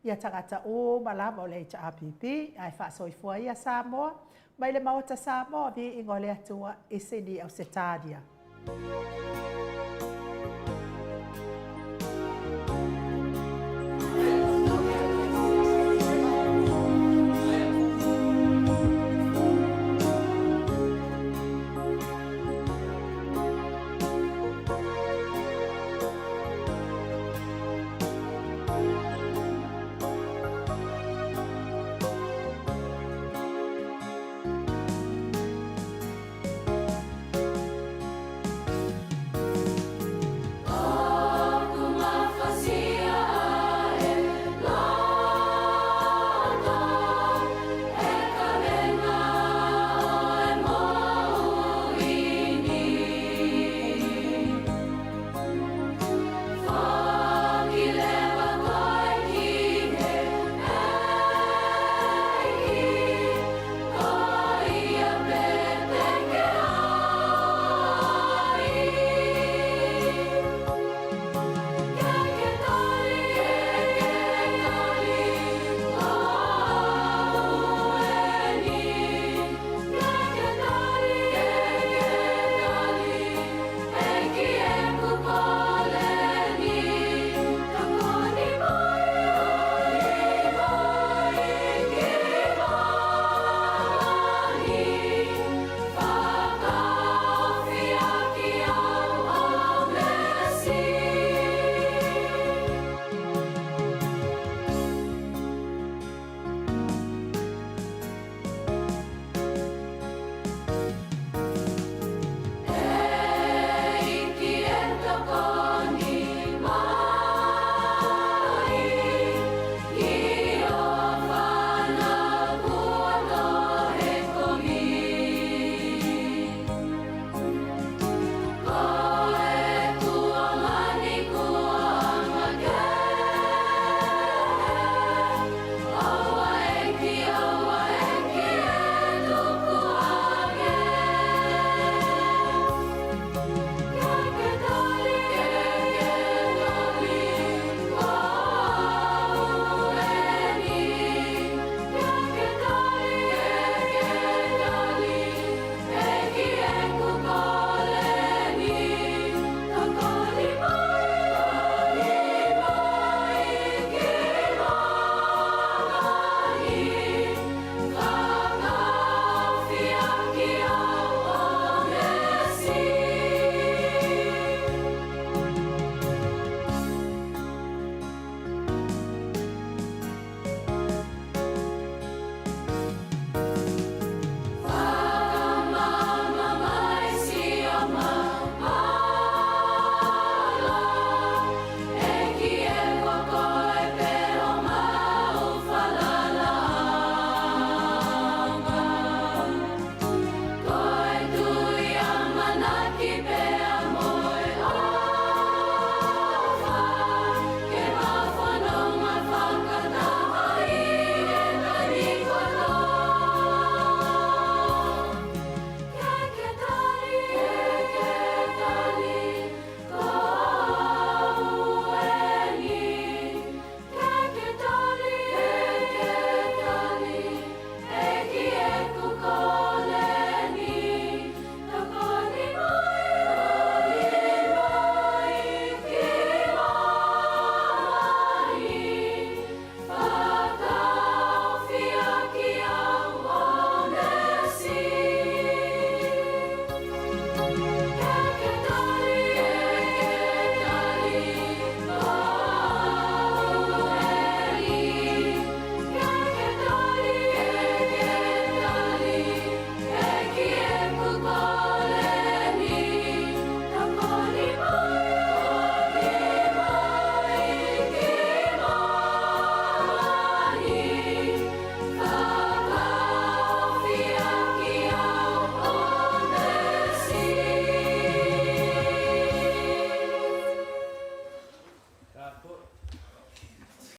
ia tagata uma lava o le HRPP, ae faasoifua ia Samoa mai le Maota Samoa, viiga o le Atua i Sini Ausetalia.